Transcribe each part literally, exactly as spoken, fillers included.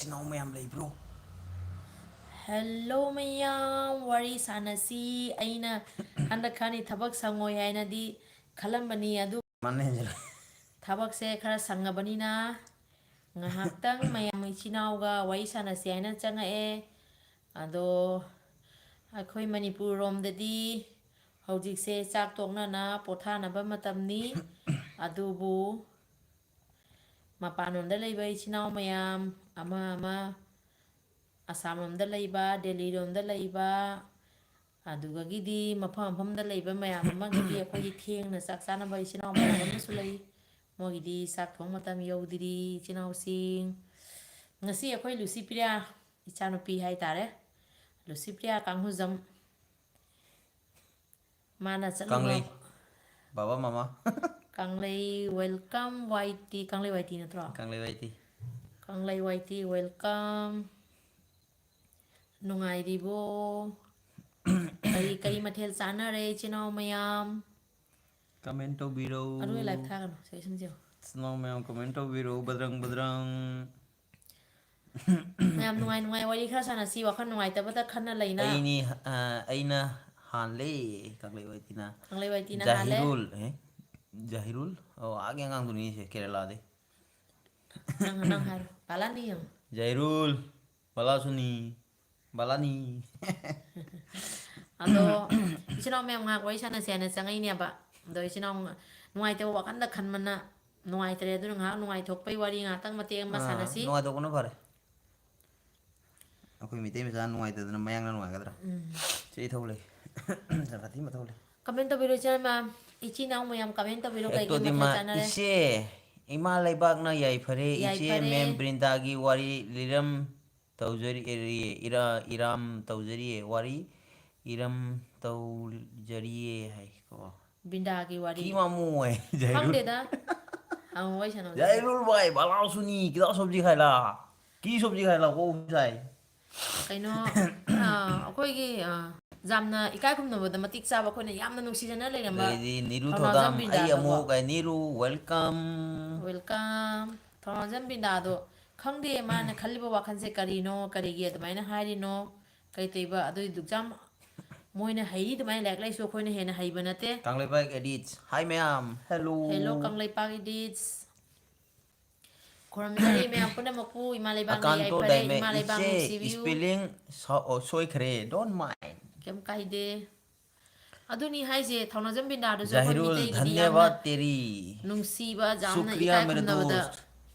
ꯏꯆꯤꯟ ꯏꯅꯥꯎ ꯃꯌꯥꯝ ꯂꯩꯕ꯭ꯔꯣ? ꯍꯦꯜꯂꯣ ꯃꯌꯥꯝ, ꯋꯥꯔꯤ ꯁꯥꯟꯅꯁꯤ꯫ ꯑꯩꯅ ꯍꯟꯗꯛ ꯈꯔꯅꯤ ꯊꯕꯛ ꯁꯪꯉꯣꯏ ꯍꯥꯏꯅꯗꯤ ꯈꯜꯂꯝꯕꯅꯤ, ꯑꯗꯨ ꯃꯥꯟꯅ ꯍꯦꯟꯖꯤꯜꯂꯦ꯫ ꯊꯕꯛꯁꯦ ꯈꯔ ꯁꯪꯉꯕꯅꯤꯅ ꯉꯥꯏꯍꯥꯛꯇꯪ ꯃꯌꯥꯝ ꯏꯆꯤꯟ ꯏꯅꯥꯎꯒ ꯋꯥꯔꯤ ꯁꯥꯟꯅꯁꯤ ꯍꯥꯏꯅ ꯆꯪꯉꯛꯑꯦ꯫ ꯑꯗꯣ ꯑꯩꯈꯣꯏ ꯃꯅꯤꯄꯨꯔ ꯔꯣꯝꯗꯗꯤ ꯍꯧꯖꯤꯛꯁꯦ ꯆꯥꯛ ꯇꯣꯛꯅꯅ ꯄꯣꯊꯥꯅꯕ ꯃꯇꯝꯅꯤ꯫ ꯑꯗꯨꯕꯨ ꯃꯄꯥꯟꯂꯣꯝꯗ ꯂꯩꯕ ꯏꯆꯤꯟ ꯏꯅꯥꯎ ꯃꯌꯥꯝ, ꯑꯃ ꯑꯃ, ꯑꯁꯥꯝ ꯂꯣꯝꯗ ꯂꯩꯕ, ꯗꯦꯜꯂꯤ ꯂꯣꯝꯗ ꯂꯩꯕ, ꯑꯗꯨꯗꯒꯤꯗꯤ ꯃꯐꯝ ꯃꯐꯝꯗ ꯂꯩꯕ ꯃꯌꯥꯝ ꯑꯃꯒꯤꯗꯤ ꯑꯩꯈꯣꯏꯒꯤ ꯊꯦꯡꯅ ꯆꯥꯛ ꯆꯥꯅꯕ ꯏꯆꯤꯟ ꯏꯅꯥꯎ ꯃꯌꯥꯝ ꯑꯃꯁꯨ ꯂꯩ꯫ ꯃꯣꯏꯒꯤꯗꯤ ꯆꯥꯛ ꯊꯣꯡ ꯃꯇꯝ ꯌꯧꯗ꯭ꯔꯤ, ꯏꯆꯤꯟ ꯏꯅꯥꯎꯁꯤꯡ꯫ ꯉꯁꯤ ꯑꯩꯈꯣꯏ ꯂꯨꯁꯤꯄ꯭ꯔꯤꯌꯥ, ꯏꯆꯥꯅꯨꯄꯤ ꯍꯥꯏꯇꯥꯔꯦ, ꯂꯨꯁꯤꯄ꯭ꯔꯤꯌꯥ ꯀꯥꯡꯍꯨꯖꯝ, ꯃꯥꯅ ꯆꯠꯂꯨꯕ ꯀꯪꯂꯩ꯫ ꯕꯥꯕꯥ ꯃꯃꯥ꯫ ꯀꯪꯂꯩ, welcome, ꯋꯥꯏ ꯇꯤ, ꯀꯪꯂꯩ ꯋꯥꯏ ꯇꯤ ꯅꯠꯇ꯭ꯔꯣ? ꯀꯪꯂꯩ ꯋꯥꯏ ꯇꯤ꯫ ꯀꯪꯂꯩ ꯋꯥꯏ ꯇꯤ, welcome꯫ ꯅꯨꯡꯉꯥꯏꯔꯤꯕꯣ? ꯀꯔꯤ, ꯀꯔꯤ ꯃꯊꯦꯜ ꯆꯥꯅꯔꯦ ꯏꯆꯤꯟ ꯏꯅꯥꯎ ꯃꯌꯥꯝ? Comment ꯇꯧꯕꯤꯔꯧ꯫ ꯑꯔꯣꯏ live ꯊꯥꯒꯅꯨ, ꯁꯤ ꯁꯨꯝ ꯌꯦꯡꯉꯣ꯫ ꯏꯆꯤꯟ ꯏꯅꯥꯎ ꯃꯌꯥꯝ comment ꯇꯧꯕꯤꯔꯧ, ꯕꯗ꯭ꯔꯪ ꯕꯗ꯭ꯔꯪ꯫ ꯃꯌꯥꯝ ꯅꯨꯡꯉꯥꯏ ꯅꯨꯡꯉꯥꯏ ꯋꯥꯔꯤ ꯈꯔ ꯁꯥꯟꯅꯁꯤ, ꯋꯥꯈꯜ ꯅꯨꯡꯉꯥꯏꯇꯕꯗ ꯈꯟꯅ ꯂꯩꯅ꯫ ꯑꯩꯅꯤ, ꯑ, ꯑꯩꯅ ꯍꯥꯜꯂꯦ, ꯀꯪꯂꯩ ꯋꯥꯏꯇꯤꯅ꯫ ꯀꯪꯂꯩ ꯋꯥꯏꯇꯤꯅ ꯍꯥꯜꯂꯦ꯫ ꯖꯥꯍꯤꯔꯨꯜ, ꯑꯦ? ꯖꯥꯍꯤꯔꯨꯜ? ꯑꯣ, ꯑꯥꯒꯤ ꯑꯉꯥꯡꯗꯨꯅꯤ ꯁꯦ, ꯀꯦꯔꯦꯂꯥꯗꯩ꯫ ꯅꯪ, ꯅꯪ ꯍꯥꯏꯔꯣ꯫ ꯄꯥꯂꯥꯅꯤ ꯌꯦꯡꯉꯣ꯫ ꯖꯥꯍꯤꯔꯨꯜ, ꯄꯥꯂꯥꯁꯨꯅꯤ, ꯄꯥꯂꯥꯅꯤ꯫ ꯑꯗꯣ, ꯏꯆꯤꯟ ꯏꯅꯥꯎ ꯃꯌꯥꯝ ꯉꯥꯏꯍꯥꯛ ꯋꯥꯔꯤ ꯁꯥꯟꯅꯁꯦ ꯍꯥꯏꯅ ꯆꯪꯉꯛꯏꯅꯦꯕ꯫ ꯑꯗꯣ, ꯏꯆꯤꯟ ꯏꯅꯥꯎ ꯉ-, ꯅꯨꯡꯉꯥꯏꯇꯕ ꯋꯥꯈꯜꯗ ꯈꯟꯕꯅ ꯅꯨꯡꯉꯥꯏꯇ꯭ꯔꯦ꯫ ꯑꯗꯨꯅ ꯉꯥꯏꯍꯥꯛ ꯅꯨꯡꯉꯥꯏꯊꯣꯛꯄꯩ ꯋꯥꯔꯤ ꯉꯥꯏꯍꯥꯛꯇꯪ ꯃꯇꯦꯛ ꯑꯃ ꯑꯥ, ꯁꯥꯟꯅꯁꯤ꯫ ꯅꯨꯡꯉꯥꯏꯊꯣꯛꯄꯅ ꯐꯔꯦ꯫ ꯑꯩꯈꯣꯏ ꯃꯤꯇꯩ ꯃꯆꯥ ꯅꯨꯡꯉꯥꯏꯇꯗꯅ ꯃꯌꯥꯡꯅ ꯅꯨꯡꯉꯥꯏꯒꯗ꯭ꯔꯥ? ꯎꯝ꯫ ꯆꯦ ꯊꯧ ꯂꯩ꯫ ꯆꯥꯊꯤ ꯃꯊꯧ ꯂꯩ꯫ Comment ꯇꯧꯕꯤꯔꯣ, ꯏꯆꯤꯟ ꯃꯌꯥꯝ, ꯏꯆꯤꯟ ꯏꯅꯥꯎ ꯃꯌꯥꯝ comment ꯇꯧꯕꯤꯔꯣ, ꯀꯩꯀꯩ ꯍꯦꯛꯇꯣꯗꯤ ꯃꯊꯦꯜ ꯃꯥ, ꯆꯥꯟꯅꯔꯦ? ꯏꯆꯦ, ꯏꯃꯥ ꯂꯩꯕꯥꯛꯅ ꯌꯥꯏꯐꯔꯦ, ꯏꯆꯦ ꯌꯥꯏꯐꯔꯦ꯫ ꯃꯦꯝ ꯕ꯭ꯔꯤꯟꯗꯥꯒꯤ ꯋꯥꯔꯤ ꯂꯤꯔꯝ ꯇꯧꯖꯔꯤ, ꯏꯔꯥ-, ꯏꯔꯥꯝ ꯇꯧꯖꯔꯤꯌꯦ, ꯋꯥꯔꯤ ꯏꯔꯝ ꯇꯧꯖꯔꯤꯌꯦ ꯍꯥꯏꯀꯣ꯫ ꯕ꯭ꯔꯤꯟꯗꯥꯒꯤ ꯋꯥꯔꯤ꯫ ꯀꯤ ꯃꯥꯃꯨ ꯍꯥꯏ, ꯖꯥꯏꯔꯨꯜ꯫ ꯈꯪꯗꯦꯗ꯫ ꯍꯪꯉꯣ, ꯋꯥꯔꯤ ꯁꯥꯟꯅꯧ꯫ ꯖꯥꯏꯔꯨꯜ ꯚꯥꯏ, ꯕꯂꯥꯎ ꯁꯨꯅꯤ, ꯀꯤꯗꯥ ꯁꯣꯕꯖꯤ ꯈꯥꯏꯂꯥ? ꯀꯤ ꯁꯣꯕꯖꯤ ꯈꯥꯏꯂꯥ, ꯀꯣ ꯁꯥꯏ꯫ ꯀꯩꯅꯣ, ꯑ, ꯑꯩꯈꯣꯏꯒꯤ, ꯑ, ꯌꯥꯝꯅ ꯏꯀꯥꯏ ꯈꯨꯝꯅꯕꯗ ꯃꯇꯤꯛ ꯆꯥꯕ, ꯑꯩꯈꯣꯏꯅ ꯌꯥꯝꯅ ꯅꯨꯡꯁꯤꯖꯅ ꯂꯩꯔꯝꯕ ꯑꯗꯩꯗꯤ ꯅꯤꯔꯨ ꯊꯧꯅꯥꯖꯝ ꯊꯧꯗꯥꯝ, ꯑꯩ ꯕ꯭ꯔꯤꯟꯗꯥꯗꯀꯣ꯫ ꯑꯃꯨꯛ, ꯑ, ꯅꯤꯔꯨ, welcome꯫ Welcome꯫ ꯊꯧꯅꯥꯖꯝ ꯕ꯭ꯔꯤꯟꯗꯥꯗꯣ ꯈꯪꯗꯦ ꯃꯥꯅ ꯈꯜꯂꯤꯕ ꯋꯥꯈꯜꯁꯦ ꯀꯔꯤꯅꯣ, ꯀꯔꯤꯒꯤ ꯑꯗꯨꯃꯥꯏꯅ ꯍꯥꯏꯔꯤꯅꯣ, ꯀꯩ ꯇꯧꯕ ꯑꯗꯨꯏꯗꯨ ꯌꯥꯝ ꯃꯣꯏꯅ ꯍꯩꯔꯤ ꯑꯗꯨꯃꯥꯏꯅ ꯂꯥꯏꯔꯤꯛ ꯂꯥꯏꯁꯨ ꯑꯩꯈꯣꯏꯅ ꯍꯦꯟꯅ ꯍꯩꯕ ꯅꯠꯇꯦ꯫ ꯀꯪꯂꯩꯄꯥꯛ Edits, hi ꯃꯌꯥꯝ, hello꯫ Hello Kangleipak Edits꯫ ꯈꯨꯔꯨꯝꯖꯔꯤ ꯃꯌꯥꯝ ꯄꯨꯝꯅꯃꯛꯄꯨ ꯏꯃꯥ ꯂꯩꯕꯥꯛꯅ ꯑꯀꯥꯟꯇꯣ ꯌꯥꯏꯐꯔꯦ, ꯗꯥꯏꯃꯦ, ꯏꯃꯥ ꯂꯩꯕꯥꯛ ꯏꯆꯦ, ꯅꯨꯡꯁꯤꯕꯤꯌꯨ꯫ Spelling ꯁꯣ-, ꯑꯣ, ꯁꯣꯏꯈ꯭ꯔꯦ, don't mind꯫ ꯀꯩꯝ ꯀꯥꯏꯗꯦ꯫ ꯑꯗꯨꯅꯤ ꯍꯥꯏꯁꯦ, ꯊꯧꯅꯥꯖꯝ ꯕꯤꯟꯗꯥꯗꯨꯁꯨ ꯑꯩꯈꯣꯏ ꯖꯥꯍꯤꯔꯨꯜ ꯃꯤꯇꯩꯒꯤꯗꯤ ꯌꯥꯝꯅ ꯙꯟꯌꯕꯥꯗ ꯇꯦꯔꯤ꯫ ꯅꯨꯡꯁꯤꯕ, ꯌꯥꯝꯅ ꯁꯨꯀ꯭ꯔꯤꯌꯥ ꯏꯀꯥꯏ ꯃꯦꯔꯦ ꯈꯨꯝꯅꯕꯗ ꯗꯣꯁ꯭ꯠ꯫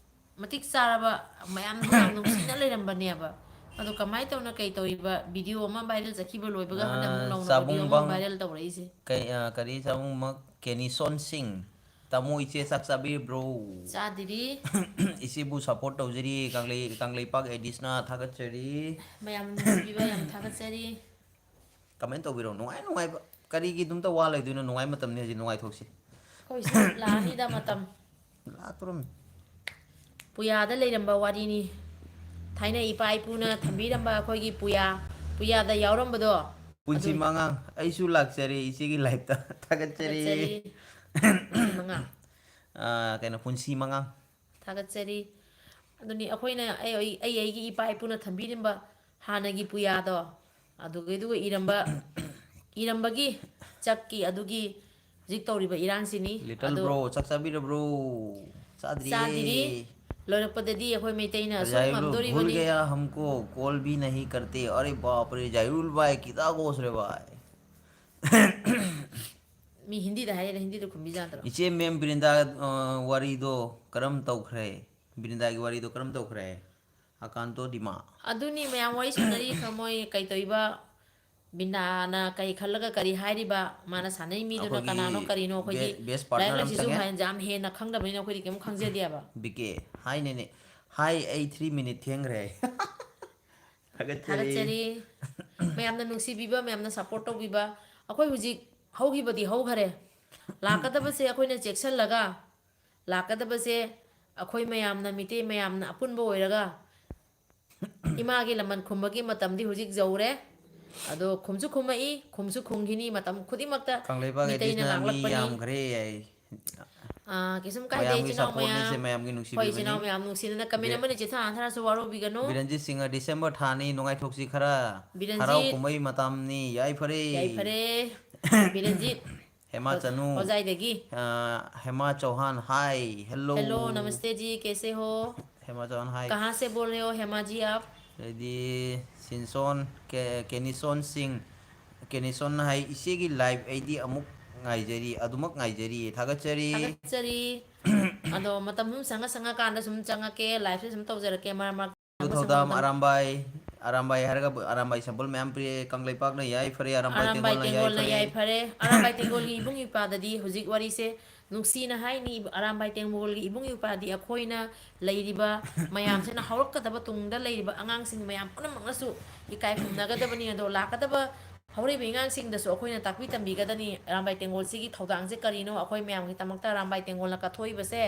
ꯃꯇꯤꯛ ꯆꯥꯔꯕ, ꯃꯌꯥꯝꯅ ꯌꯥꯝ ꯅꯨꯡꯁꯤꯅ ꯂꯩꯔꯝꯕꯅꯦꯕ꯫ ꯑꯗꯣ ꯀꯃꯥꯏꯅ ꯇꯧꯅ ꯀꯩ ꯇꯧꯔꯤꯕ? ꯚꯤꯗꯤꯑꯣ ꯑꯃ ꯚꯥꯏꯔꯦꯜ ꯆꯠꯈꯤꯕ ꯂꯣꯏꯕꯒ ꯍꯟꯗꯛ ꯑꯃꯨꯛ ꯑ, ꯅꯧꯅ ꯚꯤꯗꯤꯑꯣ ꯑꯃ ꯆꯥꯕꯨꯡꯕꯪ ꯚꯥꯏꯔꯦꯜ ꯇꯧꯔꯛꯏꯁꯦ꯫ ꯀꯩ, ꯑ, ꯀꯔꯤ ꯆꯥꯕꯨꯡꯕꯪ? ꯀꯦꯅꯤꯁꯣꯟ ꯁꯤꯡ꯫ ꯇꯥꯃꯣ, ꯏꯆꯦ ꯆꯥꯛ ꯆꯥꯕꯤꯔꯕ꯭ꯔꯣ? ꯆꯥꯗ꯭ꯔꯤ꯫ ꯏꯆꯦꯕꯨ support ꯇꯧꯖꯔꯤ, ꯀꯪꯂꯩ-, ꯀꯪꯂꯩꯄꯥꯛ Edits ꯅ ꯊꯥꯒꯠꯆꯔꯤ꯫ ꯃꯌꯥꯝꯅ ꯅꯨꯡꯁꯤꯕꯤꯕ ꯌꯥꯝ ꯊꯥꯒꯠꯆꯔꯤ꯫ Comment ꯇꯧꯕꯤꯔꯣ, ꯅꯨꯡꯉꯥꯏ ꯅꯨꯡꯉꯥꯏꯕ꯫ ꯀꯔꯤꯒꯤ ꯑꯗꯨꯝꯇ ꯋꯥ ꯂꯩꯗꯣꯏꯅꯣ? ꯅꯨꯡꯉꯥꯏ ꯃꯇꯝꯅꯤ ꯍꯧꯖꯤꯛ, ꯅꯨꯡꯉꯥꯏꯊꯣꯛꯁꯤ꯫ ꯑꯩꯈꯣꯏꯁꯨ ꯂꯥꯛꯑꯅꯤꯗ ꯃꯇꯝ꯫ ꯂꯥꯛꯇꯣꯔꯝꯅꯤ꯫ ꯄꯨꯌꯥꯗ ꯂꯩꯔꯝꯕ ꯋꯥꯔꯤꯅꯤ꯫ ꯊꯥꯏꯅ ꯏꯄꯥ ꯏꯄꯨꯅ ꯊꯝꯕꯤꯔꯝꯕ ꯑꯩꯈꯣꯏꯒꯤ ꯄꯨꯌꯥ, ꯄꯨꯌꯥꯗ ꯌꯥꯎꯔꯝꯕꯗꯣ꯫ ꯄꯨꯟꯁꯤ ꯑꯗꯨ ꯃꯉꯥꯡ, ꯑꯩꯁꯨ ꯂꯥꯛꯆꯔꯦ ꯏꯆꯦꯒꯤ live ꯇ꯫ ꯊꯥꯒꯠꯆꯔꯤ꯫ ꯊꯥꯒꯠꯆꯔꯤ꯫ ꯄꯨꯟꯁꯤ ꯃꯉꯥꯡ꯫ ꯑ, ꯀꯩꯅꯣ, ꯄꯨꯟꯁꯤ ꯃꯉꯥꯡ꯫ ꯊꯥꯒꯠꯆꯔꯤ꯫ ꯑꯗꯨꯅꯤ ꯑꯩꯈꯣꯏꯅ, ꯑꯩ, ꯑꯩ, ꯑꯩ ꯑꯩꯒꯤ ꯏꯄꯥ ꯏꯄꯨꯅ ꯊꯝꯕꯤꯔꯝꯕ ꯍꯥꯟꯅꯒꯤ ꯄꯨꯌꯥꯗꯣ, ꯑꯗꯨꯒꯤꯗꯨꯒ ꯏꯔꯝꯕ, ꯏꯔꯝꯕꯒꯤ ꯆꯛꯀꯤ ꯑꯗꯨꯒꯤ ꯍꯧꯖꯤꯛ ꯇꯧꯔꯤꯕ ꯏꯔꯥꯡꯁꯤꯅꯤ꯫ Little ꯑꯗꯣ bro, ꯆꯥꯛ ꯆꯥꯕꯤꯔꯕ꯭ꯔꯣ? ꯆꯥꯗ꯭ꯔꯤꯌꯦ꯫ ꯆꯥꯗ꯭ꯔꯤ꯫ ꯂꯣꯏꯔꯛꯄꯗꯗꯤ ꯑꯩꯈꯣꯏ ꯃꯩꯇꯩꯅ ꯑꯁꯨꯝ ꯖꯥꯏꯔꯨꯜ, भूल ꯉꯝꯗꯣꯔꯤꯕꯅꯤ꯫ गया हमको, call भी नहीं करते। अरे बाप रे, ꯖꯥꯏꯔꯨꯜ भाई, कितना घोष रहे भाई। ꯃꯤ ꯍꯤꯟꯗꯤꯗ ꯍꯥꯏꯔꯦ, ꯍꯤꯟꯗꯤꯗ ꯈꯨꯝꯕꯤꯖꯥꯠꯇ꯭ꯔꯣ? ꯏꯆꯦ, ꯃꯦꯝ ꯕ꯭ꯔꯤꯟꯗꯥ, ꯑ, ꯋꯥꯔꯤꯗꯣ ꯀꯔꯝ ꯇꯧꯈ꯭ꯔꯦ? ꯕ꯭ꯔꯤꯟꯗꯥꯒꯤ ꯋꯥꯔꯤꯗꯣ ꯀꯔꯝ ꯇꯧꯈ꯭ꯔꯦ? ꯑꯀꯥꯟꯇꯣ ꯗꯤꯃꯥ꯫ ꯑꯗꯨꯅꯤ ꯃꯌꯥꯝ ꯋꯥꯔꯤ ꯁꯥꯟꯅꯔꯤ, ꯈꯪꯃꯣꯏ ꯀꯩ ꯇꯧꯔꯤꯕ? ꯕꯤꯟꯗꯥꯅ ꯀꯔꯤ ꯈꯜꯂꯒ ꯀꯔꯤ ꯍꯥꯏꯔꯤꯕ? ꯃꯥꯅ ꯁꯥꯟꯅꯩ ꯃꯤꯗꯨꯅ ꯑꯩꯈꯣꯏꯒꯤ ꯀꯅꯥꯅꯣ ꯀꯔꯤꯅꯣ? ꯑꯩꯈꯣꯏꯗꯤ ꯕꯦ-, best partner ꯂꯥꯏꯔꯤꯛ ꯑꯃ ꯂꯥꯏꯁꯨꯁꯨ ꯆꯪꯉꯦ꯫ ꯍꯥꯏꯅ ꯌꯥꯝ ꯍꯦꯟꯅ ꯈꯪꯗꯕꯅꯤꯅ ꯑꯩꯈꯣꯏꯗꯤ ꯀꯩꯝ ꯈꯪꯖꯗꯦꯕ꯫ ꯕꯤ ꯀꯦ, ꯍꯥꯏꯅꯦꯅꯦ꯫ ꯍꯥꯏ, ꯑꯩ three minute ꯊꯦꯡꯈ꯭ꯔꯦ꯫ ꯊꯥꯒꯠꯆꯔꯤ꯫ ꯊꯥꯒꯠꯆꯔꯤ꯫ ꯃꯌꯥꯝꯅ ꯅꯨꯡꯁꯤꯕꯤꯕ, ꯃꯌꯥꯝꯅ support ꯇꯧꯕꯤꯕ꯫ ꯑꯩꯈꯣꯏ ꯍꯧꯖꯤꯛ ꯍꯧꯈꯤꯕꯗꯤ ꯍꯧꯈꯔꯦ꯫ ꯂꯥꯛꯀꯗꯕꯁꯦ ꯑꯩꯈꯣꯏꯅ ꯆꯦꯛꯁꯤꯜꯂꯒ, ꯂꯥꯛꯀꯗꯕꯁꯦ ꯑꯩꯈꯣꯏ ꯃꯌꯥꯝꯅ, ꯃꯤꯇꯩ ꯃꯌꯥꯝꯅ ꯑꯄꯨꯟꯕ ꯑꯣꯏꯔꯒ ꯏꯃꯥꯒꯤ ꯂꯃꯟ ꯈꯨꯝꯕꯒꯤ ꯃꯇꯝꯗꯤ ꯍꯧꯖꯤꯛ ꯌꯧꯔꯦ꯫ ꯑꯗꯣ ꯈꯨꯝꯁꯨ ꯈꯨꯝꯃꯛꯏ, ꯈꯨꯝꯁꯨ ꯈꯨꯝꯈꯤꯅꯤ ꯃꯇꯝ ꯈꯨꯗꯤꯡꯃꯛꯇ꯫ ꯀꯪꯂꯩꯄꯥꯛ ꯃꯤꯇꯩꯅ Edits ꯅ ꯃꯤ ꯂꯥꯛꯂꯛꯄꯅꯤ꯫ ꯌꯥꯝꯈ꯭ꯔꯦ ꯍꯥꯏ꯫ ꯑꯥ, ꯀꯩꯁꯨꯝ ꯀꯥꯏꯗꯦ, ꯃꯌꯥꯝꯒꯤ ꯏꯆꯤꯟ ꯏꯅꯥꯎ ꯁꯞꯄꯣꯔꯠꯅꯤꯁꯦ, ꯃꯌꯥꯝ꯫ ꯃꯌꯥꯝꯒꯤ ꯍꯣꯏ, ꯏꯆꯤꯟ ꯅꯨꯡꯁꯤꯕꯤꯕꯅꯤ꯫ ꯏꯅꯥꯎ ꯃꯌꯥꯝ ꯅꯨꯡꯁꯤꯅꯅ ꯀꯃꯦꯟ ꯑꯃꯅꯤ ꯆꯤꯊ ꯍꯟꯊꯔꯁꯨ ꯋꯥꯔꯧꯕꯤꯒꯅꯨ꯫ ꯕꯤꯔꯟꯖꯤꯠ ꯁꯤꯡꯍ, ꯗꯤꯁꯦꯝꯕꯔ ꯊꯥꯅꯤ, ꯅꯨꯡꯉꯥꯏꯊꯣꯛꯁꯤ ꯈꯔ꯫ ꯕꯤꯔꯟꯖꯤꯠ, ꯍꯔꯥꯎ ꯀꯨꯝꯍꯩ ꯃꯇꯝꯅꯤ, ꯌꯥꯏꯐꯔꯦ꯫ ꯌꯥꯏꯐꯔꯦ꯫ ꯕꯤꯔꯟꯖꯤꯠ, ꯍꯦꯃꯥ ꯆꯅꯨ꯫ ꯍꯣꯖꯥꯏꯗꯒꯤ꯫ ꯑ, ꯍꯦꯃꯥ ꯆꯧꯍꯥꯟ, hi, hello꯫ Hello, नमस्ते जी, कैसे हो? ꯍꯦꯃꯥ ꯆꯧꯍꯥꯟ, hi꯫ कहाँ से बोल रहे हो हेमा जी आप? ꯑꯗꯩꯗꯤ ꯁꯤꯟꯁꯣꯟ, ꯀꯦ-, ꯀꯦꯅꯤꯁꯣꯟ ꯁꯤꯡ, ꯀꯦꯅꯤꯁꯣꯟ ꯍꯥꯏ, "ꯏꯆꯦꯒꯤ live ꯑꯩꯗꯤ ꯑꯃꯨꯛ ꯉꯥꯏꯖꯔꯤ, ꯑꯗꯨꯃꯛ ꯉꯥꯏꯖꯔꯤ, ꯊꯥꯒꯠꯆꯔꯤ"꯫ ꯊꯥꯒꯠꯆꯔꯤ꯫ ꯑꯗꯣ ꯃꯇꯝ ꯁꯨꯝ ꯁꯪꯉ ꯁꯪꯉꯀꯥꯟꯗ ꯁꯨꯝ ꯆꯪꯉꯛꯀꯦ, liveꯁꯦ ꯁꯨꯝ ꯇꯧꯖꯔꯛꯀꯦ ꯃꯔꯛ ꯃꯔꯛ꯫ ꯊꯧꯗꯥꯝ, ꯑꯔꯥꯝꯕꯥꯏ, ꯑꯔꯥꯝꯕꯥꯏ ꯍꯥꯏꯔꯒ ꯑꯔꯥꯝꯕꯥꯏ sample ꯃꯌꯥꯝ ꯄꯤꯔꯛꯑꯦ, ꯀꯪꯂꯩꯄꯥꯛꯅ ꯌꯥꯏꯐꯔꯦ, ꯑꯔꯥꯝꯕꯥꯏ ꯑꯔꯥꯝꯕꯥꯏ ꯇꯦꯡꯒꯣꯜꯅ ꯇꯦꯡꯒꯣꯜꯅ ꯌꯥꯏꯐꯔꯦ꯫ ꯌꯥꯏꯐꯔꯦ꯫ ꯑꯔꯥꯝꯕꯥꯏ ꯇꯦꯡꯒꯣꯜꯒꯤ ꯏꯕꯨꯡ ꯏꯄ꯭ꯋꯥꯗꯗꯤ ꯍꯧꯖꯤꯛ ꯋꯥꯔꯤꯁꯦ ꯅꯨꯡꯁꯤꯅ ꯍꯥꯏꯅꯤ, ꯑꯔꯥꯝꯕꯥꯏ ꯇꯦꯡꯒꯣꯜꯒꯤ ꯏꯕꯨꯡ ꯏꯄ꯭ꯋꯥꯗꯤ ꯑꯩꯈꯣꯏꯅ ꯂꯩꯔꯤꯕ ꯃꯌꯥꯝꯁꯤꯅ ꯍꯧꯔꯛꯀꯗꯕ ꯇꯨꯡꯗ ꯂꯩꯔꯤꯕ ꯑꯉꯥꯡꯁꯤꯡ ꯃꯌꯥꯝ ꯄꯨꯝꯅꯃꯛꯅꯁꯨ ꯏꯀꯥꯏ ꯈꯨꯝꯅꯒꯗꯕꯅꯤ꯫ ꯑꯗꯣ ꯂꯥꯛꯀꯗꯕ ꯍꯧꯔꯛꯏꯕ ꯑꯉꯥꯡꯁꯤꯡꯗꯁꯨ ꯑꯩꯈꯣꯏꯅ ꯇꯥꯛꯄꯤ ꯇꯝꯕꯤꯒꯗꯕꯅꯤ꯫ ꯑꯔꯥꯝꯕꯥꯏ ꯇꯦꯡꯒꯣꯜꯁꯤꯒꯤ ꯊꯧꯗꯥꯡꯁꯦ ꯀꯔꯤꯅꯣ, ꯑꯩꯈꯣꯏ ꯃꯌꯥꯝꯒꯤꯗꯃꯛꯇ ꯑꯔꯥꯝꯕꯥꯏ ꯇꯦꯡꯒꯣꯜꯅ ꯀꯠꯊꯣꯛꯏꯕꯁꯦ,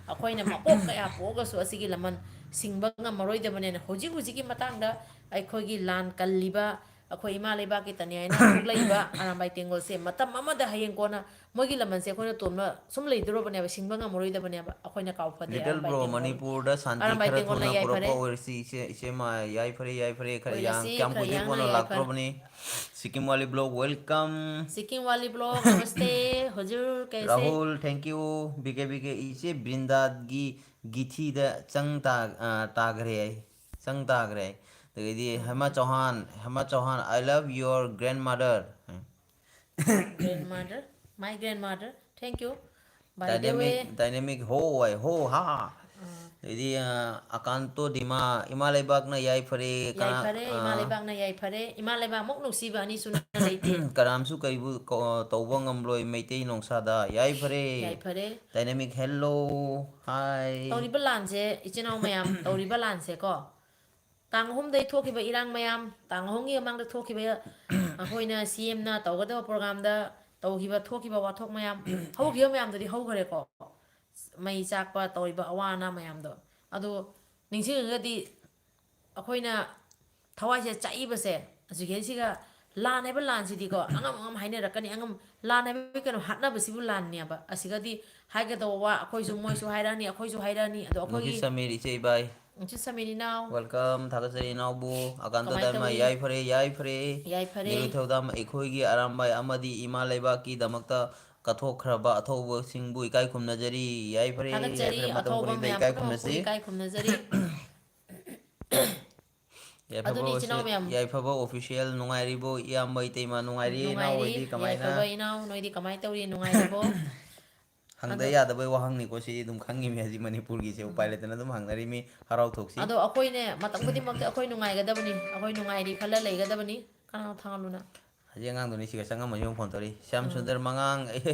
ꯑꯩꯈꯣꯏꯅ ꯃꯀꯣꯛ ꯀꯌꯥ ꯄꯣꯛꯑꯒꯁꯨ ꯑꯁꯤꯒꯤ ꯂꯃꯟ ꯁꯤꯡꯕ ꯉꯝꯃꯔꯣꯏꯗꯕꯅꯦꯅ ꯍꯧꯖꯤꯛ ꯍꯧꯖꯤꯛꯀꯤ ꯃꯇꯥꯡꯗ ꯑꯩꯈꯣꯏꯒꯤ ꯂꯥꯟ ꯀꯜꯂꯤꯕ, ꯑꯩꯈꯣꯏ ꯏꯃꯥ ꯂꯩꯕꯥꯛꯀꯤꯇꯅꯤ ꯍꯥꯏꯅ ꯊꯣꯛꯂꯛꯏꯕ ꯑꯔꯥꯝꯕꯥꯏ ꯇꯦꯡꯒꯣꯜꯁꯦ ꯃꯇꯝ ꯑꯃꯗ ꯍꯌꯦꯡ ꯀꯣꯟꯅ ꯃꯣꯏꯒꯤ ꯂꯃꯟꯁꯦ ꯑꯩꯈꯣꯏꯅ ꯇꯣꯟꯕ ꯁꯨꯝ ꯂꯩꯗꯣꯔꯕꯅꯦꯕ, ꯁꯤꯡꯕ ꯉꯝꯃꯔꯣꯏꯗꯕꯅꯦꯕ꯫ ꯑꯩꯈꯣꯏꯅ ꯀꯥꯎꯐꯗꯦ ꯂꯤꯇꯜ ꯑꯔꯥꯝꯕꯥꯏ ꯕ꯭ꯔꯣ, ꯇꯦꯡꯒꯣꯜ꯫ ꯃꯅꯤꯄꯨꯔꯗ ꯁꯥꯟꯇꯤ ꯑꯔꯥꯝꯕꯥꯏ ꯈꯔ ꯇꯦꯡꯒꯣꯜꯅ ꯊꯨꯅ ꯌꯥꯏꯐꯔꯦ꯫ ꯄꯨꯔꯛꯄ ꯑꯣꯏꯔꯁꯤ, ꯏꯆꯦ, ꯏꯆꯦꯃ ꯌꯥꯏꯐꯔꯦ, ꯌꯥꯏꯐꯔꯦ, ꯈꯔ ꯌꯥꯡ-, ꯑꯣꯏꯔꯁꯤ, ꯀꯌꯥꯝ ꯈꯔ ꯀꯨꯏꯗꯦ ꯌꯥꯡꯅ ꯀꯣꯟꯅ ꯌꯥꯏꯐꯔꯦ꯫ ꯂꯥꯛꯇ꯭ꯔꯣꯕꯅꯤ꯫ Sikkim Wali blog, welcome꯫ Sikkim Wali blog, ꯅꯃꯁꯇꯦ, ꯍꯨꯖꯨꯔ, ꯀꯩꯁꯦ? Rahul, thank you꯫ B K, B K, ꯏꯆꯦ ꯕ꯭ꯔꯤꯟꯗꯥꯒꯤ ꯒꯤꯊꯤꯗ ꯆꯪ ꯇꯥ-, ꯑ, ꯇꯥꯈ꯭ꯔꯦ ꯑꯩ꯫ ꯆꯪ ꯇꯥꯈ꯭ꯔꯦ꯫ ꯑꯗꯒꯤꯗꯤ Hema ꯆꯧꯍꯥꯟ, Hema ꯆꯧꯍꯥꯟ, "I love your grandmother"꯫ Grandmother, my grandmother, thank you, by the way꯫ Dynamic, dynamic, ꯍꯣ, ꯍꯥꯏ, ꯍꯣ, ꯍꯥ꯫ ꯑꯥ꯫ ꯑꯗꯩꯗꯤ, ꯑ, ꯑꯀꯥꯟꯇꯣ ꯗꯤꯃꯥ, "ꯏꯃꯥ ꯂꯩꯕꯥꯛꯅ ꯌꯥꯏꯐꯔꯦ", ꯀꯅꯥ-, ꯌꯥꯏꯐꯔꯦ, ꯏꯃꯥ ꯑ, ꯂꯩꯕꯥꯛꯅ ꯌꯥꯏꯐꯔꯦ, ꯏꯃꯥ ꯂꯩꯕꯥꯛꯃꯨꯛ ꯅꯨꯡꯁꯤꯕ ꯑꯅꯤ ꯁꯨꯅ ꯂꯩꯇꯦ꯫ "ꯀꯅꯥꯝꯁꯨ ꯀꯩꯕꯨ ꯀ-, ꯇꯧꯕ ꯉꯝꯂꯣꯏ ꯃꯩꯇꯩ ꯅꯣꯡꯁꯥꯗ", ꯌꯥꯏꯐꯔꯦ꯫ ꯌꯥꯏꯐꯔꯦ꯫ Dynamic, hello, hi꯫ ꯇꯧꯔꯤꯕ ꯂꯥꯟꯁꯦ, ꯏꯆꯤꯟ ꯏꯅꯥꯎ ꯃꯌꯥꯝ, ꯇꯧꯔꯤꯕ ꯂꯥꯟꯁꯦꯀꯣ, ꯇꯥꯡ ꯑꯍꯨꯝꯗꯩ ꯊꯣꯛꯈꯤꯕ ꯏꯔꯥꯡ ꯃꯌꯥꯝ, ꯇꯥꯡ ꯑꯍꯨꯝꯒꯤ ꯃꯃꯥꯡꯗ ꯊꯣꯛꯈꯤꯕ ꯑꯩꯈꯣꯏꯅ ꯁꯤ ꯑꯦꯝꯅ ꯇꯧꯒꯗꯕ programꯗ ꯇꯧꯈꯤꯕ, ꯊꯣꯛꯈꯤꯕ ꯋꯥꯊꯣꯛ ꯃꯌꯥꯝ, ꯍꯧꯈꯤꯕ ꯃꯌꯥꯝꯗꯨꯗꯤ ꯍꯧꯈ꯭ꯔꯦꯀꯣ꯫ ꯃꯩ ꯆꯥꯛꯄ, ꯇꯧꯔꯤꯕ ꯑꯋꯥ ꯑꯅꯥ ꯃꯌꯥꯝꯗꯣ꯫ ꯑꯗꯣ ꯅꯤꯡꯁꯤꯡꯉꯒꯗꯤ ꯑꯩꯈꯣꯏꯅ ꯊꯋꯥꯏꯁꯦ ꯆꯥꯛꯏꯕꯁꯦ, ꯍꯧꯖꯤꯛꯀꯤꯁꯤꯒ ꯂꯥꯟ ꯍꯥꯏꯕ ꯂꯥꯟꯁꯤꯗꯤꯀꯣ, ꯑꯉꯝ ꯑꯉꯝ ꯍꯥꯏꯅꯔꯛꯀꯅꯤ, ꯑꯉꯝ, ꯂꯥꯟ ꯍꯥꯏꯕ ꯀꯩꯅꯣ, ꯍꯥꯠꯅꯕꯁꯤꯕꯨ ꯂꯥꯟꯅꯦꯕ꯫ ꯑꯁꯤꯒꯗꯤ ꯍꯥꯏꯒꯗꯧꯕ ꯋꯥ, ꯑꯩꯈꯣꯏꯁꯨ, ꯃꯣꯏꯁꯨ ꯍꯥꯏꯔꯛꯑꯅꯤ, ꯑꯩꯈꯣꯏꯁꯨ ꯍꯥꯏꯔꯛꯑꯅꯤ, ꯑꯗꯣ ꯑꯩꯈꯣꯏꯒꯤ ꯅꯨꯡꯁꯤꯠ ꯁꯃꯤꯔ ꯏꯆꯦ ꯏꯕꯥꯏ꯫ ꯅꯨꯡꯁꯤꯠ ꯁꯃꯤꯔ ꯏꯅꯥꯎ꯫ Welcome, ꯊꯥꯒꯠꯆꯔꯤ ꯏꯅꯥꯎꯕꯨ꯫ ꯑꯀꯥꯟꯇ ꯀꯃꯥꯏ ꯗꯥꯏꯃ ꯇꯧꯔꯤ? ꯌꯥꯏꯐꯔꯦ, ꯌꯥꯏꯐꯔꯦ꯫ ꯌꯥꯏꯐꯔꯦ꯫ ꯅꯤꯔꯨꯊꯧꯗꯥꯝ ꯑꯩꯈꯣꯏꯒꯤ ꯑꯔꯥꯝꯕꯥꯏ ꯑꯃꯗꯤ ꯏꯃꯥ ꯂꯩꯕꯥꯛꯀꯤꯗꯃꯛꯇ ꯀꯠꯊꯣꯛꯈ꯭ꯔꯕ ꯑꯊꯧꯕꯁꯤꯡꯕꯨ ꯏꯀꯥꯏ ꯈꯨꯝꯅꯖꯔꯤ꯫ ꯌꯥꯏꯐꯔꯦ, ꯊꯥꯒꯠꯆꯔꯤ, ꯌꯥꯏꯐꯔꯦ, ꯃꯇꯝ ꯑꯊꯧꯕ ꯈꯨꯗꯤꯡꯗ ꯃꯌꯥꯝ ꯏꯀꯥꯏ ꯄꯨꯝꯅꯃꯛꯄꯨ ꯈꯨꯝꯅꯁꯤ꯫ ꯏꯀꯥꯏ ꯈꯨꯝꯅꯖꯔꯤ꯫ ꯌꯥꯏꯐꯕ ꯑꯗꯨꯅꯤ, ꯏꯆꯤꯟ ꯏꯅꯥꯎ ꯑꯣꯐꯤꯁꯤꯌꯦꯜ, ꯃꯌꯥꯝ꯫ ꯌꯥꯏꯐꯕ ꯑꯣꯐꯤꯁꯤꯌꯦꯜ, ꯅꯨꯡꯉꯥꯏꯔꯤꯕꯣ? ꯏꯌꯥꯝꯕ, ꯏꯇꯩꯃ, ꯅꯨꯡꯉꯥꯏꯔꯤ? ꯏꯅꯥꯎ ꯅꯨꯡꯉꯥꯏꯔꯤ, ꯍꯣꯏꯗꯤ ꯀꯃꯥꯏꯅ? ꯌꯥꯏꯐꯕ ꯏꯅꯥꯎ, ꯅꯣꯏꯗꯤ ꯀꯃꯥꯏꯅ ꯇꯧꯔꯤ? ꯅꯨꯡꯉꯥꯏꯔꯤꯕꯣ? ꯍꯪꯗ ꯑꯗꯣ ꯌꯥꯗꯕꯩ ꯋꯥꯍꯪꯅꯤꯀꯣ, ꯁꯤꯗꯤ ꯑꯗꯨꯝ ꯈꯪꯉꯤꯃꯤ꯫ ꯍꯧꯖꯤꯛ ꯃꯅꯤꯄꯨꯔꯒꯤꯁꯦ ꯎꯄꯥꯏ ꯎꯝ꯫ ꯂꯩꯇꯅ ꯑꯗꯨꯝ ꯍꯪꯅꯔꯤꯃꯤ꯫ ꯍꯔꯥꯎ ꯊꯣꯛꯁꯤ꯫ ꯑꯗꯣ ꯑꯩꯈꯣꯏꯅꯦ, ꯃꯇꯝ ꯈꯨꯗꯤꯡꯃꯛꯇ ꯑꯩꯈꯣꯏ ꯅꯨꯡꯉꯥꯏꯒꯗꯕꯅꯤ, ꯑꯩꯈꯣꯏ ꯅꯨꯡꯉꯥꯏꯔꯤ ꯈꯜꯂ ꯂꯩꯒꯗꯕꯅꯤ꯫ ꯀꯅꯥꯅꯣ ꯊꯥꯡꯒꯠꯂꯨꯅ? ꯍꯧꯖꯤꯛ ꯑꯉꯥꯡꯗꯨꯅꯤ ꯁꯤꯒ ꯆꯪꯉꯝꯃ ꯌꯦꯡꯉꯨ ꯐꯣꯟ ꯇꯧꯔꯤ꯫ ꯁ꯭ꯌꯥꯝ ꯎꯝ꯫ ꯁꯨꯟꯗꯔ ꯃꯉꯥꯡ,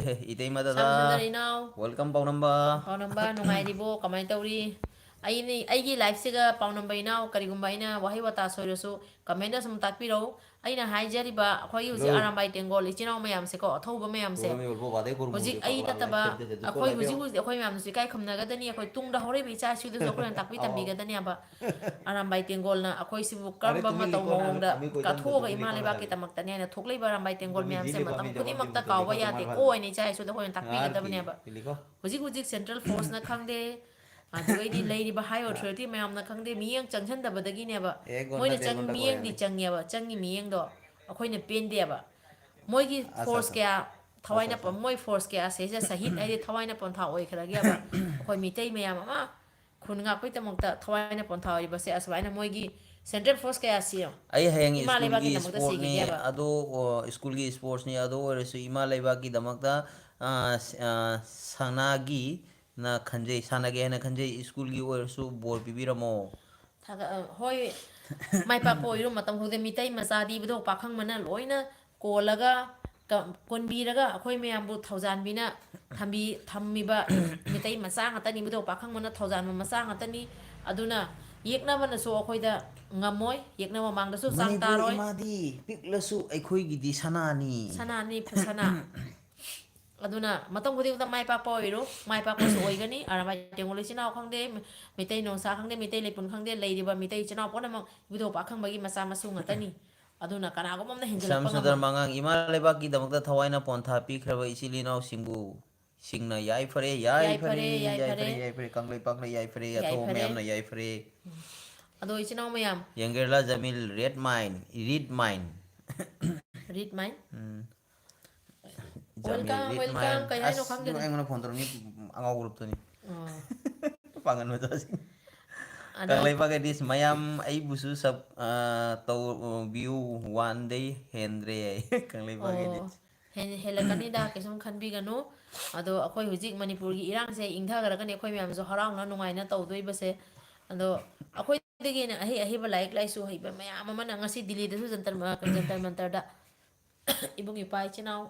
ꯏꯇꯩꯃꯗ꯫ ꯁ꯭ꯌꯥꯝ ꯁꯨꯟꯗꯔ ꯏꯅꯥꯎ꯫ Welcome, ꯄꯥꯎꯅꯝꯕ꯫ ꯄꯥꯎꯅꯝꯕ, ꯅꯨꯡꯉꯥꯏꯔꯤꯕꯣ? ꯀꯃꯥꯏꯅ ꯇꯧꯔꯤ? ꯑꯩꯅ, ꯑꯩꯒꯤ ꯂꯥꯏꯐꯁꯤꯒ ꯄꯥꯎꯅꯝꯕ ꯏꯅꯥꯎ, ꯀꯔꯤꯒꯨꯝꯕ ꯑꯩꯅ ꯋꯥꯍꯩ ꯋꯥꯇꯥ ꯁꯣꯏꯔꯁꯨ, ꯀꯃꯦꯟꯗ ꯁꯨꯝ ꯇꯥꯛꯄꯤꯔꯛꯎ꯫ ꯑꯩꯅ ꯍꯥꯏꯖꯔꯤꯕ ꯑꯩꯈꯣꯏꯒꯤ ꯍꯧꯖꯤꯛ ꯂꯣꯏ꯫ ꯑꯔꯥꯝꯕꯥꯏ ꯇꯦꯡꯒꯣꯜ ꯏꯆꯤꯟ ꯏꯅꯥꯎ ꯃꯌꯥꯝꯁꯦꯀꯣ, ꯑꯊꯧꯕ ꯃꯌꯥꯝꯁꯦ, ꯂꯣꯏ, ꯂꯣꯏ, ꯂꯣꯏ, ꯂꯣꯏ, ꯍꯧꯖꯤꯛ ꯂꯣꯏ, ꯑꯩ ꯂꯣꯏ, ꯅꯠꯇꯕ, ꯂꯣꯏ, ꯂꯣꯏ, ꯑꯩꯈꯣꯏ ꯂꯣꯏ, ꯍꯧꯖꯤꯛ ꯂꯣꯏ꯫ ꯍꯧꯖꯤꯛ ꯑꯩꯈꯣꯏ ꯃꯌꯥꯝꯅꯁꯨ ꯏꯀꯥꯏ ꯈꯨꯝꯅꯒꯗꯅꯤ, ꯑꯩꯈꯣꯏ ꯇꯨꯡꯗ ꯍꯧꯔꯛꯏꯕ ꯏꯆꯥ ꯏꯁꯨꯗꯁꯨ ꯑꯩꯈꯣꯏꯅ ꯇꯥꯛꯄꯤ ꯑꯧ꯫ ꯇꯝꯕꯤꯒꯗꯅꯦꯕ꯫ ꯑꯔꯥꯝꯕꯥꯏ ꯇꯦꯡꯒꯣꯜꯅ ꯑꯩꯈꯣꯏꯁꯤꯕꯨ ꯑꯔꯦ, ꯀꯔꯝꯕ ꯇꯨꯃꯤꯟ ꯃꯇꯧ ꯂꯩꯈꯣ, ꯅꯪ ꯃꯑꯣꯡꯗ ꯑꯃꯤ ꯀꯣꯏ ꯆꯪ ꯀꯠꯊꯣꯛꯑꯒ ꯆꯠꯇꯣꯏꯅꯦ, ꯏꯃꯥ ꯀꯃꯥꯏꯅ ꯂꯩꯕꯥꯛꯀꯤ ꯇꯧꯅꯤ? ꯗꯃꯛꯇꯅꯦ ꯍꯥꯏꯅ ꯊꯣꯛꯂꯛꯏꯕ ꯑꯔꯥꯝꯕꯥꯏ ꯇꯦꯡꯒꯣꯜ ꯅꯨꯃꯤꯠ ꯃꯌꯥꯝꯁꯦ ꯁꯤꯗꯤ ꯃꯇꯝ ꯀꯣ, ꯃꯤꯗꯤ ꯈꯨꯗꯤꯡꯃꯛꯇ ꯂꯩꯈꯣ, ꯀꯥꯎꯕ ꯃꯤꯗꯤ ꯌꯥꯗꯦꯀꯣ ꯂꯩꯈꯣ, ꯍꯥꯏꯅ ꯏꯆꯥ ꯏꯁꯨꯗ ꯑꯩꯈꯣꯏꯅ ꯇꯥꯛꯄꯤ ꯉꯥꯏꯍꯥꯛꯀꯤ ꯀꯗꯕꯅꯦꯕ꯫ ꯂꯤꯂꯤꯀꯣ꯫ ꯍꯧꯖꯤꯛ ꯍꯧꯖꯤꯛ ꯁꯦꯟꯇ꯭ꯔꯦꯜ ꯐꯣꯔꯁꯅ ꯈꯪꯗꯦ, ꯑꯗꯨꯗꯩꯗꯤ ꯂꯩꯔꯤꯕ ꯍꯥꯏ ꯑꯣꯊꯣꯔꯤꯇꯤ ꯃꯌꯥꯝꯅ ꯈꯪꯗꯦ, ꯃꯤꯠꯌꯦꯡ ꯆꯪꯁꯤꯟꯗꯕꯗꯒꯤꯅꯦꯕ꯫ ꯑꯦ, ꯒꯣꯟꯗ ꯃꯣꯏꯅ ꯗꯦ, ꯆꯪ-, ꯒꯣꯟꯗ ꯃꯤꯠꯌꯦꯡꯗꯤ ꯒꯣꯟꯗ꯫ ꯆꯪꯉꯦꯕ, ꯆꯪꯉꯤ ꯃꯤꯠꯌꯦꯡꯗꯣ ꯑꯩꯈꯣꯏꯅ ꯄꯦꯟꯗꯦꯕ꯫ ꯃꯣꯏꯒꯤ ꯑꯠꯆꯥ, ꯐꯣꯔꯁ ꯑꯠꯆꯥ꯫ ꯀꯌꯥ ꯊꯋꯥꯏꯅ ꯑꯠꯆꯥ, ꯑꯠꯆꯥ꯫ ꯄꯣꯟ-, ꯃꯣꯏ ꯐꯣꯔꯁ ꯀꯌꯥꯁꯦ ꯁꯍꯤꯗ ꯍꯥꯏꯗꯤ ꯊꯋꯥꯏꯅ ꯄꯣꯟꯊꯥ ꯑꯣꯏꯈ꯭ꯔꯒꯦꯕ꯫ ꯑꯩꯈꯣꯏ ꯃꯤꯇꯩ ꯃꯌꯥꯝ ꯑꯃ ꯈꯨꯟ ꯉꯥꯛꯄꯒꯤꯗꯃꯛꯇ ꯊꯋꯥꯏꯅ ꯄꯣꯟꯊꯥ ꯑꯣꯏꯔꯤꯕꯁꯦ ꯑꯁꯨꯃꯥꯏꯅ ꯃꯣꯏꯒꯤ ꯁꯦꯟꯇ꯭ꯔꯦꯜ ꯐꯣꯔꯁ ꯀꯌꯥ ꯁꯤ ꯌꯦꯡꯉꯣ꯫ ꯑꯩ ꯍꯌꯦꯡ ꯏꯃꯥ ꯁ꯭ꯀꯨꯜꯒꯤ ꯂꯩꯕꯥꯛꯀꯤꯗꯃꯛꯇ ꯁ꯭ꯄꯣꯔꯠꯅꯤ, ꯁꯤꯈꯤꯒꯦꯕ꯫ ꯑꯗꯣ, ꯑꯣ, ꯁ꯭ꯀꯨꯜꯒꯤ ꯁ꯭ꯄꯣꯔꯠꯁꯅꯤ, ꯑꯗꯨ ꯑꯣꯏꯔꯁꯨ ꯏꯃꯥ ꯂꯩꯕꯥꯛꯀꯤꯗꯃꯛꯇ, ꯑ, ꯁ-, ꯑ, ꯁꯅꯥꯒꯤ ꯅ ꯈꯟꯖꯩ, ꯁꯥꯟꯅꯒꯦ ꯍꯥꯏꯅ ꯈꯟꯖꯩ꯫ ꯁ꯭ꯀꯨꯜꯒꯤ ꯑꯣꯏꯔꯁꯨ ꯕꯣꯔ ꯄꯤꯕꯤꯔꯝꯃꯣ꯫ ꯊꯥꯒꯠ-, ꯑ, ꯍꯣꯏ, ꯃꯥꯏ ꯄꯥꯛꯄ ꯑꯣꯏꯔꯣ꯫ ꯃꯇꯝ ꯈꯨꯗꯤꯡ ꯃꯤꯇꯩ ꯃꯆꯥꯗꯤ ꯏꯕꯨꯙꯧ ꯄꯥꯈꯪꯕꯅ ꯂꯣꯏꯅ ꯀꯣꯜꯂꯒ, ꯀ-, ꯀꯣꯟꯕꯤꯔꯒ ꯑꯩꯈꯣꯏ ꯃꯌꯥꯝꯕꯨ ꯊꯧꯖꯥꯟꯕꯤꯅ ꯊꯝꯕꯤ-, ꯊꯝꯃꯤꯕ ꯃꯤꯇꯩ ꯃꯆꯥ ꯉꯥꯛꯇꯅꯤ, ꯏꯕꯨꯙꯧ ꯄꯥꯈꯪꯕꯅ ꯊꯧꯖꯥꯟꯕ ꯃꯆꯥ ꯉꯥꯛꯇꯅꯤ꯫ ꯑꯗꯨꯅ ꯌꯦꯛꯅꯕꯅꯁꯨ ꯑꯩꯈꯣꯏꯗ ꯉꯝꯃꯣꯏ, ꯌꯦꯛꯅꯕ ꯃꯥꯡꯗꯁꯨ ꯆꯥꯡ ꯃꯅꯤꯄꯨꯔ ꯇꯥꯔꯣꯏ꯫ ꯏꯃꯥꯗꯤ ꯄꯤꯛꯂꯁꯨ ꯑꯩꯈꯣꯏꯒꯤꯗꯤ ꯁꯅꯥꯅꯤ꯫ ꯁꯅꯥꯅꯤ, ꯐ-, ꯁꯅꯥ꯫ ꯑꯗꯨꯅ ꯃꯇꯝ ꯈꯨꯗꯤꯡꯃꯛꯇ ꯃꯥꯏ ꯄꯥꯛꯄ ꯑꯣꯏꯔꯣ, ꯃꯥꯏ ꯄꯥꯛꯄꯁꯨ ꯑꯣꯏꯒꯅꯤ꯫ ꯑꯔꯥꯕꯥꯏ ꯇꯦꯡꯒꯣꯜ ꯏꯆꯤꯟ ꯏꯅꯥꯎ ꯈꯪꯗꯦ, ꯃꯩꯇꯩ ꯅꯣꯡꯁꯥ ꯈꯪꯗꯦ, ꯃꯩꯇꯩ ꯂꯩꯄꯨꯟ ꯈꯪꯗꯦ, ꯂꯩꯔꯤꯕ ꯃꯤꯇꯩ ꯏꯆꯤꯟ ꯏꯅꯥꯎ ꯄꯨꯝꯅꯃꯛ ꯏꯕꯨꯙꯧ ꯄꯥꯈꯪꯕꯒꯤ ꯃꯆꯥ ꯃꯁꯨ ꯉꯥꯛꯇꯅꯤ꯫ ꯑꯗꯨꯅ ꯀꯅꯥꯒꯨꯝꯕ ꯑꯃꯅ ꯍꯦꯟꯖꯤꯜꯂꯛꯄ ꯉꯝꯃꯣꯏ꯫ ꯁ꯭ꯌꯥꯝ ꯁꯨꯟꯗꯔ ꯃꯉꯥꯡ, ꯏꯃꯥ ꯂꯩꯕꯥꯛꯀꯤꯗꯃꯛꯇ ꯊꯋꯥꯏꯅ ꯄꯣꯟꯊꯥ ꯄꯤꯈ꯭ꯔꯕ ꯏꯆꯤꯜ ꯏꯅꯥꯎꯁꯤꯡꯕꯨ ꯁꯤꯡꯅ ꯌꯥꯏꯐꯔꯦ, ꯌꯥꯏꯐꯔꯦ, ꯌꯥꯏꯐꯔꯦ, ꯌꯥꯏꯐꯔꯦ, ꯌꯥꯏꯐꯔꯦ꯫ ꯌꯥꯏꯐꯔꯦ, ꯀꯪꯂꯩꯄꯥꯛꯅ ꯌꯥꯏꯐꯔꯦ, ꯑꯊꯧꯕ ꯌꯥꯏꯐꯔꯦ꯫ ꯃꯌꯥꯝꯅ ꯌꯥꯏꯐꯔꯦ꯫ ꯎꯝ꯫ ꯑꯗꯣ ꯏꯆꯤꯟ ꯏꯅꯥꯎ ꯃꯌꯥꯝ꯫ ꯌꯦꯡꯒꯦꯔꯂꯥ ꯖꯃꯤꯜ, red mine, read mine꯫ Read mine꯫ ꯎꯝ꯫ ꯖꯃꯤꯜ, welcome, red welcome, mine꯫ ꯀꯩ ꯍꯥꯏꯅꯣ ꯑꯁ, ꯈꯪꯗꯦꯗ꯫ ꯑꯩꯉꯣꯟꯗ phone ꯇꯧꯔꯛꯃꯤ, ꯑꯉꯥꯎꯕ group ꯇꯨꯅꯤ꯫ ꯑꯣ꯫ ꯄꯥꯡꯒꯟ ꯃꯆꯥꯁꯤꯡ꯫ ꯑꯗꯣ ꯀꯪꯂꯩꯄꯥꯛ ꯑꯦꯗꯤꯁ ꯃꯌꯥꯝ ꯑꯩꯕꯨꯁꯨ sub, ꯑ, ꯇꯧꯕꯤꯌꯨ, one day ꯍꯦꯟꯗ꯭ꯔꯦ ꯍꯥꯏ꯫ ꯀꯪꯂꯩꯄꯥꯛ ꯑꯣ, ꯑꯦꯗꯤꯁ꯫ ꯍꯦꯟ-, ꯍꯦꯜꯂꯛꯀꯅꯤꯗ, ꯀꯩꯁꯨꯝ ꯈꯟꯕꯤꯒꯅꯨ꯫ ꯑꯗꯣ ꯑꯩꯈꯣꯏ ꯍꯧꯖꯤꯛ ꯃꯅꯤꯄꯨꯔꯒꯤ ꯏꯔꯥꯡꯁꯦ ꯏꯪꯊꯈ꯭ꯔꯒꯅꯤ ꯑꯩꯈꯣꯏ ꯃꯌꯥꯝꯁꯨ ꯍꯔꯥꯎꯅ ꯅꯨꯡꯉꯥꯏꯅ ꯇꯧꯗꯣꯏꯕꯁꯦ꯫ ꯑꯗꯣ ꯑꯩꯈꯣꯏꯗꯒꯤ ꯍꯦꯟꯅ ꯑꯍꯩ ꯑꯍꯩꯕ ꯂꯥꯏꯔꯤꯛ ꯂꯥꯏꯁꯨ ꯍꯩꯕ ꯃꯌꯥꯝ ꯑꯃꯅ ꯉꯁꯤ ꯗꯤꯜꯂꯤꯗꯁꯨ ꯖꯟꯇꯔ ꯃ-, ꯖꯟꯇꯔ ꯃꯟꯇꯔꯗ ꯏꯕꯨꯡ ꯏꯄ꯭ꯋꯥ ꯏꯆꯤꯟ ꯏꯅꯥꯎ,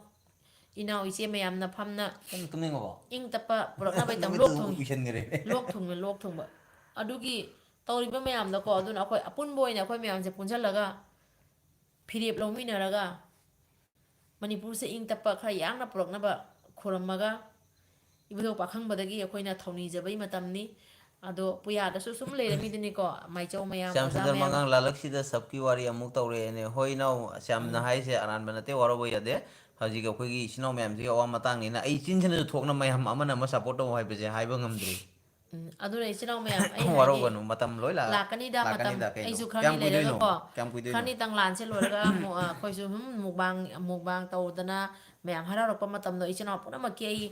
ꯏꯅꯥꯎ ꯏꯆꯦ ꯃꯌꯥꯝꯅ ꯐꯝꯅ ꯅꯪ ꯇꯨꯝꯅꯤꯡꯉꯕꯣ? ꯏꯪ ꯇꯞꯄ ꯄꯨꯔꯛꯅꯕꯒꯤꯗꯃꯛ ꯅꯃꯤꯠꯇꯨ ꯂꯣꯛ ꯊꯨꯡꯉꯤ꯫ ꯎꯏꯁꯟꯈ꯭ꯔꯦ꯫ ꯂꯣꯛ ꯊꯨꯡꯉꯦ, ꯂꯣꯛ ꯊꯨꯡꯕ꯫ ꯑꯗꯨꯒꯤ ꯇꯧꯔꯤꯕ ꯃꯌꯥꯝꯗꯀꯣ, ꯑꯗꯨꯅ ꯑꯩꯈꯣꯏ ꯑꯄꯨꯟꯕ ꯑꯣꯏꯅ ꯑꯩꯈꯣꯏ ꯃꯌꯥꯝꯁꯦ ꯄꯨꯟꯁꯤꯜꯂꯒ ꯐꯤꯔꯦꯞ ꯂꯧꯃꯤꯟꯅꯔꯒ ꯃꯅꯤꯄꯨꯔꯁꯦ ꯏꯪ ꯇꯞꯄ ꯈꯔ ꯌꯥꯡꯅ ꯄꯨꯔꯛꯅꯕ ꯈꯨꯔꯝꯃꯒ ꯏꯕꯨꯙꯧ ꯄꯥꯈꯪꯕꯗꯒꯤ ꯑꯩꯈꯣꯏꯅ ꯊꯧꯅꯤꯖꯕꯒꯤ ꯃꯇꯝꯅꯤ꯫ ꯑꯗꯣ ꯄꯨꯌꯥꯗꯁꯨ ꯁꯨꯝ ꯂꯩꯔꯝꯃꯤꯗꯨꯅꯤꯀꯣ, ꯃꯥꯏꯆꯧ ꯃꯌꯥꯝ, ꯁ꯭ꯌꯥꯝ ꯑꯣꯖꯥ ꯁꯨꯟꯗꯔ ꯃꯌꯥꯝ꯫ ꯃꯉꯥꯡ, ꯂꯥꯂꯛꯁꯤꯗ ꯁꯕꯀꯤ ꯋꯥꯔꯤ ꯑꯃꯨꯛ ꯇꯧꯔꯛꯑꯦꯅꯦ꯫ ꯍꯣꯏ ꯏꯅꯥꯎ, ꯁ꯭ꯌꯥꯝꯅ ꯎꯝ꯫ ꯍꯥꯏꯁꯦ ꯑꯔꯥꯟꯕ ꯅꯠꯇꯦ, ꯋꯥꯔꯧꯕ ꯌꯥꯗꯦ꯫ ꯍꯧꯖꯤꯛ ꯑꯩꯈꯣꯏꯒꯤ ꯏꯆꯤꯟ ꯏꯅꯥꯎ ꯃꯌꯥꯝꯁꯤꯒꯤ ꯑꯋꯥ ꯃꯇꯥꯡꯅꯤꯅ ꯑꯩ ꯆꯤꯟꯁꯤꯅꯁꯨ ꯊꯣꯛꯅ ꯃꯌꯥꯝ ꯑꯃꯅ ꯑꯃ support ꯇꯧ ꯍꯥꯏꯕꯁꯦ ꯍꯥꯏꯕ ꯉꯝꯗ꯭ꯔꯤ꯫ ꯎꯝ, ꯑꯗꯨꯅ ꯏꯆꯤꯟ ꯏꯅꯥꯎ ꯃꯌꯥꯝ, ꯑꯩ ꯍꯥꯏꯗꯤ ꯋꯥꯔꯧꯒꯅꯨ, ꯃꯇꯝ ꯂꯣꯏ ꯂꯥꯛ-, ꯂꯥꯛꯀꯅꯤꯗ, ꯃꯇꯝ꯫ ꯂꯥꯛꯀꯅꯤꯗ ꯀꯩꯅꯣ꯫ ꯑꯩꯁꯨ ꯈꯔꯅꯤ ꯀꯌꯥꯝ ꯀꯨꯏꯗꯣꯏꯅꯣ? ꯂꯩꯔꯒꯀꯣ, ꯀꯌꯥꯝ ꯀꯨꯏꯗꯣꯏꯅꯣ? ꯈꯔꯅꯤꯇꯪ ꯂꯥꯟꯁꯦ ꯂꯣꯏꯔꯒ ꯑꯃꯨꯛ, ꯑ, ꯑꯩꯈꯣꯏꯁꯨ ꯁꯨꯝ mukbang, mukbang ꯇꯧꯗꯅ ꯃꯌꯥꯝ ꯍꯔꯥꯎꯔꯛꯄ ꯃꯇꯝꯗꯣ ꯏꯆꯤꯟ ꯏꯅꯥꯎ ꯄꯨꯝꯅꯃꯛꯀꯤ ꯑꯩ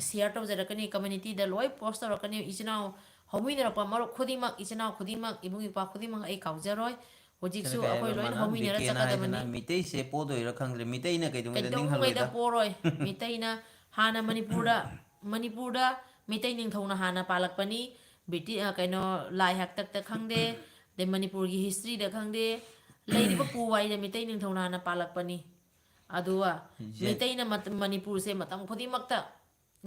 share ꯇꯧꯖꯔꯛꯀꯅꯤ, communityꯗ ꯂꯣꯏ post ꯇꯧꯔꯛꯀꯅꯤ꯫ ꯏꯆꯤꯟ ꯏꯅꯥꯎ ꯍꯧꯃꯤꯟꯅꯔꯛꯄ ꯃꯔꯨꯞ ꯈꯨꯗꯤꯡꯃꯛ, ꯏꯆꯤꯟ ꯏꯅꯥꯎ ꯈꯨꯗꯤꯡꯃꯛ, ꯏꯕꯨꯡ ꯏꯄ꯭ꯋꯥ ꯈꯨꯗꯤꯡꯃꯛ ꯑꯩ ꯀꯥꯎꯖꯔꯣꯏ꯫ ꯍꯧꯖꯤꯛꯁꯨ ꯁꯤꯅ ꯀꯩ ꯑꯩꯈꯣꯏ ꯍꯥꯏꯕ ꯂꯣꯏꯅ ꯃꯥꯅ? ꯍꯧꯃꯤꯟꯅꯔ ꯕꯤ ꯀꯦꯅ ꯆꯠꯀꯗꯕꯅꯤ꯫ ꯍꯥꯏꯁꯤꯅ ꯃꯤꯇꯩꯁꯦ ꯄꯣꯗꯣꯏꯔꯥ ꯈꯪꯗ꯭ꯔꯦ, ꯃꯤꯇꯩꯅ ꯀꯩꯗꯧꯉꯩꯗ ꯀꯩꯗꯧꯉꯩꯗ ꯅꯤꯡꯍꯜꯂꯣꯏꯗ? ꯄꯣꯔꯣꯏ꯫ ꯃꯤꯇꯩꯅ ꯍꯥꯟꯅ ꯃꯅꯤꯄꯨꯔꯗ, ꯃꯅꯤꯄꯨꯔꯗ ꯃꯤꯇꯩ ꯅꯤꯡꯊꯧꯅ ꯍꯥꯟꯅ ꯄꯥꯜꯂꯛꯄꯅꯤ꯫ ꯕ꯭ꯔꯤꯇꯤ-, ꯑ, ꯀꯩꯅꯣ, ꯂꯥꯏ ꯍꯥꯛꯇꯛꯇ ꯈꯪꯗꯦ, ꯑꯗꯩ ꯃꯅꯤꯄꯨꯔꯒꯤ historyꯗ ꯈꯪꯗꯦ, ꯂꯩꯔꯤꯕ ꯄꯨꯋꯥꯔꯤꯗ ꯃꯤꯇꯩ ꯅꯤꯡꯊꯧꯅ ꯍꯥꯟꯅ ꯄꯥꯜꯂꯛꯄꯅꯤ꯫ ꯑꯗꯨꯒ ꯖꯦ-, ꯃꯤꯇꯩꯅ ꯃꯠ-, ꯃꯅꯤꯄꯨꯔꯁꯦ ꯃꯇꯝ ꯈꯨꯗꯤꯡꯃꯛꯇ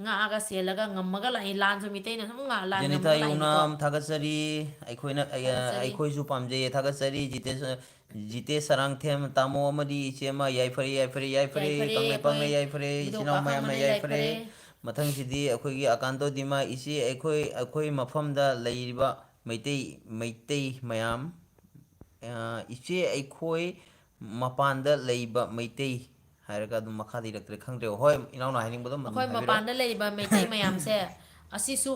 ꯉꯥꯛꯑꯒ ꯁꯦꯜꯂꯒ ꯉꯝꯃꯒ ꯂꯥꯛꯏ꯫ ꯂꯥꯟꯁꯨ ꯃꯤꯇꯩꯅ ꯁꯨꯝ ꯉꯥ-, ꯂꯥꯟ ꯖꯦꯅꯤꯊꯥ ꯉꯝꯃꯒ ꯂꯥꯛꯏꯅꯤꯀꯣ꯫ ꯌꯨꯝꯅꯥꯝ ꯊꯥꯒꯠꯆꯔꯤ꯫ ꯑꯩꯈꯣꯏꯅ, ꯑ, ꯊꯥꯒꯠꯆꯔꯤ꯫ ꯑꯩꯈꯣꯏꯁꯨ ꯄꯥꯝꯖꯩꯌꯦ꯫ ꯊꯥꯒꯠꯆꯔꯤ꯫ ꯖꯤꯇꯦꯁ-, ꯖꯤꯇꯦꯁ ꯁꯔꯥꯡꯊꯦꯝ, ꯇꯥꯃꯣ ꯑꯃꯗꯤ ꯏꯆꯦ ꯑꯃ, ꯌꯥꯏꯐꯔꯦ, ꯌꯥꯏꯐꯔꯦ, ꯌꯥꯏꯐꯔꯦ꯫ ꯌꯥꯏꯐꯔꯦ, ꯀꯪꯂꯩꯄꯥꯛꯅ ꯑꯩꯈꯣꯏ ꯌꯥꯏꯐꯔꯦ, ꯏꯕꯨꯙꯧ ꯏꯆꯤꯟ ꯏꯅꯥꯎ ꯃꯌꯥꯝꯅ ꯄꯥꯈꯪꯕꯅ ꯌꯥꯏꯐꯔꯦ꯫ ꯌꯥꯏꯐꯔꯦ꯫ ꯃꯊꯪꯁꯤꯗꯤ ꯑꯩꯈꯣꯏꯒꯤ ꯑꯀꯥꯟꯇꯣ ꯗꯤꯃꯥ, ꯏꯆꯦ ꯑꯩꯈꯣꯏ, ꯑꯩꯈꯣꯏ ꯃꯐꯝꯗ ꯂꯩꯔꯤꯕ ꯃꯩꯇꯩ, ꯃꯩꯇꯩ ꯃꯌꯥꯝ, ꯑ, ꯏꯆꯦ ꯑꯩꯈꯣꯏ ꯃꯄꯥꯟꯗ ꯂꯩꯕ ꯃꯩꯇꯩ ꯍꯥꯏꯔꯒ ꯑꯗꯨꯝ ꯃꯈꯥꯗ ꯏꯔꯛꯇ꯭ꯔꯦ, ꯈꯪꯗ꯭ꯔꯦ꯫ ꯍꯣꯏ, ꯏꯅꯥꯎꯅ ꯍꯥꯏꯅꯤꯡꯕꯗꯣ ꯑꯗꯨꯝ ꯑꯩꯈꯣꯏ ꯍꯥꯏꯕꯤꯔꯛꯑꯣ꯫ ꯃꯄꯥꯟꯗ ꯂꯩꯔꯤꯕ ꯃꯩꯇꯩ ꯃꯌꯥꯝꯁꯦ, ꯑꯁꯤꯁꯨ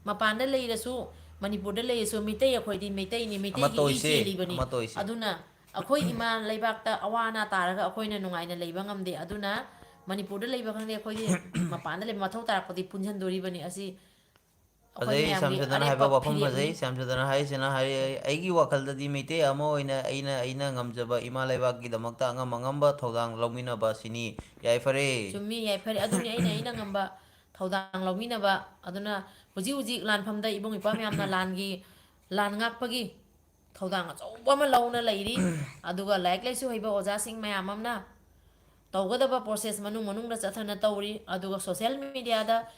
ꯃꯄꯥꯟꯗ ꯂꯩꯔꯁꯨ, ꯃꯅꯤꯄꯨꯔꯗ ꯂꯩꯔꯁꯨ, ꯃꯤꯇꯩ ꯑꯩꯈꯣꯏꯗꯤ ꯃꯩꯇꯩꯅꯤ, ꯑꯃꯠꯇ ꯃꯩꯇꯩꯒꯤ ꯏ ꯑꯣꯏꯁꯦ, ꯆꯦꯜꯂꯤꯕꯅꯤ꯫ ꯑꯃꯠꯇ ꯑꯣꯏꯁꯦ꯫ ꯑꯗꯨꯅ ꯑꯩꯈꯣꯏ ꯏꯃꯥ ꯂꯩꯕꯥꯛꯇ ꯑꯋꯥ ꯑꯅꯥ ꯇꯥꯔꯒ ꯑꯩꯈꯣꯏꯅ ꯅꯨꯡꯉꯥꯏꯅ ꯂꯩꯕ ꯉꯝꯗꯦ꯫ ꯑꯗꯨꯅ ꯃꯅꯤꯄꯨꯔꯗ ꯂꯩꯕ ꯈꯪꯗꯦ, ꯑꯩꯈꯣꯏꯗꯤ ꯃꯄꯥꯟꯗ ꯂꯩꯕ ꯃꯊꯧ ꯇꯥꯔꯛꯄꯗꯤ ꯄꯨꯟꯁꯤꯟꯗꯣꯔꯤꯕꯅꯤ꯫ ꯑꯁꯤ ꯑꯩꯈꯣꯏ ꯐꯖꯩ, ꯃꯌꯥꯝꯒꯤ ꯁ꯭ꯌꯥꯝꯁꯨꯟꯗꯔꯅ ꯍꯥꯏꯕ ꯑꯔꯦꯞꯄ ꯋꯥꯐꯝ ꯐꯤꯔꯦꯞꯅꯤ꯫ ꯐꯖꯩ꯫ ꯁ꯭ꯌꯥꯝꯁꯨꯟꯗꯔꯅ ꯍꯥꯏꯔꯤꯁꯤꯅ ꯍꯥꯏꯔꯦ, "ꯑꯩꯒꯤ ꯋꯥꯈꯜꯗꯗꯤ ꯃꯩꯇꯩ ꯑꯃ ꯑꯣꯏꯅ ꯑꯩꯅ, ꯑꯩꯅ ꯉꯝꯖꯕ ꯏꯃꯥ ꯂꯩꯕꯥꯛꯀꯤꯗꯃꯛꯇ ꯑꯉꯝ ꯑꯉꯝꯕ ꯊꯧꯗꯥꯡ ꯂꯧꯃꯤꯟꯅꯕ ꯑꯁꯤꯅꯤ"꯫ ꯌꯥꯏꯐꯔꯦ꯫ ꯆꯨꯝꯃꯤ, ꯌꯥꯏꯐꯔꯦ꯫ ꯑꯗꯨꯅꯤ ꯑꯩꯅ, ꯑꯩꯅ ꯉꯝꯕ ꯊꯧꯗꯥꯡ ꯂꯧꯃꯤꯟꯅꯕ꯫ ꯑꯗꯨꯅ ꯍꯧꯖꯤꯛ ꯍꯧꯖꯤꯛ ꯂꯥꯟꯐꯝꯗ ꯏꯕꯨꯡ ꯏꯄ꯭ꯋꯥ ꯃꯌꯥꯝꯅ ꯂꯥꯟꯒꯤ, ꯂꯥꯟ ꯉꯥꯛꯄꯒꯤ ꯊꯧꯗꯥꯡ ꯑꯆꯧꯕ ꯑꯃ ꯂꯧꯅ ꯂꯩꯔꯤ꯫ ꯑꯗꯨꯒ ꯂꯥꯏꯔꯤꯛ ꯂꯥꯏꯁꯨ ꯍꯩꯕ ꯑꯣꯖꯥꯁꯤꯡ ꯃꯌꯥꯝ ꯑꯃꯅ ꯇꯧꯒꯗꯕ process ꯃꯅꯨꯡ ꯃꯅꯨꯡꯗ ꯆꯠꯊꯅ ꯇꯧꯔꯤ꯫ ꯑꯗꯨꯒ social mediaꯗ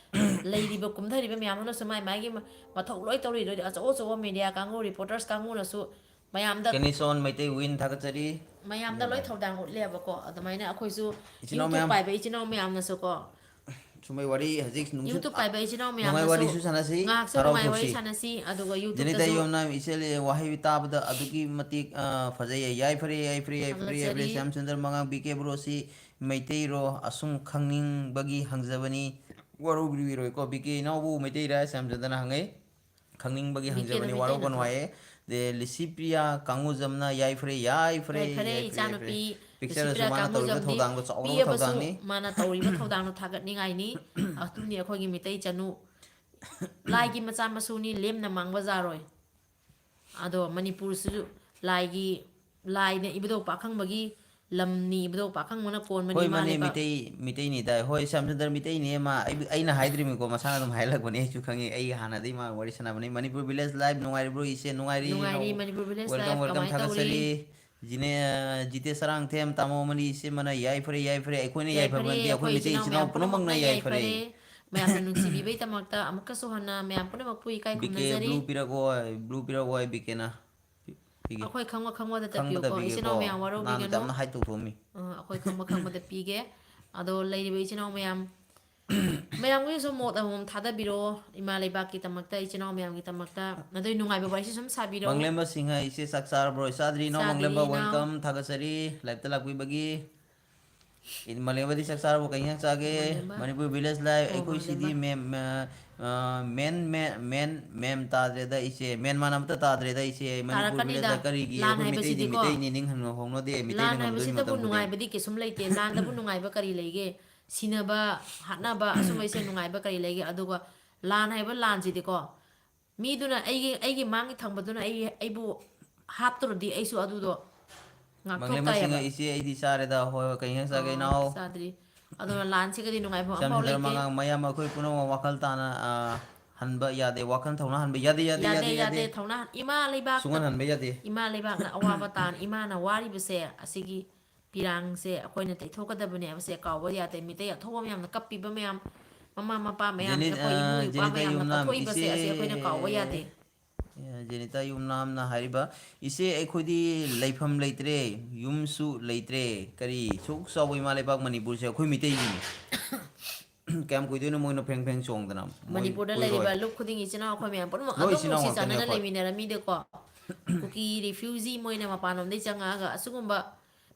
ꯂꯩꯔꯤꯕ, ꯀꯨꯝꯊꯔꯤꯕ ꯃꯌꯥꯝ ꯑꯃꯅꯁꯨ ꯃꯥꯏ ꯃꯥꯏꯒꯤ ꯃ-, ꯃꯊꯧ ꯂꯣꯏ ꯇꯧꯔꯤ꯫ ꯑꯗꯨꯗꯤ ꯑꯆꯧ ꯑꯆꯧꯕ media ꯀꯥꯡꯕꯨ, reporters ꯀꯥꯡꯕꯨꯅꯁꯨ ꯃꯌꯥꯝꯗ, Kenison ꯃꯩꯇꯩ ꯋꯤꯟ ꯊꯥꯒꯠꯆꯔꯤ꯫ ꯃꯌꯥꯝꯗ ꯂꯣꯏ ꯊꯧꯗꯥꯡ ꯎꯠꯂꯦꯕꯀꯣ꯫ ꯑꯗꯨꯃꯥꯏꯅ ꯑꯩꯈꯣꯏꯁꯨ ꯏꯆꯤꯟ ꯏꯅꯥꯎ YouTube ꯃꯌꯥꯝ, ꯄꯥꯏꯕ ꯏꯆꯤꯟ ꯏꯅꯥꯎ ꯃꯌꯥꯝꯅꯁꯨꯀꯣ, ꯁꯨꯝꯕꯩ ꯋꯥꯔꯤ ꯍꯧꯖꯤꯛ ꯅꯨꯡꯁꯨ-, YouTube ꯄꯥꯏꯕ ꯏꯆꯤꯟ ꯏꯅꯥꯎ ꯅꯨꯡꯉꯥꯏ ꯃꯌꯥꯝꯅꯁꯨ ꯋꯥꯔꯤꯁꯨ ꯁꯥꯟꯅꯁꯤ, ꯉꯥꯏꯍꯥꯛꯁꯨ ꯅꯨꯡꯉꯥꯏ ꯋꯥꯔꯤ ꯍꯔꯥꯎꯊꯣꯛꯁꯤ꯫ ꯁꯥꯟꯅꯁꯤ꯫ ꯑꯗꯨꯒ ꯖꯦꯅꯤꯇꯥ YouTubeꯇꯁꯨ ꯌꯣꯝꯅꯥꯝ ꯏꯆꯦꯜ ꯋꯥꯍꯩ ꯇꯥꯕꯗ ꯑꯗꯨꯛꯀꯤ ꯃꯇꯤꯛ, ꯑ, ꯐꯖꯩ꯫ ꯌꯥꯏꯐꯔꯦ, ꯌꯥꯏꯐꯔꯦ, ꯌꯥꯏꯐꯔꯦ, ꯌꯥꯏꯐꯔꯦ꯫ ꯊꯥꯒꯠꯆꯔꯤ꯫ ꯁ꯭ꯌꯥꯝꯁꯨꯟꯗꯔ ꯃꯉꯥꯡ, ꯕꯤ ꯀꯦ ꯕ꯭ꯔꯣꯁꯤ ꯃꯩꯇꯩꯔꯣ? ꯑꯁꯨꯝ ꯈꯪꯅꯤꯡꯕꯒꯤ ꯍꯪꯖꯕꯅꯤ꯫ ꯋꯥꯔꯧꯕꯤꯔꯣꯏꯀꯣ꯫ ꯕꯤ ꯀꯦ ꯏꯅꯥꯎꯕꯨ ꯃꯩꯇꯩꯔꯥ? ꯁ꯭ꯌꯥꯝꯁꯨꯟꯗꯔꯅ ꯍꯪꯉꯛꯏ꯫ ꯈꯪꯅꯤꯡꯕꯒꯤ ꯕꯤ ꯀꯦꯅ ꯍꯪꯖꯕꯅꯤ, ꯃꯩꯇꯩ ꯋꯥꯔꯧꯒꯅꯨ ꯅꯠꯇ꯭ꯔꯣ? ꯍꯥꯏꯌꯦ꯫ ꯑꯗꯩ ꯂꯤꯁꯤꯄ꯭ꯔꯤꯌꯥ ꯀꯥꯡꯉꯨꯖꯝꯅ ꯌꯥꯏꯐꯔꯦ, ꯌꯥꯏꯐꯔꯦ, ꯌꯥꯏꯐꯔꯦ, ꯌꯥꯏꯐꯔꯦ, ꯌꯥꯏꯐꯔꯦ꯫ ꯏꯆꯥꯅꯨꯄꯤ ꯄꯤꯛꯆꯔꯁꯨ ꯂꯤꯁꯤꯄ꯭ꯔꯤꯌꯥ ꯃꯥꯅ ꯇꯧꯔꯤꯕ ꯀꯥꯡꯉꯨꯖꯝꯗꯤ ꯊꯧꯗꯥꯡꯗꯣ ꯆꯥꯎꯔꯕ ꯄꯤꯛꯑꯕꯁꯨ ꯊꯧꯗꯥꯡꯅꯤ꯫ ꯃꯥꯅ ꯇꯧꯔꯤꯕ ꯊꯧꯗꯥꯡꯗꯣ ꯊꯥꯒꯠꯅꯤꯡꯉꯥꯏꯅꯤ꯫ ꯑꯗꯨꯅꯤ ꯑꯩꯈꯣꯏꯒꯤ ꯃꯤꯇꯩ ꯆꯅꯨ꯫ ꯂꯥꯏꯒꯤ ꯃꯆꯥ ꯃꯁꯨꯅꯤ, ꯂꯦꯝꯅ ꯃꯥꯡꯕ ꯌꯥꯔꯣꯏ꯫ ꯑꯗꯣ ꯃꯅꯤꯄꯨꯔꯁꯤꯁꯨ ꯂꯥꯏꯒꯤ, ꯂꯥꯏꯅ ꯏꯕꯨꯙꯧ ꯄꯥꯈꯪꯕꯒꯤ ꯂꯝꯅꯤ, ꯏꯕꯨꯙꯧ ꯄꯥꯈꯪꯕꯅ ꯀꯣꯟꯕꯅꯤ, ꯍꯣꯏ, ꯃꯥꯅꯦ, ꯏꯃꯥ ꯂꯩꯕꯥꯛ꯫ ꯃꯤꯇꯩ, ꯃꯤꯇꯩꯅꯤ ꯇꯥꯏ꯫ ꯍꯣꯏ, ꯁ꯭ꯌꯥꯝꯁꯨꯟꯗꯔ ꯃꯤꯇꯩꯅꯤ꯫ ꯃꯥ, ꯑꯩ, ꯑꯩꯅ ꯍꯥꯏꯗ꯭ꯔꯤꯕꯅꯤꯀꯣ, ꯃꯁꯥꯅ ꯑꯗꯨꯝ ꯍꯥꯏꯍꯜꯂꯛꯄꯅꯦ꯫ ꯑꯩꯁꯨ ꯈꯪꯉꯤ, ꯑꯩ ꯍꯥꯟꯅꯗꯩ ꯃꯥ ꯋꯥꯔꯤ ꯁꯥꯟꯅꯕꯅꯤ꯫ ꯃꯅꯤꯄꯨꯔ ꯚꯤꯂꯦꯖ ꯂꯥꯏꯚ ꯅꯨꯡꯉꯥꯏꯔꯤꯕ꯭ꯔꯣ ꯏꯆꯦ? ꯅꯨꯡꯉꯥꯏꯔꯤ, ꯅꯨꯡꯉꯥꯏꯔꯤ, ꯏꯅꯥꯎꯕꯨ꯫ Manipur village Welcome, life welcome ꯀꯃꯥꯏꯅ ꯇꯧꯔꯤ? ꯊꯥꯒꯠꯆꯔꯤ꯫ ꯖꯤꯅꯦ-, ꯑ, ꯖꯤꯇꯦꯁ ꯁꯔꯥꯡꯊꯦꯝ, ꯇꯥꯃꯣ ꯑꯃꯅꯤ ꯏꯆꯦ ꯑꯃꯅ ꯌꯥꯏꯐꯔꯦ, ꯌꯥꯏꯐꯔꯦ꯫ ꯑꯩꯈꯣꯏꯅ ꯌꯥꯏꯐꯕ ꯌꯥꯏꯐꯔꯦ, ꯅꯠꯇꯦ, ꯑꯩꯈꯣꯏ ꯑꯩꯈꯣꯏ ꯃꯩꯇꯩ ꯏꯆꯤꯟ ꯏꯆꯤꯟ ꯏꯅꯥꯎ ꯏꯅꯥꯎ ꯄꯨꯝꯅꯃꯛꯅ ꯄꯨꯝꯅꯃꯛꯅ ꯌꯥꯏꯐꯔꯦ꯫ ꯌꯥꯏꯐꯔꯦ꯫ ꯃꯌꯥꯝꯅ ꯅꯨꯡꯁꯤꯕꯤꯕꯩꯗꯃꯛꯇ ꯑꯃꯨꯛꯀꯁꯨ ꯍꯟꯅ ꯃꯌꯥꯝ ꯄꯨꯝꯅꯃꯛꯄꯨ ꯏꯀꯥꯏ ꯕꯤ ꯀꯦ ꯈꯨꯔꯨꯝꯖꯔꯤ꯫ ꯕ꯭ꯂꯨ ꯄꯤꯔꯛꯑꯣ, ꯕ꯭ꯂꯨ ꯄꯤꯔꯛꯑꯣ, ꯕꯤ ꯀꯦꯅ꯫ ꯄꯤꯒꯦ꯫ ꯑꯩꯈꯣꯏ ꯈꯪꯕ ꯈꯪꯕꯗ ꯈꯪꯕꯗ ꯇꯞꯄꯤꯌꯨꯀꯣ, ꯏꯆꯤꯟ ꯏꯅꯥꯎ ꯄꯤꯒꯦꯀꯣ꯫ ꯃꯌꯥꯝ ꯅꯥꯟꯅ ꯋꯥꯔꯧꯕꯤꯒꯅꯨ꯫ ꯆꯝꯅ ꯍꯥꯏꯗꯣꯛꯊꯣꯛꯑꯝꯃꯤ꯫ ꯑ, ꯑꯩꯈꯣꯏ ꯈꯪꯕ ꯈꯪꯕꯗ ꯄꯤꯒꯦ꯫ ꯑꯗꯣ ꯂꯩꯔꯤꯕ ꯏꯆꯤꯟ ꯏꯅꯥꯎ ꯃꯌꯥꯝ, ꯃꯌꯥꯝꯒꯤꯁꯨ ꯃꯣꯠ ꯑꯃꯃꯝ ꯊꯥꯗꯕꯤꯔꯛꯑꯣ, ꯏꯃꯥ ꯂꯩꯕꯥꯛꯀꯤꯗꯃꯛꯇ, ꯏꯆꯤꯟ ꯏꯅꯥꯎ ꯃꯌꯥꯝꯒꯤꯗꯃꯛꯇ꯫ ꯑꯗꯨꯏ ꯅꯨꯡꯉꯥꯏꯕ ꯋꯥꯔꯤꯁꯤ ꯁꯨꯝ ꯁꯥꯕꯤꯔꯣ꯫ ꯃꯪꯂꯦꯝꯕ ꯁꯤꯡꯍ, ꯏꯆꯦ ꯆꯥꯛ ꯆꯥꯔꯕ꯭ꯔꯣ? ꯆꯥꯗ꯭ꯔꯤ ꯏꯅꯥꯎ꯫ ꯆꯥꯗ꯭ꯔꯤ ꯃꯪꯂꯦꯝꯕ, ꯏꯅꯥꯎ꯫ Welcome, ꯊꯥꯒꯠꯆꯔꯤ live ꯇ ꯂꯥꯛꯄꯤꯕꯒꯤ꯫ ꯏ-, ꯃꯪꯂꯦꯝꯕꯗꯤ ꯆꯥꯛ ꯆꯥꯔꯕꯣ? ꯀꯩ ꯏꯟꯁꯥꯡ ꯆꯥꯒꯦ? ꯃꯪꯂꯦꯝꯕ꯫ Manipur village life. ꯑꯣ, ꯑꯩꯈꯣꯏ ꯁꯤꯗꯤ ꯃꯪꯂꯦꯝꯕ꯫ ꯃꯦꯝ, ꯑ, ꯑ, ꯃꯦꯟ, ꯃꯦ-, ꯃꯦꯟ, ꯃꯦꯝ ꯇꯥꯗ꯭ꯔꯦꯗ ꯏꯆꯦ꯫ ꯃꯦꯟ ꯃꯥꯟ ꯑꯝꯇ ꯇꯥꯗ꯭ꯔꯦꯗ ꯏꯆꯦ꯫ ꯃꯅꯤꯄꯨꯔ ꯇꯥꯔꯛꯀꯅꯤꯗ꯫ ꯚꯤꯂꯦꯖꯇ ꯀꯔꯤꯒꯤ ꯂꯥꯟ ꯑꯩꯈꯣꯏ ꯃꯤꯇꯩꯗꯤ ꯍꯥꯏꯕꯁꯤꯗꯤꯀꯣ, ꯃꯤꯇꯩꯅꯤ ꯅꯤꯡꯍꯟꯅ ꯍꯧꯅꯗꯦ ꯃꯤꯇꯩꯅ ꯂꯥꯟ ꯉꯝꯗꯣꯏ ꯍꯥꯏꯕꯁꯤꯗꯕꯨ ꯃꯇꯝꯕꯨꯗꯤ꯫ ꯅꯨꯡꯉꯥꯏꯕꯗꯤ ꯀꯩꯁꯨꯝ ꯂꯩꯇꯦ꯫ ꯂꯥꯟꯗꯕꯨ ꯅꯨꯡꯉꯥꯏꯕ ꯀꯔꯤ ꯂꯩꯒꯦ? ꯁꯤꯅꯕ, ꯍꯥꯠꯅꯕ, ꯑꯁꯨꯝꯕꯩꯁꯦ ꯅꯨꯡꯉꯥꯏꯕ ꯀꯔꯤ ꯂꯩꯒꯦ? ꯑꯗꯨꯒ ꯂꯥꯟ ꯍꯥꯏꯕ ꯂꯥꯟꯁꯤꯗꯤꯀꯣ, ꯃꯤꯗꯨꯅ, ꯑꯩꯒꯤ, ꯑꯩꯒꯤ ꯃꯥꯡꯒꯤ ꯊꯪꯕꯗꯨꯅ ꯑꯩ, ꯑꯩꯕꯨ ꯍꯥꯠꯇꯨꯔꯗꯤ ꯑꯩꯁꯨ ꯑꯗꯨꯗꯣ ꯃꯪꯂꯦꯝꯕ ꯉꯥꯛꯊꯣꯛꯇ ꯁꯤꯡꯍ, ꯌꯥꯕ꯫ ꯏꯆꯦ ꯑꯩꯗꯤ ꯆꯥꯔꯦꯗ꯫ ꯍꯣꯏ, ꯍꯣꯏ, ꯀꯩ ꯏꯟꯁꯥꯡ ꯆꯥꯒꯦ ꯑꯥ, ꯏꯅꯥꯎ? ꯆꯥꯗ꯭ꯔꯤ꯫ ꯑꯗꯨꯅ ꯂꯥꯟꯁꯤꯒꯗꯤ ꯅꯨꯡꯉꯥꯏꯐꯝ ꯑꯝꯐꯥꯎ ꯏꯆꯝꯁꯤꯡꯗ ꯂꯩꯇꯦ꯫ ꯃꯉꯥꯡ ꯃꯌꯥꯝ ꯑꯩꯈꯣꯏ ꯄꯨꯝꯅꯃꯛ ꯋꯥꯈꯜ ꯇꯥꯅ, ꯑ, ꯍꯟꯕ ꯌꯥꯗꯦ꯫ ꯋꯥꯈꯜ ꯊꯧꯅꯥ ꯍꯟꯕ ꯌꯥꯗꯦ, ꯌꯥꯗꯦ, ꯌꯥꯗꯦ, ꯌꯥꯗꯦ, ꯌꯥꯗꯦ꯫ ꯊꯧꯅꯥ ꯏꯃꯥ ꯂꯩꯕꯥꯛꯇ, ꯁꯨꯡꯍꯟ ꯍꯟꯕ ꯌꯥꯗꯦ꯫ ꯏꯃꯥ ꯂꯩꯕꯥꯛꯅ ꯑꯋꯥꯕ ꯇꯥꯟ, ꯏꯃꯥꯅ ꯋꯥꯔꯤꯕꯁꯦ ꯑꯁꯤꯒꯤ ꯄꯤꯔꯥꯡꯁꯦ ꯑꯩꯈꯣꯏꯅ ꯇꯩꯊꯣꯛꯀꯗꯕꯅꯦ ꯍꯥꯏꯕꯁꯦ ꯀꯥꯎꯕ ꯌꯥꯗꯦ꯫ ꯃꯤꯇꯩ ꯑꯊꯧꯕ ꯃꯌꯥꯝꯅ ꯀꯞꯄꯤꯕ ꯃꯌꯥꯝ, ꯃꯃꯥ ꯃꯄꯥ ꯃꯌꯥꯝ, ꯖꯦꯅꯤ-, ꯑꯩꯈꯣꯏ ꯏꯕꯨꯡ ꯑ, ꯏꯄ꯭ꯋꯥ ꯖꯦꯅꯤꯇꯥ ꯃꯌꯥꯝꯅ ꯌꯨꯝꯅꯥꯝ ꯀꯠꯊꯣꯛꯏꯕꯁꯦ ꯏꯆꯦ꯫ ꯑꯁꯤ ꯑꯩꯈꯣꯏꯅ ꯀꯥꯎꯕ ꯌꯥꯗꯦ꯫ ꯑꯦ, ꯖꯦꯅꯤꯇꯥ ꯌꯨꯝꯅꯥꯝꯅ ꯍꯥꯏꯔꯤꯕ, "ꯏꯆꯦ, ꯑꯩꯈꯣꯏꯗꯤ ꯂꯩꯐꯝ ꯂꯩꯇ꯭ꯔꯦ, ꯌꯨꯝꯁꯨ ꯂꯩꯇ꯭ꯔꯦ, ꯀꯔꯤ ꯁꯨꯛ ꯆꯥꯎꯕ ꯏꯃꯥ ꯂꯩꯕꯥꯛ ꯃꯅꯤꯄꯨꯔꯁꯦ ꯑꯩꯈꯣꯏ ꯃꯤꯇꯩꯒꯤꯅꯤ꯫ ꯀꯌꯥꯝ ꯀꯨꯏꯗꯣꯏꯅꯣ ꯃꯣꯏꯅ ꯐꯦꯡ ꯐꯦꯡ ꯆꯣꯡꯗꯅ? ꯃꯣꯏ ꯃꯅꯤꯄꯨꯔꯗ ꯀꯨꯏꯔꯣꯏ꯫ ꯂꯩꯔꯤꯕ ꯂꯨꯞ ꯈꯨꯗꯤꯡꯒꯤ ꯏꯆꯤꯟ ꯏꯅꯥꯎ ꯑꯩꯈꯣꯏ ꯃꯌꯥꯝ ꯄꯨꯝꯅꯃꯛ ꯂꯣꯏ ꯑꯗꯨꯝ ꯏꯆꯤꯟ ꯏꯅꯥꯎ ꯅꯨꯡꯁꯤ ꯉꯥꯛꯇꯅꯤ ꯆꯥꯟꯅꯅ ꯑꯩꯈꯣꯏ꯫ ꯂꯩꯃꯤꯟꯅꯔꯝꯃꯤꯗꯀꯣ꯫ ꯀꯨꯀꯤ ꯔꯤꯐ꯭ꯌꯨꯖꯤ ꯃꯣꯏꯅ ꯃꯄꯥꯟꯂꯣꯝꯗꯒꯤ ꯆꯪꯉꯛꯑꯒ ꯑꯁꯤꯒꯨꯝꯕ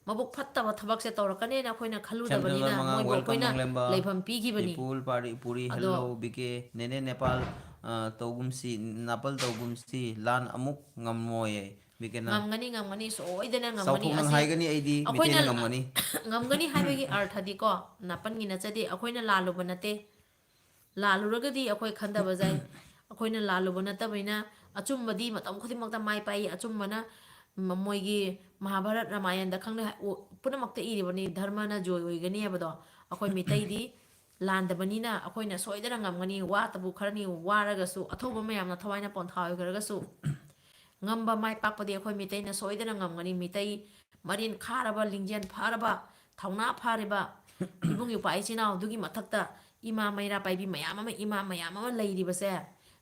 ꯃꯕꯨꯛ ꯐꯠꯇꯕ ꯊꯕꯛꯁꯦ ꯇꯧꯔꯛꯀꯅꯦꯅ ꯑꯩꯈꯣꯏꯅ ꯈꯜꯂꯨꯗꯕꯅꯤꯅ ꯁꯦꯝꯖꯤꯟꯕ ꯃꯉꯥ, ꯃꯣꯏꯕꯨ welcome ꯑꯩꯈꯣꯏꯅ ꯃꯪꯂꯦꯝꯕ, ꯂꯩꯐꯝ ꯄꯤꯈꯤꯕꯅꯤ꯫ ꯏꯄꯨꯜ ꯄꯥꯔꯤ, ꯄꯨꯔꯤ, ꯑꯗꯣ hello, ꯕꯤ ꯀꯦ, ꯅꯦꯅꯦ ꯅꯦꯄꯥꯜ, ꯑ, ꯇꯧꯒꯨꯝꯁꯤ, ꯅꯥꯄꯜ ꯇꯧꯒꯨꯝꯁꯤ, ꯂꯥꯟ ꯑꯃꯨꯛ ꯉꯝꯃꯣꯏꯌꯦ, ꯕꯤ ꯀꯦꯅ꯫ ꯉꯝꯒꯅꯤ, ꯉꯝꯒꯅꯤ, ꯁꯣꯏꯗꯅ ꯉꯝꯒꯅꯤ꯫ ꯆꯥꯎꯊꯣꯛꯅ ꯑꯁꯤ ꯍꯥꯏꯒꯅꯤ ꯑꯩꯗꯤ, ꯑꯩꯈꯣꯏꯅ ꯃꯤꯇꯩꯅ ꯉꯝꯒꯅꯤ꯫ ꯉꯝꯒꯅꯤ ꯍꯥꯏꯕꯒꯤ ꯑꯔꯊꯗꯤꯀꯣ, ꯅꯥꯄꯜꯒꯤ ꯅꯠꯆꯗꯦ, ꯑꯩꯈꯣꯏꯅ ꯂꯥꯜꯂꯨꯕ ꯅꯠꯇꯦ꯫ ꯂꯥꯜꯂꯨꯔꯒꯗꯤ ꯑꯩꯈꯣꯏ ꯈꯟꯊꯕ ꯌꯥꯏ꯫ ꯑꯩꯈꯣꯏꯅ ꯂꯥꯜꯂꯨꯕ ꯅꯠꯇꯕꯅꯤꯅ ꯑꯆꯨꯝꯕꯗꯤ ꯃꯇꯝ ꯈꯨꯗꯤꯡꯃꯛꯇ ꯃꯥꯏ ꯄꯥꯛꯏ꯫ ꯑꯆꯨꯝꯕꯅ ꯃ-, ꯃꯣꯏꯒꯤ ꯃꯍꯥꯚꯥꯔꯠ, ꯔꯥꯃꯥꯌꯟꯗ ꯈꯪꯗꯦ, ꯍꯥꯏ-, ꯑꯣ-, ꯄꯨꯝꯅꯃꯛꯇ ꯏꯔꯤꯕꯅꯤ, ꯙꯔꯃꯅ ꯖꯣꯏ ꯑꯣꯏꯒꯅꯤ ꯍꯥꯏꯕꯗꯣ꯫ ꯑꯩꯈꯣꯏ ꯃꯤꯇꯩꯗꯤ ꯂꯥꯟꯗꯕꯅꯤꯅ ꯑꯩꯈꯣꯏꯅ ꯁꯣꯏꯗꯅ ꯉꯝꯒꯅꯤ꯫ ꯋꯥꯇꯕꯨ ꯈꯔꯅꯤ ꯋꯥꯔꯒꯁꯨ, ꯑꯊꯧꯕ ꯃꯌꯥꯝꯅ ꯊꯋꯥꯏꯅ ꯄꯣꯟꯊꯥ ꯑꯣꯏꯈ꯭ꯔꯒꯁꯨ, ꯉꯝꯕ ꯃꯥꯏ ꯄꯥꯛꯄꯗꯤ ꯑꯩꯈꯣꯏ ꯃꯤꯇꯩꯅ ꯁꯣꯏꯗꯅ ꯉꯝꯒꯅꯤ꯫ ꯃꯤꯇꯩ ꯃꯔꯤꯟ ꯈꯥꯔꯕ, ꯂꯤꯡꯖꯦꯜ ꯐꯔꯕ, ꯊꯧꯅꯥ ꯐꯔꯤꯕ ꯏꯕꯨꯡ ꯏꯄ꯭ꯋꯥ ꯏꯆꯤꯟ ꯏꯅꯥꯎ ꯑꯗꯨꯒꯤ ꯃꯊꯛꯇ ꯏꯃꯥ ꯃꯩꯔꯥ ꯄꯥꯏꯕꯤ ꯃꯌꯥꯝ ꯑꯃ, ꯏꯃꯥ ꯃꯌꯥꯝ ꯑꯃ ꯂꯩꯔꯤꯕꯁꯦ,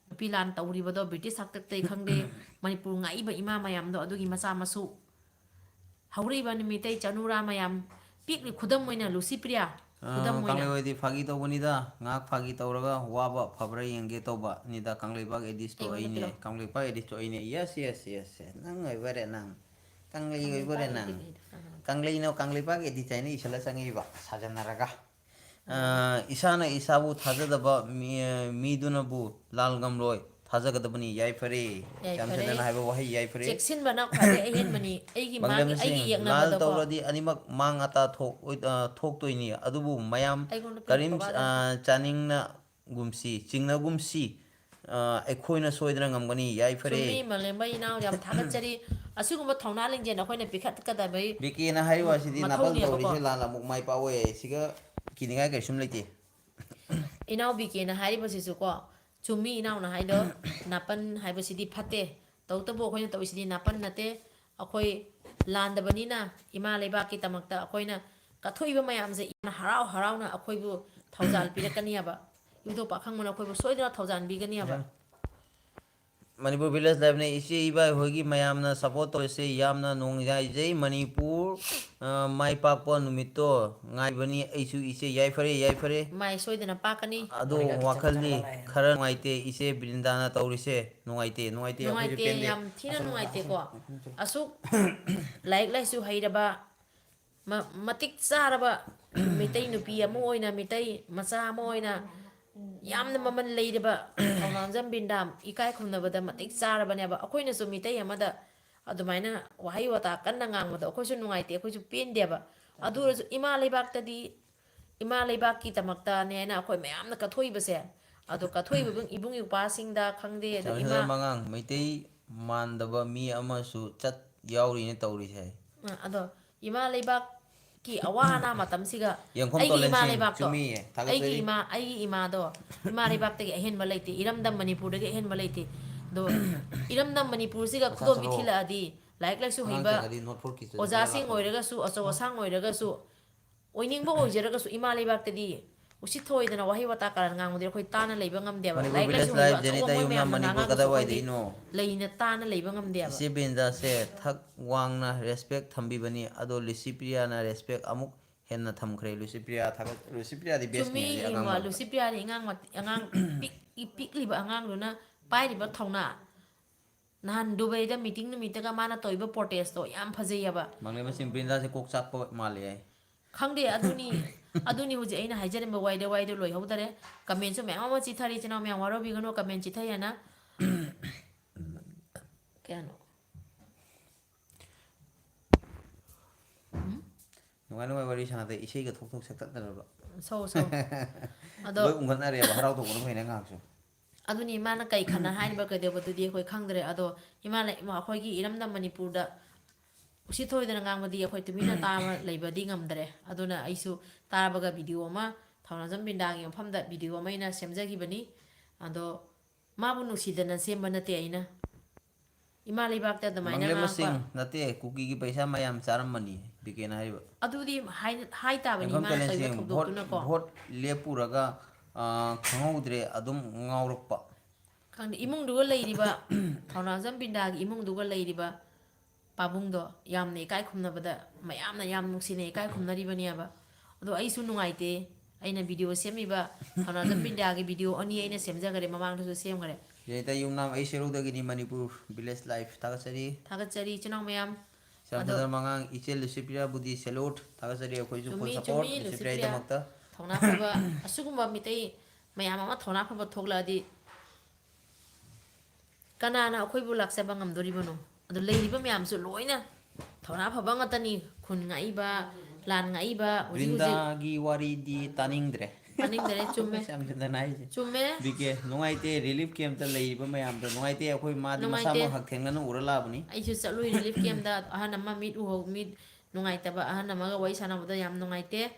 ꯅꯨꯄꯤ ꯂꯥꯟ ꯇꯧꯔꯤꯕꯗꯣ ꯕ꯭ꯔꯤꯇꯤꯁ ꯍꯥꯛꯇꯛꯇꯩ ꯈꯪꯗꯦ, ꯃꯅꯤꯄꯨꯔ ꯉꯥꯛꯏꯕ ꯏꯃꯥ ꯃꯌꯥꯝꯗꯣ, ꯑꯗꯨꯒꯤ ꯃꯆꯥ ꯃꯁꯨ ꯍꯧꯔꯛꯏꯕ ꯅꯨꯃꯤꯇꯩ ꯆꯅꯨꯔꯥ ꯃꯌꯥꯝ, ꯄꯤꯛꯂꯤ ꯈꯨꯗꯝ ꯑꯣꯏꯅ ꯂꯨꯁꯤꯄ꯭ꯔꯤꯌꯥ, ꯑ, ꯈꯨꯗꯝ ꯑꯣꯏꯅ꯫ ꯀꯪꯂꯩ ꯍꯣꯏꯗꯤ ꯐꯥꯒꯤ ꯇꯧꯕꯅꯤꯗ, ꯉꯥꯏꯍꯥꯛ ꯐꯥꯒꯤ ꯇꯧꯔꯒ ꯋꯥꯕ ꯐꯕ꯭ꯔꯥ ꯌꯦꯡꯒꯦ ꯇꯧꯕꯅꯤꯗ, ꯀꯪꯂꯩꯄꯥꯛ ꯑꯦꯗꯤꯁꯇꯣ ꯑꯩꯉꯣꯟꯗ ꯑꯩꯅꯦ, ꯄꯤꯔꯛꯑꯣ꯫ ꯀꯪꯂꯩꯄꯥꯛ ꯑꯦꯗꯤꯁꯇꯣ ꯑꯩꯅꯦ, yes, yes, yes, yes, ꯅꯪ ꯑꯣꯏꯕꯔꯦ ꯅꯪ, ꯀꯪꯂꯩ ꯑꯣꯏꯕꯔꯦ ꯀꯪꯂꯩꯄꯥꯛ ꯅꯪ, ꯑꯦꯗꯤꯠ ꯍꯥꯏꯅ꯫ ꯀꯪꯂꯩꯅ ꯀꯪꯂꯩꯄꯥꯛ ꯑꯦꯗꯤꯠ ꯍꯥꯏꯅ ꯏꯁꯜꯂ ꯆꯪꯉꯛꯏꯕ, ꯁꯥꯖꯟꯅꯔꯒ꯫ ꯑ, ꯏꯁꯥꯅ ꯏꯁꯥꯕꯨ ꯊꯥꯖꯗꯕ ꯃꯤ-, ꯃꯤꯗꯨꯅꯕꯨ ꯂꯥꯜ ꯉꯝꯂꯣꯏ, ꯊꯥꯖꯒꯗꯕꯅꯤ꯫ ꯌꯥꯏꯐꯔꯦ꯫ ꯌꯥꯝ ꯌꯥꯏꯐꯔꯦ꯫ ꯁꯦꯟꯅꯅ ꯍꯥꯏꯕ ꯋꯥꯍꯩ, "ꯌꯥꯏꯐꯔꯦ"꯫ ꯆꯦꯛꯁꯤꯟꯕꯅ ꯈ꯭ꯋꯥꯏꯗꯩ ꯑꯍꯦꯟꯕꯅꯤ꯫ ꯑꯩꯒꯤ ꯃꯥꯒꯤ ꯄꯥꯡꯒꯜꯁꯤꯡ, ꯂꯥꯜ ꯌꯦꯛꯅꯕꯗꯀꯣ꯫ ꯇꯧꯔꯗꯤ ꯑꯅꯤꯃꯛ ꯃꯥꯡ ꯑꯇꯥ ꯊꯣꯛ-, ꯑ, ꯊꯣꯛꯇꯣꯏꯅꯤ꯫ ꯑꯗꯨꯕꯨ ꯃꯌꯥꯝ ꯑꯩꯉꯣꯟꯗ ꯄꯤꯔꯛꯄ ꯀꯔꯤꯝ, ꯕꯥꯔꯗꯦꯟꯁꯦ꯫ ꯑ, ꯆꯥꯅꯤꯡꯅ ꯒꯨꯝꯁꯤ, ꯆꯤꯡꯅꯒꯨꯝꯁꯤ, ꯑ, ꯑꯩꯈꯣꯏꯅ ꯁꯣꯏꯗꯅ ꯉꯝꯒꯅꯤ꯫ ꯌꯥꯏꯐꯔꯦ꯫ ꯆꯨꯝꯃꯤ, ꯃꯥꯂꯦꯝꯕ ꯏꯅꯥꯎ, ꯌꯥꯝ ꯊꯥꯒꯠꯆꯔꯤ꯫ ꯑꯁꯤꯒꯨꯝꯕ ꯊꯧꯅꯥ ꯂꯤꯡꯖꯦꯜ ꯑꯩꯈꯣꯏꯅ ꯄꯤꯈꯠꯀꯗꯕꯩ ꯕꯤ ꯀꯦꯅ ꯍꯥꯏꯔꯤꯕ ꯃ-, ꯑꯁꯤꯗꯤ ꯅꯥꯄꯜ ꯃꯊꯧꯅꯦꯕꯀꯣ꯫ ꯇꯧꯔꯤꯁꯦ ꯂꯥꯟꯅ ꯑꯃꯨꯛ ꯃꯥꯏ ꯄꯥꯛꯑꯣꯏ꯫ ꯁꯤꯒ ꯀꯤꯅꯤꯡꯉꯥꯏ ꯀꯩꯁꯨꯝ ꯂꯩꯇꯦ꯫ ꯏꯅꯥꯎ ꯕꯤ ꯀꯦꯅ ꯍꯥꯏꯔꯤꯕꯁꯤꯁꯨꯀꯣ, ꯆꯨꯝꯃꯤ ꯏꯅꯥꯎꯅ ꯍꯥꯏꯗꯣ, ꯅꯥꯄꯟ ꯍꯥꯏꯕꯁꯤꯗꯤ ꯐꯠꯇꯦ꯫ ꯇꯧꯕꯇꯕꯨ ꯑꯩꯈꯣꯏꯅ ꯇꯧꯔꯤꯁꯤꯗꯤ ꯅꯥꯄꯟ ꯅꯠꯇꯦ꯫ ꯑꯩꯈꯣꯏ ꯂꯥꯟꯗꯕꯅꯤꯅ ꯏꯃꯥ ꯂꯩꯕꯥꯛꯀꯤꯗꯃꯛꯇ ꯑꯩꯈꯣꯏꯅ ꯀꯠꯊꯣꯛꯏꯕ ꯃꯌꯥꯝꯁꯦ ꯏꯃꯥꯅ ꯍꯔꯥꯎ ꯍꯔꯥꯎꯅ ꯑꯩꯈꯣꯏꯕꯨ ꯊꯧꯖꯥꯜ ꯄꯤꯔꯛꯀꯅꯤ ꯍꯥꯏꯕ꯫ ꯏꯕꯨꯙꯧ ꯄꯥꯈꯪꯕꯅ ꯑꯩꯈꯣꯏꯕꯨ ꯁꯣꯏꯗꯅ ꯊꯧꯖꯥꯟꯕꯤꯒꯅꯤ ꯍꯥꯏꯕ꯫ ꯃꯅꯤꯄꯨꯔ ꯚꯤꯂꯦꯖ ꯂꯥꯏꯐꯅ ꯏꯆꯦ ꯏꯕꯥꯏ ꯍꯣꯏꯒꯤ ꯃꯌꯥꯝꯅ ꯁꯞꯄꯣꯔꯠ ꯇꯧꯔꯤꯁꯦ ꯌꯥꯝꯅ ꯅꯨꯡꯉꯥꯏꯖꯩ꯫ ꯃꯅꯤꯄꯨꯔ, ꯑ, ꯃꯥꯏ ꯄꯥꯛꯄ ꯅꯨꯃꯤꯠꯇꯣ ꯉꯥꯏꯕꯅꯤ ꯑꯩꯁꯨ ꯏꯆꯦ꯫ ꯌꯥꯏꯐꯔꯦ, ꯌꯥꯏꯐꯔꯦ꯫ ꯃꯥꯏ ꯁꯣꯏꯗꯅ ꯄꯥꯛꯀꯅꯤ꯫ ꯑꯗꯣ ꯋꯥꯈꯜꯗꯤ ꯈꯔ ꯅꯨꯡꯉꯥꯏꯇꯦ ꯏꯆꯦ ꯕ꯭ꯔꯤꯟꯗꯥꯅ ꯇꯧꯔꯤꯁꯦ꯫ ꯅꯨꯡꯉꯥꯏꯇꯦ, ꯅꯨꯡꯉꯥꯏꯇꯦ, ꯑꯩꯈꯣꯏꯁꯨ ꯅꯨꯡꯉꯥꯏꯇꯦ, ꯄꯦꯟꯗꯦ꯫ ꯌꯥꯝ ꯊꯤꯅ ꯅꯨꯡꯉꯥꯏꯇꯦꯀꯣ꯫ ꯑꯁꯨꯛ ꯂꯥꯏꯔꯤꯛ ꯂꯥꯏꯁꯨ ꯍꯩꯔꯕ, ꯃ-, ꯃꯇꯤꯛ ꯆꯥꯔꯕ ꯃꯤꯇꯩ ꯅꯨꯄꯤ ꯑꯃ ꯑꯣꯏꯅ, ꯃꯤꯇꯩ ꯃꯆꯥ ꯑꯃ ꯑꯣꯏꯅ ꯌꯥꯝꯅ ꯃꯃꯜ ꯂꯩꯔꯕ ꯊꯧꯅꯥꯝꯖꯝ ꯕꯤꯟꯗꯥꯝ ꯏꯀꯥꯏ ꯈꯨꯝꯅꯕꯗ ꯃꯇꯤꯛ ꯆꯥꯔꯕꯅꯦꯕ꯫ ꯑꯩꯈꯣꯏꯅꯁꯨ ꯃꯤꯇꯩ ꯑꯃꯗ ꯑꯗꯨꯃꯥꯏꯅ ꯋꯥꯍꯩ ꯋꯥꯇꯥ ꯀꯟꯅ ꯉꯥꯡꯕꯗꯣ ꯑꯩꯈꯣꯏꯁꯨ ꯅꯨꯡꯉꯥꯏꯇꯦ, ꯑꯩꯈꯣꯏꯁꯨ ꯄꯦꯟꯗꯦꯕ꯫ ꯑꯗꯨ ꯑꯣꯏꯔꯁꯨ ꯏꯃꯥ ꯂꯩꯕꯥꯛꯇꯗꯤ, ꯏꯃꯥ ꯂꯩꯕꯥꯛꯀꯤ ꯗꯃꯛꯇꯅꯦꯅ ꯑꯩꯈꯣꯏ ꯃꯌꯥꯝꯅ ꯀꯠꯊꯣꯛꯏꯕꯁꯦ, ꯑꯗꯣ ꯀꯠꯊꯣꯛꯏꯕ ꯏꯕꯨꯡ ꯏꯄ꯭ꯋꯥꯁꯤꯡꯗ ꯈꯪꯗꯦ, ꯑꯗꯣ ꯏꯃꯥ ꯆꯥꯎꯁꯤꯗ ꯃꯉꯥꯡ ꯃꯩꯇꯩ ꯃꯥꯟꯗꯕ ꯃꯤ ꯑꯃꯁꯨ ꯆꯠ ꯌꯥꯎꯔꯤꯅꯦ ꯇꯧꯔꯤꯁꯦ꯫ ꯑ, ꯑꯗꯣ ꯏꯃꯥ ꯂꯩꯕꯥꯛꯀꯤ ꯑꯋꯥ ꯑꯅꯥ ꯃꯇꯝꯁꯤꯒ ꯌꯦꯡꯐꯝ ꯑꯩꯒꯤ ꯏꯃꯥ ꯇꯣꯂꯦꯟꯁꯤꯡ ꯂꯩꯕꯥꯛꯇꯣ, ꯆꯨꯝꯃꯤꯌꯦ, ꯑꯩꯒꯤ ꯊꯥꯒꯠꯆꯔꯤ꯫ ꯏꯃꯥ, ꯑꯩꯒꯤ ꯏꯃꯥꯗꯣ ꯏꯃꯥ ꯂꯩꯕꯥꯛꯇꯒꯤ ꯑꯍꯦꯟꯕ ꯂꯩꯇꯦ, ꯏꯔꯝꯗꯝ ꯃꯅꯤꯄꯨꯔꯗꯒꯤ ꯑꯍꯦꯟꯕ ꯂꯩꯇꯦ꯫ ꯑꯗꯣ ꯏꯔꯝꯗꯝ ꯃꯅꯤꯄꯨꯔꯁꯤꯒ ꯃꯁꯥ ꯈꯨꯗꯣꯝ ꯆꯠꯂꯣ꯫ ꯄꯤꯊꯤꯜꯂꯛꯑꯗꯤ ꯂꯥꯏꯔꯤꯛ ꯂꯥꯏꯁꯨ ꯑꯉꯥꯡ ꯍꯩꯕ ꯆꯪꯉꯗꯤ ꯅꯣꯠ ꯐꯣꯔ ꯀꯤꯁꯇꯨꯗ ꯑꯣꯖꯥꯁꯤꯡ ꯂꯥꯛꯄꯅꯤ꯫ ꯑꯣꯏꯔꯒꯁꯨ, ꯑꯆꯧ ꯑꯁꯥꯡ ꯑꯣꯏꯔꯒꯁꯨ, ꯑꯣꯏꯅꯤꯡꯕ ꯑꯣꯏꯖꯔꯒꯁꯨ ꯏꯃꯥ ꯂꯩꯕꯥꯛꯇꯗꯤ ꯎꯁꯤꯠ ꯊꯑꯣꯏꯗꯅ ꯋꯥꯍꯩ ꯋꯥꯇꯥ ꯀꯥꯔꯟ ꯉꯥꯡꯕꯗꯤ ꯑꯩꯈꯣꯏ ꯇꯥꯅ ꯂꯩꯕ ꯉꯝꯗꯦꯕ꯫ ꯃꯅꯤꯄꯨꯔ ꯂꯥꯏꯔꯤꯛ ꯂꯥꯏꯁꯨ ꯚꯤꯂꯦꯖ ꯂꯥꯏꯐ ꯍꯩꯕ ꯖꯦꯅꯤꯇꯥ ꯑꯆꯧꯕ ꯃꯣꯏ ꯌꯨꯝꯅꯥꯝ ꯃꯌꯥꯝꯅ ꯃꯅꯤꯄꯨꯔ ꯉꯥꯡꯉꯒꯁꯨ ꯀꯗꯥꯏꯋꯥꯏꯗ ꯑꯩꯈꯣꯏꯗꯤ ꯏꯅꯣ? ꯂꯩꯅ ꯇꯥꯅ ꯂꯩꯕ ꯉꯝꯗꯦꯕ꯫ ꯏꯆꯦ ꯕꯤꯟꯗꯥꯁꯦ ꯊꯛ ꯋꯥꯡꯅ ꯔꯦꯁꯄꯦꯛ ꯊꯝꯕꯤꯕꯅꯤ, ꯑꯗꯣ ꯂꯤꯁꯤꯄ꯭ꯔꯤꯌꯥꯅ ꯔꯦꯁꯄꯦꯛ ꯑꯃꯨꯛ ꯍꯦꯟꯅ ꯊꯝꯈ꯭ꯔꯦ꯫ ꯂꯨꯁꯤꯄ꯭ꯔꯤꯌꯥ ꯊꯥꯒꯠ-, ꯂꯨꯁꯤꯄ꯭ꯔꯤꯌꯥꯗꯤ ꯕꯦꯁꯅꯤ ꯆꯨꯝꯃꯤ, ꯍꯧꯖꯤꯛ ꯌꯦꯡꯉꯣ, ꯑꯉꯥꯡ ꯃꯔꯛꯇ꯫ ꯂꯨꯁꯤꯄ꯭ꯔꯤꯌꯥꯗꯤ ꯑꯉꯥꯡ ꯃ-, ꯑꯉꯥꯡ ꯄꯤꯛ-, ꯄꯤꯛꯂꯤꯕ ꯑꯉꯥꯡꯗꯨꯅ ꯄꯥꯏꯔꯤꯕ ꯊꯧꯅꯥ꯫ ꯅꯍꯥꯟ ꯗꯨꯕꯩꯗ meeting ꯅꯨꯃꯤꯠꯇꯒ ꯃꯥꯅ ꯇꯧꯔꯤꯕ protest ꯇꯣ ꯌꯥꯝ ꯐꯖꯩꯌꯦꯕ꯫ ꯃꯪꯂꯦꯝꯕꯁꯤꯡ ꯕ꯭ꯔꯤꯟꯗꯥꯁꯦ ꯀꯣꯛ ꯆꯥꯛꯄ ꯃꯥꯜꯂꯦ ꯍꯥꯏ꯫ ꯈꯪꯗꯦ, ꯑꯗꯨꯅꯤ, ꯑꯗꯨꯅꯤ ꯍꯧꯖꯤꯛ ꯑꯩꯅ ꯍꯥꯏꯖꯔꯝꯕ ꯋꯥꯏꯗ ꯋꯥꯏꯗ ꯂꯣꯏꯍꯧꯗꯔꯦ꯫ Comment ꯁꯨ ꯃꯌꯥꯝ ꯑꯃ ꯆꯤꯊꯔꯤ, ꯏꯆꯤꯟ ꯏꯅꯥꯎ ꯃꯌꯥꯝ ꯋꯥꯔꯧꯕꯤꯒꯅꯨ comment ꯆꯤꯊꯩ ꯍꯥꯏꯅ꯫ ꯀꯌꯥꯅꯣ? ꯎꯝ? ꯅꯨꯡꯉꯥꯏ ꯅꯨꯡꯉꯥꯏ ꯋꯥꯔꯤ ꯁꯥꯟꯅꯗꯦ, ꯏꯁꯩꯒ ꯊꯣꯛ ꯊꯣꯛ ꯁꯛꯇꯠꯅꯔꯕ꯫ ꯁꯧ, ꯁꯧ꯫ ꯑꯗꯣ ꯂꯣꯏ ꯎꯪꯈꯠꯅꯔꯦꯕ, ꯍꯔꯥꯎ ꯇꯧꯕꯅ ꯐꯩꯅꯦ ꯑꯉꯥꯡꯁꯨ꯫ ꯑꯗꯨꯅꯤ ꯏꯃꯥꯅ ꯀꯩ ꯈꯟꯅ ꯍꯥꯏꯔꯤꯕ ꯀꯩꯗꯧꯕꯗꯨꯗꯤ ꯑꯩꯈꯣꯏ ꯈꯪꯗ꯭ꯔꯦ꯫ ꯑꯗꯣ ꯏꯃꯥ ꯂꯩ-, ꯑꯩꯈꯣꯏꯒꯤ ꯏꯔꯝꯗꯝ ꯃꯅꯤꯄꯨꯔꯗ ꯎꯁꯤꯠ ꯊꯑꯣꯏꯗꯅ ꯉꯥꯡꯕꯗꯤ ꯑꯩꯈꯣꯏ ꯇꯨꯃꯤꯟꯅ ꯇꯥꯕ ꯂꯩꯕꯗꯤ ꯉꯝꯗ꯭ꯔꯦ꯫ ꯑꯗꯨꯅ ꯑꯩꯁꯨ ꯇꯥꯕꯒ video ꯑꯃ, ꯊꯧꯅꯥꯖꯝ ꯕꯤꯟꯗꯥꯒꯤ ꯃꯐꯝꯗ video ꯑꯃ ꯑꯩꯅ ꯁꯦꯝꯖꯈꯤꯕꯅꯤ꯫ ꯑꯗꯣ ꯃꯥꯕꯨ ꯅꯨꯡꯁꯤꯗꯅ ꯁꯦꯝꯕ ꯅꯠꯇꯦ ꯑꯩꯅ꯫ ꯏꯃꯥ ꯂꯩꯕꯥꯛꯇ ꯑꯗꯨꯃꯥꯏꯅ ꯃꯪꯂꯦꯝꯕ ꯉꯥꯡꯉꯛꯄ꯫ ꯁꯤꯡ ꯅꯠꯇꯦ, ꯀꯨꯀꯤꯒꯤ ꯄꯩꯁꯥ ꯃꯌꯥꯝ ꯆꯥꯔꯝꯕꯅꯤ, ꯕꯤ ꯀꯦꯅ ꯍꯥꯏꯔꯤꯕ꯫ ꯑꯗꯨꯗꯤ ꯍꯥꯏ-, ꯍꯥꯏ ꯇꯥꯕꯅꯤ, ꯏꯪꯈꯣꯝ ꯃꯥꯅ ꯇꯧꯔꯤꯕ ꯆꯦꯂꯦꯟꯁꯤꯡ ꯊꯧꯗꯣꯛꯇꯨꯅꯀꯣ꯫ Vote ꯂꯦꯞꯄꯨꯔꯒ, ꯑ, ꯈꯪꯍꯧꯗ꯭ꯔꯦ, ꯑꯗꯨꯝ ꯉꯥꯎꯔꯛꯄ꯫ ꯈꯪꯗꯦ, ꯏꯃꯨꯡꯗꯨꯒ ꯂꯩꯔꯤꯕ, ꯊꯧꯅꯥꯖꯝ ꯕꯤꯟꯗꯥꯒꯤ ꯏꯃꯨꯡꯗꯨꯒ ꯂꯩꯔꯤꯕ ꯄꯥꯕꯨꯡꯗꯣ ꯌꯥꯝꯅ ꯏꯀꯥꯏ ꯈꯨꯝꯅꯕꯗ, ꯃꯌꯥꯝꯅ ꯌꯥꯝ ꯅꯨꯡꯁꯤꯅ ꯏꯀꯥꯏ ꯈꯨꯝꯅꯔꯤꯕꯅꯦꯕ꯫ ꯑꯗꯣ ꯑꯩꯁꯨ ꯅꯨꯡꯉꯥꯏꯇꯦ꯫ ꯑꯩꯅ video ꯁꯦꯝꯃꯤꯕ, ꯊꯧꯅꯥꯖꯝ ꯕꯤꯟꯗꯤꯌꯥꯒꯤ video ꯑꯅꯤ ꯑꯩꯅ ꯁꯦꯝꯖꯈꯔꯦ, ꯃꯃꯥꯡꯗꯁꯨ ꯁꯦꯝꯈꯔꯦ꯫ ꯖꯅꯤꯇꯥ ꯌꯨꯝꯅꯥꯝ, ꯑꯩ ꯁꯦꯔꯧꯗꯒꯤꯅꯤ, ꯃꯅꯤꯄꯨꯔ, Village Life꯫ ꯊꯥꯒꯠꯆꯔꯤ꯫ ꯊꯥꯒꯠꯆꯔꯤ, ꯏꯆꯤꯟ ꯏꯅꯥꯎ ꯃꯌꯥꯝ꯫ ꯁ꯭ꯌꯥꯝ ꯑꯗꯣ ꯁꯨꯟꯗꯔ ꯃꯉꯥꯡ, ꯏꯆꯦ ꯂꯨꯁꯤꯄ꯭ꯔꯤꯌꯥꯕꯨꯗꯤ salute꯫ ꯊꯥꯒꯠꯆꯔꯤ ꯑꯩꯈꯣꯏꯁꯨ full ꯆꯨꯝꯃꯤ, support ꯆꯨꯝꯃꯤ, ꯂꯨꯁꯤꯄ꯭ꯔꯤꯌꯥ꯫ ꯂꯨꯁꯤꯄ꯭ꯔꯤꯌꯥꯒꯤꯗꯃꯛꯇ꯫ ꯊꯧꯅꯥ ꯐꯕ, ꯑꯁꯤꯒꯨꯝꯕ ꯃꯤꯇꯩ ꯃꯌꯥꯝ ꯑꯃ ꯊꯧꯅꯥ ꯐꯕ ꯊꯣꯛꯂꯛꯑꯗꯤ ꯀꯅꯥꯅ ꯑꯩꯈꯣꯏꯕꯨ ꯂꯥꯛꯆꯕ ꯉꯝꯗꯣꯔꯤꯕꯅꯣ? ꯑꯗꯨ ꯂꯩꯔꯤꯕ ꯃꯌꯥꯝꯁꯨ ꯂꯣꯏꯅ ꯊꯧꯅꯥ ꯐꯕ ꯉꯥꯛꯇꯅꯤ꯫ ꯈꯨꯟ ꯉꯥꯛꯏꯕ, ꯂꯥꯟ ꯉꯥꯛꯏꯕ, ꯍꯧꯖꯤꯛ ꯍꯧꯖꯤꯛ ꯕ꯭ꯔꯤꯟꯗꯥꯒꯤ ꯋꯥꯔꯤꯗꯤ ꯇꯥꯅꯤꯡꯗ꯭ꯔꯦ꯫ ꯇꯥꯅꯤꯡꯗꯔꯦ, ꯆꯨꯝꯃꯦ꯫ ꯁ꯭ꯌꯥꯝ ꯁꯨꯟꯗꯔꯅ ꯍꯥꯏꯁꯦ꯫ ꯆꯨꯝꯃꯦ꯫ ꯕꯤ ꯀꯦ, ꯅꯨꯡꯉꯥꯏꯇꯦ, relief camp ꯇ ꯂꯩꯔꯤꯕ ꯃꯌꯥꯝꯗꯣ ꯅꯨꯡꯉꯥꯏꯇꯦ, ꯑꯩꯈꯣꯏ ꯃꯥꯗꯤ ꯅꯨꯡꯉꯥꯏꯇꯦ꯫ ꯃꯁꯥꯃꯛ ꯍꯛꯊꯦꯡꯅꯅ ꯎꯔ ꯂꯥꯛꯑꯕꯅꯤ꯫ ꯑꯩꯁꯨ ꯆꯠꯂꯨꯏ relief camp ꯇ, ꯑꯍꯟ ꯑꯃ ꯃꯤꯠ ꯎꯍꯧ-, ꯃꯤꯠ ꯅꯨꯡꯉꯥꯏꯇꯕ ꯑꯍꯟ ꯑꯃꯒ ꯋꯥꯔꯤ ꯁꯥꯟꯅꯕꯗ ꯌꯥꯝ ꯅꯨꯡꯉꯥꯏꯇꯦ꯫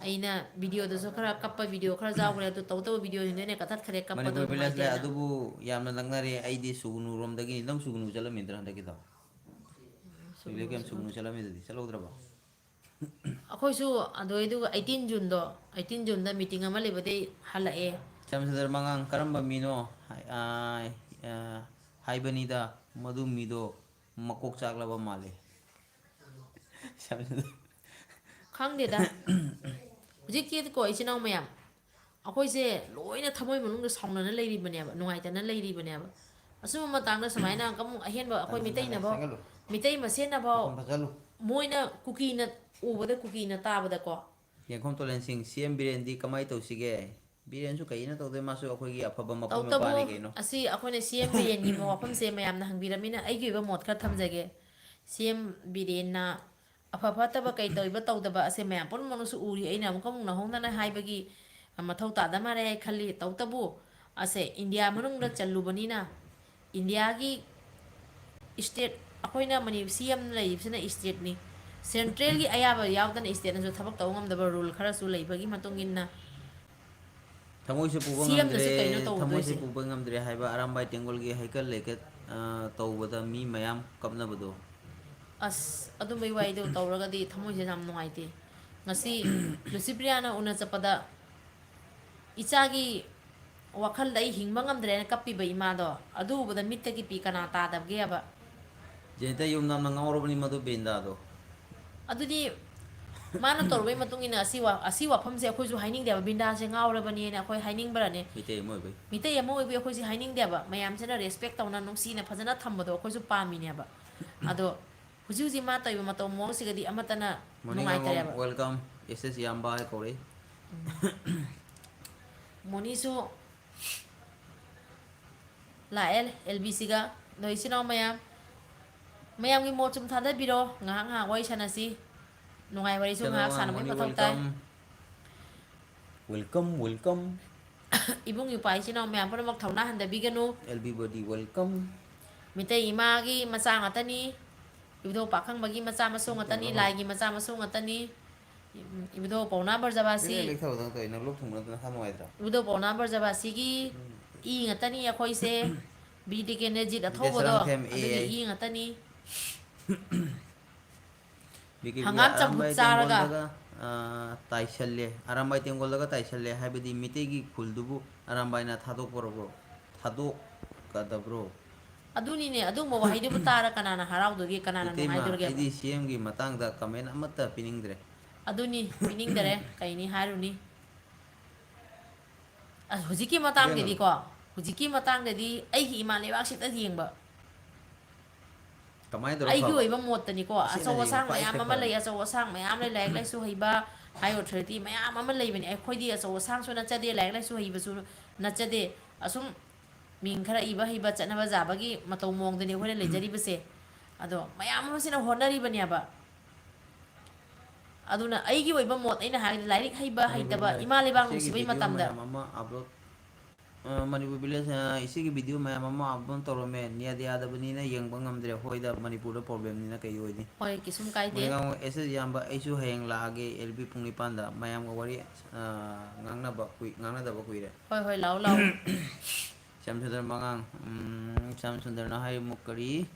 ꯑꯩꯅ video ꯗꯁꯨ ꯈꯔ ꯀꯞꯄ video ꯈꯔ ꯌꯥꯎꯈ꯭ꯔꯦ, ꯑꯗꯨ ꯇꯧ ꯇꯧꯕ video ꯁꯤꯡꯗꯣ ꯑꯩꯅ ꯀꯛꯊꯠꯈ꯭ꯔꯦ, ꯀꯞꯄꯗꯣ ꯃꯅꯤꯄꯨꯔ Village ꯂꯩ, ꯅꯨꯡꯉꯥꯏꯇꯦꯅ꯫ ꯑꯗꯨꯕꯨ ꯌꯥꯝꯅ ꯅꯛꯅꯔꯦ꯫ ꯑꯩꯗꯤ ꯁꯨꯒꯅꯨꯔꯣꯝꯗꯒꯤꯅꯤ, ꯅꯪ ꯁꯨꯒꯅꯨ ꯆꯠꯂꯝꯃꯤꯗ꯭ꯔꯥ ꯍꯟꯗꯛꯀꯤꯗꯣ? ꯁꯨꯒꯅꯨ, relief camp ꯁꯨꯒꯅꯨ ꯁꯨꯒꯅꯨ꯫ ꯆꯠꯂꯝꯃꯤꯗꯨꯗꯤ, ꯆꯠꯍꯧꯗ꯭ꯔꯕꯣ? ꯑꯩꯈꯣꯏꯁꯨ ꯑꯗꯨꯏꯗꯨꯒ eighteen June ꯗꯣ, eighteen June ꯗ meeting ꯑꯃ ꯂꯩꯕꯗꯩ ꯍꯜꯂꯛꯑꯦ꯫ ꯁ꯭ꯌꯥꯝ ꯁꯨꯟꯗꯔ ꯃꯉꯥꯡ ꯀꯔꯝꯕ ꯃꯤꯅꯣ? ꯍꯥꯏ-, ꯑꯥ, ꯑꯥ, ꯍꯥꯏꯕꯅꯤꯗ, ꯃꯗꯨ ꯃꯤꯗꯣ ꯃꯀꯣꯛ ꯆꯥꯛꯂꯕ ꯃꯥꯜꯂꯦ꯫ ꯁ꯭ꯌꯥꯝ ꯁꯨꯟꯗꯔ꯫ ꯈꯪꯗꯦꯗ꯫ ꯍꯧꯖꯤꯛꯀꯤꯀꯣ, ꯏꯆꯤꯟ ꯏꯅꯥꯎ ꯃꯌꯥꯝ, ꯑꯩꯈꯣꯏꯁꯦ ꯂꯣꯏꯅ ꯊꯃꯣꯏ ꯃꯅꯨꯡꯗ ꯁꯥꯎꯅꯅ ꯂꯩꯔꯤꯕꯅꯦꯕ, ꯅꯨꯡꯉꯥꯏꯇꯅ ꯂꯩꯔꯤꯕꯅꯦꯕ꯫ ꯑꯁꯨꯝꯕ ꯃꯇꯥꯡꯗ ꯁꯨꯃꯥꯏꯅ ꯑꯃꯨꯛ ꯑꯍꯦꯟꯕ ꯑꯩꯈꯣꯏ ꯃꯤꯇꯩꯅꯐꯥꯎ, ꯆꯪꯍꯜꯂꯨ꯫ ꯃꯤꯇꯩ ꯃꯁꯦꯟꯅꯐꯥꯎ ꯃꯐꯝ ꯐꯖꯍꯜꯂꯨ꯫ ꯃꯣꯏꯅ ꯀꯨꯀꯤꯅ ꯎꯕꯗ, ꯀꯨꯀꯤꯅ ꯇꯥꯕꯗꯀꯣ꯫ ꯌꯦꯡꯈꯣꯝ ꯇꯣꯂꯦꯟꯁꯤꯡ, ꯁꯤ ꯑꯦꯝ ꯕꯤꯔꯦꯟꯗꯤ ꯀꯃꯥꯏꯅ ꯇꯧꯁꯤꯒꯦ? ꯕꯤꯔꯦꯟꯁꯨ ꯀꯩꯅ ꯇꯧꯗꯣꯏ, ꯃꯥꯁꯨ ꯑꯩꯈꯣꯏꯒꯤ ꯑꯐꯕ ꯃꯄꯨꯡ ꯇꯧꯇꯕꯨ, ꯃꯄꯥꯅꯤ ꯀꯩꯅꯣ꯫ ꯑꯁꯤ ꯑꯩꯈꯣꯏꯅ ꯁꯤ ꯑꯦꯝ ꯕꯤꯔꯦꯟꯒꯤ ꯋꯥꯐꯝꯁꯦ ꯃꯌꯥꯝꯅ ꯍꯪꯕꯤꯔꯝꯃꯤꯅ ꯑꯩꯒꯤ ꯑꯣꯏꯕ ꯃꯣꯠ ꯈꯔ ꯊꯝꯖꯒꯦ꯫ ꯁꯤ ꯑꯦꯝ ꯕꯤꯔꯦꯟꯅ ꯑꯐ ꯐꯠꯇꯕ ꯀꯩ ꯇꯧꯔꯤꯕ ꯇꯧꯗꯕ ꯑꯁꯦ ꯃꯌꯥꯝ ꯄꯨꯝꯅꯃꯛꯅꯁꯨ ꯎꯔꯤ꯫ ꯑꯩꯅ ꯑꯃꯨꯛꯀ ꯑꯃꯨꯛ ꯅꯧꯍꯧꯅꯅ ꯍꯥꯏꯕꯒꯤ ꯃꯊꯧ ꯇꯥꯗ ꯃꯥꯜꯂꯦ ꯍꯥꯏ ꯈꯜꯂꯤ꯫ ꯇꯧꯇꯕꯨ ꯑꯁꯦ ꯏꯟꯗꯤꯌꯥ ꯃꯅꯨꯡꯗ ꯆꯜꯂꯨꯕꯅꯤꯅ, ꯏꯟꯗꯤꯌꯥꯒꯤ ꯏꯁꯇꯦꯠ, ꯑꯩꯈꯣꯏꯅ ꯃꯅꯤ-, ꯁꯤ ꯑꯦꯝ ꯂꯩꯔꯤꯕꯁꯤꯅ ꯏꯁꯇꯦꯠꯅꯤ꯫ ꯁꯦꯟꯇ꯭ꯔꯦꯜꯒꯤ ꯑꯌꯥꯕ ꯌꯥꯎꯗꯅ ꯏꯁꯇꯦꯠꯅꯁꯨ ꯊꯕꯛ ꯇꯧꯕ ꯉꯝꯗꯕ ꯔꯨꯜ ꯈꯔꯁꯨ ꯂꯩꯕꯒꯤ ꯃꯇꯨꯡ ꯏꯟꯅ ꯊꯃꯣꯏꯁꯦ ꯄꯨꯕ ꯁꯤ ꯑꯦꯝꯅꯁꯨ ꯉꯝꯗ꯭ꯔꯦ, ꯀꯩꯅꯣ ꯊꯃꯣꯏꯁꯦ ꯇꯧꯔꯨꯗꯣꯏꯁꯦ? ꯄꯨꯕ ꯉꯝꯗ꯭ꯔꯦ ꯍꯥꯏꯕ ꯑꯔꯥꯝꯕꯥꯏ ꯇꯦꯡꯒꯣꯜꯒꯤ ꯍꯩꯀꯠ ꯂꯩꯀꯠ, ꯑ, ꯇꯧꯕꯗ ꯃꯤ ꯃꯌꯥꯝ ꯀꯞꯅꯕꯗꯣ꯫ ꯑꯁ, ꯑꯗꯨꯝꯕꯩ ꯋꯥꯔꯤꯗꯣ ꯇꯧꯔꯒꯗꯤ ꯊꯃꯣꯏꯁꯦ ꯌꯥꯝ ꯅꯨꯡꯉꯥꯏꯇꯦ꯫ ꯉꯁꯤ ꯂꯨꯁꯤꯄ꯭ꯔꯤꯌꯥꯅ ꯎꯅ ꯆꯠꯄꯗ ꯏꯆꯥꯒꯤ ꯋꯥꯈꯜꯗ ꯑꯩ ꯍꯤꯡꯕ ꯉꯝꯗ꯭ꯔꯦꯅ ꯀꯞꯄꯤꯕ ꯏꯃꯥꯗꯣ, ꯑꯗꯨ ꯎꯕꯗ ꯃꯤꯠꯇꯒꯤ ꯄꯤ ꯀꯅꯥ ꯇꯥꯗꯕꯒꯦꯕ? ꯖꯦꯅꯤꯇꯥ ꯌꯨꯝ ꯅꯝꯅ ꯉꯥꯎꯔꯕꯅꯤ ꯃꯗꯨ ꯕꯤꯟꯗꯥꯗꯣ꯫ ꯑꯗꯨꯗꯤ ꯃꯥꯅ ꯇꯧꯔꯨꯕꯩ ꯃꯇꯨꯡ ꯏꯟꯅ ꯑꯁꯤ ꯋꯥ-, ꯑꯁꯤ ꯋꯥꯐꯝꯁꯦ ꯑꯩꯈꯣꯏꯁꯨ ꯍꯥꯏꯅꯤꯡꯗꯦꯕ, ꯕꯤꯟꯗꯥꯁꯦ ꯉꯥꯎꯔꯕꯅꯦꯅ ꯑꯩꯈꯣꯏ ꯍꯥꯏꯅꯤꯡꯕ꯭ꯔꯅꯦ? ꯃꯤꯇꯩ ꯑꯃ ꯑꯣꯏꯕꯩ꯫ ꯃꯤꯇꯩ ꯑꯃ ꯑꯣꯏꯕꯩ ꯑꯩꯈꯣꯏꯁꯦ ꯍꯥꯏꯅꯤꯡꯗꯦꯕ꯫ ꯃꯌꯥꯝꯁꯤꯅ ꯔꯦꯁꯄꯦꯛ ꯇꯧꯅ, ꯅꯨꯡꯁꯤꯅ, ꯐꯖꯅ ꯊꯝꯕꯗꯣ ꯑꯩꯈꯣꯏꯁꯨ ꯄꯥꯝꯃꯤꯅꯦꯕ꯫ ꯑꯗꯣ ꯍꯧꯖꯤꯛ ꯍꯧꯖꯤꯛ ꯃꯥ ꯇꯧꯔꯤꯕ ꯃꯇꯧ ꯃꯑꯣꯡꯁꯤꯒꯗꯤ ꯑꯃꯠꯇꯅ ꯃꯣꯔꯅꯤꯡ ꯅꯨꯡꯉꯥꯏꯇꯔꯦꯕ꯫ ꯑꯉꯝ, welcome, ꯑꯦꯁ ꯑꯦꯁ ꯏꯌꯥꯝꯕ ꯍꯥꯏ ꯀꯧꯔꯛꯏ꯫ ꯃꯣꯅꯤꯁꯨ ꯂꯥꯛꯑꯦ ꯑꯦꯜ ꯕꯤ ꯁꯤꯒ꯫ ꯑꯗꯣ ꯏꯆꯤꯟ ꯏꯅꯥꯎ ꯃꯌꯥꯝ, ꯃꯌꯥꯝꯒꯤ ꯃꯣꯠ ꯁꯨꯝ ꯊꯥꯗꯕꯤꯔꯣ, ꯉꯥꯏꯍꯥꯛ ꯉꯥꯏꯍꯥꯛ ꯋꯥꯔꯤ ꯁꯥꯟꯅꯁꯤ꯫ ꯅꯨꯡꯉꯥꯏ ꯋꯥꯔꯤꯁꯨ ꯉꯥꯏꯍꯥꯛ ꯁꯥꯟꯅꯕꯒꯤ ꯃꯊꯧ ꯇꯥꯏ꯫ Welcome, welcome. ꯏꯕꯨꯡ ꯏꯄ꯭ꯋꯥ ꯏꯆꯤꯟ ꯏꯅꯥꯎ ꯃꯌꯥꯝ ꯄꯨꯝꯅꯃꯛ ꯊꯧꯅꯥ ꯍꯟꯊꯕꯤꯒꯅꯨ꯫ Everybody welcome. ꯃꯤꯇꯩ ꯏꯃꯥꯒꯤ ꯃꯆꯥ ꯉꯥꯛꯇꯅꯤ꯫ ꯏꯕꯨꯙꯧ ꯄꯥꯈꯪꯕꯒꯤ ꯃꯆꯥ ꯃꯁꯨ ꯉꯥꯛꯇꯅꯤ꯫ ꯂꯥꯏꯒꯤ ꯃꯆꯥ ꯃꯁꯨ ꯉꯥꯛꯇꯅꯤ꯫ ꯏꯕꯨꯙꯧ ꯄꯥꯎꯅꯥ ꯕ꯭ꯔꯖꯕꯥꯁꯤ, ꯂꯦꯛ ꯊꯧꯗꯅ ꯇꯧꯔꯤ, ꯅꯪ ꯂꯣꯛ ꯊꯨꯡꯕ ꯅꯠꯇꯅ ꯅꯁꯥ ꯅꯨꯡꯉꯥꯏꯇ꯭ꯔꯣ? ꯏꯕꯨꯙꯧ ꯄꯥꯎꯅꯥ ꯕ꯭ꯔꯖꯕꯥꯁꯤꯒꯤ ꯏ ꯉꯥꯛꯇꯅꯤ ꯑꯩꯈꯣꯏꯁꯦ꯫ ꯕꯤ ꯗꯤ ꯀꯦ ꯅꯖꯤꯠ ꯑꯊꯧꯕꯗꯣ, ꯗꯦꯁꯔꯥꯝ ꯊꯦꯝ ꯑꯦ ꯑꯗꯨꯒꯤ ꯑꯥꯏ꯫ ꯏ ꯉꯥꯛꯇꯅꯤ꯫ ꯕꯤ ꯀꯦ ꯄꯤ ꯍꯪꯒꯥꯝ ꯆꯝꯐꯨꯠ ꯑꯔꯥꯝꯕꯥꯏ ꯆꯥꯔꯒ꯫ ꯇꯦꯡꯒꯣꯜꯗꯒ, ꯑ, ꯇꯥꯏꯁꯜꯂꯦ꯫ ꯑꯔꯥꯝꯕꯥꯏ ꯇꯦꯡꯒꯣꯜꯗꯒ ꯇꯥꯏꯁꯜꯂꯦ ꯍꯥꯏꯕꯗꯤ ꯃꯤꯇꯩꯒꯤ ꯈꯨꯜꯗꯨꯕꯨ ꯑꯔꯥꯝꯕꯥꯏꯅ ꯊꯥꯗꯣꯛꯄꯔꯕ꯭ꯔꯣ? ꯊꯥꯗꯣꯛꯀꯗꯕ꯭ꯔꯣ? ꯑꯗꯨꯅꯤꯅꯦ, ꯑꯗꯨꯒꯨꯝꯕ ꯋꯥꯍꯩꯗꯨꯕꯨ ꯇꯥꯔ ꯀꯅꯥꯅ ꯍꯔꯥꯎꯗꯣꯔꯤꯒꯦ, ꯀꯅꯥꯅ ꯏꯇꯩꯃ, ꯅꯨꯡꯉꯥꯏꯗꯣꯔꯤꯒꯦꯕ? ꯑꯩꯗꯤ ꯁꯤ ꯑꯦꯝꯒꯤ ꯃꯇꯥꯡꯗ comment ꯑꯃꯠꯇ ꯄꯤꯅꯤꯡꯗ꯭ꯔꯦ꯫ ꯑꯗꯨꯅꯤ, ꯄꯤꯅꯤꯡꯗꯔꯦ꯫ ꯀꯩꯅꯤ ꯍꯥꯏꯔꯨꯅꯤ? ꯑꯁ, ꯍꯧꯖꯤꯛꯀꯤ ꯃꯇꯥꯡꯗꯗꯤꯀꯣ, ꯍꯧꯖꯤꯛꯀꯤ ꯃꯇꯥꯡꯗꯗꯤ ꯑꯩꯒꯤ ꯏꯃꯥ ꯂꯩꯕꯥꯛꯁꯤꯗ ꯌꯦꯡꯕ, ꯀꯃꯥꯏꯅ ꯇꯧꯔ ꯑꯩꯒꯤ ꯐꯕ? ꯑꯣꯏꯕ ꯃꯣꯠꯇꯅꯤꯀꯣ꯫ ꯑꯁꯤꯅ ꯑꯆꯧ ꯍꯌꯦꯡ ꯑꯁꯥꯡ ꯈ꯭ꯋꯥꯏ ꯃꯌꯥꯝ ꯑꯃ ꯐꯔꯅꯤ꯫ ꯂꯩ, ꯑꯆꯧ ꯑꯁꯥꯡ ꯃꯌꯥꯝ ꯂꯩ, ꯂꯥꯏꯔꯤꯛ ꯂꯥꯏꯁꯨ ꯍꯩꯕ, ꯍꯥꯏ ꯑꯣꯊꯣꯔꯤꯇꯤ ꯃꯌꯥꯝ ꯑꯃ ꯂꯩꯕꯅꯤ꯫ ꯑꯩꯈꯣꯏꯗꯤ ꯑꯆꯧ ꯑꯁꯥꯡꯁꯨ ꯅꯠꯆꯗꯦ, ꯂꯥꯏꯔꯤꯛ ꯂꯥꯏꯁꯨ ꯍꯩꯕꯁꯨ ꯅꯠꯆꯗꯦ꯫ ꯑꯁꯨꯝ ꯃꯤꯡ ꯈꯔ ꯏꯕ ꯍꯩꯕ, ꯆꯠꯅꯕ ꯖꯥꯕꯒꯤ ꯃꯇꯧ ꯃꯑꯣꯡꯗꯅꯤ ꯑꯩꯈꯣꯏꯅ ꯂꯩꯖꯔꯤꯕꯁꯦ꯫ ꯑꯗꯣ ꯃꯌꯥꯝ ꯑꯃꯁꯤꯅ ꯍꯣꯠꯅꯔꯤꯕꯅꯦꯕ꯫ ꯑꯗꯨꯅ ꯑꯩꯒꯤ ꯑꯣꯏꯕ ꯃꯣꯠ ꯑꯩꯅ ꯍꯥꯏꯔꯗꯤ, ꯂꯥꯏꯔꯤꯛ ꯍꯩꯕ ꯃꯅꯤꯄꯨꯔ ꯍꯩꯇꯕ, ꯚꯤꯂꯦꯖ, ꯏꯃꯥ ꯂꯩꯕꯥꯛ ꯏꯆꯦꯒꯤ ꯅꯨꯡꯁꯤꯕꯒꯤ ꯚꯤꯗꯤꯑꯣ ꯃꯇꯝꯗ꯫ ꯃꯌꯥꯝ ꯑꯃ ꯑꯞꯂꯣꯗ, ꯑ, ꯃꯅꯤꯄꯨꯔ ꯚꯤꯂꯦꯖ, ꯑ, ꯏꯆꯦꯒꯤ ꯚꯤꯗꯤꯑꯣ ꯃꯌꯥꯝ ꯑꯃ ꯑꯞꯂꯣꯗ ꯇꯧꯔꯝꯃꯦ, ꯅꯦꯠ ꯌꯥꯗꯕꯅꯤꯅ ꯌꯦꯡꯕ ꯉꯝꯗ꯭ꯔꯦ꯫ ꯍꯣꯏꯗ, ꯃꯅꯤꯄꯨꯔꯗ ꯄ꯭ꯔꯣꯕ꯭ꯂꯦꯝꯅꯤꯅ ꯀꯩ ꯑꯣꯏꯅꯤ? ꯍꯣꯏ, ꯀꯩꯁꯨꯝ ꯀꯥꯏꯗꯦ꯫ ꯃꯣꯏꯔꯥꯡ ꯑꯦꯁ ꯑꯦꯁ ꯏꯌꯥꯝꯕ, ꯑꯩꯁꯨ ꯍꯌꯦꯡ ꯂꯥꯛꯑꯒꯦ ꯑꯦꯜ ꯄꯤ ꯄꯨꯡ ꯅꯤꯄꯥꯟꯗ꯫ ꯃꯌꯥꯝꯒ ꯋꯥꯔꯤ, ꯑ, ꯉꯥꯡꯅꯕ ꯀꯨꯏ-, ꯉꯥꯡꯅꯗꯕ ꯀꯨꯏꯔꯦ꯫ ꯍꯣꯏ, ꯍꯣꯏ, ꯂꯥꯛꯑꯣ, ꯂꯥꯛꯑꯣ꯫ ꯁ꯭ꯌꯥꯝꯁꯨꯟꯗꯔ ꯃꯉꯥꯡ, ꯎꯝ, ꯁ꯭ꯌꯥꯝꯁꯨꯟꯗꯔꯅ ꯍꯥꯏꯔꯤꯃꯨꯛ ꯀꯔꯤ,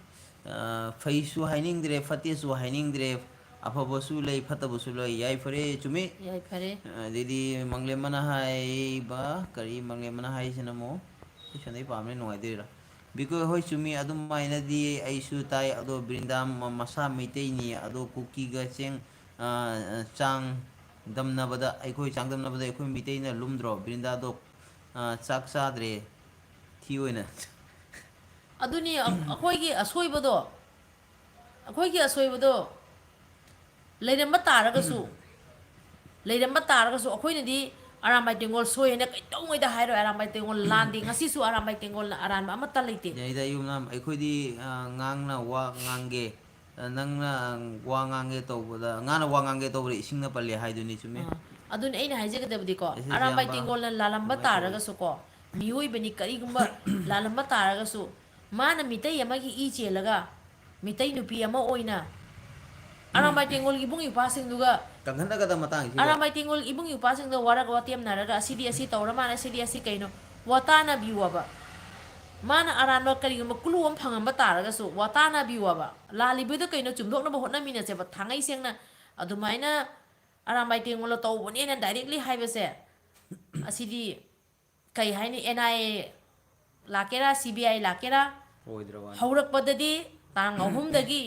ꯑ, ꯐꯩꯁꯨ ꯍꯥꯏꯅꯤꯡꯗ꯭ꯔꯦ, ꯐꯠꯇꯦꯁꯨ ꯍꯥꯏꯅꯤꯡꯗ꯭ꯔꯦ, ꯑꯐꯕꯁꯨ ꯂꯩ, ꯐꯠꯇꯕꯁꯨ ꯂꯩ꯫ ꯌꯥꯏꯐꯔꯦ, ꯆꯨꯝꯃꯤ꯫ ꯌꯥꯏꯐꯔꯦ꯫ ꯑ, ꯑꯗꯩꯗꯤ ꯃꯪꯂꯦꯝ ꯑꯃꯅ ꯍꯥꯏꯕ, ꯀꯔꯤ ꯃꯪꯂꯦꯝ ꯑꯃꯅ ꯍꯥꯏꯁꯤꯅ ꯑꯃꯨꯛ, ꯑꯩ ꯁꯣꯝꯗꯩ ꯄꯥꯕꯅ ꯅꯨꯡꯉꯥꯏꯗꯣꯏꯔꯥ? ꯕꯤꯀꯣꯏ, ꯍꯣꯏ, ꯆꯨꯝꯃꯤ꯫ ꯑꯗꯨꯃꯥꯏꯅꯗꯤ ꯑꯩꯁꯨ ꯇꯥꯏ, ꯑꯗꯣ ꯕ꯭ꯔꯤꯟꯗꯥ ꯃ-, ꯃꯁꯥ ꯃꯩꯇꯩꯅꯤ, ꯑꯗꯣ ꯀꯨꯀꯤꯒ ꯆꯦꯡ, ꯑ, ꯑ, ꯆꯥꯡꯗꯝꯅꯕꯗ, ꯑꯩꯈꯣꯏ ꯆꯥꯡꯗꯝꯅꯕꯗ ꯑꯩꯈꯣꯏ ꯃꯤꯇꯩꯅ ꯂꯨꯝꯗ꯭ꯔꯣ? ꯕ꯭ꯔꯤꯟꯗꯥꯗꯣ, ꯑ, ꯆꯥꯛ ꯆꯥꯗ꯭ꯔꯦ, ꯊꯤ ꯑꯣꯏꯅ꯫ ꯑꯗꯨꯅꯤ, ꯑ-, ꯑꯩꯈꯣꯏꯒꯤ ꯑꯁꯣꯏꯕꯗꯣ, ꯑꯩꯈꯣꯏꯒꯤ ꯑꯁꯣꯏꯕꯗꯣ ꯂꯩꯔꯝꯕ ꯇꯥꯔꯒꯁꯨ, ꯂꯩꯔꯝꯕ ꯇꯥꯔꯒꯁꯨ ꯑꯩꯈꯣꯏꯅꯗꯤ ꯑꯔꯥꯝꯕꯥꯏ ꯇꯦꯡꯒꯣꯜ ꯁꯣꯏ ꯍꯥꯏꯅ ꯀꯩꯗꯧꯉꯩꯗ ꯍꯥꯏꯔꯣꯏ꯫ ꯑꯔꯥꯝꯕꯥꯏ ꯇꯦꯡꯒꯣꯜ ꯂꯥꯟꯗꯦ, ꯉꯁꯤꯁꯨ ꯑꯔꯥꯝꯕꯥꯏ ꯇꯦꯡꯒꯣꯜꯅ ꯑꯔꯥꯟꯕ ꯑꯃꯠꯇ ꯂꯩꯇꯦ꯫ ꯌꯥꯏꯗ, ꯌꯨꯝꯅꯥꯝ, ꯑꯩꯈꯣꯏꯗꯤ, ꯑ, ꯉꯥꯡꯅ ꯋꯥ ꯉꯥꯡꯒꯦ, ꯑ, ꯅꯪꯅ ꯋꯥ ꯉꯥꯡꯒꯦ ꯇꯧꯕꯗ, ꯉꯥꯅ ꯋꯥ ꯉꯥꯡꯒꯦ ꯇꯧꯕꯗ ꯏꯁꯤꯡꯅ ꯄꯜꯂꯦ ꯍꯥꯏꯗꯨꯅꯤ, ꯆꯨꯝꯃꯤ꯫ ꯑꯥ, ꯑꯗꯨꯅꯤ ꯑꯩꯅ ꯍꯥꯏꯖꯒꯗꯕꯗꯤꯀꯣ, ꯑꯁꯤꯁꯦ ꯑꯔꯥꯝꯕꯥꯏ ꯏꯌꯥꯝꯕ ꯇꯦꯡꯒꯣꯜꯅ ꯂꯥꯜꯂꯝꯕ ꯑꯗꯨꯃꯥꯏꯅ ꯇꯧꯋꯤ꯫ ꯇꯥꯔꯒꯁꯨꯀꯣ, ꯃꯤꯑꯣꯏꯕꯅꯤ, ꯀꯔꯤꯒꯨꯝꯕ ꯂꯥꯜꯂꯝꯕ ꯇꯥꯔꯒꯁꯨ, ꯃꯥꯅ ꯃꯤꯇꯩ ꯑꯃꯒꯤ ꯏ ꯆꯦꯜꯂꯒ, ꯃꯤꯇꯩ ꯅꯨꯄꯤ ꯑꯃ ꯑꯣꯏꯅ ꯑꯔꯥꯝꯕꯥꯏ ꯇꯦꯡꯒꯣꯜꯒꯤ ꯏꯕꯨꯡ ꯏꯄ꯭ꯋꯥꯁꯤꯡꯗꯨꯒ, ꯀꯟꯈꯠꯅꯒꯗꯕ ꯃꯇꯥꯡꯁꯤꯗ꯫ ꯑꯔꯥꯝꯕꯥꯏ ꯇꯦꯡꯒꯣꯜ ꯏꯕꯨꯡ ꯏꯄ꯭ꯋꯥꯁꯤꯡꯗ ꯋꯥꯔꯛ ꯋꯥꯇꯦꯝꯅꯔꯒ, ꯑꯁꯤꯗꯤ ꯑꯁꯤ ꯇꯧꯔ ꯃꯥꯜꯂꯦ, ꯑꯁꯤꯗꯤ ꯑꯁꯤ ꯀꯩꯅꯣ, ꯋꯥꯇꯥꯅꯕꯤꯌꯣꯕ꯫ ꯃꯥꯅ ꯑꯔꯥꯟꯕ ꯀꯔꯤꯒꯨꯝꯕ ꯀ꯭ꯂꯨ ꯑꯃ ꯐꯪꯉꯝꯕ ꯇꯥꯔꯒꯁꯨ, ꯋꯥꯇꯥꯅꯕꯤꯌꯣꯕ꯫ ꯂꯥꯜꯂꯤꯕꯗꯣ ꯀꯩꯅꯣ ꯆꯨꯝꯗꯣꯛꯅꯕ ꯍꯣꯠꯅꯃꯤꯟꯅꯁꯦꯕ꯫ ꯊꯥꯡꯉꯩ ꯁꯦꯡꯅ ꯑꯗꯨꯃꯥꯏꯅ ꯑꯔꯥꯝꯕꯥꯏ ꯇꯦꯡꯒꯣꯜꯅ ꯇꯧꯕꯅꯦꯅ directly ꯍꯥꯏꯕꯁꯦ, ꯑꯁꯤꯗꯤ ꯀꯩ ꯍꯥꯏꯅꯤ, ꯑꯦꯟ ꯑꯥꯏ ꯑꯦ ꯂꯥꯛꯀꯦꯔꯥ, ꯁꯤ ꯕꯤ ꯑꯥꯏ ꯂꯥꯛꯀꯦꯔꯥ, ꯑꯣꯏꯗ꯭ꯔꯕ ꯋꯥꯅꯤ꯫ ꯍꯧꯔꯛꯄꯗꯗꯤ ꯇꯥꯡ ꯑꯍꯨꯝꯗꯒꯤ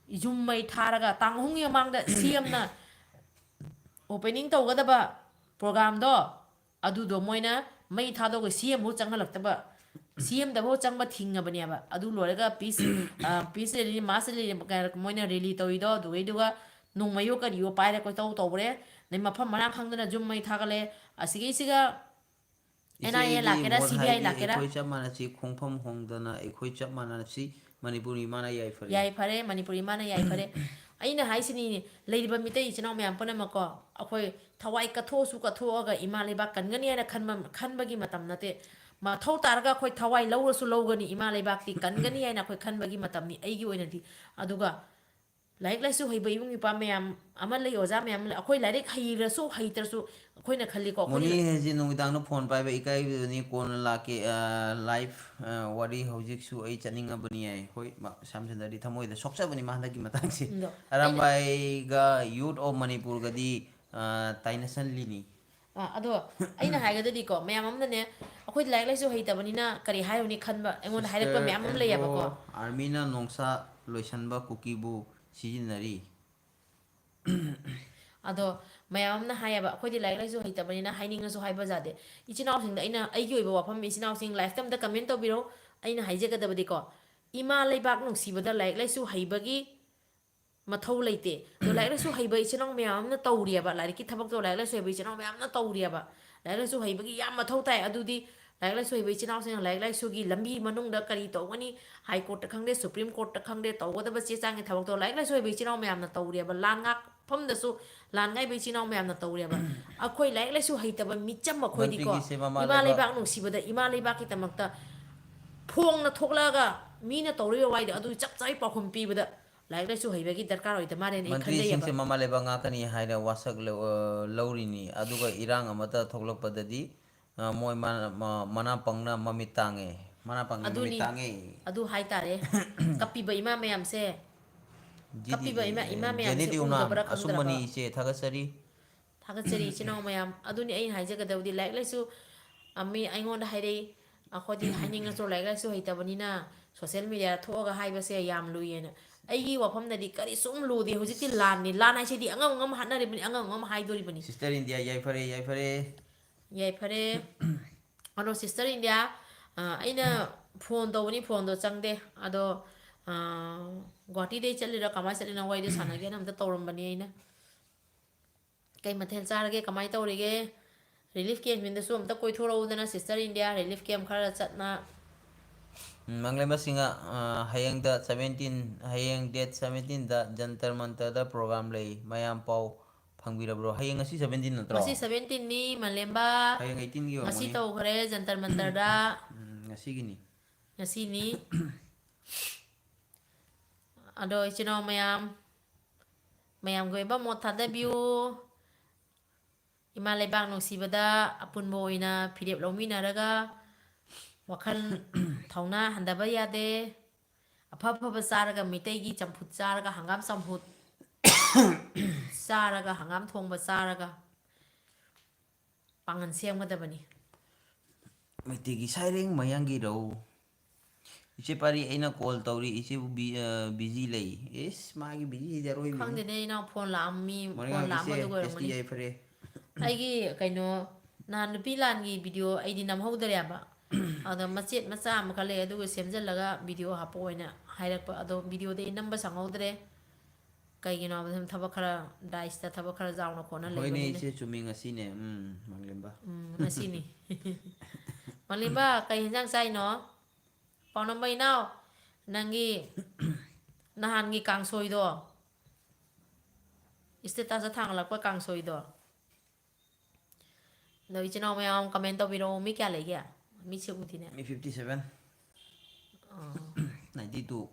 ꯌꯨꯝ ꯃꯩ ꯊꯥꯔꯒ, ꯇꯥꯡ ꯑꯍꯨꯝꯒꯤ ꯃꯃꯥꯡꯗ ꯁꯤ ꯑꯦꯝꯅ ꯑꯣꯄꯦꯅꯤꯡ ꯇꯧꯒꯗꯕ ꯄ꯭ꯔꯣꯒꯥꯝꯗꯣ, ꯑꯗꯨꯗꯣ ꯃꯣꯏꯅ ꯃꯩ ꯊꯥꯗꯣꯛꯑꯒ ꯁꯤ ꯑꯦꯝꯕꯨ ꯆꯪꯍꯜꯂꯛꯇꯕ, ꯁꯤ ꯑꯦꯝꯗꯐꯥꯎ ꯆꯪꯕ ꯊꯤꯡꯉꯕꯅꯦꯕ꯫ ꯑꯗꯨ ꯂꯣꯏꯔꯒ ꯄꯤꯁ, ꯄꯤꯁ ꯔꯦꯂꯤ, ꯃꯥꯁ ꯔꯦꯂꯤ ꯃꯣꯏꯅ ꯔꯦꯂꯤ ꯇꯧꯔꯤꯗꯣ, ꯑꯗꯨꯒꯩꯗꯨꯒ ꯅꯣꯡꯃꯩꯌꯣ ꯀꯔꯤꯌꯣ ꯄꯥꯏꯔ ꯀꯣꯏꯇꯧ ꯇꯧꯈ꯭ꯔꯦ꯫ ꯑꯗꯩ ꯃꯐꯝ ꯃꯔꯥꯡ ꯈꯪꯗꯅ ꯌꯨꯝ ꯃꯩ ꯊꯥꯒꯠꯂꯦ꯫ ꯑꯁꯤꯒꯤꯁꯤꯒ ꯑꯦꯟ ꯑꯥꯏ ꯑꯦ ꯏꯆꯦꯒꯤ ꯂꯥꯛꯀꯦꯔꯥ, ꯃꯣꯠ ꯁꯤ ꯕꯤ ꯑꯥꯏ ꯍꯥꯏꯕꯗꯤ ꯂꯥꯛꯀꯦꯔꯥ, ꯑꯩꯈꯣꯏ ꯆꯞ ꯃꯥꯟꯅꯁꯤ, ꯈꯣꯡꯐꯝ ꯍꯣꯡꯗꯅ ꯑꯩꯈꯣꯏ ꯆꯞ ꯃꯥꯟꯅꯁꯤ, ꯃꯅꯤꯄꯨꯔ ꯏꯃꯥꯅ ꯌꯥꯏꯐꯔꯦ꯫ ꯌꯥꯏꯐꯔꯦ, ꯃꯅꯤꯄꯨꯔ ꯏꯃꯥꯅ ꯌꯥꯏꯐꯔꯦ꯫ ꯑꯩꯅ ꯍꯥꯏꯁꯤꯅꯤꯅꯦ, ꯂꯩꯔꯤꯕ ꯃꯤꯇꯩ ꯏꯆꯤꯟ ꯏꯅꯥꯎ ꯃꯌꯥꯝ ꯄꯨꯝꯅꯃꯛꯀꯣ, ꯑꯩꯈꯣꯏ ꯊꯋꯥꯏ ꯀꯠꯊꯣꯛꯑꯁꯨ ꯀꯠꯊꯣꯛꯑꯒ ꯏꯃꯥ ꯂꯩꯕꯥꯛ ꯀꯟꯒꯅꯤ ꯍꯥꯏꯅ ꯈꯟꯕ, ꯈꯟꯕꯒꯤ ꯃꯇꯝ ꯅꯠꯇꯦ꯫ ꯃꯊꯧ ꯇꯥꯔꯒ ꯑꯩꯈꯣꯏ ꯊꯋꯥꯏ ꯂꯧꯔꯁꯨ ꯂꯧꯒꯅꯤ, ꯏꯃꯥ ꯂꯩꯕꯥꯛꯇꯤ ꯀꯟꯒꯅꯤ ꯍꯥꯏꯅ ꯑꯩꯈꯣꯏ ꯈꯟꯕꯒꯤ ꯃꯇꯝꯅꯤ, ꯑꯩꯒꯤ ꯑꯣꯏꯅꯗꯤ꯫ ꯑꯗꯨꯒ ꯂꯥꯏꯔꯤꯛ ꯂꯥꯏꯁꯨ ꯍꯩꯕ ꯏꯕꯨꯡ ꯏꯄ꯭ꯋꯥ ꯃꯌꯥꯝ ꯑꯃ ꯂꯩ, ꯑꯣꯖꯥ ꯃꯌꯥꯝ ꯑꯃ ꯂꯩ꯫ ꯑꯩꯈꯣꯏ ꯂꯥꯏꯔꯤꯛ ꯍꯩꯔꯁꯨ ꯍꯩꯇ꯭ꯔꯁꯨ ꯑꯩꯈꯣꯏꯅ ꯈꯜꯂꯤꯀꯣ, ꯑꯩꯈꯣꯏꯅ ꯃꯣꯅꯤ ꯍꯥꯏꯁꯤ ꯅꯨꯃꯤꯗꯥꯡꯗ ꯐꯣꯟ ꯄꯥꯏꯕ ꯏꯀꯥꯏꯕꯤꯕꯅꯤ, ꯀꯣꯟꯅ ꯂꯥꯛꯀꯦ, ꯑ, ꯂꯥꯏꯐ, ꯑ, ꯋꯥꯔꯤ ꯍꯧꯖꯤꯛꯁꯨ ꯑꯩ ꯆꯠꯅꯤꯡꯉꯕꯅꯤ ꯍꯥꯏ꯫ ꯍꯣꯏ, ꯃ-, ꯁ꯭ꯌꯥꯝ ꯁꯨꯟꯗꯔꯗꯤ ꯊꯃꯣꯏꯗ ꯁꯣꯛꯆꯕꯅꯤ ꯃꯥ ꯍꯟꯗꯛꯀꯤ ꯃꯇꯥꯡꯁꯦ꯫ ꯑꯗꯣ ꯑꯩꯅ ꯑꯔꯥꯝꯕꯥꯏꯒ ꯌꯨꯠ ꯑꯣꯐ ꯃꯅꯤꯄꯨꯔꯒꯗꯤ, ꯑ, ꯇꯥꯏꯅꯁꯜꯂꯤꯅꯤ꯫ ꯑ, ꯑꯗꯣ ꯑꯩꯅ ꯍꯥꯏꯒꯗꯗꯤꯀꯣ, ꯃꯌꯥꯝ ꯑꯃꯅꯅꯦ, "ꯑꯩꯈꯣꯏꯗꯤ ꯂꯥꯏꯔꯤꯛ ꯂꯥꯏꯁꯨ ꯍꯩꯇꯕꯅꯤꯅ ꯀꯔꯤ ꯍꯥꯏꯔꯨꯅꯤ?" ꯈꯟꯕ, ꯑꯩꯉꯣꯟꯗ ꯍꯥꯏꯔꯛꯄ ꯁꯤꯁꯇꯔ ꯃꯌꯥꯝ ꯑꯃ ꯑꯦꯝꯕ꯭ꯔꯣ, ꯂꯩꯌꯦꯕꯀꯣ꯫ ꯑꯥꯔꯃꯤꯅ ꯅꯣꯡꯁꯥ ꯂꯣꯏꯁꯟꯕ ꯀꯨꯀꯤꯕꯨ ꯁꯤꯖꯤꯟꯅꯔꯤ꯫ ꯑꯗꯣ ꯃꯌꯥꯝ ꯑꯃꯅ ꯍꯥꯏꯌꯦꯕ, "ꯑꯩꯈꯣꯏꯗꯤ ꯂꯥꯏꯔꯤꯛ ꯂꯥꯏꯁꯨ ꯍꯩꯇꯕꯅꯤꯅ ꯍꯥꯏꯅꯤꯡꯉꯁꯨ ꯍꯥꯏꯕ ꯌꯥꯗꯦ꯫" ꯏꯆꯤꯟ ꯏꯅꯥꯎꯁꯤꯡꯗ ꯑꯩꯅ, ꯑꯩꯒꯤ ꯑꯣꯏꯕ ꯋꯥꯐꯝ, ꯏꯆꯤꯟ ꯏꯅꯥꯎꯁꯤꯡ ꯂꯥꯏꯐꯇ ꯑꯝꯇ ꯀꯃꯦꯟ ꯇꯧꯕꯤꯔꯣ꯫ ꯑꯩꯅ ꯍꯥꯏꯖꯒꯗꯕꯗꯤꯀꯣ, ꯏꯃꯥ ꯂꯩꯕꯥꯛ ꯅꯨꯡꯁꯤꯕꯗ ꯂꯥꯏꯔꯤꯛ ꯂꯥꯏꯁꯨ ꯍꯩꯕꯒꯤ ꯃꯊꯧ ꯂꯩꯇꯦ꯫ ꯑꯗꯣ ꯂꯥꯏꯔꯤꯛ ꯂꯥꯏꯁꯨ ꯍꯩꯕ ꯏꯆꯤꯟ ꯏꯅꯥꯎ ꯃꯌꯥꯝ ꯑꯃꯅ ꯇꯧꯔꯤꯑꯕ, ꯂꯥꯏꯔꯤꯛꯀꯤ ꯊꯕꯛꯇꯣ ꯂꯥꯏꯔꯤꯛ ꯂꯥꯏꯁꯨ ꯍꯩꯕ ꯏꯆꯤꯟ ꯏꯅꯥꯎ ꯃꯌꯥꯝ ꯑꯃꯅ ꯇꯧꯔꯤꯑꯕ꯫ ꯂꯥꯏꯔꯤꯛ ꯂꯥꯏꯁꯨ ꯍꯩꯕꯒꯤ ꯌꯥꯝ ꯃꯊꯧ ꯇꯥꯏ꯫ ꯑꯗꯨꯗꯤ ꯂꯥꯏꯔꯤꯛ ꯂꯥꯏꯁꯨ ꯍꯩꯕ ꯏꯆꯤꯟ ꯏꯅꯥꯎꯁꯤꯡꯅ ꯂꯥꯏꯔꯤꯛ ꯂꯥꯏꯁꯨꯒꯤ ꯂꯝꯕꯤ ꯃꯅꯨꯡꯗ ꯀꯔꯤ ꯇꯧꯒꯅꯤ? ꯍꯥꯏ ꯀꯣꯔꯠꯇ ꯈꯪꯗꯦ, ꯁꯨꯄ꯭ꯔꯤꯝ ꯀꯣꯔꯠꯇ ꯈꯪꯗꯦ, ꯇꯧꯒꯗꯕ ꯆꯦ ꯆꯥꯡꯒꯤ ꯊꯕꯛꯇꯣ ꯂꯥꯏꯔꯤꯛ ꯂꯥꯏꯁꯨ ꯍꯩꯕ ꯏꯆꯤꯟ ꯏꯅꯥꯎ ꯃꯌꯥꯝꯅ ꯇꯧꯔꯤꯑꯕ꯫ ꯂꯥꯟ ꯉꯥꯛꯐꯝꯗꯁꯨ ꯂꯥꯟ ꯉꯥꯏꯕ ꯏꯆꯤꯟ ꯏꯅꯥꯎ ꯃꯌꯥꯝꯅ ꯇꯧꯔꯤꯑꯕ꯫ ꯑꯩꯈꯣꯏ ꯂꯥꯏꯔꯤꯛ ꯂꯥꯏꯁꯨ ꯍꯩꯇꯕ ꯃꯤꯆꯝ ꯑꯩꯈꯣꯏꯗꯤꯀꯣ, ꯃꯟꯇ꯭ꯔꯤꯒꯤꯁꯦ ꯃꯃꯥ ꯏꯃꯥ ꯂꯩꯕꯥꯛ ꯂꯩꯕꯥꯛ ꯅꯨꯡꯁꯤꯕꯗ, ꯏꯃꯥ ꯂꯩꯕꯥꯛꯀꯤꯗꯃꯛꯇ ꯐꯣꯡꯅ ꯊꯣꯛꯂꯛꯑꯒ ꯃꯤꯅ ꯇꯧꯔꯤꯕ ꯋꯥꯏꯗꯣ ꯑꯗꯨ ꯆꯞ ꯆꯥꯕꯤ ꯄꯥꯎꯈꯨꯝ ꯄꯤꯕꯗ ꯂꯥꯏꯔꯤꯛ ꯂꯥꯏꯁꯨ ꯍꯩꯕꯒꯤ ꯗꯔꯀꯥꯔ ꯑꯣꯏꯗ ꯃꯥꯜꯂꯦꯅ ꯑꯩ ꯈꯟꯖꯩꯌꯦꯕ꯫ ꯃꯟꯇ꯭ꯔꯤꯁꯤꯡꯁꯦ ꯃꯃꯥ ꯂꯩꯕꯥꯛ ꯉꯥꯛꯀꯅꯤ ꯍꯥꯏꯅ ꯋꯥꯁꯛ ꯂꯧ-, ꯑ, ꯂꯧꯔꯤꯅꯤ꯫ ꯑꯗꯨꯒ ꯏꯔꯥꯡ ꯑꯃꯇ ꯊꯣꯛꯂꯛꯄꯗꯗꯤ, ꯑ, ꯃꯣꯏ ꯃ-, ꯃ-, ꯃꯅꯥ ꯄꯪꯅ ꯃꯃꯤꯠ ꯇꯥꯡꯉꯦ꯫ ꯃꯅꯥ ꯄꯪꯅ ꯃꯃꯤꯠ ꯑꯗꯨꯅꯤ, ꯇꯥꯡꯉꯦ꯫ ꯑꯗꯨ ꯍꯥꯏꯇꯥꯔꯦ꯫ ꯀꯞꯄꯤꯕ ꯏꯃꯥ ꯃꯌꯥꯝꯁꯦ, ꯖꯤꯗꯤ-, ꯀꯞꯄꯤꯕ ꯏꯃꯥ, ꯏꯃꯥ ꯃꯌꯥꯝꯁꯦ ꯖꯦꯅꯤꯗꯤ ꯎꯅꯥꯝ, ꯎꯗꯕ꯭ꯔꯥ ꯈꯪꯗ꯭ꯔꯕ? ꯑꯆꯨꯝꯕꯅꯤ ꯏꯆꯦ, ꯊꯥꯒꯠꯆꯔꯤ꯫ ꯊꯥꯒꯠꯆꯔꯤ ꯏꯆꯤꯟ ꯏꯅꯥꯎ ꯃꯌꯥꯝ꯫ ꯑꯗꯨꯅꯤ ꯑꯩꯅ ꯍꯥꯏꯖꯒꯗꯕꯗꯤ, ꯂꯥꯏꯔꯤꯛ ꯂꯥꯏꯁꯨ, ꯑ, ꯃꯤ ꯑꯩꯉꯣꯟꯗ ꯍꯥꯏꯔꯛꯏ, "ꯑꯩꯈꯣꯏꯗꯤ ꯍꯥꯏꯅꯤꯡꯉꯁꯨ ꯂꯥꯏꯔꯤꯛ ꯂꯥꯏꯁꯨ ꯍꯩꯇꯕꯅꯤꯅ ꯁꯣꯁꯦꯜ ꯃꯦꯗꯤꯌꯥꯗ ꯊꯣꯛꯑꯒ ꯍꯥꯏꯕꯁꯦ ꯌꯥꯝ ꯂꯨꯏꯌꯦꯅ"꯫ ꯑꯩꯒꯤ ꯋꯥꯐꯝꯗꯗꯤ ꯀꯔꯤꯁꯨ ꯂꯨꯗꯦ꯫ ꯍꯧꯖꯤꯛꯇꯤ ꯂꯥꯟꯅꯤ꯫ ꯂꯥꯟ ꯍꯥꯏꯁꯤꯗꯤ ꯑꯉꯝ ꯑꯉꯝ ꯍꯥꯠꯅꯔꯤꯕꯅꯤ, ꯑꯉꯝ ꯑꯉꯝ ꯍꯥꯏꯗꯣꯔꯤꯕꯅꯤ꯫ Sister India, ꯌꯥꯏꯐꯔꯦ, ꯌꯥꯏꯐꯔꯦ꯫ ꯌꯥꯏꯐꯔꯦ꯫ ꯑꯗꯣ Sister India, ꯑ, ꯑꯩꯅ phone ꯇꯧꯕꯅꯤ, phoneꯗꯣ ꯆꯪꯗꯦ꯫ ꯑꯗꯣ, ꯑ, ꯒꯨꯍꯥꯇꯤꯗꯩ ꯆꯠꯂꯤꯔꯥ ꯀꯃꯥꯏꯅ ꯆꯠꯂꯤꯅꯣ ꯋꯥꯔꯤꯗꯣ ꯁꯥꯟꯅꯒꯦꯅ ꯑꯝꯇ ꯇꯧꯔꯝꯕꯅꯤ ꯑꯩꯅ꯫ ꯀꯩ ꯃꯊꯦꯜ ꯆꯥꯔꯒꯦ? ꯀꯃꯥꯏꯅ ꯇꯧꯔꯤꯒꯦ? Relief campꯁꯤꯡꯗꯁꯨ ꯑꯝꯇ ꯀꯣꯏꯊꯣꯔꯛꯎꯗꯅ, Sister India, relief camp ꯈꯔ ꯆꯠꯅ꯫ ꯎꯝ, ꯃꯪꯂꯦꯝꯕ ꯁꯤꯡꯍ, ꯑ, ꯍꯌꯦꯡꯗ seventeen, ꯍꯌꯦꯡ date seventeenꯗ ꯖꯟꯇꯔ ꯃꯟꯇꯔꯗ program ꯂꯩ꯫ ꯃꯌꯥꯝ ꯄꯥꯎ ꯐꯪꯕꯤꯔꯕ꯭ꯔꯣ? ꯍꯌꯦꯡ, ꯉꯁꯤ seventeen ꯅꯠꯇ꯭ꯔꯣ? ꯉꯁꯤ seventeenꯅꯤ, ꯃꯂꯦꯝꯕ꯫ ꯍꯌꯦꯡ eighteenꯒꯤ ꯉꯁꯤ ꯑꯣꯏꯔꯝꯒꯅꯤ꯫ ꯇꯧꯈ꯭ꯔꯦ ꯖꯟꯇꯔ ꯃꯟꯇꯔꯗ꯫ ꯎꯝ, ꯉꯁꯤꯒꯤꯅꯤ꯫ ꯉꯁꯤꯅꯤ꯫ ꯑꯗꯣ ꯏꯆꯤꯟ ꯏꯅꯥꯎ ꯃꯌꯥꯝ, ꯃꯌꯥꯝꯒꯤ ꯑꯣꯏꯕ ꯃꯣꯠ ꯊꯥꯗꯕꯤꯌꯨ꯫ ꯏꯃꯥ ꯂꯩꯕꯥꯛ ꯅꯨꯡꯁꯤꯕꯗ ꯑꯄꯨꯟꯕ ꯑꯣꯏꯅ ꯐꯤꯔꯦꯞ ꯂꯧꯃꯤꯟꯅꯔꯒ ꯋꯥꯈꯜ ꯊꯧꯅꯥ ꯍꯟꯊꯕ ꯌꯥꯗꯦ꯫ ꯑꯐ ꯑꯐꯕ ꯆꯥꯔꯒ, ꯃꯩꯇꯩꯒꯤ ꯆꯝꯐꯨꯠ ꯆꯥꯔꯒ, ꯍꯪꯒꯥꯝ ꯆꯝꯐꯨꯠ ꯆꯥꯔꯒ, ꯍꯪꯒꯥꯝ ꯊꯣꯡꯕ ꯆꯥꯔꯒ ꯄꯥꯡꯒꯜ ꯁꯦꯝꯒꯗꯕꯅꯤ꯫ ꯃꯩꯇꯩꯒꯤ ꯁꯩꯔꯦꯡ ꯃꯌꯥꯡꯒꯤ ꯔꯧ꯫ ꯏꯆꯦ ꯄꯥꯔꯤ, ꯑꯩꯅ call ꯇꯧꯔꯤ, ꯏꯆꯦꯕꯨ ꯕꯤ-, ꯑ, busy ꯂꯩ꯫ ꯏꯁ, ꯃꯥꯒꯤ busyꯁꯤꯗꯤ ꯑꯔꯣꯏꯕꯤꯅꯤ꯫ ꯈꯪꯗꯦꯅꯦ ꯏꯅꯥꯎ, phone ꯂꯥꯛꯑꯝꯃꯤ, ꯃꯣꯔꯦ phone ꯉꯥꯕꯤꯁꯦ, ꯂꯥꯛꯑꯝꯕꯗꯨꯒ ꯇꯦꯁꯇꯤ ꯑꯣꯏꯔꯝꯒꯅꯤ꯫ ꯌꯥꯏꯐꯔꯦ꯫ ꯑꯩꯒꯤ ꯀꯩꯅꯣ, ꯅꯍꯥꯟ ꯅꯨꯄꯤ ꯂꯥꯟꯒꯤ video ꯑꯩꯗꯤ ꯅꯝꯍꯧꯗꯔꯦꯕ꯫ ꯑꯗꯣ ꯃꯆꯦꯠ ꯃꯆꯥ ꯑꯃꯈꯛ ꯂꯩ, ꯑꯗꯨꯒ ꯁꯦꯝꯖꯤꯜꯂꯒ video ꯍꯥꯞꯄꯛꯑꯣꯅ ꯍꯥꯏꯔꯛꯄ꯫ ꯑꯗꯣ videoꯗꯤ ꯑꯩ ꯅꯝꯕ ꯁꯪꯍꯧꯗ꯭ꯔꯦ꯫ ꯀꯩꯒꯤꯅꯣ ꯍꯥꯏꯕꯗ ꯁꯨꯝ ꯊꯕꯛ ꯈꯔ, daisyꯇ ꯊꯕꯛ ꯈꯔ ꯆꯥꯎꯅ ꯈꯣꯠꯅ ꯍꯣꯏꯅꯦ, ꯂꯩꯕꯅꯤꯅꯦ꯫ ꯏꯆꯦ, ꯆꯨꯝꯃꯤ, ꯉꯁꯤꯅꯦ꯫ ꯎꯝ, ꯃꯪꯂꯦꯝꯕ꯫ ꯎꯝ, ꯉꯁꯤꯅꯤ꯫ ꯃꯪꯂꯦꯝꯕ, ꯀꯩ ꯌꯦꯟꯖꯥꯡ ꯆꯥꯏꯅꯣ? ꯄꯥꯎꯅꯝꯕ ꯏꯅꯥꯎ, ꯅꯪꯒꯤ ꯅꯍꯥꯟꯒꯤ ꯀꯥꯡꯁꯣꯏꯗꯣ, statusꯇ ꯊꯥꯡꯒꯠꯂꯛꯄ ꯀꯥꯡꯁꯣꯏꯗꯣ꯫ ꯑꯗꯣ ꯏꯆꯤꯟ ꯏꯅꯥꯎ ꯃꯌꯥꯝ comment ꯇꯧꯕꯤꯔꯛꯑꯣ꯫ ꯃꯤ ꯀꯌꯥ ꯂꯩꯒꯦ? ꯃꯤꯁꯦ ꯎꯗꯦꯅꯦ꯫ ꯃꯤ fifty seven꯫ ꯑꯣ꯫ Ninety two꯫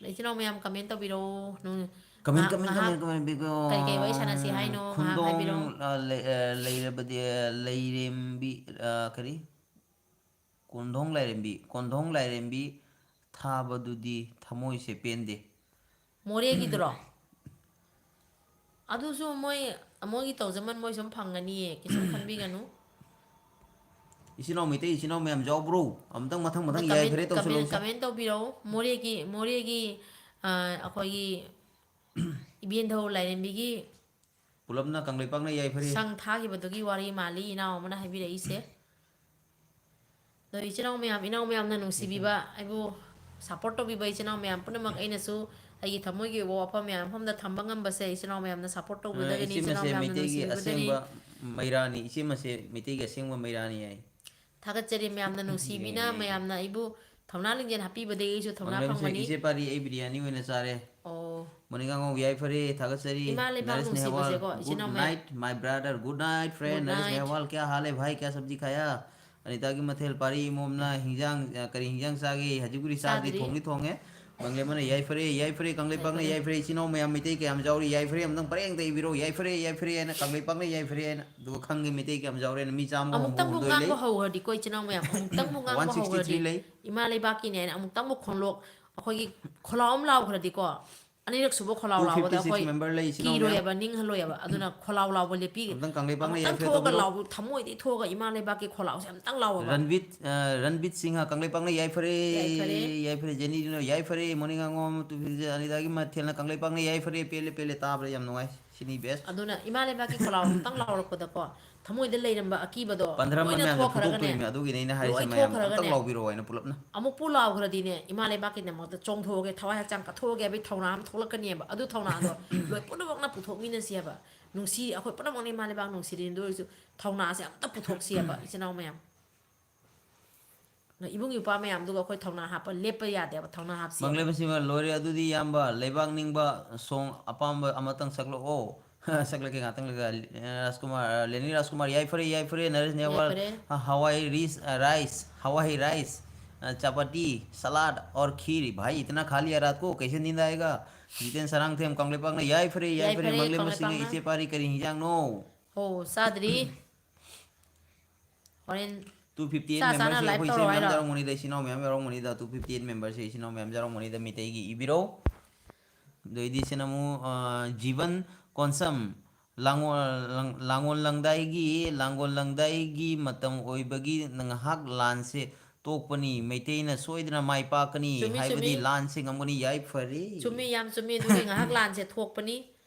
ꯏꯆꯤꯟ ꯏꯅꯥꯎ ꯃꯌꯥꯝ comment ꯇꯧꯕꯤꯔꯛꯑꯣ꯫ ꯅꯨꯡ-, comment, ꯉꯥꯏꯍꯥꯛ, comment, ꯉꯥꯏꯍꯥꯛ comment, comment ꯄꯤꯕꯤꯌꯣ꯫ ꯀꯔꯤ ꯀꯔꯤ ꯋꯥꯔꯤ ꯁꯥꯟꯅꯁꯤ ꯍꯥꯏꯅꯣ? ꯉꯥꯏꯍꯥꯛ ꯈꯨꯟꯗꯣꯡ, ꯍꯥꯏꯕꯤꯔꯛꯑꯣ꯫ ꯑ, ꯂꯩ-, ꯑ, ꯂꯩꯔꯕꯗꯤ, ꯑ, ꯂꯩꯔꯦꯝꯕꯤ, ꯑ, ꯀꯔꯤ? ꯀꯣꯟꯙꯣꯡ ꯂꯥꯏꯔꯦꯝꯕꯤ, ꯀꯣꯟꯙꯣꯡ ꯂꯥꯏꯔꯦꯝꯕꯤ ꯊꯥꯕꯗꯨꯗꯤ ꯊꯃꯣꯏꯁꯦ ꯄꯦꯟꯗꯦ꯫ ꯃꯣꯔꯦꯒꯤꯗꯨꯔꯣ? ꯑꯗꯨꯁꯨ ꯃꯣꯏ, ꯃꯣꯏꯒꯤ ꯇꯧꯖꯃꯟ ꯃꯣꯏ ꯁꯨꯝ ꯐꯪꯒꯅꯤꯌꯦ, ꯀꯩꯁꯨꯝ ꯈꯟꯕꯤꯒꯅꯨ꯫ ꯏꯆꯤꯟ ꯏꯅꯥꯎ ꯃꯩꯇꯩ ꯏꯆꯤꯟ ꯏꯅꯥꯎ ꯃꯌꯥꯝ ꯌꯥꯎꯕ꯭ꯔꯣ? ꯑꯝꯇꯪ ꯃꯊꯪ ꯃꯊꯪ ꯌꯥꯏꯐꯔꯦ ꯇꯧꯁꯜꯂꯛꯎꯁꯦ꯫ ꯀꯃꯦꯟ ꯇꯧꯕꯤꯔꯛꯎ꯫ ꯃꯣꯔꯦꯒꯤ, ꯃꯣꯔꯦꯒꯤ, ꯑ, ꯑꯩꯈꯣꯏꯒꯤ ꯏꯕꯦꯟꯙꯧ ꯂꯥꯏꯔꯦꯝꯕꯤꯒꯤ ꯄꯨꯂꯞꯅ ꯀꯪꯂꯩꯄꯥꯛꯅ ꯌꯥꯏꯐꯔꯦ꯫ ꯁꯪ ꯊꯥꯈꯤꯕꯗꯨꯒꯤ ꯋꯥꯔꯤ ꯃꯥꯜꯂꯤ ꯏꯅꯥꯎ ꯑꯃꯅ ꯍꯥꯏꯕꯤꯔꯛꯏꯁꯦ꯫ ꯑꯗꯣ ꯏꯆꯤꯟ ꯏꯅꯥꯎ ꯃꯌꯥꯝ, ꯏꯅꯥꯎ ꯃꯌꯥꯝꯅ ꯅꯨꯡꯁꯤꯕꯤꯕ, ꯑꯩꯕꯨ support ꯇꯧꯕꯤꯕ ꯏꯆꯤꯟ ꯏꯅꯥꯎ ꯃꯌꯥꯝ ꯄꯨꯝꯅꯃꯛ ꯑꯩꯅꯁꯨ ꯑꯩꯒꯤ ꯊꯃꯣꯏꯒꯤ ꯑꯣꯏꯕ ꯋꯥꯐꯝ ꯃꯌꯥꯝ ꯃꯐꯝꯗ ꯊꯝꯕ ꯉꯝꯕꯁꯦ ꯏꯆꯤꯟ ꯏꯅꯥꯎ ꯃꯌꯥꯝꯅ support ꯑ, ꯇꯧꯕꯤꯕꯗꯒꯤꯅꯤ, ꯏꯆꯤꯟ ꯏꯅꯥꯎ ꯏꯆꯦꯃꯁꯦ ꯃꯌꯥꯝꯅ ꯃꯩꯇꯩꯒꯤ ꯅꯨꯡꯁꯤꯕꯤꯕꯗꯒꯤ꯫ ꯑꯁꯦꯡꯕ ꯃꯩꯔꯥꯅꯤ, ꯏꯆꯦꯃꯁꯦ ꯃꯩꯇꯩꯒꯤ ꯑꯁꯦꯡꯕ ꯃꯩꯔꯥꯅꯤ ꯍꯥꯏ꯫ ꯊꯥꯒꯠꯆꯔꯤ ꯃꯌꯥꯝꯅ ꯅꯨꯡꯁꯤꯕꯤꯅ, ꯌꯦꯡꯉꯦ, ꯌꯦꯡꯉꯦ꯫ ꯃꯌꯥꯝꯅ ꯑꯩꯕꯨ ꯊꯧꯅꯥ ꯂꯤꯡꯖꯦꯜ ꯍꯥꯞꯄꯤꯕꯗꯒꯤ ꯑꯩꯁꯨ ꯊꯧꯅꯥ ꯃꯪꯂꯦꯝꯁꯦ ꯐꯪꯕꯅꯤ꯫ ꯏꯆꯦ ꯄꯥꯔꯤ, ꯑꯩ ꯕꯤꯔꯌꯥꯅꯤ ꯑꯣꯏꯅ ꯆꯥꯔꯦ꯫ ꯑꯣ꯫ ꯃꯣꯅꯤꯀꯥꯉꯧ ꯌꯥꯏꯐꯔꯦ, ꯊꯥꯒꯠꯆꯔꯤ꯫ ꯏꯃꯥ ꯂꯩꯕꯥꯛ ꯅꯔꯦꯁ ꯅꯦꯍꯋꯥꯜ, ꯅꯨꯡꯁꯤꯕꯁꯦꯀꯣ, ꯏꯆꯤꯟ good ꯏꯅꯥꯎ ꯃꯌꯥꯝ꯫ Night, my brother, good night, friend, Good ꯅꯔꯦꯁ night꯫ ꯅꯦꯍꯋꯥꯜ, ꯀꯌꯥ ꯍꯥꯜ ꯍꯦ ꯚꯥꯏ, ꯀꯌꯥ ꯁꯕꯖꯤ ꯈꯥꯌꯥ? ꯑꯅꯤꯇꯥꯒꯤ ꯃꯊꯦꯜ ꯄꯥꯔꯤ ꯏꯃꯣꯝꯅ ꯍꯤꯟꯖꯥꯡ, ꯑ, ꯀꯔꯤ ꯍꯤꯟꯖꯥꯡ ꯆꯥꯒꯦ? ꯍꯧꯖꯤꯛꯄꯨꯗꯤ ꯆꯥꯗ꯭ꯔꯤ, ꯆꯥꯗ꯭ꯔꯤ꯫ ꯊꯣꯡꯗꯤ ꯊꯣꯡꯉꯦ꯫ ꯃꯪꯂꯦꯝꯕꯅ ꯌꯥꯏꯐꯔꯦ, ꯌꯥꯏꯐꯔꯦ, ꯀꯪꯂꯩꯄꯥꯛꯅ ꯌꯥꯏꯐꯔꯦ꯫ ꯌꯥꯏꯐꯔꯦ, ꯏꯆꯤꯟ ꯏꯅꯥꯎ ꯃꯌꯥꯝ ꯃꯩꯇꯩ ꯀꯌꯥꯝ ꯌꯥꯎꯔꯤ? ꯌꯥꯏꯐꯔꯦ, ꯑꯝꯇꯪ ꯄꯔꯦꯡ ꯑꯝꯇ ꯏꯕꯤꯔꯣ, ꯌꯥꯏꯐꯔꯦ, ꯌꯥꯏꯐꯔꯦ ꯍꯥꯏꯅ, ꯀꯪꯂꯩꯄꯥꯛꯅ ꯌꯥꯏꯐꯔꯦ ꯍꯥꯏꯅ꯫ ꯑꯗꯨꯒ ꯈꯪꯒꯦ ꯃꯩꯇꯩ ꯀꯌꯥꯝ ꯌꯥꯎꯔꯦꯅ, ꯃꯤ ꯆꯥꯝꯃꯒ ꯍꯨꯝꯐꯨ ꯑꯃꯨꯛꯇꯪꯕꯨ ꯍꯨꯝꯗꯣꯏ ꯂꯩ꯫ ꯉꯥꯡꯕ ꯍꯧꯈ꯭ꯔꯗꯤꯀꯣ, ꯏꯆꯤꯟ ꯏꯅꯥꯎ ꯃꯌꯥꯝ, ꯑꯃꯨꯛꯇꯪꯕꯨ ꯉꯥꯡꯕ ꯍꯧꯈ꯭ꯔꯗꯤ, one sixty three ꯂꯩ꯫ ꯏꯃꯥ ꯂꯩꯕꯥꯛꯀꯤꯅꯦ ꯍꯥꯏꯅ ꯑꯃꯨꯛꯇꯪꯕꯨ ꯈꯣꯡꯂꯣꯛ, ꯑꯩꯈꯣꯏꯒꯤ ꯈꯣꯜꯂꯥꯎ ꯑꯃ ꯂꯥꯎꯈ꯭ꯔꯗꯤꯀꯣ, ꯑꯅꯤꯔꯛ ꯁꯨꯕ ꯈꯣꯜꯂꯥꯎ ꯂꯥꯎꯕꯗ two fifty six ꯑꯩꯈꯣꯏ member ꯂꯩ, ꯏꯆꯤꯟ ꯏꯅꯥꯎ ꯃꯌꯥꯝ꯫ ꯀꯤꯔꯣꯏꯕ, ꯅꯤꯡꯍꯜꯂꯣꯏꯕ꯫ ꯑꯗꯨꯅ ꯈꯣꯜꯂꯥꯎ ꯂꯥꯎꯕ ꯂꯦꯞꯄꯤꯒꯦ꯫ ꯑꯃꯨꯛꯇꯪ ꯀꯪꯂꯩꯄꯥꯛꯅ ꯑꯃꯨꯛꯇꯪ ꯌꯥꯏꯐꯔꯦ ꯊꯣꯛꯑꯒ ꯇꯧꯕꯤꯔꯣ꯫ ꯂꯥꯎꯕ, ꯊꯃꯣꯏꯗꯒꯤ ꯊꯣꯛꯑꯒ ꯏꯃꯥ ꯂꯩꯕꯥꯛꯀꯤ ꯈꯣꯜꯂꯥꯎꯁꯦ ꯑꯃꯨꯛꯇꯪ ꯂꯥꯎꯑꯣꯕ꯫ ꯔꯟꯕꯤꯠ, ꯑ, ꯔꯟꯕꯤꯠ ꯁꯤꯡꯍ, ꯀꯪꯂꯩꯄꯥꯛꯅ ꯌꯥꯏꯐꯔꯦ, ꯌꯥꯏꯐꯔꯦ꯫ ꯌꯥꯏꯐꯔꯦ, ꯖꯦꯅꯤ ꯔꯤꯅꯣ, ꯌꯥꯏꯐꯔꯦ, ꯃꯣꯔꯅꯤꯡ ꯑꯉꯣꯝ, ꯇꯨ ꯐꯤꯐꯇꯤ, ꯑꯅꯤꯇꯥꯒꯤ ꯃꯊꯦꯜꯅ ꯀꯪꯂꯩꯄꯥꯛꯅ ꯌꯥꯏꯐꯔꯦ, ꯄꯦꯜꯂꯦ, ꯄꯦꯜꯂꯦ, ꯇꯥꯕꯗ ꯌꯥꯝ ꯅꯨꯡꯉꯥꯏ꯫ ꯁꯤꯅꯤ best꯫ ꯑꯗꯨꯅ ꯏꯃꯥ ꯂꯩꯕꯥꯛꯀꯤ ꯈꯣꯜꯂꯥꯎ ꯑꯃꯨꯛꯇꯪ ꯂꯥꯎꯔꯛꯄꯗꯀꯣ, ꯊꯃꯣꯏꯗ ꯂꯩꯔꯝꯕ ꯑꯀꯤꯕꯗꯣ ꯄꯟꯊ꯭ꯔꯝ ꯂꯣꯏꯅ ꯃꯌꯥꯝꯅ ꯊꯣꯛꯈ꯭ꯔꯒꯅꯦ, ꯐꯨꯗꯣꯛꯇꯣꯔꯤꯃꯤ, ꯑꯗꯨꯒꯤꯅꯦ ꯑꯩꯅ ꯍꯥꯏꯔꯤꯁꯦ, ꯂꯣꯏ ꯃꯌꯥꯝ ꯑꯝꯇꯪ ꯊꯣꯛꯈ꯭ꯔꯒꯅꯦ, ꯂꯥꯎꯕꯤꯔꯛꯑꯣ ꯍꯥꯏꯅ ꯄꯨꯂꯞꯅ꯫ ꯑꯃꯨꯛꯄꯨ ꯂꯥꯎꯈ꯭ꯔꯗꯤꯅꯦ, ꯏꯃꯥ ꯂꯩꯕꯥꯛꯀꯤꯗꯃꯛꯇ ꯆꯣꯡꯊꯣꯛꯑꯒꯦ, ꯊꯋꯥꯏ ꯍꯛꯆꯥꯡ ꯀꯠꯊꯣꯛꯑꯒꯦ ꯍꯥꯏꯕꯒꯤ ꯊꯧꯅꯥ ꯑꯃ ꯊꯣꯛꯂꯛꯀꯅꯦꯕ꯫ ꯑꯗꯨ ꯊꯧꯅꯥꯗꯣ ꯂꯣꯏ ꯄꯨꯝꯅꯃꯛꯅ ꯄꯨꯊꯣꯛꯃꯤꯟꯅꯁꯤ ꯍꯥꯏꯕ꯫ ꯅꯨꯡꯁꯤ, ꯑꯩꯈꯣꯏ ꯄꯨꯝꯅꯃꯛꯅ ꯏꯃꯥ ꯂꯩꯕꯥꯛ ꯅꯨꯡꯁꯤꯔꯤꯅꯤ, ꯑꯗꯨ ꯑꯣꯏꯔꯁꯨ ꯊꯧꯅꯥꯁꯦ ꯑꯝꯇ ꯄꯨꯊꯣꯛꯁꯤ ꯍꯥꯏꯕ, ꯏꯆꯤꯟ ꯏꯅꯥꯎ ꯃꯌꯥꯝ꯫ ꯏꯕꯨꯡ ꯏꯄ꯭ꯋꯥ ꯃꯌꯥꯝꯗꯨꯒ ꯑꯩꯈꯣꯏ ꯊꯧꯅꯥ ꯍꯥꯞꯄ ꯂꯦꯞꯄ ꯌꯥꯗꯦꯕ, ꯊꯧꯅꯥ ꯍꯥꯞꯁꯤ ꯍꯥꯏꯕ꯫ ꯃꯪꯂꯦꯝꯕ ꯁꯤꯃ ꯂꯣꯏꯔꯦ꯫ ꯑꯗꯨꯗꯤ ꯏꯌꯥꯝꯕ, ꯂꯩꯕꯥꯛ ꯅꯤꯡꯕ song ꯑꯄꯥꯝꯕ ꯑꯃꯇꯪ ꯁꯛꯂꯛꯑꯣ꯫ ꯁꯛꯂꯛꯀꯦ ꯉꯥꯛꯇꯪ ꯂꯩꯔꯒ꯫ ꯑ, ꯔꯥꯖꯀꯨꯃꯥꯔ, ꯑ, ꯂꯦꯅꯤ ꯔꯥꯖꯀꯨꯃꯥꯔ, ꯌꯥꯏꯐꯔꯦ, ꯌꯥꯏꯐꯔꯦ, ꯅꯔꯦꯁ ꯅꯦꯋꯥꯜ, ꯌꯥꯏꯐꯔꯦ꯫ ꯑ, ꯍꯋꯥꯏ ꯔꯤꯁ, ꯑ, ꯔꯥꯏꯁ, ꯍꯋꯥꯏ ꯔꯥꯏꯁ, ꯑ, ꯆꯄꯥꯇꯤ, ꯁꯂꯥꯗ ꯑꯣꯔ ꯈꯤꯔ, ꯚꯥꯏ, ꯏꯇꯅꯥ ꯈꯥ ꯂꯤꯌꯥ ꯔꯥꯠ ꯀꯣ, ꯀꯩꯁꯦ ꯅꯤꯟꯗ ꯑꯥꯌꯦꯒꯥ? ꯖꯤꯇꯦꯟ ꯁꯔꯥꯡꯊꯦꯝ, ꯀꯪꯂꯩꯄꯥꯛꯅ ꯌꯥꯏꯐꯔꯦ, ꯌꯥꯏꯐꯔꯦ, ꯌꯥꯏꯐꯔꯦ, ꯃꯪꯂꯦꯝꯕ ꯁꯤꯡꯍ, ꯀꯪꯂꯩꯄꯥꯛꯅ꯫ ꯏꯆꯦ ꯄꯥꯔꯤ, ꯀꯔꯤ ꯍꯤꯟꯖꯥꯡꯅꯣ? ꯑꯣ, ꯆꯥꯗ꯭ꯔꯤ꯫ ꯍꯣꯔꯦꯟ two fifty eight ꯆꯥ ꯆꯥꯅ memberꯁꯦ live ꯑꯩꯈꯣꯏꯁꯦ ꯇꯧꯔꯛꯑꯣ ꯃꯌꯥꯝ ꯍꯥꯏꯔꯣ? ꯌꯥꯎꯔꯝꯒꯅꯤꯗ, ꯏꯆꯤꯟ ꯏꯅꯥꯎ ꯃꯌꯥꯝ ꯌꯥꯎꯔꯝꯒꯅꯤꯗ, two fifty eight memberꯁꯦ ꯏꯆꯤꯟ ꯏꯅꯥꯎ ꯃꯌꯥꯝ ꯌꯥꯎꯔꯝꯒꯅꯤꯗ, ꯃꯤꯇꯩꯒꯤ ꯏꯕꯤꯔꯣ꯫ ꯑꯗꯩꯗꯤ ꯁꯤꯅ ꯑꯃꯨꯛ, ꯑ, ꯖꯤꯕꯟ ꯀꯣꯟꯁꯝ, ꯂꯥꯡꯒꯣꯜ ꯂꯥꯡ-, ꯂꯥꯡꯒꯣꯜ ꯂꯪꯗꯥꯏꯒꯤ, ꯂꯥꯡꯒꯣꯜ ꯂꯪꯗꯥꯏꯒꯤ ꯃꯇꯝ ꯑꯣꯏꯕꯒꯤ ꯉꯥꯏꯍꯥꯛ ꯂꯥꯟꯁꯦ ꯇꯣꯛꯄꯅꯤ꯫ ꯃꯩꯇꯩꯅ ꯁꯣꯏꯗꯅ ꯃꯥꯏ ꯄꯥꯛꯀꯅꯤ, ꯆꯨꯝꯃꯤ, ꯍꯥꯏꯕꯗꯤ ꯆꯨꯝꯃꯤ꯫ ꯂꯥꯟꯁꯦ ꯉꯝꯒꯅꯤ꯫ ꯌꯥꯏꯐꯔꯦ꯫ ꯆꯨꯝꯃꯤ, ꯌꯥꯝ ꯆꯨꯝꯃꯤ꯫ ꯑꯗꯨꯒꯤ ꯉꯥꯏꯍꯥꯛ ꯂꯥꯟꯁꯦ ꯊꯣꯛꯄꯅꯤ꯫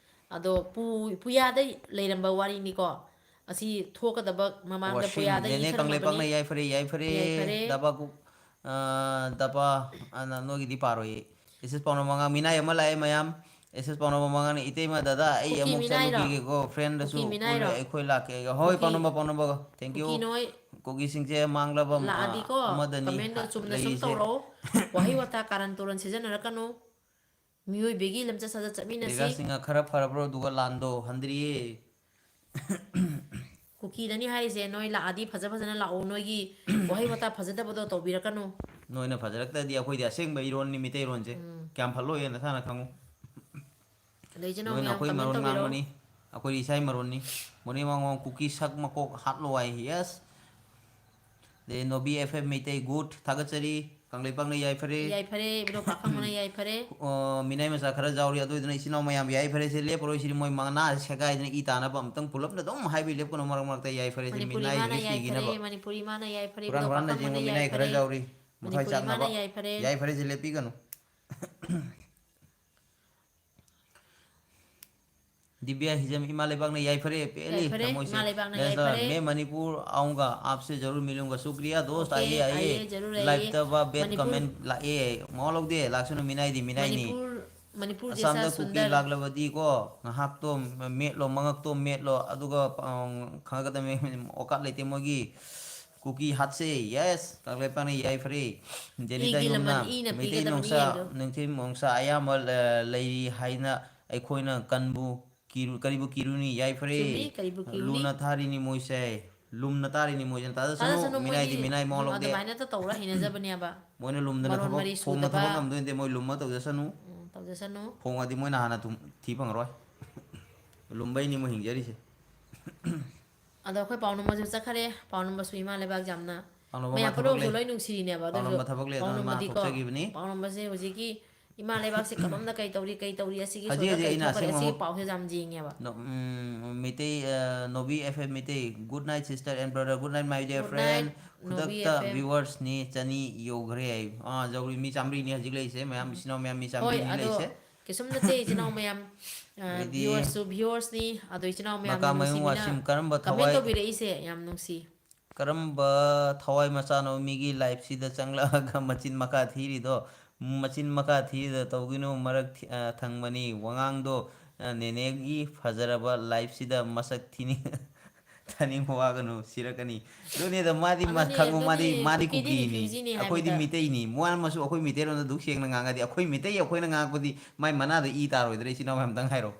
ꯑꯗꯣ ꯄꯨ-, ꯄꯨꯌꯥꯗ ꯂꯩꯔꯝꯕ ꯋꯥꯔꯤꯅꯤꯀꯣ꯫ ꯑꯁꯤ ꯊꯣꯛꯀꯗꯕ ꯃꯃꯥꯡꯗ ꯋꯥꯁꯤꯡ ꯄꯨꯌꯥꯗ ꯅꯦꯅꯦ ꯏꯊꯔꯝꯃꯕꯅꯤ꯫ ꯀꯪꯂꯩꯄꯥꯛꯅ ꯌꯥꯏꯐꯔꯦ, ꯌꯥꯏꯐꯔꯦ꯫ ꯌꯥꯏꯐꯔꯦ꯫ ꯗꯕꯥ ꯀꯨꯛ-, ꯑ, ꯗꯕꯥ, ꯑ, ꯅ-, ꯅꯣꯏꯒꯤꯗꯤ ꯄꯥꯔꯣꯏꯌꯦ꯫ ꯑꯦꯁ ꯑꯦꯁ ꯄꯥꯎꯅꯝ ꯃꯉꯥꯡ ꯃꯤꯅꯥꯏ ꯑꯃ ꯂꯥꯛꯑꯦ ꯃꯌꯥꯝ꯫ ꯑꯦꯁ ꯑꯦꯁ ꯄꯥꯎꯅꯝ ꯃꯉꯥꯡꯅ, "ꯏꯇꯩꯃ, ꯗꯗꯥ, ꯑꯩ ꯀꯨꯀꯤ ꯑꯃꯨꯛ ꯃꯤꯅꯥꯏꯔꯣ? ꯆꯠꯂꯨꯈꯤꯒꯦꯀꯣ, ꯐ꯭ꯔꯦꯟꯗꯁꯨ ꯀꯨꯀꯤ ꯄꯨꯜꯂꯦ, ꯃꯤꯅꯥꯏꯔꯣ? ꯑꯩꯈꯣꯏ ꯂꯥꯛꯀꯦ"꯫ ꯍꯣꯏ, ꯀꯨꯀꯤ-, ꯄꯥꯎꯅꯝꯕ, ꯄꯥꯎꯅꯝꯕ꯫ Thank you꯫ ꯀꯨꯀꯤ ꯅꯣꯏ ꯀꯨꯀꯤꯁꯤꯡꯁꯦ ꯃꯥꯡꯂꯕ, ꯑ, ꯂꯥꯛꯑꯗꯤꯀꯣ, ꯑꯃꯗꯅꯤ comment ꯁꯨꯝꯅ ꯁꯨꯝ ꯂꯩꯔꯤꯁꯦ꯫ ꯇꯧꯔꯛꯑꯣ꯫ ꯋꯥꯍꯩ ꯋꯥꯇꯥ ꯀꯥꯔꯟ ꯇꯨꯔꯟ ꯁꯤꯖꯤꯟꯅꯔꯛꯀꯅꯨ꯫ ꯃꯤꯑꯣꯏꯕꯒꯤ ꯂꯝꯆꯠ ꯁꯥꯖꯠ ꯆꯠꯃꯤꯟꯅꯁꯤ꯫ ꯔꯦꯒꯥꯁꯤꯡꯅ ꯈꯔ ꯐꯔꯕ꯭ꯔꯣ? ꯑꯗꯨꯒ ꯂꯥꯟꯗꯣ ꯍꯟꯗ꯭ꯔꯤꯌꯦ꯫ ꯀꯨꯀꯤꯗꯅꯤ ꯍꯥꯏꯔꯤꯁꯦ, ꯅꯣꯏ ꯂꯥꯛꯑꯗꯤ ꯐꯖ ꯐꯖꯅ ꯂꯥꯛꯑꯣ, ꯅꯣꯏꯒꯤ ꯋꯥꯍꯩ ꯋꯥꯇꯥ ꯐꯖꯗꯕꯗꯣ ꯇꯧꯕꯤꯔꯛꯀꯅꯨ꯫ ꯅꯣꯏꯅ ꯐꯖꯔꯛꯇ꯭ꯔꯗꯤ ꯑꯩꯈꯣꯏꯗꯤ ꯑꯁꯦꯡꯕ ꯏꯔꯣꯟꯅꯤ, ꯃꯤꯇꯩꯔꯣꯟꯁꯦ꯫ ꯎꯝ꯫ ꯀꯌꯥꯝ ꯐꯠꯂꯣꯏꯌꯦ ꯅꯁꯥꯅ ꯈꯪꯉꯨ꯫ ꯂꯩꯖꯅꯣ ꯅꯣꯏꯅ ꯃꯌꯥꯝ, ꯑꯩꯈꯣꯏ comment ꯃꯔꯣꯟ ꯇꯧꯕꯤꯔꯛꯑꯣ꯫ ꯉꯥꯡꯕꯅꯤ, ꯑꯩꯈꯣꯏꯗꯤ ꯏꯁꯥꯒꯤ ꯃꯔꯣꯟꯅꯤ꯫ ꯃꯣꯔꯦ ꯃꯉꯣꯟ ꯀꯨꯀꯤ ꯁꯛ ꯃꯀꯣꯛ ꯍꯥꯠꯂꯣ ꯍꯥꯏ, yes꯫ ꯑꯗꯩ ꯅꯣꯕꯤ ꯑꯦꯐ ꯑꯦꯝ ꯃꯩꯇꯩ good, ꯊꯥꯒꯠꯆꯔꯤ꯫ ꯀꯪꯂꯩꯄꯥꯛꯅ ꯌꯥꯏꯐꯔꯦ꯫ ꯌꯥꯏꯐꯔꯦ, ꯏꯕꯨꯙꯧ ꯄꯥꯈꯪꯕꯅ ꯌꯥꯏꯐꯔꯦ꯫ ꯑꯣ, ꯃꯤꯅꯥꯏ ꯃꯆꯥ ꯈꯔ ꯌꯥꯎꯔꯤ, ꯑꯗꯨꯗꯨꯅ ꯏꯆꯤꯟ ꯏꯅꯥꯎ ꯃꯌꯥꯝ ꯌꯥꯏꯐꯔꯦ꯫ ꯁꯤ ꯂꯦꯞꯄꯔꯣꯏ, ꯁꯤꯗꯤ ꯃꯣꯏ ꯃꯉꯥ ꯁꯦꯒꯥꯏꯗꯅ ꯏ ꯇꯥꯅꯕ ꯑꯝꯇꯪ ꯄꯨꯂꯞꯅ ꯑꯗꯨꯝ ꯍꯥꯏꯕꯤ ꯂꯦꯞꯀꯅꯨ, ꯃꯔꯛ ꯃꯔꯛꯇ ꯌꯥꯏꯐꯔꯦ, ꯁꯤ ꯃꯅꯤꯄꯨꯔꯤ ꯃꯤꯅꯥꯏ ꯃꯥꯅ ꯍꯧꯖꯤꯛ ꯌꯥꯏꯐꯔꯦ, ꯁꯤꯈꯤꯅꯕ꯫ ꯃꯅꯤꯄꯨꯔꯤ ꯃꯥꯅ ꯌꯥꯏꯐꯔꯦ, ꯍꯨꯔꯥꯟ ꯏꯕꯨꯙꯧ ꯍꯨꯔꯥꯟꯅ ꯄꯥꯈꯪꯕꯅ ꯌꯦꯡꯕ ꯃꯤꯅꯥꯏ ꯈꯔ ꯌꯥꯏꯐꯔꯦ꯫ ꯌꯥꯎꯔꯤ, ꯃꯈꯥ ꯃꯅꯤꯄꯨꯔꯤ ꯆꯥꯛꯅꯕ꯫ ꯃꯥꯅ ꯌꯥꯏꯐꯔꯦ꯫ ꯌꯥꯏꯐꯔꯦ, ꯁꯤ ꯂꯦꯞꯄꯤꯒꯅꯨ꯫ ꯗꯤꯕ꯭ꯌꯥ ꯍꯤꯖꯝ, ꯏꯃꯥ ꯂꯩꯕꯥꯛꯅ ꯌꯥꯏꯐꯔꯦ, ꯄꯦꯜꯂꯤ ꯌꯥꯏꯐꯔꯦ, ꯊꯃꯣꯏꯁꯦ꯫ ꯏꯃꯥ ꯂꯩꯕꯥꯛꯅ ꯅꯦꯁꯅꯦꯜ, ꯌꯥꯏꯐꯔꯦ꯫ मैं मणिपुर आऊंगा, आपसे जरूर मिलूंगा, शुक्रिया दोस्त, OK, आइए, आइए, आइए। जरूर आइए। Live ꯇꯕ bad ꯃꯅꯤꯄꯨꯔ comment ꯂꯥꯛꯑꯦ, ꯃꯋꯥ ꯂꯧꯗꯦ, ꯂꯥꯛꯁꯅꯨ, ꯃꯤꯅꯥꯏꯗꯤ ꯃꯤꯅꯥꯏꯅꯤ꯫ ꯃꯅꯤꯄꯨꯔ, ꯃꯅꯤꯄꯨꯔ ꯑꯁꯥꯝꯗ ꯖꯦꯁꯥ ꯀꯨꯀꯤ ꯁꯨꯟꯗꯔ꯫ ꯂꯥꯛꯂꯕꯗꯤꯀꯣ, ꯉꯥꯏꯍꯥꯛꯇꯣ ꯃꯦꯠꯂꯣ, ꯃꯉꯛꯇꯣ ꯃꯦꯠꯂꯣ, ꯑꯗꯨꯒ, ꯑ, ꯈꯪꯉꯛꯀꯗꯕꯅꯤ, ꯑꯣꯀꯥꯠ ꯂꯩꯇꯦ ꯃꯣꯏꯒꯤ꯫ ꯀꯨꯀꯤ ꯍꯥꯠꯁꯦ, yes, ꯀꯪꯂꯩꯄꯥꯛꯅ ꯌꯥꯏꯐꯔꯦ꯫ ꯖꯦꯅꯤꯇꯥ ꯏꯒꯤ ꯌꯨꯝꯅ ꯂꯃꯟ ꯏꯅ ꯃꯩꯇꯩ ꯄꯤꯒꯗꯕꯅꯤ ꯅꯣꯡꯁꯥ, ꯍꯥꯏꯕꯗꯣ꯫ ꯅꯨꯡꯊꯤꯜ ꯅꯣꯡꯁꯥ ꯑꯌꯥꯝꯕ, ꯑ, ꯂꯩꯔꯤ ꯍꯥꯏꯅ ꯑꯩꯈꯣꯏꯅ ꯀꯟꯕꯨ ꯀꯤꯔꯨ-, ꯀꯔꯤꯕꯨ ꯀꯤꯔꯨꯅꯤ? ꯌꯥꯏꯐꯔꯦ꯫ ꯆꯨꯝꯃꯤ, ꯀꯔꯤꯕꯨ ꯀꯤꯔꯨꯅꯤ? ꯂꯨꯅ ꯊꯥꯔꯤꯅꯤ ꯃꯣꯏꯁꯦ꯫ ꯂꯨꯝꯅ ꯇꯥꯔꯤꯅꯤ ꯃꯣꯏꯁꯦ꯫ ꯇꯥꯖꯁꯅꯨ, ꯇꯥꯖꯁꯅꯨ, ꯃꯤꯅꯥꯏꯗꯤ ꯃꯣꯏꯗꯤ ꯃꯤꯅꯥꯏ ꯃꯋꯥ ꯂꯧꯗꯦ꯫ ꯑꯗꯨꯃꯥꯏꯅ ꯇꯧꯔ ꯍꯩꯅꯖꯕꯅꯦꯕ꯫ ꯃꯣꯏꯅ ꯂꯨꯝꯗꯅ ꯃꯔꯣꯟ ꯊꯕꯛ ꯃꯔꯤ ꯐꯣꯡꯅ ꯁꯨꯗꯕ꯫ ꯊꯕꯛ ꯉꯝꯗꯣꯏ ꯅꯠꯇꯦ, ꯃꯣꯏ ꯂꯨꯝꯃ ꯇꯧꯖꯁꯅꯨ꯫ ꯎꯝ, ꯇꯧꯖꯁꯅꯨ꯫ ꯐꯣꯡꯉꯗꯤ ꯃꯣꯏꯅ ꯍꯥꯟꯅ ꯊꯨꯝ-, ꯊꯤ ꯐꯪꯉꯔꯣꯏ꯫ ꯂꯨꯝꯕꯩꯅꯤ ꯃꯣꯏ ꯍꯤꯡꯖꯔꯤꯁꯦ꯫ ꯑꯗꯣ ꯑꯩꯈꯣꯏ ꯄꯥꯎꯅꯝꯕꯁꯨ ꯆꯠꯈꯔꯦ꯫ ꯄꯥꯎꯅꯝꯕꯁꯨ ꯏꯃꯥ ꯂꯩꯕꯥꯛ ꯌꯥꯝꯅ ꯄꯥꯎꯅꯝꯕ ꯃꯌꯥꯝ ꯃꯥ ꯊꯕꯛ ꯄꯨꯝꯅꯃꯛꯁꯨ ꯂꯩ꯫ ꯂꯣꯏ ꯅꯨꯡꯁꯤꯔꯤꯅꯦꯕ꯫ ꯑꯗꯨꯁꯨ ꯄꯥꯎꯅꯝꯕ ꯊꯕꯛ ꯂꯩ, ꯑꯗꯨꯅ ꯃꯥ ꯄꯥꯎꯅꯝꯕꯗꯤꯀꯣ, ꯊꯣꯛꯆꯈꯤꯕꯅꯤ꯫ ꯄꯥꯎꯅꯝꯕꯁꯦ ꯍꯧꯖꯤꯛꯀꯤ ꯏꯃꯥ ꯂꯩꯕꯥꯛꯁꯦ ꯀꯔꯣꯝꯗ ꯀꯩ ꯇꯧꯔꯤ, ꯀꯩ ꯇꯧꯔꯤ, ꯑꯁꯤꯒꯤ ꯍꯧꯖꯤꯛ ꯁꯣꯝꯗ ꯍꯧꯖꯤꯛ ꯀꯩ ꯑꯩꯅ ꯊꯣꯛꯈꯔꯦ, ꯑꯁꯦꯡꯕ ꯑꯁꯤꯒꯤ ꯑꯃ ꯄꯥꯎꯁꯦ ꯌꯥꯝ ꯌꯦꯡꯉꯦꯕ꯫ ꯅꯣ-, ꯎꯝ, ꯃꯩꯇꯩ, ꯑ, Nobi F M Meitei, good night sister and brother, good night my dear Good friend. night, ꯅꯣꯕꯤ ꯈꯨꯗꯛꯇ ꯑꯦꯐ ꯑꯦꯝ꯫ Viewers ꯅꯤ ꯆꯅꯤ ꯌꯧꯈ꯭ꯔꯦ ꯍꯥꯏ꯫ ꯑꯥ, ꯌꯧꯔꯤ꯫ ꯃꯤ ꯆꯥꯝꯃꯔꯤꯅꯤ ꯍꯧꯖꯤꯛ ꯂꯩꯔꯤꯁꯦ ꯃꯌꯥꯝ, ꯏꯆꯤꯟ ꯏꯅꯥꯎ ꯃꯌꯥꯝ ꯃꯤ ꯍꯣꯏ, ꯆꯥꯝꯃꯔꯤꯅꯤ ꯑꯗꯣ ꯂꯩꯔꯤꯁꯦ꯫ ꯀꯩꯁꯨꯝ ꯅꯠꯇꯦ, ꯏꯆꯤꯟ ꯏꯅꯥꯎ ꯃꯌꯥꯝ꯫ ꯑ, ꯑꯗꯩꯗꯤ Viewers ꯁꯨ, Viewers ꯅꯤ, ꯑꯗꯣ ꯏꯆꯤꯟ ꯏꯅꯥꯎ ꯃꯌꯥꯝꯅ ꯃꯀꯥꯃꯌꯨꯝ ꯅꯨꯡꯁꯤꯕꯤꯅ ꯋꯥꯁꯤꯝ, ꯀꯔꯝꯕ comment ꯊꯋꯥꯏ, ꯇꯧꯕꯤꯔꯛꯏꯁꯦ ꯌꯥꯝ ꯅꯨꯡꯁꯤ꯫ ꯀꯔꯝꯕ ꯊꯋꯥꯏ ꯃꯆꯥꯅꯣ ꯃꯤꯒꯤ life ꯁꯤꯗ ꯆꯪꯂꯛꯑꯒ ꯃꯆꯤꯟ ꯃꯈꯥ ꯊꯤꯔꯤꯗꯣ? ꯃꯆꯤꯟ ꯃꯈꯥ ꯊꯤꯔꯤꯗꯣ ꯇꯧꯒꯤꯅꯨ, ꯃꯔꯛ ꯊꯤ-, ꯑ, ꯊꯪꯕꯅꯤ꯫ ꯋꯥꯉꯥꯡꯗꯣ, ꯑ, ꯅꯦꯅꯦꯒꯤ ꯐꯖꯔꯕ life ꯁꯤꯗ ꯃꯁꯛ ꯊꯤꯅꯤꯡ-, ꯊꯥꯅꯤꯡꯕ ꯋꯥꯒꯅꯨ, ꯁꯤꯔꯛꯀꯅꯤ꯫ ꯑꯗꯨꯅꯦꯗ, ꯃꯥꯗꯤ ꯃ-, ꯑꯗꯨꯅꯤ, ꯈꯪꯉꯣ, ꯃꯥꯗꯤ, ꯑꯗꯨꯅꯤ, ꯃꯥꯗꯤ ꯀꯨꯀꯤꯗꯤ ꯀꯨꯀꯤꯅꯤ꯫ refugee ꯅꯤ ꯑꯩꯈꯣꯏꯗꯤ ꯍꯥꯏꯕꯗ꯫ ꯃꯤꯇꯩꯅꯤ꯫ ꯃꯥꯅꯃꯁꯨ ꯑꯩꯈꯣꯏ ꯃꯤꯇꯩꯔꯣꯟꯗ ꯑꯗꯨꯛ ꯁꯦꯡꯅ ꯉꯥꯡꯉꯗꯤ, ꯑꯩꯈꯣꯏ ꯃꯤꯇꯩ ꯑꯩꯈꯣꯏꯅ ꯉꯥꯡꯉꯛꯄꯗꯤ ꯃꯥꯏ ꯃꯅꯥꯗ ꯏ ꯇꯥꯔꯣꯏꯗ꯭ꯔꯥ, ꯏꯆꯤꯟ ꯏꯅꯥꯎ ꯃꯌꯥꯝ? ꯑꯝꯇꯪ ꯍꯥꯏꯔꯣ꯫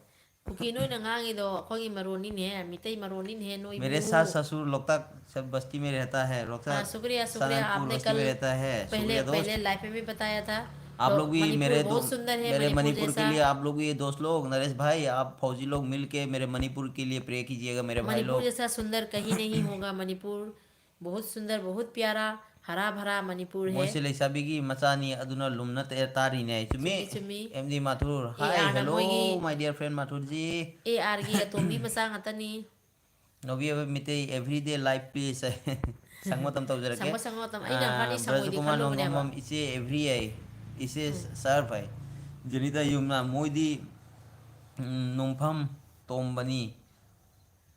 ꯀꯨꯀꯤ ꯅꯣꯏꯅ ꯉꯥꯡꯉꯤꯗꯣ ꯑꯩꯈꯣꯏꯒꯤ ꯃꯔꯣꯟꯅꯤꯅꯦ, ꯃꯤꯇꯩ ꯃꯔꯣꯟꯅꯤꯅꯦ, ꯅꯣꯏꯕꯨ꯫ मेरे साथ ससुर लोकतक सब बस्ती में रहता है, लोकतक हाँ, शुक्रिया, शुक्रिया, सहारनपुर आपने बस्ती में कल रहता है। पहले, शुक्रिया दोस्त। पहले live में भी बताया था। आप तो लोग भी मेरे मणिपुर दो, बहुत सुंदर है, मेरे मणिपुर मणिपुर के जैसा। लिए आप लोग भी ये दोस्त लोग, नरेश भाई, आप फौजी लोग मिलके मेरे मणिपुर के लिए pray कीजिएगा, मेरे भाई मणिपुर लोग। जैसा सुंदर कहीं नहीं होगा। मणिपुर बहुत सुंदर, बहुत प्यारा, हरा भरा मणिपुर है। ꯃꯣꯏꯁꯦ ꯂꯩꯁꯥꯕꯤꯒꯤ ꯃꯆꯥꯅꯤ, ꯑꯗꯨꯅ ꯂꯨꯝꯅ ꯇ-, ꯇꯥꯔꯤꯅꯦ꯫ ꯆꯨꯝꯃꯤ꯫ ꯆꯨꯝꯃꯤ, ꯆꯨꯝꯃꯤ꯫ M D ꯃꯥꯊꯨꯔ꯫ ꯑꯦ Hi, ꯑꯥꯔꯅ hello, ꯃꯣꯏꯒꯤ my dear friend ꯃꯥꯊꯨꯔꯖꯤ꯫ ꯑꯦ ꯑꯥꯔꯒꯤ ꯑꯇꯣꯝꯕꯤ ꯃꯆꯥ ꯉꯥꯛꯇꯅꯤ꯫ ꯅꯣꯕꯤ ꯑꯣꯏꯕ ꯃꯤꯇꯩ, everyday life please꯫ ꯁꯪꯕ ꯃꯇꯝ ꯇꯧꯖꯔꯛꯀꯦ꯫ ꯁꯪꯕ, ꯁꯪꯕ ꯃꯇꯝ꯫ ꯑꯩꯅ ꯍꯥꯟꯅꯗꯤ ꯁꯪꯉꯣꯏꯗꯤ ꯕ꯭ꯔꯖꯀꯨꯃꯥꯔ ꯈꯜꯂꯨꯕꯅꯦꯕ꯫ ꯅꯣꯡꯗꯝꯕꯝ, ꯏꯆꯦ ꯑꯦꯚ꯭ꯔꯤ ꯑꯩ, ꯏꯆꯦ ꯁꯥꯔ ꯐꯩ꯫ ꯖꯦꯅꯤꯇꯥ ꯌꯨꯝꯅꯥꯝ, ꯃꯣꯏꯗꯤ, ꯎꯝ, ꯅꯣꯡꯐꯝ ꯇꯣꯝꯕꯅꯤ꯫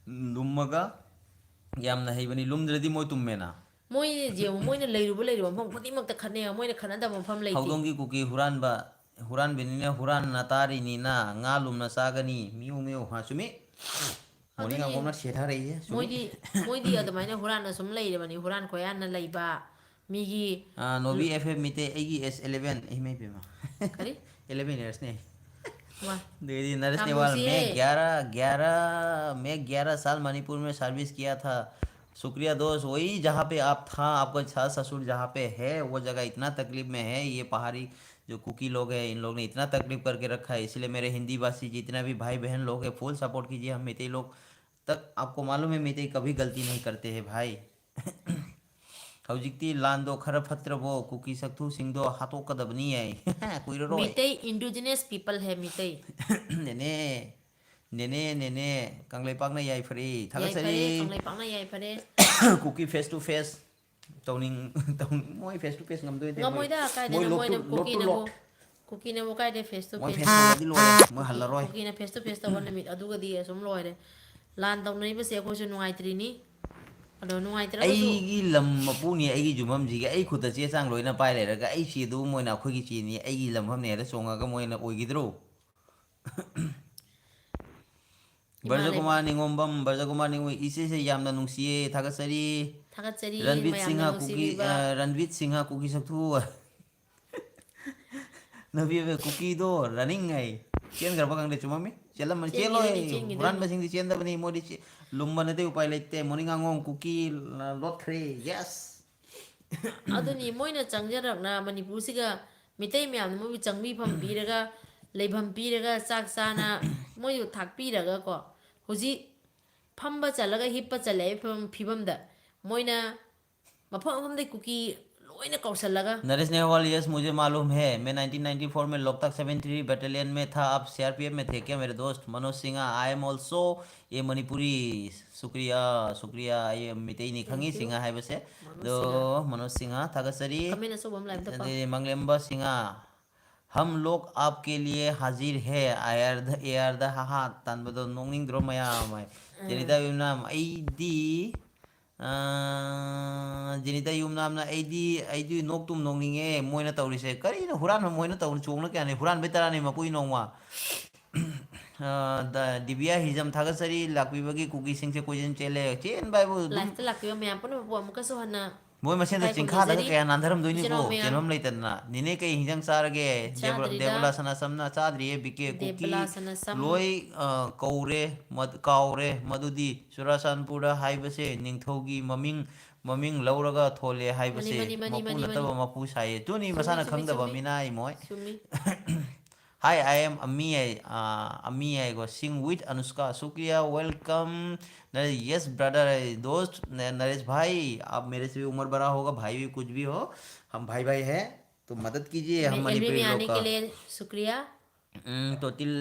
ꯂꯨꯝꯃꯒ ꯌꯥꯝꯅ ꯍꯩꯕꯅꯤ, ꯂꯨꯝꯗ꯭ꯔꯗꯤ ꯃꯣꯏ ꯇꯨꯝꯃꯦꯅ꯫ ꯃꯣꯏ ꯌꯦꯡꯉꯨ, ꯃꯣꯏꯅ ꯂꯩꯔꯨꯕ, ꯂꯩꯔꯨꯕ ꯃꯐꯝ ꯈꯨꯗꯤꯡꯃꯛꯇ ꯈꯠꯅꯩ, ꯃꯣꯏꯅ ꯈꯠꯅꯗꯕ ꯃꯐꯝ ꯂꯩꯇꯦ꯫ ꯍꯧꯗꯣꯡꯒꯤ ꯀꯨꯀꯤ ꯍꯨꯔꯥꯟꯕ, ꯍꯨꯔꯥꯟꯕꯅꯤꯅ ꯍꯨꯔꯥꯟꯅ ꯇꯥꯔꯤꯅꯤꯅ ꯉꯥ ꯂꯨꯝꯅ ꯆꯥꯒꯅꯤ꯫ ꯃꯤꯎ ꯃꯤꯎ꯫ ꯍꯥ, ꯆꯨꯝꯃꯤ꯫ ꯃꯣꯔꯅꯤꯡ ꯑꯗꯨꯅꯤ꯫ ꯑꯃꯨꯛꯅ ꯁꯦꯠꯊꯔꯛꯏꯁꯦ, ꯆꯨꯝꯃꯤ꯫ ꯃꯣꯏꯗꯤ, ꯃꯣꯏꯗꯤ ꯑꯗꯨꯃꯥꯏꯅ ꯍꯨꯔꯥꯟꯅ ꯁꯨꯝ ꯂꯩꯔꯕꯅꯤ, ꯍꯨꯔꯥꯟ ꯈꯣꯌꯥꯟꯅ ꯂꯩꯕ ꯃꯤꯒꯤ꯫ ꯑꯥ, ꯅꯣꯕꯤ ꯑꯦꯐ ꯑꯦꯝ ꯃꯤꯇꯩ, ꯑꯩꯒꯤ ꯑꯦꯁ ꯑꯦꯂꯦꯚꯦꯟ, ꯏꯃꯩ ꯄꯦꯝꯃ꯫ ꯀꯔꯤ? ꯑꯦꯂꯦꯚꯦꯟ ꯏꯌꯔꯁꯅꯦ꯫ ꯋꯥ꯫ ꯑꯗꯩꯗꯤ ꯅꯔꯦꯁ ꯌꯥꯝ ꯅꯦꯋꯥꯜ, ꯅꯨꯡꯁꯤꯌꯦ꯫ मैं ग्यारह, ग्यारह, मैं ग्यारह साल मणिपुर में सर्विस किया था। शुक्रिया दोस्त, वही जहाँ पे आप था, आपका सास ससुर जहाँ पे है, वो जगह इतना तकलीफ में है, ये पहाड़ी जो कुकी लोग हैं, इन लोग ने इतना तकलीफ करके रखा है, इसलिए मेरे हिंदी भाषी जितना भी भाई बहन लोग हैं, फुल सपोर्ट कीजिए। हम मैतेई लोग तक, आपको मालूम है, मैतेई कभी गलती नहीं करते हैं भाई। ꯍꯧꯖꯤꯛꯇꯤ ꯂꯥꯟꯗꯣ ꯈꯔ ꯐꯠꯇ꯭ꯔꯕꯣ? ꯀꯨꯀꯤ ꯁꯛꯊꯨꯁꯤꯡꯗꯣ ꯍꯥꯠꯇꯣꯛꯀꯗꯕꯅꯤ ꯍꯥꯏ꯫ ꯀꯨꯏꯔꯔꯣꯏ꯫ ꯃꯤꯇꯩ indigenous people ꯍꯦ ꯃꯤꯇꯩ꯫ ꯅꯦꯅꯦ, ꯅꯦꯅꯦ, ꯅꯦꯅꯦ, ꯀꯪꯂꯩꯄꯥꯛꯅ ꯌꯥꯏꯐꯔꯦ꯫ ꯊꯥꯒꯠꯆꯔꯤ꯫ ꯌꯥꯏꯐꯔꯦ, ꯀꯪꯂꯩꯄꯥꯛꯅ ꯌꯥꯏꯐꯔꯦ꯫ ꯀꯨꯀꯤ face to face ꯇꯧꯅꯤꯡ-, ꯇꯧꯅꯤꯡ-, ꯃꯣꯏ face to face ꯉꯝꯗꯣꯏꯗꯦ ꯃꯣꯏ꯫ ꯉꯝꯃꯣꯏꯗ, ꯀꯥꯏꯗꯅ ꯃꯣꯏ ꯂꯣꯠꯇꯨ-, ꯃꯣꯏꯅ ꯂꯣꯠꯇꯨ ꯂꯣꯠ-, ꯀꯨꯀꯤꯅꯕꯨ, ꯀꯨꯀꯤꯅꯕꯨ ꯀꯥꯏꯗ face to ꯃꯣꯏ face? face ꯇꯧꯔꯗꯤ ꯂꯣꯏꯔꯦ꯫ ꯃꯣꯏ ꯀꯨꯀꯤ-, ꯍꯜꯂꯔꯣꯏ꯫ ꯀꯨꯀꯤꯅ face to face ꯇꯧꯕ ꯅꯨꯃꯤꯠ ꯑꯗꯨꯒꯗꯤ ꯑꯁꯨꯝ ꯂꯣꯏꯔꯦ꯫ ꯂꯥꯟ ꯇꯧꯅꯔꯤꯕꯁꯦ ꯑꯩꯈꯣꯏꯁꯨ ꯅꯨꯡꯉꯥꯏꯇ꯭ꯔꯤꯅꯤ꯫ ꯑꯗꯣ ꯅꯨꯡꯉꯥꯏꯇ꯭ꯔꯒꯁꯨ ꯑꯩꯒꯤ ꯂꯝ ꯃꯄꯨꯅꯤ, ꯑꯩꯒꯤ ꯌꯨꯝꯐꯝꯁꯤꯒꯤ ꯑꯩ ꯈꯨꯠꯇ ꯆꯦ ꯆꯥꯡ ꯂꯣꯏꯅ ꯄꯥꯏ ꯂꯩꯔꯒ ꯑꯩ ꯆꯦꯗꯨ ꯃꯣꯏꯅ ꯑꯩꯈꯣꯏꯒꯤ ꯆꯦꯅꯤ, ꯑꯩꯒꯤ ꯂꯝꯐꯝꯅꯦ ꯍꯥꯏꯅ ꯆꯣꯡꯉꯒ ꯃꯣꯏꯅ ꯑꯣꯏꯈꯤꯗ꯭ꯔꯣ? ꯏꯃꯥ ꯂꯩꯕꯥꯛ꯫ ꯕ꯭ꯔꯖꯀꯨꯃꯥꯔ ꯅꯤꯉꯣꯝꯕꯝ, ꯕ꯭ꯔꯖꯀꯨꯃꯥꯔ ꯅꯤꯉꯣꯝ, ꯏꯆꯦꯁꯦ ꯌꯥꯝꯅ ꯅꯨꯡꯁꯤꯌꯦ, ꯊꯥꯒꯠꯆꯔꯤ꯫ ꯊꯥꯒꯠꯆꯔꯤ ꯔꯟꯕꯤꯠ ꯃꯌꯥꯝꯅ ꯁꯤꯡꯍ ꯀꯨꯀꯤ, ꯅꯨꯡꯁꯤꯕꯤꯕ꯫ ꯑ, ꯔꯟꯕꯤꯠ ꯁꯤꯡꯍ ꯀꯨꯀꯤ ꯁꯛꯊꯨ꯫ ꯅꯨꯄꯤ ꯑꯃ ꯀꯨꯀꯤꯗꯣ running ꯍꯥꯏ꯫ ꯆꯦꯟꯈ꯭ꯔꯕ ꯈꯪꯗꯦ, ꯆꯨꯝꯃꯝꯃꯤ꯫ ꯆꯦꯜꯂꯝꯃꯅꯤ꯫ ꯆꯦꯜꯂꯣꯏ꯫ ꯆꯦꯟꯈꯤꯗꯣꯏꯅꯤ, ꯆꯦꯟꯈꯤꯗꯣꯏꯅꯤ꯫ ꯍꯨꯔꯥꯟꯕꯁꯤꯡꯗꯤ ꯆꯦꯟꯗꯕꯅꯤ, ꯃꯣꯏꯗꯤ ꯆꯦ-, ꯂꯨꯝꯕ ꯅꯠꯇꯦ, ꯎꯄꯥꯏ ꯂꯩꯇꯦ꯫ ꯃꯣꯔꯅꯤꯡ ꯑꯉꯣꯝ ꯀꯨꯀꯤ ꯂꯣꯠꯈ꯭ꯔꯦ꯫ Yes꯫ ꯑꯗꯨꯅꯤ ꯃꯣꯏꯅ ꯆꯪꯖꯔꯛꯅ ꯃꯅꯤꯄꯨꯔꯁꯤꯒ ꯃꯤꯇꯩ ꯃꯌꯥꯝꯅ ꯃꯣꯏꯕꯨ ꯆꯪꯕꯤꯐꯝ ꯄꯤꯔꯒ, ꯂꯩꯐꯝ ꯄꯤꯔꯒ, ꯆꯥꯛ ꯆꯥꯅ ꯃꯣꯏꯕꯨ ꯊꯥꯛꯄꯤꯔꯒꯀꯣ, ꯍꯧꯖꯤꯛ ꯐꯝꯕ ꯆꯠꯂꯒ ꯍꯤꯞꯄ ꯆꯠꯂꯦ ꯍꯥꯏꯕ ꯐꯤꯕꯝ-, ꯐꯤꯕꯝꯗ ꯃꯣꯏꯅ ꯃꯐꯝ ꯃꯐꯝꯗꯩ ꯀꯨꯀꯤ ꯂꯣꯏꯅ ꯀꯧꯁꯜꯂꯒ꯫ नरेश नेहवाल, yes, मुझे मालूम है। मैं नाइनटीन नाइंटी फ़ोर में लोकताक सेवेंटी थ्री बटालियन में था। आप सीआरपीएफ में थे क्या, मेरे दोस्त? Manoj Singh, I am also a Manipuri। शुक्रिया, शुक्रिया। ꯑꯩ ꯃꯤꯇꯩꯅꯤ, ꯈꯪꯉꯤ꯫ Thank you꯫ ꯁꯤꯡꯍ ꯍꯥꯏꯕꯁꯦ꯫ ꯃꯅꯣꯖ ꯑꯗꯣ ꯁꯤꯡꯍ꯫ ꯃꯅꯣꯖ ꯁꯤꯡꯍ ꯊꯥꯒꯠꯆꯔꯤ꯫ Comment ꯑꯆꯧꯕ ꯑꯃ ꯂꯥꯛꯑꯦ, ꯑꯝꯇ ꯄꯥꯎ꯫ ꯑꯗꯩ ꯃꯪꯂꯦꯝꯕ ꯁꯤꯡꯍ, हम लोग आपके लिए हाजिर है, ꯑꯦꯌꯥꯔꯗ, ꯑꯦꯌꯥꯔꯗ ꯍꯥ ꯍꯥ ꯇꯥꯟꯕꯗꯣ ꯅꯣꯛꯅꯤꯡꯗ꯭ꯔꯣ ꯃꯌꯥꯝ ꯍꯥꯏ꯫ ꯖꯦꯅꯤꯇꯥ ꯌꯨꯝꯅꯥꯝ, ꯑꯩꯗꯤ, ꯑ, ꯖꯦꯅꯤꯇꯥ ꯌꯨꯝꯅꯥꯝꯅ, "ꯑꯩꯗꯤ, ꯑꯩꯗꯤ ꯅꯣꯛꯇꯨꯝ ꯅꯣꯛꯅꯤꯡꯉꯦ ꯃꯣꯏꯅ ꯇꯧꯔꯤꯁꯦ꯫ ꯀꯔꯤꯅꯣ ꯍꯨꯔꯥꯟꯕ ꯃꯣꯏꯅ ꯇꯧꯔꯤ ꯆꯣꯡꯅ ꯀꯌꯥꯅꯤ? ꯍꯨꯔꯥꯟꯕꯩ ꯇꯔꯥꯅꯤ ꯃꯄꯨꯏ ꯅꯣꯡꯃ꯫" ꯑ, ꯗ-, ꯗꯤꯕꯤꯌꯥ ꯍꯤꯖꯝ ꯊꯥꯒꯠꯆꯔꯤ꯫ ꯂꯥꯛꯄꯤꯕꯒꯤ ꯀꯨꯀꯤꯁꯤꯡꯁꯦ ꯀꯣꯏꯆꯦꯟ ꯆꯦꯜꯂꯦ꯫ ꯆꯦꯟꯕ ꯍꯥꯏꯕꯨ ꯑꯗꯨꯝ ꯂꯥꯏꯐꯇ ꯂꯥꯛꯄꯤꯕ ꯃꯌꯥꯝ ꯄꯨꯝꯅꯃꯛꯄꯨ ꯑꯃꯨꯛꯀꯁꯨ ꯍꯟꯅ ꯃꯣꯏ ꯃꯁꯦꯟꯗ ꯏꯀꯥꯏ ꯆꯤꯡꯈꯥꯗꯒ ꯈꯨꯝꯅꯖꯔꯤ꯫ ꯀꯌꯥ ꯅꯥꯟꯊꯔꯝꯗꯣꯏꯅꯤꯀꯣ, ꯏꯆꯤꯟ ꯏꯅꯥꯎ ꯃꯌꯥꯝ꯫ ꯆꯦꯟꯐꯝ ꯂꯩꯇꯗꯅ꯫ "ꯅꯦꯅꯦ, ꯀꯩ ꯍꯤꯟꯖꯥꯡ ꯆꯥꯔꯒꯦ?" ꯗꯦꯕ-, ꯆꯥꯗ꯭ꯔꯤꯗ꯫ ꯗꯦꯕꯂꯥ ꯁꯅꯥꯁꯝꯅ, "ꯆꯥꯗ꯭ꯔꯤꯌꯦ ꯕꯤ ꯀꯦ, ꯀꯨꯀꯤ ꯗꯦꯕꯂꯥ ꯁꯅꯥꯁꯝ꯫ ꯂꯣꯏ, ꯑ, ꯀꯧꯔꯦ, ꯃꯗ-, ꯀꯥꯎꯔꯦ꯫ ꯃꯗꯨꯗꯤ ꯆꯨꯔꯥꯆꯥꯟꯄꯨꯔꯗ ꯍꯥꯏꯕꯁꯦ ꯅꯤꯡꯊꯧꯒꯤ ꯃꯃꯤꯡ, ꯃꯃꯤꯡ ꯂꯧꯔꯒ ꯊꯣꯜꯂꯦ ꯍꯥꯏꯕꯁꯦ꯫ ꯃꯥꯅꯤ, ꯃꯥꯅꯤ, ꯃꯥꯅꯤ, ꯃꯄꯨ ꯃꯥꯅꯤ, ꯅꯠꯇꯕ ꯃꯥꯅꯤ꯫ ꯃꯄꯨ ꯁꯥꯏꯌꯦ꯫" ꯑꯗꯨꯅꯤ, ꯆꯨꯝꯃꯤ, ꯃꯁꯥꯅ ꯆꯨꯝꯃꯤ, ꯈꯪꯗꯕ ꯆꯨꯝꯃꯤ꯫ ꯃꯤꯅ ꯍꯥꯏ ꯃꯣꯏ꯫ ꯆꯨꯝꯃꯤ꯫ Hi, I am Ami. I, uh, Ami, I go sing with Anushka. Shukriya, welcome. Nare-, yes, brother, I, दोस्त, न-, नरेश भाई, आप मेरे से भी उम्र बड़ा होगा, भाई भी कुछ भी हो, हम भाई भाई हैं, तो मदद कीजिए हम एलबी मणिपुरी में लोग आने का। के लिए शुक्रिया। ꯎꯝ, ꯇꯣꯇꯤꯜ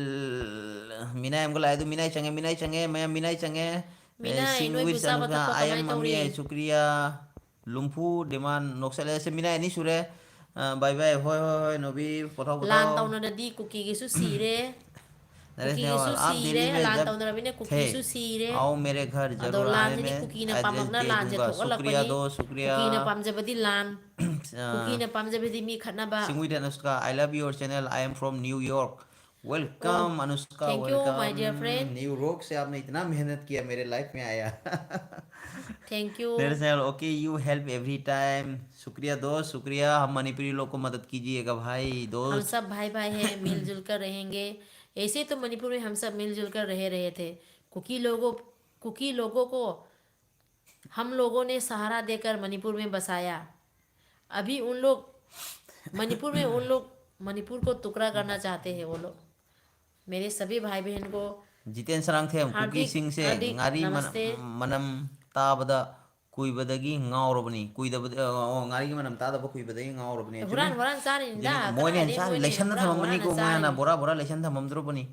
ꯃꯤꯅꯥꯏ ꯑꯃꯒ ꯂꯥꯛꯑꯦ ꯑꯗꯨ, ꯃꯤꯅꯥꯏ ꯆꯪꯉꯦ, ꯃꯤꯅꯥꯏ ꯆꯪꯉꯦ, ꯃꯌꯥꯝ ꯃꯤꯅꯥꯏ ꯆꯪꯉꯦ꯫ ꯃꯤꯅꯥꯏ, Sing ꯅꯣꯏꯕꯨ with ꯆꯥꯕ Anushka, ꯊꯛꯄ I am ꯀꯃꯥꯏꯅ Mami, ꯇꯧꯔꯤ? ꯑꯩ ꯁꯨꯀ꯭ꯔꯤꯌꯥ꯫ ꯂꯨꯝꯐꯨ ꯗꯤꯃꯥꯟ ꯅꯣꯛꯁꯜꯂꯦ꯫ ꯁꯦ, ꯃꯤꯅꯥꯏ ꯑꯅꯤ ꯁꯨꯔꯦ꯫ ꯑ, bye bye꯫ ꯍꯣꯏ, ꯍꯣꯏ, ꯍꯣꯏ, ꯅꯣꯕꯤ, ꯄꯣꯊꯥꯎ, ꯂꯥꯟ ꯄꯣꯊꯥꯎ꯫ ꯇꯧꯅꯔꯗꯤ ꯀꯨꯀꯤꯒꯤꯁꯨ ꯁꯤꯔꯦ꯫ नरेश ꯀꯨꯀꯤꯒꯤꯁꯨ नेवाल, आप ꯁꯤꯔꯦ, दिल्ली में ꯂꯥꯟ जब ꯇꯧꯅꯔꯕꯅꯤꯅ थे, ꯀꯨꯀꯤꯁꯨ ꯁꯤꯔꯦ꯫ आओ मेरे घर ꯑꯗꯣ जरूर आने ꯂꯥꯟꯁꯤꯗꯤ में ꯀꯨꯀꯤꯅ address ꯄꯥꯝꯃꯛꯅ दे ꯂꯥꯟꯁꯦ दूंगा। शुक्रिया ꯊꯣꯛꯍꯜꯂꯛꯄꯅꯤ꯫ दोस्त, शुक्रिया। ꯀꯨꯀꯤꯅ ꯄꯥꯝꯖꯕꯗꯤ ꯂꯥꯟ, ꯑ, ꯀꯨꯀꯤꯅ ꯄꯥꯝꯖꯕꯗꯤ ꯃꯤ ꯈꯠꯅꯕ꯫ Sing with Anushka, I love your channel, I am from New York. Welcome, Anushka, Thank you, my welcome. dear friend. New York से आपने इतना मेहनत किया, मेरे life में आया। Thank you. मेरे से, okay, you help every time. शुक्रिया दोस्त, शुक्रिया। हम मणिपुरी लोग को मदद कीजिएगा भाई, हम दोस्त। सब भाई भाई हैं, मिलजुल कर रहेंगे। ऐसे तो मणिपुर में हम सब मिलजुल कर रह रहे थे। कुकी लोगों, कुकी लोगों को हम लोगों ने सहारा देकर मणिपुर में बसाया। अभी उन लोग, मणिपुर में उन लोग मणिपुर को टुकड़ा करना चाहते हैं वो लोग। मेरे सभी भाई बहन को जितेन सरांगथेम, कुकी हार्दिक, सिंह से हार्दिक ꯉꯥꯔꯤ ꯃꯅ-, नमस्ते। ꯃꯅꯝ ꯇꯥꯕꯗ ꯀꯨꯏꯕꯗꯒꯤ ꯉꯥꯎꯔꯕꯅꯤ꯫ ꯀꯨꯏꯗꯕꯗ-, ꯑ, ꯑꯣ, ꯉꯥꯔꯤꯒꯤ ꯃꯅꯝ ꯇꯥꯗꯕ ꯀꯨꯏꯕꯗꯒꯤ ꯉꯥꯎꯔꯕꯅꯤ꯫ ꯍꯨꯔꯥꯟ ꯆꯨꯝꯃꯤ꯫ ꯍꯨꯔꯥꯟ ꯆꯥꯔꯤꯅꯤꯗ꯫ ꯑꯗꯨꯅꯤ, ꯃꯣꯏꯅ ꯍꯦꯟꯅ ꯀꯗꯥꯏꯗꯒꯤ ꯆꯥꯔꯤ, ꯃꯣꯏꯅ ꯂꯩꯁꯟꯗ ꯍꯨꯔꯥꯟ ꯊꯝꯃꯝꯃꯅꯤꯀꯣ, ꯍꯨꯔꯥꯟ ꯃꯣꯏ ꯍꯥꯟꯅ ꯆꯥꯔꯤ꯫ ꯕꯣꯔꯥ ꯕꯣꯔꯥ ꯂꯩꯁꯟ ꯊꯝꯃꯝꯗ꯭ꯔꯕꯅꯤ꯫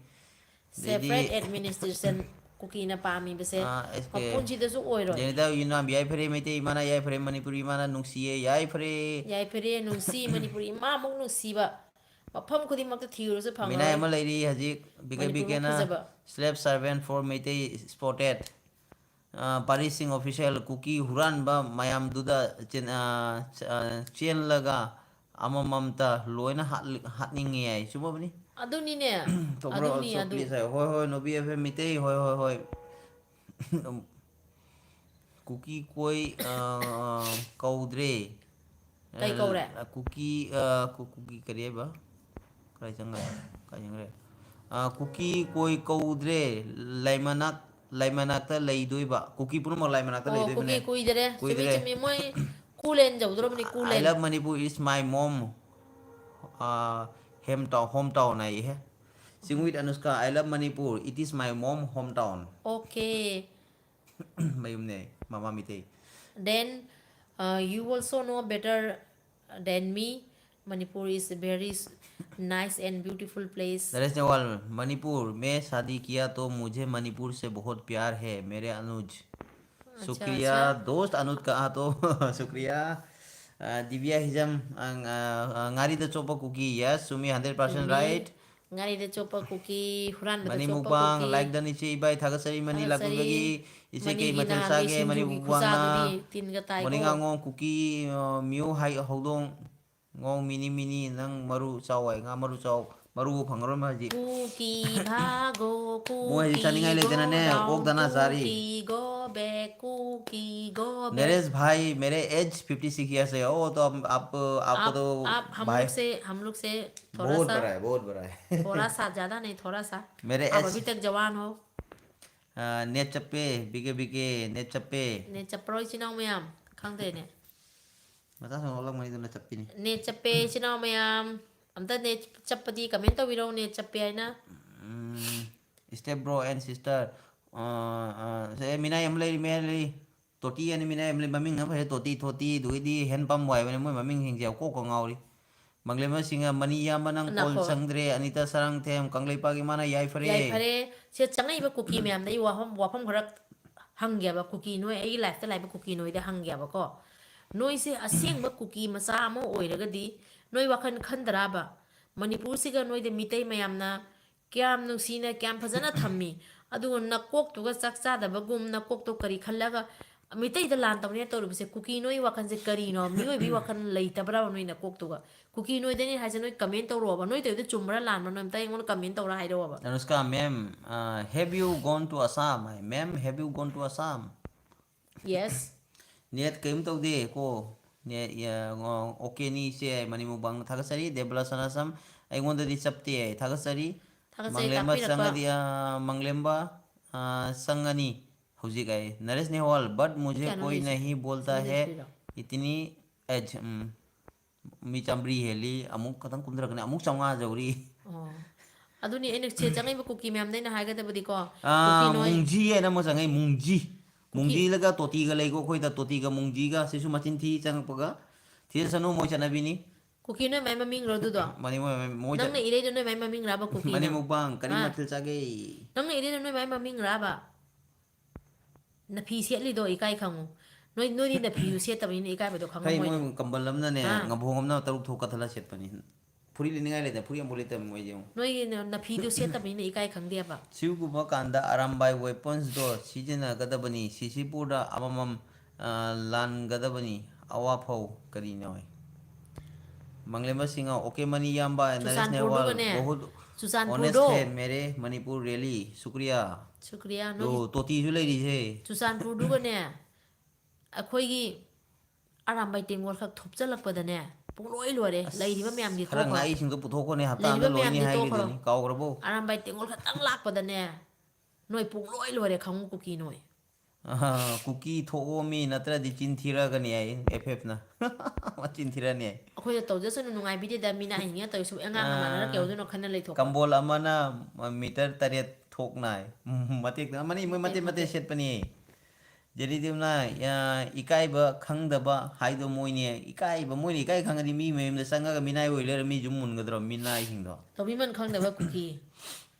ꯑꯗꯩꯗꯤ Separate administration ꯀꯨꯀꯤꯅ ꯄꯥꯝꯃꯤꯕꯁꯦ ꯑꯥ, ꯑꯦꯁ ꯀꯦ꯫ ꯃꯄꯨꯟꯁꯤꯗꯁꯨ ꯑꯣꯏꯔꯣꯏ꯫ ꯖꯦꯅꯤꯇꯥ ꯌꯨꯅꯥꯝ, ꯌꯥꯏꯐꯔꯦ ꯃꯩꯇꯩ ꯏꯃꯥꯅ, ꯌꯥꯏꯐꯔꯦ ꯃꯅꯤꯄꯨꯔꯤ ꯏꯃꯥꯅ, ꯅꯨꯡꯁꯤꯌꯦ, ꯌꯥꯏꯐꯔꯦ꯫ ꯌꯥꯏꯐꯔꯦ, ꯅꯨꯡꯁꯤ ꯃꯅꯤꯄꯨꯔꯤ ꯏꯃꯥꯃꯨꯛ ꯅꯨꯡꯁꯤꯕ ꯃꯐꯝ ꯈꯨꯗꯤꯡꯃꯛꯇ ꯊꯤꯔꯨꯔꯁꯨ ꯃꯤꯅꯥꯏ ꯑꯃ ꯐꯪꯉꯔꯣꯏ꯫ ꯂꯩꯔꯤ ꯍꯧꯖꯤꯛ, ꯕꯤꯀꯦ ꯃꯅꯤꯄꯨꯔꯃꯨꯛ ꯕꯤꯀꯦꯅ ꯐꯖꯕ꯫ Slave servant for Meitei spotted꯫ ꯑ, ꯄꯥꯔꯤ ꯁꯤꯡ official, ꯀꯨꯀꯤ ꯍꯨꯔꯥꯟꯕ ꯃꯌꯥꯝꯗꯨꯗ ꯆꯦꯟ-, ꯑ, ꯑ, ꯆꯦꯜꯂꯒ ꯑꯃꯃꯝꯇ ꯂꯣꯏꯅ ꯍꯥꯠꯂꯤ-, ꯍꯥꯠꯅꯤꯡꯉꯤ ꯍꯥꯏ꯫ ꯆꯨꯝꯃꯕꯅꯤ? ꯑꯗꯨꯅꯤꯅꯦ꯫ ꯇꯧꯕ꯭ꯔꯣ? ꯑꯗꯨꯅꯤ, So ꯑꯗꯨ꯫ please ꯍꯥꯏ꯫ ꯍꯣꯏ, ꯍꯣꯏ, ꯅꯣꯕꯤ ꯑꯦꯐ ꯑꯦꯝ ꯃꯤꯇꯩ, ꯍꯣꯏ, ꯍꯣꯏ, ꯍꯣꯏ꯫ ꯀꯨꯀꯤ ꯀꯣꯏ, ꯑ, ꯑ, ꯀꯧꯗ꯭ꯔꯦ꯫ ꯀꯩ ꯀꯧꯔꯦ? ꯑ, ꯀꯨꯀꯤ, ꯑ, ꯀꯨ-, ꯀꯨꯀꯤ ꯀꯔꯤ ꯍꯥꯏꯕ? ꯀꯥꯏ ꯆꯪꯈ꯭ꯔꯦ? ꯀꯥꯏ ꯆꯪꯈ꯭ꯔꯦ? ꯑ, ꯀꯨꯀꯤ ꯀꯣꯏ ꯀꯧꯗ꯭ꯔꯦ꯫ ꯂꯩꯃꯅꯥꯛ-, ꯂꯩꯃꯅꯥꯛꯇ ꯂꯩꯗꯣꯏꯕ꯫ ꯀꯨꯀꯤ ꯄꯨꯝꯅꯃꯛ ꯂꯩꯃꯅꯥꯛꯇ ꯑꯣ, ꯀꯨꯀꯤ ꯂꯩꯗꯣꯏꯕꯅꯦ꯫ ꯀꯨꯏꯗꯔꯦ꯫ ꯆꯨꯝꯃꯤ, ꯀꯨꯏꯗꯔꯦ꯫ ꯆꯨꯝꯃꯤ꯫ ꯃꯣꯏ ꯀꯨꯂꯦꯟ ꯌꯧꯗ꯭ꯔꯕꯅꯤ, I ꯀꯨꯂꯦꯟ꯫ love Manipur, it's my mom. Uh, hemp ꯇꯥꯎ ꯍꯣꯝ ꯇꯥꯎꯟ ꯍꯥꯏꯌꯦ꯫ Sing with Anushka, I love Manipur, it is my mom hometown꯫ Okay, ꯃꯌꯨꯝꯅꯦ ꯃꯃꯥ Meitei. Then uh, you also know better than me. Manipur is very s- nice and beautiful place. Naresh Nehwal, Manipur, मैं शादी किया तो मुझे मणिपुर से बहुत प्यार है, मेरे अनुज। शुक्रिया दोस्त अनुज का। हाँ, तो शुक्रिया। अ, दिव्या हिजम, अ, अ, ꯉꯥꯔꯤꯗ ꯆꯣꯞꯄ ꯀꯨꯀꯤ, yes, ꯆꯨꯝꯃꯤ, hundred percent right꯫ ꯉꯥꯔꯤꯗ ꯆꯣꯞꯄ ꯀꯨꯀꯤ, ꯍꯨꯔꯥꯟꯕꯗ ꯃꯅꯤ ꯆꯣꯞꯄ ꯃꯨꯛꯕꯥꯡ ꯀꯨꯀꯤ꯫ Like ꯗꯅꯤꯆꯦ ꯏꯕꯥꯏ, ꯊꯥꯒꯠꯆꯔꯤ ꯃꯅꯤ ꯊꯥꯒꯠꯆꯔꯤ꯫ ꯂꯥꯛꯄꯤꯕꯒꯤ꯫ ꯏꯆꯦ ꯀꯩ ꯃꯅꯤꯒꯤ ꯃꯊꯦꯜ ꯅꯍꯥꯟꯒꯤ ꯆꯥꯒꯦ? ꯃꯅꯤ ꯁꯤꯡꯖꯨꯒꯤ ꯃꯨꯛꯕꯥꯡꯅ꯫ ꯈꯨꯆꯥꯗꯨꯗꯤ ꯇꯤꯟꯒ ꯇꯥꯏꯀꯣ꯫ ꯃꯅꯤꯡꯉꯥꯡꯉꯣꯝ ꯀꯨꯀꯤ, ꯑ, ꯃꯤꯌꯨ ꯍꯥꯏ ꯍꯧꯗꯣꯡ꯫ ꯉꯣꯡ ꯃꯤꯅꯤ ꯃꯤꯅꯤ, ꯅꯪ ꯃꯔꯨ ꯆꯥꯎ ꯍꯥꯏ, ꯉꯥ ꯃꯔꯨ ꯆꯥꯎ꯫ ꯃꯔꯨ ꯐꯪꯉꯔꯣꯏ ꯃꯥ ꯍꯧꯖꯤꯛ꯫ ꯀꯨꯀꯤ ꯐꯥꯒꯣ ꯃꯣꯏ ꯍꯧꯖꯤꯛ ꯆꯥꯅꯤꯡꯉꯥꯏ ꯀꯨꯀꯤ go ꯂꯩꯇꯅꯅꯦ, ꯑꯣꯛ down, ꯗꯅꯥ ꯆꯥꯔꯤ꯫ ꯀꯨꯀꯤ go back, ꯀꯨꯀꯤ go back. नरेश भाई, मेरे एज fifty six years है। ओ, तो हम, आप, आपको आप, तो आप हम भाई, लोग से, हम लोग से थोड़ा बहुत सा, बड़ा है, बहुत बड़ा है। थोड़ा सा, ज्यादा नहीं, थोड़ा सा। मेरे आप एज, अभी तक जवान हो। आ, नेट चप्पे, बिके बिके, नेट चप्पे। नेट चप्पे चिनाओ मयाम, खंगते ने। ꯃꯆꯥꯁꯤꯡ ꯑꯣꯜꯂꯛꯄꯅꯤꯗꯨꯅ ꯆꯠꯄꯤꯅꯤ꯫ ꯅꯦꯠ ꯆꯞꯄꯦ ꯏꯆꯤꯟ ꯏꯅꯥꯎ ꯃꯌꯥꯝ, ꯑꯝꯇ ꯅꯦꯠ ꯆꯞꯄꯗꯤ comment ꯇꯧꯕꯤꯔꯛꯑꯣ, ꯅꯦꯠ ꯆꯞꯄꯦ ꯍꯥꯏꯅ꯫ Step bro and sister, ꯑ, ꯑ, ꯁꯦ ꯃꯤꯅꯥꯏ ꯑꯃ ꯂꯩꯔꯤ, ꯃꯌꯥꯏ ꯂꯩꯔꯤ꯫ ꯇꯣꯇꯤ ꯍꯥꯏꯅ ꯃꯤꯅꯥꯏ ꯑꯃ ꯂꯩ, ꯃꯃꯤꯡ ꯑꯃ ꯐꯖꯩ, ꯇꯣꯇꯤ ꯊꯣꯇꯤ, ꯑꯗꯨꯒꯤꯗꯤ ꯍꯦꯟ ꯄꯝ ꯋꯥꯏꯕꯅꯦ꯫ ꯃꯣꯏ ꯃꯃꯤꯡꯁꯤꯡꯁꯦ ꯌꯥꯝ ꯀꯣꯛꯀ ꯉꯥꯎꯔꯤ꯫ ꯃꯪꯂꯦꯝꯕ ꯁꯤꯡꯍ, ꯃꯅꯤ ꯏꯌꯥꯝꯕ ꯅꯪ ꯀꯣꯜ ꯉꯥꯈꯣ꯫ ꯆꯪꯗ꯭ꯔꯦ, ꯑꯅꯤꯇꯥ ꯁꯔꯥꯡꯊꯦꯝ, ꯀꯪꯂꯩꯄꯥꯛ ꯏꯃꯥꯅ ꯌꯥꯏꯐꯔꯦ꯫ ꯌꯥꯏꯐꯔꯦ꯫ ꯁꯤꯗ ꯆꯪꯉꯛꯏꯕ ꯀꯨꯀꯤ ꯃꯌꯥꯝꯗ ꯑꯩ ꯋꯥꯐꯝ, ꯋꯥꯐꯝ ꯈꯔ ꯍꯪꯒꯦꯕ꯫ ꯀꯨꯀꯤ ꯅꯣꯏ, ꯑꯩꯒꯤ life ꯇ ꯂꯥꯛꯏꯕ ꯀꯨꯀꯤ ꯅꯣꯏꯗ ꯍꯪꯒꯦꯕꯀꯣ꯫ ꯅꯣꯏꯁꯦ ꯑꯁꯦꯡꯕ ꯀꯨꯀꯤ ꯃꯆꯥ ꯑꯃ ꯑꯣꯏꯔꯒꯗꯤ ꯅꯣꯏ ꯋꯥꯈꯜ ꯈꯟꯗ꯭ꯔꯥꯕ? ꯃꯅꯤꯄꯨꯔꯁꯤꯒ ꯅꯣꯏꯗ ꯃꯤꯇꯩ ꯃꯌꯥꯝꯅ ꯀꯌꯥꯝ ꯅꯨꯡꯁꯤꯅ, ꯀꯌꯥꯝ ꯐꯖꯅ ꯊꯝꯃꯤ꯫ ꯑꯗꯨꯒ ꯅꯀꯣꯛꯇꯨꯒ ꯆꯥꯛ ꯆꯥꯗꯕꯒꯨꯝ, ꯅꯀꯣꯛꯇꯣ ꯀꯔꯤ ꯈꯜꯂꯒ ꯃꯤꯇꯩꯗ ꯂꯥꯟ ꯇꯧꯅꯦ ꯇꯧꯔꯤꯕꯁꯦ? ꯀꯨꯀꯤ ꯅꯣꯏ ꯋꯥꯈꯜꯁꯦ ꯀꯔꯤꯅꯣ? ꯃꯤꯑꯣꯏꯕꯒꯤ ꯋꯥꯈꯜ ꯂꯩꯇꯕ꯭ꯔꯥꯕ ꯅꯣꯏ ꯅꯀꯣꯛꯇꯨꯒ? ꯀꯨꯀꯤ ꯅꯣꯏꯗꯅꯦ ꯍꯥꯏꯁꯦ, ꯅꯣꯏ comment ꯇꯧꯔꯛꯑꯣꯕ꯫ ꯅꯣꯏ ꯇꯧꯔꯤꯗꯣ ꯆꯨꯝꯕ꯭ꯔꯥ ꯂꯥꯟꯕ꯭ꯔꯥ? ꯅꯣꯏ ꯑꯝꯇ ꯑꯩꯉꯣꯟꯗ comment ꯇꯧꯔ ꯍꯥꯏꯔꯛꯑꯣꯕ꯫ Anushka ma'am, uh, have you gone to Assam? Hi, ma'am, have you gone to Assam? Yes. Net ꯀꯔꯤꯝ ꯇꯧꯗꯦ ꯀꯣ꯫ Net, ꯑꯣꯀꯦꯅꯤ ꯏꯆꯦ, ꯃꯅꯤ ꯃꯨꯛꯕꯥꯡꯅ ꯊꯥꯒꯠꯆꯔꯤ꯫ ꯗꯦꯕꯂꯥ ꯁꯅꯥꯁꯝ, ꯑꯩꯉꯣꯟꯗꯗꯤ ꯆꯞꯇꯦ ꯍꯥꯏ, ꯊꯥꯒꯠꯆꯔꯤ꯫ ꯊꯥꯒꯠꯆꯔꯤ, ꯃꯪꯂꯦꯝꯕ ꯇꯥꯛꯄꯤꯔꯛꯄ꯫ ꯆꯪꯉꯗꯤ, ꯑ, ꯃꯪꯂꯦꯝꯕ, ꯑ, ꯆꯪꯉꯅꯤ ꯍꯧꯖꯤꯛ ꯍꯥꯏ꯫ ꯅꯔꯦꯁ ꯅꯦꯍꯋꯥꯜ, but मुझे ꯀꯌꯥꯅꯣ कोई ꯂꯩꯁꯦ? नहीं बोलता ꯁꯤꯗ है, ꯂꯩꯇ꯭ꯔꯤꯔꯣ? इतनी age, ꯎꯝ꯫ ꯃꯤ ꯆꯥꯝꯃꯔꯤ ꯍꯦꯜꯂꯤ, ꯑꯃꯨꯛ ꯈꯇꯪ ꯀꯨꯝꯊꯔꯛꯀꯅꯤ, ꯑꯃꯨꯛ ꯆꯥꯝꯃꯉꯥ ꯌꯧꯔꯤ꯫ ꯑꯣ, ꯑꯗꯨꯅꯤ ꯑꯩꯅ ꯁꯤꯗ ꯆꯪꯉꯛꯏꯕ ꯀꯨꯀꯤ ꯃꯌꯥꯝꯗ ꯑꯩꯅ ꯍꯥꯏꯒꯗꯕꯗꯤꯀꯣ, ꯑꯥ, ꯀꯨꯀꯤ ꯅꯣꯏ ꯃꯨꯡꯖꯤ ꯍꯥꯏꯅ ꯑꯃ ꯆꯪꯉꯛꯏ, ꯃꯨꯡꯖꯤ꯫ ꯀꯨꯀꯤ ꯃꯨꯡꯖꯤꯂꯒ ꯇꯣꯇꯤꯒ ꯂꯩꯀꯣ ꯑꯩꯈꯣꯏꯗ, ꯇꯣꯇꯤꯒ ꯃꯨꯡꯖꯤꯒ, ꯁꯤꯁꯨ ꯃꯆꯤꯟ ꯊꯤ ꯆꯪꯉꯛꯄꯒ꯫ ꯊꯤꯖꯁꯅꯨ, ꯃꯣꯏ ꯆꯠꯅꯕꯤꯅꯤ꯫ ꯀꯨꯀꯤ ꯅꯣꯏ ꯃꯥꯏ ꯃꯃꯤꯡꯔꯣ ꯑꯗꯨꯗꯣ? ꯃꯅꯤ ꯃꯣꯏ, ꯃꯣꯏ ꯆꯠ- ꯅꯪꯅ ꯏꯔꯩꯗꯣ ꯅꯣꯏ ꯃꯥꯏ ꯃꯃꯤꯡꯔꯕ ꯀꯨꯀꯤꯅ? ꯃꯅꯤ ꯃꯨꯛꯕꯥꯡ, ꯀꯔꯤ ꯍꯥ? ꯃꯊꯦꯜ ꯆꯥꯒꯦ? ꯅꯪꯅ ꯏꯔꯩꯗꯣ ꯅꯣꯏ ꯃꯥꯏ ꯃꯃꯤꯡꯔꯕ? ꯅꯐꯤ ꯁꯦꯠꯂꯤꯗꯣ ꯏꯀꯥꯏ ꯈꯪꯉꯨ꯫ ꯅꯣꯏ, ꯅꯣꯏꯗꯤ ꯅꯐꯤꯁꯨ ꯁꯦꯠꯇꯕꯅꯤꯅ ꯏꯀꯥꯏꯕꯗꯣ ꯈꯪꯉꯝꯃꯣꯏ ꯀꯩ ꯃꯣꯏ ꯅꯪ꯫ ꯀꯝꯕꯜ ꯑꯃꯅꯅꯦ, ꯍꯥ? ꯉꯥꯕꯣꯡ ꯑꯃꯅ ꯇꯔꯨꯛ ꯊꯣꯛ ꯀꯠꯊꯠꯂ ꯁꯦꯠꯄꯅꯤ꯫ ꯐꯨꯔꯤꯠ ꯂꯤꯅꯤꯡꯉꯥꯏ ꯂꯩꯇꯦ, ꯐꯨꯔꯤꯠ ꯑꯃꯨꯛ ꯂꯤꯠꯇꯕ ꯃꯣꯏꯗꯤ ꯌꯦꯡꯉꯨ꯫ ꯅꯣꯏꯒꯤ ꯅ-, ꯅꯐꯤꯗꯨ ꯁꯦꯠꯇꯕꯅꯤꯅ ꯏꯀꯥꯏ ꯈꯪꯗꯦꯕ꯫ ꯁꯤꯒꯨꯝꯕ ꯀꯥꯟꯗ ꯑꯔꯥꯝꯕꯥꯏ weaponsꯗꯣ ꯁꯤꯖꯤꯟꯅꯒꯗꯕꯅꯤ꯫ ꯁꯤꯁꯤꯄꯨꯔꯗ ꯑꯃꯃꯝ, ꯑ, ꯂꯥꯟꯒꯗꯕꯅꯤ꯫ ꯑꯋꯥꯐꯧ ꯀꯔꯤꯅꯣ? ꯃꯪꯂꯦꯝꯕ ꯁꯤꯡꯍ, OK money ꯏꯌꯥꯝꯕ, ꯅꯔꯦꯁ ꯅꯦꯔꯋꯥꯜ, ꯆꯨꯔꯆꯥꯟꯄꯨꯔꯗꯨꯒꯅꯦ, ꯕꯍꯨꯠ ꯆꯨꯔꯆꯥꯟꯄꯨꯔꯗꯣ꯫ honest hai mere Manipur really, shukriya꯫ ꯁꯨꯀ꯭ꯔꯤꯌꯥ, ꯗꯣ, ꯅꯣꯏꯒꯤ ꯇꯣꯇꯤꯁꯨ ꯂꯩꯔꯤꯁꯦ꯫ ꯆꯨꯔꯆꯥꯟꯄꯨꯔꯗꯨꯒꯅꯦ, ꯑꯩꯈꯣꯏꯒꯤ ꯑꯔꯥꯝꯕꯥꯏ ꯇꯦꯡꯒꯣꯜ ꯈꯛ ꯊꯨꯞꯆꯜꯂꯛꯄꯗꯅꯦ, ꯄꯨꯡꯂꯣꯏ ꯂꯣꯏꯔꯦ꯫ ꯑꯁ, ꯂꯩꯔꯤꯕ ꯃꯌꯥꯝꯗꯤ ꯈꯔ ꯇꯣꯛꯈ꯭ꯔꯣ꯫ ꯉꯥꯏꯁꯤꯡꯗꯣ ꯄꯨꯊꯣꯛꯈꯣꯅꯦ, ꯍꯞꯇꯥ ꯑꯃꯗ ꯂꯩꯔꯤꯕ ꯂꯣꯏꯅꯤ ꯃꯌꯥꯝꯗꯤ ꯇꯣꯛꯈ꯭ꯔꯣ꯫ ꯍꯥꯏꯈꯤꯗꯨꯅꯤ, ꯀꯥꯎꯈ꯭ꯔꯕꯣ? ꯑꯔꯥꯝꯕꯥꯏ ꯇꯦꯡꯒꯣꯜ ꯈꯛꯇꯪ ꯂꯥꯛꯄꯗꯅꯦ, ꯅꯣꯏ ꯄꯨꯡꯂꯣꯏ ꯂꯣꯏꯔꯦ ꯈꯪꯉꯨ ꯀꯨꯀꯤ ꯅꯣꯏ꯫ ꯑꯍ, ꯀꯨꯀꯤ ꯊꯣꯛꯑꯣ ꯃꯤ, ꯅꯠꯇ꯭ꯔꯗꯤ ꯆꯤꯟ ꯊꯤꯔꯛꯀꯅꯤ ꯍꯥꯏ ꯑꯦꯐ ꯑꯦꯐꯅ꯫ ꯃꯆꯤꯟ ꯊꯤꯔꯛꯑꯅꯤ ꯍꯥꯏ꯫ ꯑꯩꯈꯣꯏꯅ ꯇꯧꯖꯁꯅꯨ, ꯅꯨꯡꯉꯥꯏꯕꯤꯗꯦꯗ, ꯃꯤꯅ ꯑꯍꯤꯡ ꯇꯧꯔꯤꯁꯨ ꯑꯉꯥꯡ ꯑꯃ ꯃꯥꯟꯅꯔ ꯑꯥ, ꯀꯩꯗꯧꯗꯣꯏꯅꯣ ꯈꯟꯅ ꯂꯩꯊꯣꯛꯄ꯫ ꯀꯝꯕꯣꯜ ꯑꯃꯅ ꯃꯤꯇꯔ ꯇꯔꯦꯠ ꯊꯣꯛꯅ ꯍꯥꯏ꯫ ꯃꯇꯦꯛꯇ ꯑꯃꯅꯤ, ꯃꯣꯏ ꯃꯇꯦꯛ ꯃꯇꯦꯛ ꯃꯇꯦꯛ ꯃꯇꯦꯛ꯫ ꯁꯦꯠꯄꯅꯤ꯫ ꯖꯦꯔꯤꯗꯤꯝꯅ, ꯑ, ꯏꯀꯥꯏꯕ ꯈꯪꯗꯕ ꯍꯥꯏꯗꯣ ꯃꯣꯏꯅꯦ꯫ ꯏꯀꯥꯏꯕ, ꯃꯣꯏꯅ ꯏꯀꯥꯏ ꯈꯪꯉꯗꯤ ꯃꯤ ꯃꯌꯨꯝꯗ ꯆꯪꯉꯒ ꯃꯤꯅꯥꯏ ꯑꯣꯏ ꯂꯩꯔ ꯃꯤ ꯌꯨꯝ ꯃꯨꯟꯒꯗ꯭ꯔꯣ? ꯃꯤꯅꯥꯏꯁꯤꯡꯗꯣ꯫ ꯇꯧꯕꯤꯃꯟ ꯈꯪꯗꯕ ꯀꯨꯀꯤ꯫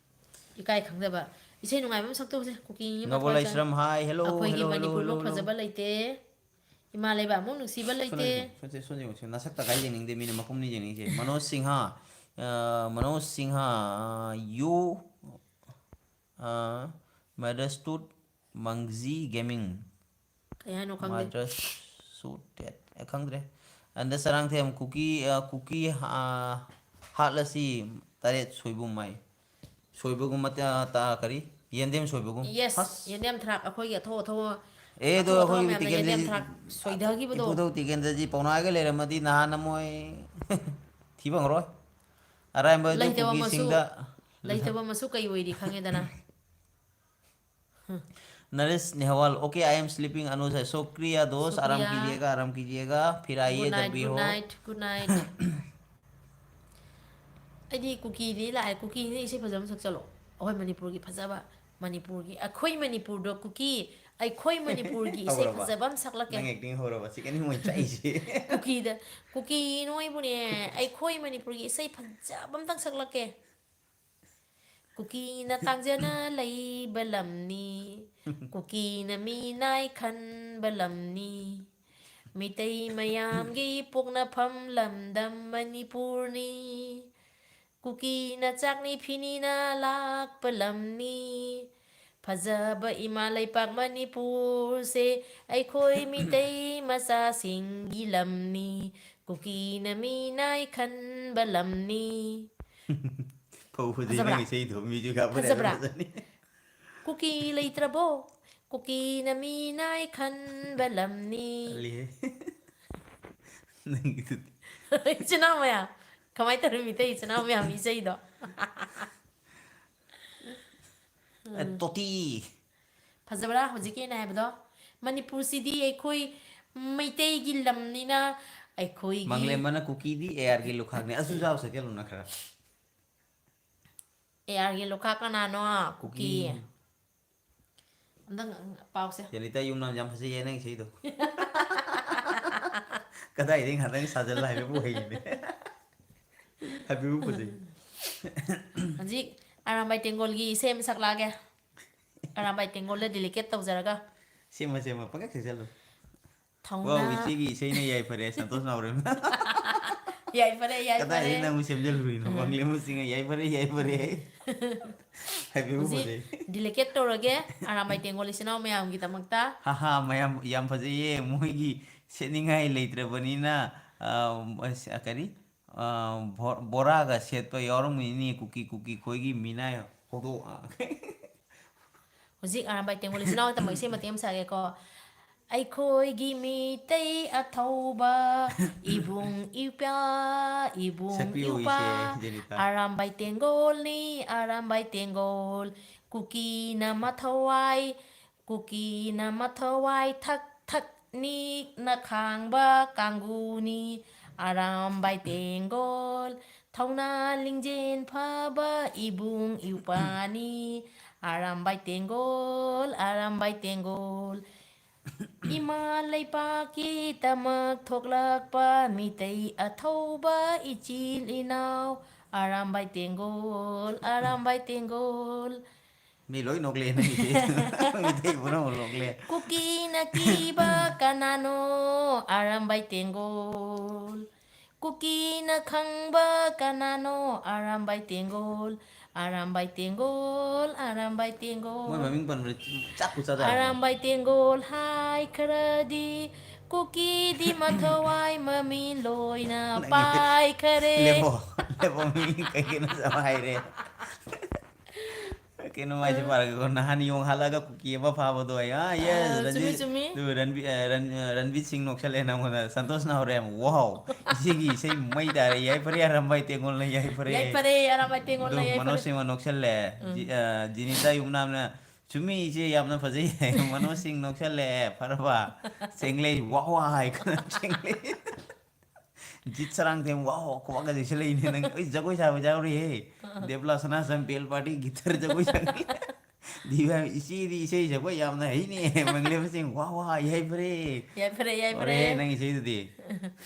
ꯏꯀꯥꯏ ꯈꯪꯗꯕ꯫ ꯏꯁꯩ ꯅꯨꯡꯉꯥꯏꯕ ꯑꯃ ꯁꯛꯇꯣꯛꯎꯁꯦ, ꯀꯨꯀꯤ ꯑꯃ ꯅꯣꯕꯣ ꯊꯋꯥꯏ ꯆꯪ-, ꯂꯥꯏꯁ꯭ꯔꯝ, hi, hello, ꯑꯩꯈꯣꯏꯒꯤ hello, hello, ꯃꯅꯤꯄꯨꯔ hello, ꯂꯣꯛ hello꯫ ꯐꯖꯕ ꯂꯩꯇꯦ꯫ ꯏꯃꯥ ꯂꯩꯕꯥꯛꯃꯨꯛ ꯅꯨꯡꯁꯤꯕ ꯁꯣꯝꯗ ꯂꯩꯇꯦ꯫ ꯌꯦꯡꯉꯨ, ꯁꯣꯝꯗ, ꯁꯣꯝꯗ ꯌꯦꯡꯉꯨ, ꯅꯁꯛꯇ ꯀꯥꯏ ꯌꯦꯡꯅꯤꯡꯗꯦ, ꯃꯤꯅ ꯃꯄꯨꯝꯅꯤ ꯌꯦꯡꯅꯤꯡꯉꯤꯁꯦ꯫ ꯃꯅꯣꯖ ꯁꯤꯡꯍ, ꯑ, ꯃꯅꯣꯖ ꯁꯤꯡꯍ, you, ꯑ, Mother's Tooth, Mangzi Gaming꯫ ꯀꯩ ꯍꯥꯏꯅꯣ ꯈꯪꯗꯦ꯫ Mother's Tooth, ꯑꯦ, ꯈꯪꯗ꯭ꯔꯦ꯫ ꯑꯟꯗ ꯆꯔꯥꯡꯊꯦꯝ ꯀꯨꯀꯤ, ꯑ, ꯀꯨꯀꯤ, ꯑ, ꯍꯥꯠꯂꯁꯤ ꯇꯔꯦꯠ ꯁꯣꯏꯕꯨꯝ ꯍꯥꯏ꯫ ꯁꯣꯏꯕꯒꯨꯝ ꯃꯇ-, ꯇ-, ꯀꯔꯤ? ꯌꯦꯟꯗꯦꯝ ꯁꯣꯏꯕꯒꯨꯝ꯫ Yes, ꯍꯁ! ꯌꯦꯟꯗꯦꯝ ꯊ꯭ꯔꯥꯛ, ꯑꯩꯈꯣꯏꯒꯤ ꯑꯊꯧ ꯑꯊꯧꯕ, ꯑꯦ, ꯑꯗꯣ ꯑꯊꯧ ꯑꯊꯧꯕ ꯑꯩꯈꯣꯏꯒꯤ ꯃꯌꯥꯝꯅ ꯌꯦꯟꯗꯦꯝ ꯇꯤꯀꯦꯟꯗ꯭ꯔꯖꯤꯠ, ꯊ꯭ꯔꯥꯛ ꯁꯣꯏꯊꯈꯤꯕꯗꯣ꯫ ꯏꯄꯨꯙꯧ ꯇꯤꯀꯦꯟꯗ꯭ꯔꯖꯤꯠ ꯄꯥꯎꯅꯥꯒ ꯂꯩꯔꯝꯃꯗꯤ ꯅꯍꯥꯟꯅ ꯃꯣꯏ ꯊꯤ ꯐꯪꯉꯔꯣꯏ꯫ ꯑꯔꯥꯏꯕ ꯑꯗꯨ ꯂꯩꯇꯕ ꯃꯁꯨ, ꯀꯨꯀꯤꯁꯤꯡꯗ ꯂꯩꯇꯕ ꯃꯁꯨ ꯀꯩ ꯑꯣꯏꯔꯤ ꯈꯪꯉꯦꯗꯅ꯫ Naresh Nehwal, "okay, I am sleeping, Anuj है।" शुक्रिया दोस्त, आराम शुक्रिया। कीजिएगा, आराम कीजिएगा, फिर आइए गुड जब नाइट, भी गुड हो। Night, good night. ꯑꯩꯗꯤ ꯀꯨꯀꯤꯗꯤ ꯂꯥꯛꯑꯦ, ꯀꯨꯀꯤꯅ ꯏꯁꯩ ꯐꯖꯕ ꯑꯃ ꯁꯛꯆꯜꯂꯣ꯫ ꯑꯩꯈꯣꯏ ꯃꯅꯤꯄꯨꯔꯒꯤ ꯐꯖꯕ, ꯃꯅꯤꯄꯨꯔꯒꯤ, ꯑꯩꯈꯣꯏ ꯃꯅꯤꯄꯨꯔꯗꯣ ꯀꯨꯀꯤ, ꯑꯩꯈꯣꯏ ꯃꯅꯤꯄꯨꯔꯒꯤ ꯏꯁꯩ ꯍꯧꯔꯕ? ꯐꯖꯕ ꯑꯃ ꯁꯛꯂꯛꯀꯦ꯫ ꯅꯪ ꯑꯦꯛꯇꯤꯡ ꯍꯧꯔꯕ? ꯆꯤꯛꯀꯟ ꯃꯣꯏ ꯆꯥꯛꯏꯁꯦ꯫ ꯀꯨꯀꯤꯗ, ꯀꯨꯀꯤ ꯅꯣꯏꯕꯨꯅꯦ, ꯑꯩꯈꯣꯏ ꯃꯅꯤꯄꯨꯔꯒꯤ ꯏꯁꯩ ꯐꯖꯕ ꯑꯝꯇꯪ ꯁꯛꯂꯛꯀꯦ꯫ ꯀꯨꯀꯤꯅ ꯇꯥꯡꯖꯅ ꯂꯩꯕ ꯂꯝꯅꯤ, ꯀꯨꯀꯤꯅ ꯃꯤꯅꯥꯏ ꯈꯟꯕ ꯂꯝꯅꯤ, ꯃꯤꯇꯩ ꯃꯌꯥꯝꯒꯤ ꯄꯣꯛꯅꯐꯝ ꯂꯝꯗꯝ ꯃꯅꯤꯄꯨꯔꯅꯤ꯫ ꯀꯨꯀꯤꯅ ꯆꯥꯛꯅꯤ ꯐꯤꯅꯤꯅ ꯂꯥꯛꯄ ꯂꯝꯅꯤ꯫ ꯐꯖꯕ ꯏꯃꯥ ꯂꯩꯄꯥꯛ ꯃꯅꯤꯄꯨꯔꯁꯦ ꯑꯩꯈꯣꯏ ꯃꯤꯇꯩ ꯃꯆꯥꯁꯤꯡꯒꯤ ꯂꯝꯅꯤ꯫ ꯀꯨꯀꯤꯅ ꯃꯤꯅꯥꯏ ꯈꯟꯕ ꯂꯝꯅꯤ꯫ ꯐꯧ ꯐꯖꯩ, ꯐꯖꯕ꯭ꯔꯥ? ꯅꯪ ꯏꯁꯩꯗꯣ ꯃ꯭ꯌꯨꯖꯤꯛ ꯍꯥꯞꯄꯗꯤ ꯐꯖꯕ꯭ꯔꯥ? ꯐꯖꯅꯤ꯫ ꯀꯨꯀꯤ ꯂꯩꯇ꯭ꯔꯕꯣ? ꯀꯨꯀꯤꯅ ꯃꯤꯅꯥꯏ ꯈꯟꯕ ꯂꯝꯅꯤ꯫ ꯇꯜꯂꯤꯍꯦ꯫ ꯅꯪꯒꯤꯗꯨꯗꯤ꯫ ꯏꯆꯤꯟ ꯏꯅꯥꯎ ꯃꯌꯥꯝ, ꯀꯃꯥꯏꯅ ꯇꯧꯔꯤ ꯃꯤꯇꯩ ꯏꯆꯤꯟ ꯏꯅꯥꯎ ꯃꯌꯥꯝ ꯏꯁꯩꯗꯣ? ꯑꯦ, ꯇꯣꯇꯤ꯫ ꯐꯖꯕ꯭ꯔꯥ ꯍꯧꯖꯤꯛꯀꯤ ꯑꯩꯅ ꯍꯥꯏꯕꯗꯣ? ꯃꯅꯤꯄꯨꯔꯁꯤꯗꯤ ꯑꯩꯈꯣꯏ ꯃꯩꯇꯩꯒꯤ ꯂꯝꯅꯤꯅ ꯑꯩꯈꯣꯏꯒꯤ ꯃꯪꯂꯦꯝꯕꯅ ꯀꯨꯀꯤꯗꯤ ꯑꯦ ꯑꯥꯔꯒꯤ ꯂꯨꯈꯥꯛꯅꯦ꯫ ꯑꯁꯨ ꯆꯥꯎ ꯁꯛꯀꯦ ꯂꯨꯅ ꯈꯔ꯫ ꯑꯦ ꯑꯥꯔꯒꯤ ꯂꯨꯈꯥꯛ ꯀꯅꯥꯅꯣ? ꯀꯨꯀꯤ꯫ ꯀꯨꯀꯤ꯫ ꯑꯝꯇꯪ ꯄꯥꯎꯁꯦ꯫ ꯂꯂꯤꯇꯥ ꯌꯨꯝꯅꯥꯝ ꯌꯥꯝ ꯐꯖꯩꯌꯦ ꯅꯪ ꯏꯁꯩꯗꯣ꯫ ꯀꯗꯥꯏꯗꯩ ꯉꯥꯛꯇꯪ ꯁꯥꯖꯜꯂ ꯍꯥꯏꯕꯕꯨ ꯍꯩꯅꯦ꯫ ꯍꯥꯏꯕꯤꯕꯨ ꯐꯖꯩ꯫ ꯍꯧꯖꯤꯛ ꯑꯔꯥꯝꯕꯥꯏ ꯇꯦꯡꯒꯣꯜꯒꯤ ꯏꯁꯩ ꯑꯃ ꯁꯛꯂꯛꯑꯒꯦ꯫ ꯑꯔꯥꯝꯕꯥꯏ ꯇꯦꯡꯒꯣꯜꯗ dedicate ꯇꯧꯖꯔꯒ꯫ ꯁꯦꯝꯃ ꯁꯦꯝꯃ ꯄꯪꯁꯛ ꯁꯛꯆꯜꯂꯨ꯫ ꯊꯧꯅꯥ꯫ ꯋꯥꯎ, ꯏꯆꯦꯒꯤ ꯏꯁꯩꯅ ꯌꯥꯏꯐꯔꯦ, ꯁꯟꯇꯣꯁ ꯅꯥꯎꯔꯦꯝ꯫ ꯌꯥꯏꯐꯔꯦ, ꯌꯥꯏꯐꯔꯦ꯫ ꯀꯗꯥꯏꯗꯒꯤ ꯅꯪꯕꯨ ꯁꯦꯝꯖꯜꯂꯨꯔꯤꯅꯣ? ꯎꯝ꯫ ꯃꯪꯂꯦꯝꯕ ꯆꯤꯡꯉ ꯌꯥꯏꯐꯔꯦ, ꯌꯥꯏꯐꯔꯦ꯫ ꯍꯥꯏꯕꯤꯌꯨ ꯍꯧꯖꯤꯛ ꯐꯖꯩ꯫ Dedicate ꯇꯧꯔꯒꯦ ꯑꯔꯥꯝꯕꯥꯏ ꯇꯦꯡꯒꯣꯜ ꯏꯆꯤꯟ ꯏꯅꯥꯎ ꯃꯌꯥꯝꯒꯤꯗꯃꯛꯇ꯫ ꯍꯥ ꯍꯥ, ꯃꯌꯥꯝ ꯌꯥꯝ ꯐꯖꯩꯌꯦ꯫ ꯃꯣꯏꯒꯤ ꯁꯦꯠꯅꯤꯡꯉꯥꯏ ꯂꯩꯇ꯭ꯔꯕꯅꯤꯅ, ꯑ, ꯑꯁ, ꯀꯔꯤ? ꯑ, ꯕꯣ-, ꯕꯣꯔꯥꯒ ꯁꯦꯠꯄ ꯌꯥꯎꯔꯝꯒꯅꯤꯅꯦ, ꯀꯨꯀꯤ ꯀꯨꯀꯤ ꯈꯣꯏꯒꯤ ꯃꯤꯅꯥꯏ ꯍꯧꯗꯣꯛ-, ꯍꯧꯖꯤꯛ ꯑꯔꯥꯝꯕꯥꯏ ꯇꯦꯡꯒꯣꯜ ꯏꯆꯤꯟ ꯏꯅꯥꯎꯒꯤꯗꯃꯛ ꯏꯁꯩ ꯃꯇꯦꯛ ꯑꯃ ꯁꯛꯑꯒꯦꯀꯣ꯫ ꯑꯩꯈꯣꯏꯒꯤ ꯃꯤꯇꯩ ꯑꯊꯧꯕ ꯏꯕꯨꯡ ꯏꯄ꯭ꯌꯥ, ꯏꯕꯨꯡ ꯁꯛꯄꯤꯌꯨ ꯏꯄ꯭ꯋꯥ, ꯏꯆꯦ ꯖꯦꯅꯤꯇꯥ꯫ ꯑꯔꯥꯝꯕꯥꯏ ꯇꯦꯡꯒꯣꯜꯅꯤ, ꯑꯔꯥꯝꯕꯥꯏ ꯇꯦꯡꯒꯣꯜ, ꯀꯨꯀꯤꯅ ꯃꯊꯧꯋꯥꯏ ꯀꯨꯀꯤꯅ ꯃꯊꯋꯥꯏ ꯊꯛ ꯊꯛ ꯅꯤꯛꯅ ꯈꯥꯡꯕ ꯀꯥꯡꯕꯨꯅꯤ꯫ ꯑꯔꯥꯝꯕꯥꯏ ꯇꯦꯡꯒꯣꯜ, ꯊꯧꯅꯥ ꯂꯤꯡꯖꯦꯜ ꯐꯕ ꯏꯕꯨꯡ ꯏꯄ꯭ꯋꯥꯅꯤ꯫ ꯑꯔꯥꯝꯕꯥꯏ ꯇꯦꯡꯒꯣꯜ, ꯑꯔꯥꯝꯕꯥꯏ ꯇꯦꯡꯒꯣꯜ, ꯏꯃꯥ ꯂꯩꯄꯥꯛꯀꯤꯗꯃꯛ ꯊꯣꯛꯂꯛꯄ ꯃꯤꯇꯩ ꯑꯊꯧꯕ ꯏꯆꯤꯜ ꯏꯅꯥꯎ꯫ ꯑꯔꯥꯝꯕꯥꯏ ꯇꯦꯡꯒꯣꯜ, ꯑꯔꯥꯝꯕꯥꯏ ꯇꯦꯡꯒꯣꯜ꯫ ꯃꯤ ꯂꯣꯏ ꯅꯣꯛꯂꯦ ꯅꯪꯒꯤꯗꯤ꯫ ꯃꯤꯇꯩ ꯄꯨꯝꯅꯃꯛ ꯅꯣꯛꯂꯦ꯫ ꯀꯨꯀꯤꯅ ꯀꯤꯕ ꯀꯅꯥꯅꯣ? ꯑꯔꯥꯝꯕꯥꯏ ꯇꯦꯡꯒꯣꯜ꯫ ꯀꯨꯀꯤꯅ ꯈꯪꯕ ꯀꯅꯥꯅꯣ? ꯑꯔꯥꯝꯕꯥꯏ ꯇꯦꯡꯒꯣꯜ, ꯑꯔꯥꯝꯕꯥꯏ ꯇꯦꯡꯒꯣꯜ, ꯑꯔꯥꯝꯕꯥꯏ ꯇꯦꯡꯒꯣꯜ꯫ ꯃꯣꯏ ꯃꯃꯤꯡ ꯄꯟꯕꯗ ꯆꯥꯛꯄꯨ ꯆꯥꯖꯥꯠꯂꯣ? ꯑꯔꯥꯝꯕꯥꯏ ꯇꯦꯡꯒꯣꯜ ꯍꯥꯏꯈ꯭ꯔꯗꯤ ꯀꯨꯀꯤꯗꯤ ꯃꯊꯋꯥꯏ ꯃꯃꯤ ꯂꯣꯏꯅ ꯅꯪꯒꯤ ꯄꯥꯏꯈꯔꯦ꯫ ꯂꯦꯞꯄꯣ, ꯂꯦꯞꯄꯣ, ꯃꯤ ꯀꯩ ꯀꯩꯅꯣ ꯌꯥꯝ ꯍꯥꯏꯔꯦ꯫ ꯀꯩꯅꯣ ꯍꯥꯏꯁꯦ ꯄꯥꯔꯒꯦꯀꯣ, ꯅꯍꯥꯟ ꯌꯣꯡ ꯍꯥꯠꯂꯒ ꯀꯨꯀꯤ ꯑꯃ ꯐꯥꯕꯗꯣ ꯑꯩ, ꯑꯥ, yes, ꯑꯥ, ꯆꯨꯝꯃꯤ, ꯔꯟꯕꯤꯔ, ꯆꯨꯝꯃꯤ꯫ ꯑꯗꯨ ꯔꯟꯕꯤ-, ꯑ, ꯔꯟ-, ꯑ, ꯔꯟꯕꯤꯔ ꯁꯤꯡ ꯅꯣꯛꯁꯜꯂꯦ ꯅꯪꯉꯣꯟꯗ, ꯁꯟꯇꯣꯁ ꯅꯥꯎꯔꯦꯝ, wow, ꯏꯆꯦꯒꯤ ꯏꯁꯩ ꯃꯩ ꯇꯥꯔꯦ, ꯌꯥꯏꯐꯔꯦ ꯑꯔꯥꯝꯕꯥꯏ ꯇꯦꯡꯒꯣꯜꯅ ꯌꯥꯏꯐꯔꯦ꯫ ꯌꯥꯏꯐꯔꯦ ꯑꯔꯥꯝꯕꯥꯏ ꯇꯦꯡꯒꯣꯜꯅ ꯑꯗꯨ ꯌꯥꯏꯐꯔꯦ꯫ ꯃꯅꯣꯖ ꯁꯤꯡꯅ ꯅꯣꯛꯁꯜꯂꯦ, ꯎꯝ꯫ ꯖꯤ-, ꯑ, ꯖꯤꯅꯤꯇꯥ ꯌꯨꯝꯅꯥꯝꯅ, "ꯆꯨꯝꯃꯤ ꯏꯆꯦ, ꯌꯥꯝꯅ ꯐꯖꯩ", ꯍꯥꯏ꯫ ꯃꯅꯣꯖ ꯁꯤꯡ ꯅꯣꯛꯁꯜꯂꯦ, ꯐꯔꯕ? ꯆꯦꯡꯂꯩ, wow, ꯍꯥꯏ, ꯆꯦꯡꯂꯩ꯫ ꯖꯤꯠ ꯁꯔꯥꯡꯊꯦꯝ, wow, ꯈꯨꯕꯥꯛꯀꯁꯦ ꯁꯤꯜꯂꯛꯏꯅꯦ ꯅꯪ꯫ ꯑꯩ ꯖꯒꯣꯏ ꯁꯥꯕ ꯌꯥꯎꯔꯤꯍꯦ꯫ ꯑꯥ꯫ ꯗꯦꯕꯂꯥ ꯁꯅꯥꯆꯝ ꯕꯦꯜ ꯄꯥꯔꯇꯤ ꯒꯤꯇꯔ ꯖꯒꯣꯏ ꯁꯥꯒꯠꯂꯦ꯫ ꯗꯤꯕꯥ, ꯏꯆꯦꯗꯤ ꯏꯁꯩ ꯁꯛꯄ ꯌꯥꯝꯅ ꯍꯩꯅꯦ꯫ ꯃꯪꯂꯦꯝꯕ ꯁꯤꯡ, wow, wow, ꯌꯥꯏꯐꯔꯦ꯫ ꯌꯥꯏꯐꯔꯦ, ꯌꯥꯏꯐꯔꯦ꯫ ꯍꯣꯔꯦ, ꯅꯪ ꯏꯁꯩꯗꯨꯗꯤ꯫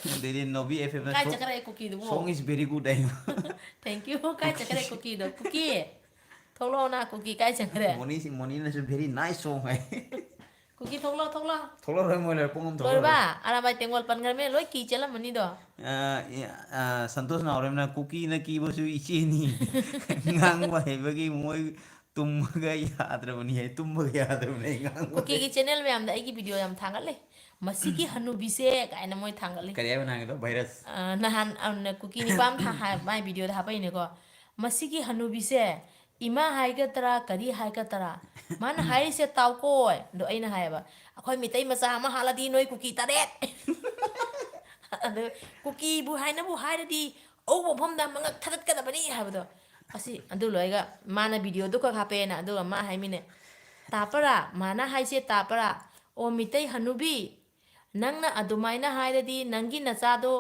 ꯑꯗꯩꯗꯤ ꯅꯣꯕꯤ F M ꯅ ꯀꯥꯏ ꯁꯣ-, ꯆꯠꯈ꯭ꯔꯦ ꯀꯨꯀꯤꯗꯨꯕꯨ? Song is very good high. Thank you꯫ ꯀꯥꯏ ꯆꯠꯈ꯭ꯔꯦ ꯀꯨꯀꯤ꯫ ꯀꯨꯀꯤꯗꯣ? ꯀꯨꯀꯤ! ꯊꯣꯛꯂꯛꯑꯣ ꯅ, ꯀꯨꯀꯤ ꯀꯥꯏ ꯆꯠꯈ꯭ꯔꯦ? ꯃꯣꯅꯤ ꯁꯤꯡ, ꯃꯣꯅꯤꯅꯁꯨ very nice song ꯍꯥꯏ꯫ ꯀꯨꯀꯤ, ꯊꯣꯛꯂꯛꯑꯣ, ꯊꯣꯛꯂꯛꯑꯣ꯫ ꯊꯣꯛꯂꯛꯑꯔꯣꯏ, ꯃꯣꯏ ꯂꯣꯏꯔꯦ, ꯄꯨꯡ ꯑꯃ ꯊꯣꯛꯂꯛꯑꯔꯣꯏ꯫ ꯂꯣꯏꯔꯕ? ꯑꯔꯥꯝꯕꯥꯏ ꯇꯦꯡꯒꯣꯜ ꯄꯟꯈ꯭ꯔꯃꯦ, ꯂꯣꯏ ꯀꯤ ꯆꯦꯜꯂꯝꯃꯅꯤꯗꯣ꯫ ꯑ, ꯏ-, ꯑ, ꯁꯟꯇꯣꯁ ꯅꯥꯎꯔꯦꯝꯅ ꯀꯨꯀꯤꯅ ꯀꯤꯕꯁꯨ ꯏꯆꯦꯅꯤ꯫ ꯉꯥꯡꯕ ꯍꯩꯕꯒꯤ ꯃꯣꯏ ꯇꯨꯝꯕꯒ ꯌꯥꯗ꯭ꯔꯕꯅꯤ ꯍꯥꯏ, ꯇꯨꯝꯕꯒ ꯌꯥꯗ꯭ꯔꯕꯅꯤ ꯑꯩ ꯉꯥꯡꯕ ꯀꯨꯀꯤꯒꯤ ꯍꯩ꯫ Channel ꯃꯌꯥꯝꯗ ꯑꯩꯒꯤ video ꯌꯥꯝ ꯊꯥꯒꯠꯂꯦ꯫ "ꯃꯁꯤꯒꯤ ꯍꯅꯨꯕꯤꯁꯦ" ꯀꯥꯏꯅ ꯃꯣꯏ ꯊꯥꯒꯠꯂꯤ꯫ ꯀꯔꯤ ꯍꯥꯏꯕ ꯅꯍꯥꯟꯒꯤꯗꯣ? Virus? ꯑ, ꯅꯍꯥꯟ, ꯑ, ꯀꯨꯀꯤ ꯅꯤꯄꯥ ꯑꯃ ꯊꯥ-, ꯍꯥ-, ꯃꯥꯏ videoꯗ ꯍꯥꯞꯄꯛꯏꯅꯦꯀꯣ꯫ "ꯃꯁꯤꯒꯤ ꯍꯅꯨꯕꯤꯁꯦ ꯏꯃꯥ ꯍꯥꯏꯒꯗ꯭ꯔꯥ, ꯀꯔꯤ ꯍꯥꯏꯒꯗ꯭ꯔꯥ? ꯃꯥꯅ ꯍꯥꯏꯔꯤꯁꯦ ꯇꯥꯎꯀꯣꯏ"꯫ ꯑꯗꯣ ꯑꯩꯅ ꯍꯥꯏꯌꯦꯕ, "ꯑꯩꯈꯣꯏ ꯃꯤꯇꯩ ꯃꯆꯥ ꯑꯃ ꯍꯥꯠꯂꯗꯤ ꯅꯣꯏ ꯀꯨꯀꯤ ꯇꯔꯦꯠ"꯫ ꯑꯗꯨ ꯀꯨꯀꯤꯕꯨ ꯍꯥꯏꯅꯕꯨ ꯍꯥꯏꯔꯗꯤ ꯑꯎꯕ ꯃꯐꯝꯗ ꯃꯉꯛ ꯊꯥꯗꯠꯀꯗꯕꯅꯤ ꯍꯥꯏꯕꯗꯣ꯫ ꯑꯁꯤ, ꯑꯗꯨ ꯂꯣꯏꯔꯒ ꯃꯥꯅ videoꯗꯨ ꯈꯛ ꯍꯥꯞꯄꯛꯑꯦꯅ, ꯑꯗꯨꯒ ꯃꯥ ꯍꯥꯏꯃꯤꯅꯦ, ꯇꯥꯄꯔꯥ? ꯃꯥꯅ ꯍꯥꯏꯁꯦ ꯇꯥꯄꯔꯥ? ꯑꯣ, ꯃꯤꯇꯩ ꯍꯅꯨꯕꯤ, ꯅꯪꯅ ꯑꯗꯨꯃꯥꯏꯅ ꯍꯥꯏꯔꯗꯤ ꯅꯪꯒꯤ ꯅꯆꯥꯗꯣ,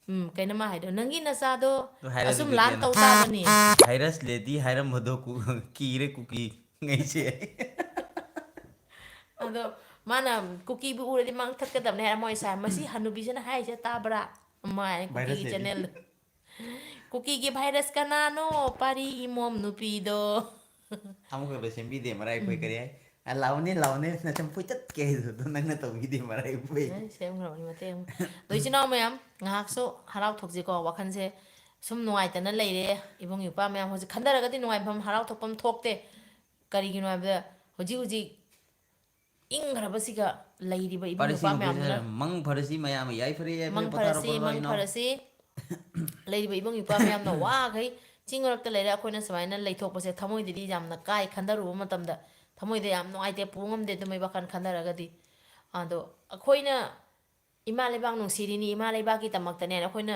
ꯎꯝ, ꯀꯩꯅꯣ ꯃꯥ ꯍꯥꯏꯗꯣ, "ꯅꯪꯒꯤ ꯅꯆꯥꯗꯣ ꯑꯗꯨ ꯍꯥꯏꯔꯗꯤ ꯑꯁꯨꯝ ꯂꯥꯟ ꯀꯩꯅꯣ? ꯇꯧ ꯇꯥꯕꯅꯤ"꯫ Virus lady ꯍꯥꯏꯔꯝꯕꯗꯣ ꯀꯨ-, ꯀꯤꯔꯦ ꯀꯨꯀꯤ ꯉꯩꯁꯦ꯫ ꯑꯗꯣ ꯃꯥꯅ ꯀꯨꯀꯤꯕꯨ ꯎꯔꯗꯤ ꯃꯥꯡ ꯊꯠꯀꯗꯕꯅꯦ ꯍꯥꯏꯔ ꯃꯣꯏ ꯁꯥꯏ, "ꯃꯁꯤ ꯍꯅꯨꯕꯤꯁꯤꯅ ꯍꯥꯏꯔꯤꯁꯦ ꯇꯥꯕ꯭ꯔꯥ?" ꯃꯥ ꯍꯥꯏꯅ ꯀꯨꯀꯤꯒꯤ Virus lady꯫ Channel꯫ "ꯀꯨꯀꯤꯒꯤ virus ꯀꯅꯥꯅꯣ? ꯄꯥꯔꯤꯒꯤ ꯃꯣꯝ ꯅꯨꯄꯤꯗꯣ꯫ ꯑꯃꯨꯛꯈꯛꯇ ꯁꯦꯝꯕꯤꯗꯦ ꯃꯔꯥꯏ ꯐꯣꯏ ꯎꯝ꯫ ꯀꯔꯤ ꯍꯥꯏ? "ꯑ, ꯂꯥꯎꯅꯦ, ꯂꯥꯎꯅꯦ, ꯅꯆꯝ ꯐꯨꯏꯇꯠꯀꯦ" ꯍꯥꯏꯗꯨꯗꯣ ꯅꯪꯅ ꯇꯧꯕꯤꯗꯦ ꯃꯔꯥꯏ ꯐꯣꯏ꯫ ꯑꯦ, ꯁꯦꯝꯈ꯭ꯔꯕꯅꯤ ꯃꯇꯦꯛ ꯑꯃ꯫ ꯑꯗꯣ ꯏꯆꯤꯟ ꯏꯅꯥꯎ ꯃꯌꯥꯝ, ꯉꯥꯏꯍꯥꯛꯁꯨ ꯍꯔꯥꯎ ꯊꯣꯛꯁꯤꯀꯣ, ꯋꯥꯈꯜꯁꯦ ꯁꯨꯝ ꯅꯨꯡꯉꯥꯏꯇꯅ ꯂꯩꯔꯦ꯫ ꯏꯕꯨꯡ ꯏꯄ꯭ꯋꯥ ꯃꯌꯥꯝ ꯍꯧꯖꯤꯛ ꯈꯟꯊꯔꯒꯗꯤ ꯅꯨꯡꯉꯥꯏꯐꯝ, ꯍꯔꯥꯎ ꯊꯣꯛꯐꯝ ꯊꯣꯛꯇꯦ꯫ ꯀꯔꯤꯒꯤꯅꯣ ꯍꯥꯏꯕꯗ ꯍꯧꯖꯤꯛ ꯍꯧꯖꯤꯛ ꯏꯪꯈ꯭ꯔꯕꯁꯤꯒ ꯂꯩꯔꯤꯕ ꯏꯕꯨꯡ ꯄꯥꯔꯤꯁꯤ ꯏꯄ꯭ꯋꯥ ꯃꯌꯥꯝꯗꯨꯅ ꯅꯨꯡꯁꯤꯠꯅ ꯃꯪ ꯐꯔꯁꯤ ꯃꯌꯥꯝ ꯌꯥꯏꯐꯔꯦ ꯌꯥꯏꯐꯔꯦ ꯃꯪ ꯄꯣꯊꯥꯔꯣ ꯐꯔꯁꯤ, ꯄꯣꯊꯥꯔꯣ ꯃꯪ ꯏꯅꯥꯎ꯫ ꯐꯔꯁꯤ꯫ ꯂꯩꯔꯤꯕ ꯏꯕꯨꯡ ꯏꯄ꯭ꯋꯥ ꯃꯌꯥꯝꯅ ꯋꯥꯈꯩ ꯆꯤꯡ ꯃꯔꯛꯇ ꯂꯩꯔꯦ, ꯑꯩꯈꯣꯏꯅ ꯁꯨꯃꯥꯏꯅ ꯂꯩꯊꯣꯛꯄꯁꯦ ꯊꯃꯣꯏꯗꯗꯤ ꯌꯥꯝꯅ ꯀꯥꯏ ꯈꯟꯊꯔꯨꯕ ꯃꯇꯝꯗ, ꯊꯃꯣꯏꯗ ꯌꯥꯝ ꯅꯨꯡꯉꯥꯏꯇꯦ, ꯄꯨ ꯉꯝꯗꯦ ꯑꯗꯨꯃꯥꯏ ꯋꯥꯈꯜ ꯈꯟꯊꯔꯒꯗꯤ꯫ ꯑꯗꯣ ꯑꯩꯈꯣꯏꯅ ꯏꯃꯥ ꯂꯩꯕꯥꯛ ꯅꯨꯡꯁꯤꯔꯤꯅꯤ, ꯏꯃꯥ ꯂꯩꯕꯥꯛꯀꯤꯗꯃꯛꯇꯅꯦ ꯑꯩꯈꯣꯏꯅ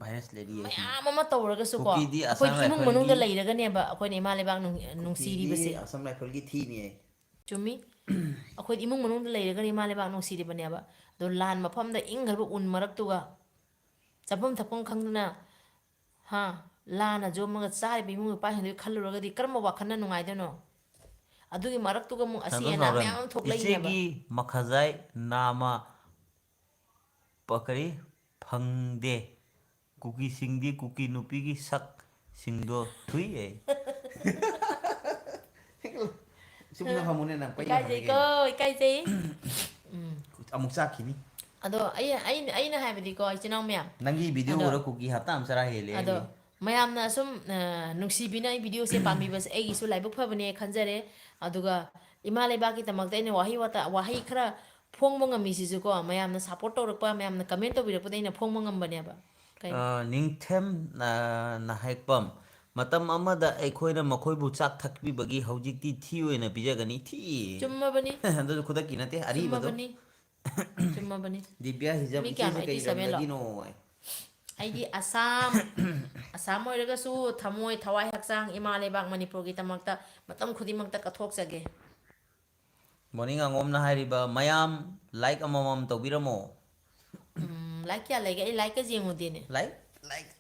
Virus lady ꯍꯥꯏꯁꯤꯅꯤ꯫ ꯃꯌꯥꯝ ꯑꯃ ꯇꯧꯔꯒꯁꯨꯀꯣ, ꯀꯨꯀꯤꯗꯤ ꯑꯩꯈꯣꯏꯒꯤ ꯑꯁꯥꯝ ꯏꯃꯨꯡ ꯃꯅꯨꯡꯗ ꯔꯥꯏꯐꯜꯒꯤ, ꯂꯩꯔꯒꯅꯦꯕ ꯑꯩꯈꯣꯏꯅ ꯏꯃꯥ ꯂꯩꯕꯥꯛ ꯅꯨꯡ-, ꯀꯨꯀꯤꯗꯤ ꯅꯨꯡꯁꯤꯔꯤꯕꯁꯦ꯫ ꯑꯁꯥꯝ ꯔꯥꯏꯐꯜꯒꯤ ꯊꯤꯅꯤ ꯑꯩ꯫ ꯆꯨꯝꯃꯤ꯫ ꯑꯩꯈꯣꯏꯗꯤ ꯏꯃꯨꯡ ꯃꯅꯨꯡꯗ ꯂꯩꯔꯒꯅ ꯏꯃꯥ ꯂꯩꯕꯥꯛ ꯅꯨꯡꯁꯤꯔꯤꯕꯅꯦꯕ꯫ ꯑꯗꯣ ꯂꯥꯟ ꯃꯐꯝꯗ ꯏꯪꯈ꯭ꯔꯕ ꯎꯟ ꯃꯔꯛꯇꯨꯒ ꯆꯥꯐꯝ ꯊꯛꯐꯝ ꯈꯪꯗꯅ, ꯍꯥ, ꯂꯥꯟꯅ ꯌꯣꯝꯃꯒ ꯆꯥꯔꯤꯕ ꯏꯃꯨꯡ ꯅꯨꯄꯥꯁꯤꯡꯗꯨꯒꯤ ꯈꯜꯂꯨꯔꯒꯗꯤ ꯀꯔꯝꯕ ꯋꯥꯈꯜꯅ ꯅꯨꯡꯉꯥꯏꯗꯣꯏꯅꯣ? ꯑꯗꯨꯒꯤ ꯃꯔꯛꯇꯨꯒ ꯑꯃꯨꯛ ꯑꯁꯤ ꯁꯟꯇꯣꯁ ꯑꯅꯥ ꯅꯥꯎꯔꯦꯝ, ꯃꯌꯥꯝ ꯑꯃ ꯊꯣꯛꯂꯛꯏꯅꯦꯕ꯫ ꯏꯆꯦꯒꯤ ꯃꯈꯥꯖꯥꯏ ꯅꯥꯃ ꯄ-, ꯀꯔꯤ? ꯐꯪꯗꯦ꯫ ꯀꯨꯀꯤꯁꯤꯡꯗꯤ ꯀꯨꯀꯤ ꯅꯨꯄꯤꯒꯤ ꯁꯛꯁꯤꯡꯗꯣ ꯊꯨꯏꯌꯦ꯫ ꯆꯨꯝꯅ ꯍꯪꯉꯨꯅꯦ ꯅꯪ, ꯄꯩꯅ ꯏꯀꯥꯏꯖꯩꯀꯣ, ꯍꯪꯉꯒꯦ꯫ ꯏꯀꯥꯏꯖꯩ꯫ ꯎꯝ꯫ ꯑꯃꯨꯛ ꯆꯥꯛꯈꯤꯅꯤ꯫ ꯑꯗꯣ ꯑꯩ, ꯑꯩ, ꯑꯩꯅ ꯍꯥꯏꯕꯗꯤꯀꯣ, ꯏꯆꯤꯟ ꯏꯅꯥꯎ ꯃꯌꯥꯝ꯫ ꯅꯪꯒꯤ video ꯑꯗꯣ, ꯎꯔ ꯀꯨꯀꯤ ꯍꯞꯇꯥ ꯑꯃ ꯆꯔꯥ ꯍꯦꯜꯂꯦ ꯑꯗꯣ, ꯑꯩꯒꯤ꯫ ꯃꯌꯥꯝꯅ ꯁꯨꯝ, ꯑ, ꯅꯨꯡꯁꯤꯕꯤꯅ ꯑꯩ videoꯁꯦ ꯄꯥꯝꯕꯤꯕꯁꯦ ꯑꯩꯒꯤꯁꯨ ꯂꯥꯏꯕꯛ ꯐꯕꯅꯦ ꯈꯟꯖꯔꯦ꯫ ꯑꯗꯨꯒ ꯏꯃꯥ ꯂꯩꯕꯥꯛꯀꯤꯗꯃꯛꯇ ꯑꯩꯅ ꯋꯥꯍꯩ ꯋꯥꯇꯥ, ꯋꯥꯍꯩ ꯈꯔ ꯐꯣꯡꯕ ꯉꯝꯃꯤꯁꯤꯁꯨꯀꯣ, ꯃꯌꯥꯝꯅ support ꯇꯧꯔꯛꯄ, ꯃꯌꯥꯝꯅ comment ꯇꯧꯕꯤꯔꯛꯄꯗ ꯑꯩꯅ ꯐꯣꯡꯕ ꯉꯝꯕꯅꯦꯕ꯫ ꯀꯩ? ꯑ, ꯅꯤꯡꯊꯦꯝ, ꯑ, ꯅꯥꯍꯦꯛꯄꯝ, "ꯃꯇꯝ ꯑꯃꯗ ꯑꯩꯈꯣꯏꯅ ꯃꯈꯣꯏꯕꯨ ꯆꯥꯛ ꯊꯛꯄꯤꯕꯒꯤ ꯍꯧꯖꯤꯛꯇꯤ ꯊꯤ ꯑꯣꯏꯅ ꯄꯤꯖꯒꯅꯤ꯫" ꯊꯤ꯫ ꯆꯨꯝꯃꯕꯅꯤ꯫ ꯑꯗꯨꯁꯨ ꯈꯨꯗꯛꯀꯤ ꯅꯠꯇꯦ, ꯑꯔꯤꯕꯗꯣ꯫ ꯆꯨꯝꯃꯕꯅꯤ꯫ ꯆꯨꯝꯃꯕꯅꯤ꯫ ꯗꯤꯕ꯭ꯌꯥ ꯍꯤꯖꯝ, ꯃꯤ ꯀꯌꯥꯅꯣ? ꯏꯆꯦꯁꯦ ꯀꯩ ꯑꯩꯠꯇꯤ ꯁꯚꯦꯟꯂꯣ? ꯂꯝꯗꯒꯤꯅꯣ? ꯑꯩꯗꯤ ꯑꯁꯥꯝ, ꯑꯁꯥꯝ ꯑꯣꯏꯔꯒꯁꯨ ꯊꯃꯣꯏ, ꯊꯋꯥꯏ, ꯍꯛꯆꯥꯡ, ꯏꯃꯥ ꯂꯩꯕꯥꯛ ꯃꯅꯤꯄꯨꯔꯒꯤꯗꯃꯛꯇ ꯃꯇꯝ ꯈꯨꯗꯤꯡꯃꯛꯇ ꯀꯠꯊꯣꯛꯆꯒꯦ꯫ ꯕꯣꯅꯤ ꯉꯥꯉꯣꯝꯅ ꯍꯥꯏꯔꯤꯕ, ꯃꯌꯥꯝ like ꯑꯃꯃꯝ ꯇꯧꯕꯤꯔꯝꯃꯣ꯫ ꯎꯝ, like ꯀꯌꯥ ꯂꯩꯒꯦ? ꯑꯩ like ꯀ ꯌꯦꯡꯉꯨꯗꯦꯅꯦ꯫ Like, like꯫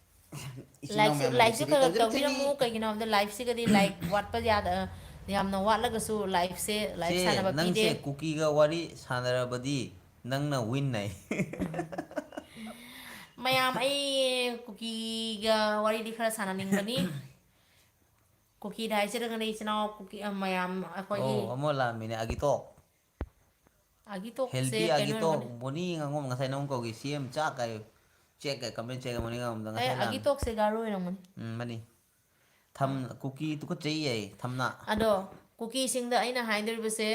ꯏꯆꯤꯟ ꯏꯅꯥꯎ Like ꯁꯤ, ꯃꯌꯥꯝꯅ like ꯁꯤ ꯅꯨꯡꯁꯤꯕꯤ ꯈꯔ ꯈꯔ ꯇꯧꯖꯔꯛꯈꯤꯅꯤ꯫ ꯇꯧꯕꯤꯔꯝꯃꯨ, ꯀꯩꯒꯤꯅꯣ ꯍꯥꯏꯕꯗ like ꯁꯤꯒꯗꯤ like ꯋꯥꯠꯄ ꯌꯥꯗ, ꯌꯥꯝꯅ ꯋꯥꯠꯂꯒꯁꯨ like ꯁꯦ, like ꯁꯦ, ꯁꯥꯟꯅꯕ ꯄꯤꯗꯦ꯫ ꯅꯪꯁꯦ ꯀꯨꯀꯤꯒ ꯋꯥꯔꯤ ꯁꯥꯟꯅꯔꯕꯗꯤ ꯅꯪꯅ win ꯅꯦ꯫ ꯃꯌꯥꯝ, ꯑꯩ ꯀꯨꯀꯤꯒ ꯋꯥꯔꯤꯗꯤ ꯈꯔ ꯁꯥꯟꯅꯅꯤꯡꯕꯅꯤ꯫ ꯀꯨꯀꯤꯗ ꯍꯥꯏꯖꯔꯒꯅ ꯏꯆꯤꯟ ꯏꯅꯥꯎ ꯀꯨꯀꯤ, ꯑ, ꯃꯌꯥꯝ ꯑꯩꯈꯣꯏꯒꯤ ꯑꯣ, ꯑꯃ ꯂꯥꯛꯑꯝꯃꯤꯅꯦ, ꯑꯒꯤꯇꯣꯛ꯫ ꯑꯒꯤꯇꯣꯛꯁꯦ Healthy ꯀꯩꯅꯣ ꯑꯒꯤꯇꯣꯛ, ꯑꯣꯏꯔꯝꯒꯅꯤ꯫ ꯕꯣꯅꯤ ꯉꯥꯉꯣꯝ, ꯉꯁꯥꯏ ꯅꯪ ꯀꯧꯒꯦ, C M ꯆꯥꯛ ꯀꯥꯏ, ꯆꯦꯛ ꯀꯥꯏ, comment ꯆꯦꯛ ꯀꯥꯏ, ꯕꯣꯅꯤ ꯉꯥꯉꯣꯝꯗ ꯑꯦ, ꯉꯁꯥꯏ ꯂꯥꯛꯑꯝꯃꯤ꯫ ꯑꯒꯤꯇꯣꯛꯁꯦ ꯒꯥꯔꯣ ꯑꯣꯏꯔꯝꯒꯅꯤ꯫ ꯎꯝ, ꯃꯥꯅꯤ꯫ ꯊꯝ-, ꯀꯨꯀꯤ ꯇꯨꯀꯠꯆꯩꯌꯦ, ꯊꯝꯅꯥ꯫ ꯑꯗꯣ ꯀꯨꯀꯤꯁꯤꯡꯗ ꯑꯩꯅ ꯍꯥꯏꯗꯣꯔꯤꯕꯁꯦ,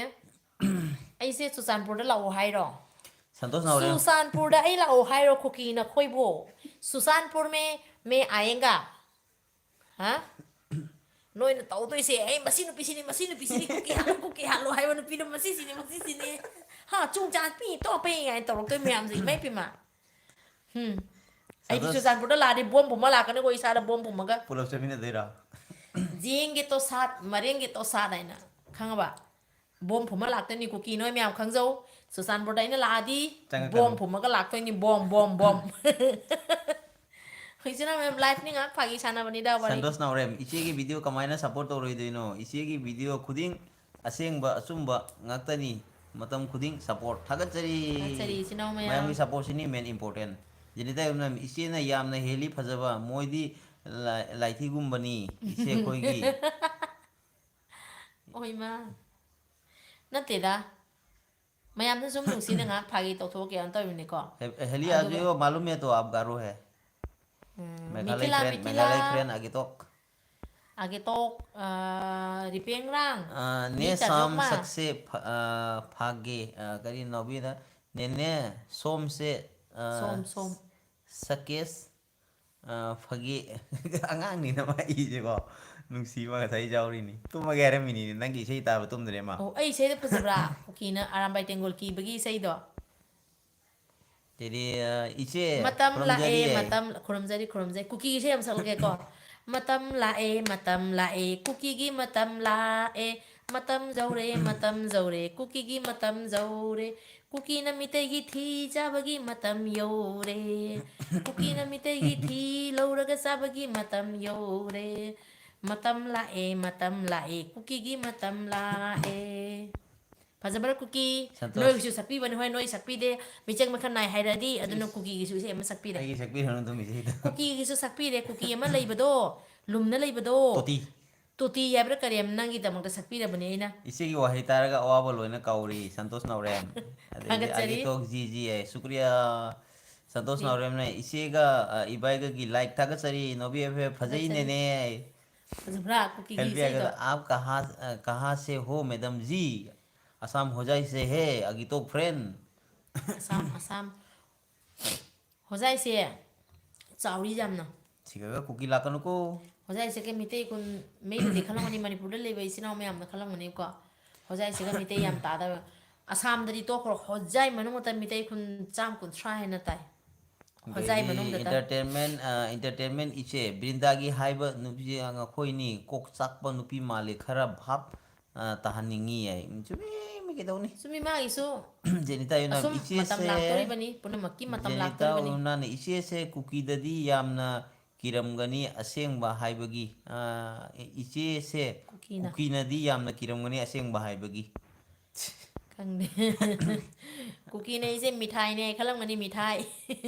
ꯑꯩꯁꯦ ꯆꯨꯔꯆꯥꯟꯄꯨꯔꯗ ꯂꯥꯛꯑꯣ ꯍꯥꯏꯔꯣ? ꯁꯟꯇꯣꯁ ꯅꯥꯎꯔꯦꯝ꯫ ꯆꯨꯔꯆꯥꯟꯄꯨꯔꯗ ꯑꯩ ꯂꯥꯛꯑꯣ ꯍꯥꯏꯔꯣ ꯀꯨꯀꯤ ꯅꯈꯣꯏꯕꯨ? ꯆꯨꯔꯆꯥꯟꯄꯨꯔ ꯃꯦ, ꯃꯦ ꯑꯥꯌꯦꯡꯒ? ꯍꯥ? ꯅꯣꯏꯅ ꯇꯧꯗꯣꯏꯁꯦ, "ꯑꯩ ꯃꯁꯤ ꯅꯨꯄꯤꯁꯤꯅꯤ, ꯃꯁꯤ ꯅꯨꯄꯤꯁꯤꯅꯤ, ꯀꯨꯀꯤ ꯍꯥꯠꯂꯨ, ꯀꯨꯀꯤ ꯍꯥꯠꯂꯨ" ꯍꯥꯏꯕ ꯅꯨꯄꯤꯗꯣ ꯃꯁꯤꯁꯤꯅꯤ, ꯃꯁꯤꯁꯤꯅꯤ꯫ ꯍꯥ, ꯆꯨꯡ ꯆꯥꯛ ꯄꯤ, ꯇꯣꯛ ꯄꯤ ꯀꯥꯏꯅ ꯇꯧꯔꯛꯇꯣꯏ ꯃꯌꯥꯝꯁꯦ, ꯏꯃꯥ ꯏꯄꯦꯝꯃ꯫ ꯍꯨꯝ꯫ ꯑꯩꯗꯤ ꯁꯟꯇꯣꯁ꯫ ꯆꯨꯔꯆꯥꯟꯄꯨꯔꯗ ꯂꯥꯛꯑꯗꯤ ꯕꯣꯝ ꯐꯨꯝꯃ ꯂꯥꯛꯀꯅꯤꯀꯣ, ꯏꯁꯥꯗ ꯕꯣꯝ ꯐꯨꯝꯃꯒ꯫ ꯄꯨꯂꯞ ꯆꯠꯃꯤꯟꯅꯗꯣꯏꯔꯣ? ꯖꯦꯡꯒꯤ ꯇꯣꯁꯥꯠ, ꯃꯔꯦꯡꯒꯤ ꯇꯣꯁꯥꯠ ꯍꯥꯏꯅ, ꯈꯪꯉꯕ? ꯕꯣꯝ ꯐꯨꯝꯃ ꯂꯥꯛꯇꯣꯏꯅꯤ ꯀꯨꯀꯤ, ꯅꯣꯏ ꯃꯌꯥꯝ ꯈꯪꯖꯧ꯫ ꯆꯨꯔꯆꯥꯟꯄꯨꯔꯗ ꯑꯩꯅ ꯂꯥꯛꯑꯗꯤ ꯕꯣꯝ ꯆꯪꯉꯛꯀꯅꯨ꯫ ꯐꯨꯝꯃꯒ ꯂꯥꯛꯇꯣꯏꯅꯤ, ꯕꯣꯝ, ꯕꯣꯝ, ꯕꯣꯝ꯫ ꯍꯧꯖꯤꯛꯅ ꯃꯌꯥꯝ live ꯅꯤ, ꯉꯥꯏꯍꯥꯛ ꯐꯥꯒꯤ ꯁꯥꯟꯅꯕꯅꯤꯗ, ꯋꯥꯔꯤ꯫ ꯁꯟꯇꯣꯁ ꯅꯥꯎꯔꯦꯝ, ꯏꯆꯦꯒꯤ video ꯀꯃꯥꯏꯅ support ꯇꯧꯔꯣꯏꯗꯣꯏꯅꯣ? ꯏꯆꯦꯒꯤ video ꯈꯨꯗꯤꯡ ꯑꯁꯦꯡꯕ, ꯑꯆꯨꯝꯕ ꯉꯥꯛꯇꯅꯤ꯫ ꯃꯇꯝ ꯈꯨꯗꯤꯡ support꯫ ꯊꯥꯒꯠꯆꯔꯤ꯫ ꯊꯥꯒꯠꯆꯔꯤ, ꯏꯆꯤꯟ ꯏꯅꯥꯎ ꯃꯌꯥꯝ꯫ ꯃꯌꯥꯝꯒꯤ support ꯁꯤꯅꯤ main important꯫ ꯖꯦꯅꯤꯇꯥ ꯏꯕꯨꯡꯉꯣ, ꯏꯆꯦꯅ ꯌꯥꯝꯅ ꯍꯦꯜꯂꯤ ꯐꯖꯕ꯫ ꯃꯣꯏꯗꯤ ꯂꯥꯏ-, ꯂꯥꯏꯊꯤꯒꯨꯝꯕꯅꯤ, ꯏꯆꯦ ꯑꯩꯈꯣꯏꯒꯤ꯫ ꯑꯣꯏꯃꯥ꯫ ꯅꯠꯇꯦꯗ꯫ ꯃꯌꯥꯝꯅ ꯁꯨꯝ ꯅꯨꯡꯁꯤꯅ ꯉꯥꯏꯍꯥꯛ ꯐꯥꯒꯤ ꯇꯧꯊꯣꯛꯑ ꯀꯩꯅꯣ ꯇꯧꯔꯤꯕꯅꯤꯀꯣ꯫ ꯍꯦ-, ꯍꯦꯂꯤ, आज ꯑꯗꯨꯒ ये मालूम है तो आप गारो है। ꯎꯝ, मेघालय ꯃꯤꯊꯤꯂꯥ, friend, ꯃꯤꯊꯤꯂꯥ꯫ मेघालय friend ꯑꯒꯤꯇꯣꯛ꯫ ꯑꯒꯤꯇꯣꯛ, ꯑ, ꯔꯤꯄꯦꯡꯔꯥꯡ, ꯑ, ꯃꯤ ꯅꯦ ꯁꯥꯝ ꯆꯥꯊꯣꯛꯃ꯫ ꯁꯛꯁꯦ ꯐ-, ꯑ, ꯐꯥꯒꯦ, ꯑ, ꯀꯔꯤ ꯅꯥꯎꯕꯤꯗ? ꯅꯦꯅꯦ ꯁꯣꯝꯁꯦ, ꯑ, ꯁꯣꯝ, ꯁꯣꯝ꯫ ꯁꯀꯦꯁ, ꯑ, ꯐꯥꯒꯦ꯫ ꯑꯉꯥꯡꯅꯤꯅ ꯃꯥ ꯏꯁꯦꯀꯣ꯫ ꯅꯨꯡꯁꯤꯕ ꯉꯁꯥꯏ ꯌꯥꯎꯔꯤꯅꯤ꯫ ꯇꯨꯝꯃꯒꯦ ꯍꯥꯏꯔꯝꯃꯤꯅꯤꯅꯦ꯫ ꯅꯪꯒꯤ ꯏꯁꯩ ꯇꯥꯕ ꯇꯨꯝꯗ꯭ꯔꯦ ꯃꯥ꯫ ꯑꯣ, ꯑꯩ ꯏꯁꯩꯗꯣ ꯐꯖꯕ꯭ꯔꯥ? ꯀꯨꯀꯤꯅ ꯑꯔꯥꯝꯕꯥꯏ ꯇꯦꯡꯒꯣꯜ ꯀꯤꯕꯒꯤ ꯏꯁꯩꯗꯣ꯫ ꯇꯦꯔꯤ, ꯑ, ꯏꯆꯦ, ꯃꯇꯝ ꯂꯥꯛꯑꯦ, ꯈꯨꯔꯨꯝꯖꯔꯤꯌꯦ꯫ ꯃꯇꯝ, ꯈꯨꯔꯨꯝꯖꯔꯤ, ꯈꯨꯔꯨꯝꯖꯔꯤ꯫ ꯀꯨꯀꯤꯒꯤ ꯏꯁꯩ ꯑꯃ ꯁꯛꯂꯛꯀꯦꯀꯣ꯫ ꯃꯇꯝ ꯂꯥꯛꯑꯦ, ꯃꯇꯝ ꯂꯥꯛꯑꯦ, ꯀꯨꯀꯤꯒꯤ ꯃꯇꯝ ꯂꯥꯛꯑꯦ꯫ ꯃꯇꯝ ꯌꯧꯔꯦ, ꯃꯇꯝ ꯌꯧꯔꯦ, ꯀꯨꯀꯤꯒꯤ ꯃꯇꯝ ꯌꯧꯔꯦ꯫ ꯀꯨꯀꯤꯅ ꯃꯤꯇꯩꯒꯤ ꯊꯤ ꯆꯥꯕꯒꯤ ꯃꯇꯝ ꯌꯧꯔꯦ꯫ ꯀꯨꯀꯤꯅ ꯃꯤꯇꯩꯒꯤ ꯊꯤ ꯂꯧꯔꯒ ꯆꯥꯕꯒꯤ ꯃꯇꯝ ꯌꯧꯔꯦ꯫ ꯃꯇꯝ ꯂꯥꯛꯑꯦ, ꯃꯇꯝ ꯂꯥꯛꯑꯦ, ꯀꯨꯀꯤꯒꯤ ꯃꯇꯝ ꯂꯥꯛꯑꯦ꯫ ꯐꯖꯕ꯭ꯔꯥ ꯀꯨꯀꯤ? ꯁꯟꯇꯣꯁ꯫ ꯅꯣꯏꯒꯤꯁꯨ ꯁꯛꯄꯤꯕꯅꯤ, ꯍꯣꯏ, ꯅꯣꯏ ꯁꯛꯄꯤꯗꯦ꯫ ꯃꯤꯆꯪ ꯃꯈꯜ ꯅꯥꯏ ꯍꯥꯏꯔꯛꯑꯗꯤ, ꯑꯗꯨꯅ ꯏꯁ꯫ ꯀꯨꯀꯤꯒꯤꯁꯨ ꯏꯁꯩ ꯑꯃ ꯁꯛꯄꯤꯔꯦ꯫ ꯑꯩꯒꯤ ꯁꯛꯄꯤꯔꯅꯨ ꯑꯗꯨꯝ ꯏꯁꯩꯗꯣ꯫ ꯀꯨꯀꯤꯒꯤꯁꯨ ꯁꯛꯄꯤꯔꯦ, ꯀꯨꯀꯤ ꯑꯃ ꯂꯩꯕꯗꯣ, ꯂꯨꯝꯅ ꯂꯩꯕꯗꯣ꯫ ꯇꯣꯇꯤ꯫ ꯇꯣꯇꯤ ꯍꯥꯏꯕ꯭ꯔꯥ ꯀꯔꯤ ꯑꯃ ꯅꯪꯒꯤꯗꯃꯛꯇ ꯁꯛꯄꯤꯔꯕꯅꯦ ꯑꯩꯅ꯫ ꯏꯆꯦꯒꯤ ꯋꯥꯍꯩ ꯇꯥꯔꯒ ꯑꯋꯥꯕ ꯂꯣꯏꯅ ꯀꯥꯎꯔꯤ, ꯁꯟꯇꯣꯁ ꯅꯥꯎꯔꯦꯝ꯫ ꯑꯗꯒꯤꯗꯤ ꯊꯥꯒꯠꯆꯔꯤ꯫ ꯑꯒꯤꯇꯣꯛ ꯖꯤ ꯖꯤ ꯑꯦ, ꯁꯨꯀ꯭ꯔꯤꯌꯥ꯫ ꯁꯟꯇꯣꯁ ꯃꯤ- ꯅꯥꯎꯔꯦꯝꯅ ꯏꯆꯦꯒ, ꯑ, ꯏꯕꯥꯏꯒꯒꯤ ꯂꯥꯏꯛ ꯊꯥꯒꯠꯆꯔꯤ, ꯅꯣꯕꯤ ꯑꯦꯐ ꯑꯦꯐ ꯐꯖꯩ ꯊꯥꯒꯠꯆꯔꯤ꯫ ꯅꯦꯅꯦ꯫ ꯐꯖꯕ꯭ꯔꯥ ꯀꯨꯀꯤꯒꯤ ꯍꯦꯜꯞ ꯏꯁꯩꯗꯣ? ꯌꯥꯒꯗ꯭ꯔꯥ? "ꯑꯥꯞ ꯀꯍꯥ, ꯑ, ꯀꯍꯥ ꯁꯦ ꯍꯣ ꯃꯦꯗꯝ ꯖꯤ?" ꯑꯁꯥꯝ ꯍꯣꯖꯥꯏ ꯁꯦ ꯍꯦ, ꯑꯒꯤꯇꯣꯛ ꯐ꯭ꯔꯦꯟ꯫ ꯑꯁꯥꯝ, ꯑꯁꯥꯝ꯫ ꯍꯣꯖꯥꯏꯁꯦ ꯆꯥꯎꯔꯤ ꯌꯥꯝꯅ꯫ ꯁꯤꯒꯒ ꯀꯨꯀꯤ ꯂꯥꯛꯀꯅꯨꯀꯣ꯫ ꯍꯣꯖꯥꯏꯁꯦ ꯀꯩ ꯃꯤꯇꯩ ꯈꯨꯟ, ꯃꯤꯅꯗꯤ ꯈꯜꯂꯝꯒꯅꯤ, ꯃꯅꯤꯄꯨꯔꯗ ꯂꯩꯕ ꯏꯆꯤꯟ ꯏꯅꯥꯎ ꯃꯌꯥꯝꯅ ꯈꯜꯂꯝꯒꯅꯤꯀꯣ꯫ ꯍꯣꯖꯥꯏꯁꯤꯒ ꯃꯤꯇꯩ ꯌꯥꯝ ꯇꯥꯗꯕ꯫ ꯑꯁꯥꯝꯗꯗꯤ ꯇꯣꯛꯈ꯭ꯔꯣ, ꯍꯣꯖꯥꯏ ꯃꯅꯨꯡꯗ ꯃꯤꯇꯩ ꯈꯨꯟ ꯆꯥꯝ ꯀꯨꯟꯊ꯭ꯔꯥ ꯍꯦꯟꯅ ꯇꯥꯏ꯫ ꯍꯣꯖꯥꯏ ꯑꯗꯒꯤ ꯃꯅꯨꯡꯗꯇ꯫ entertainment, ꯑ, entertainment ꯏꯆꯦ ꯕ꯭ꯔꯤꯟꯗꯥꯒꯤ ꯍꯥꯏꯕ ꯅꯨꯄꯤꯁꯦ ꯑꯩꯈꯣꯏꯅꯤ ꯀꯣꯛ ꯆꯥꯛꯄ ꯅꯨꯄꯤ ꯃꯥꯜꯂꯤ, ꯈꯔ ꯚꯥꯞ, ꯑ, ꯇꯥꯍꯟꯅꯤꯡꯉꯤ ꯍꯥꯏ꯫ ꯆꯨꯝꯃꯤ, ꯃꯤ ꯀꯩꯗꯧꯅꯤ? ꯆꯨꯝꯃꯤ, ꯃꯥꯒꯤꯁꯨ ꯖꯦꯅꯤꯇꯥ ꯌꯨꯅꯥꯝ ꯑꯁꯨꯝ ꯃꯇꯝ ꯏꯆꯦꯁꯦ, ꯂꯥꯛꯇꯣꯔꯤꯕꯅꯤ, ꯄꯨꯝꯅꯃꯛꯀꯤ ꯃꯇꯝ ꯖꯦꯅꯤꯇꯥ ꯂꯥꯛꯇꯣꯔꯤꯕꯅꯤ꯫ ꯌꯨꯅꯥꯝꯅ ꯏꯆꯦꯁꯦ ꯀꯨꯀꯤꯗꯗꯤ ꯌꯥꯝꯅ ꯀꯤꯔꯝꯒꯅꯤ ꯑꯁꯦꯡꯕ ꯍꯥꯏꯕꯒꯤ, ꯑ, ꯏꯆꯦꯁꯦ ꯀꯨꯀꯤꯅ꯫ ꯀꯨꯀꯤꯅꯗꯤ ꯌꯥꯝꯅ ꯀꯤꯔꯝꯒꯅꯤ ꯑꯁꯦꯡꯕ ꯍꯥꯏꯕꯒꯤ꯫ ꯈꯪꯗꯦ꯫ ꯀꯨꯀꯤꯅ ꯑꯩꯁꯦ ꯃꯤꯊꯥꯏꯅꯦ ꯈꯜꯂꯝꯒꯅꯤ, ꯃꯤꯊꯥꯏ꯫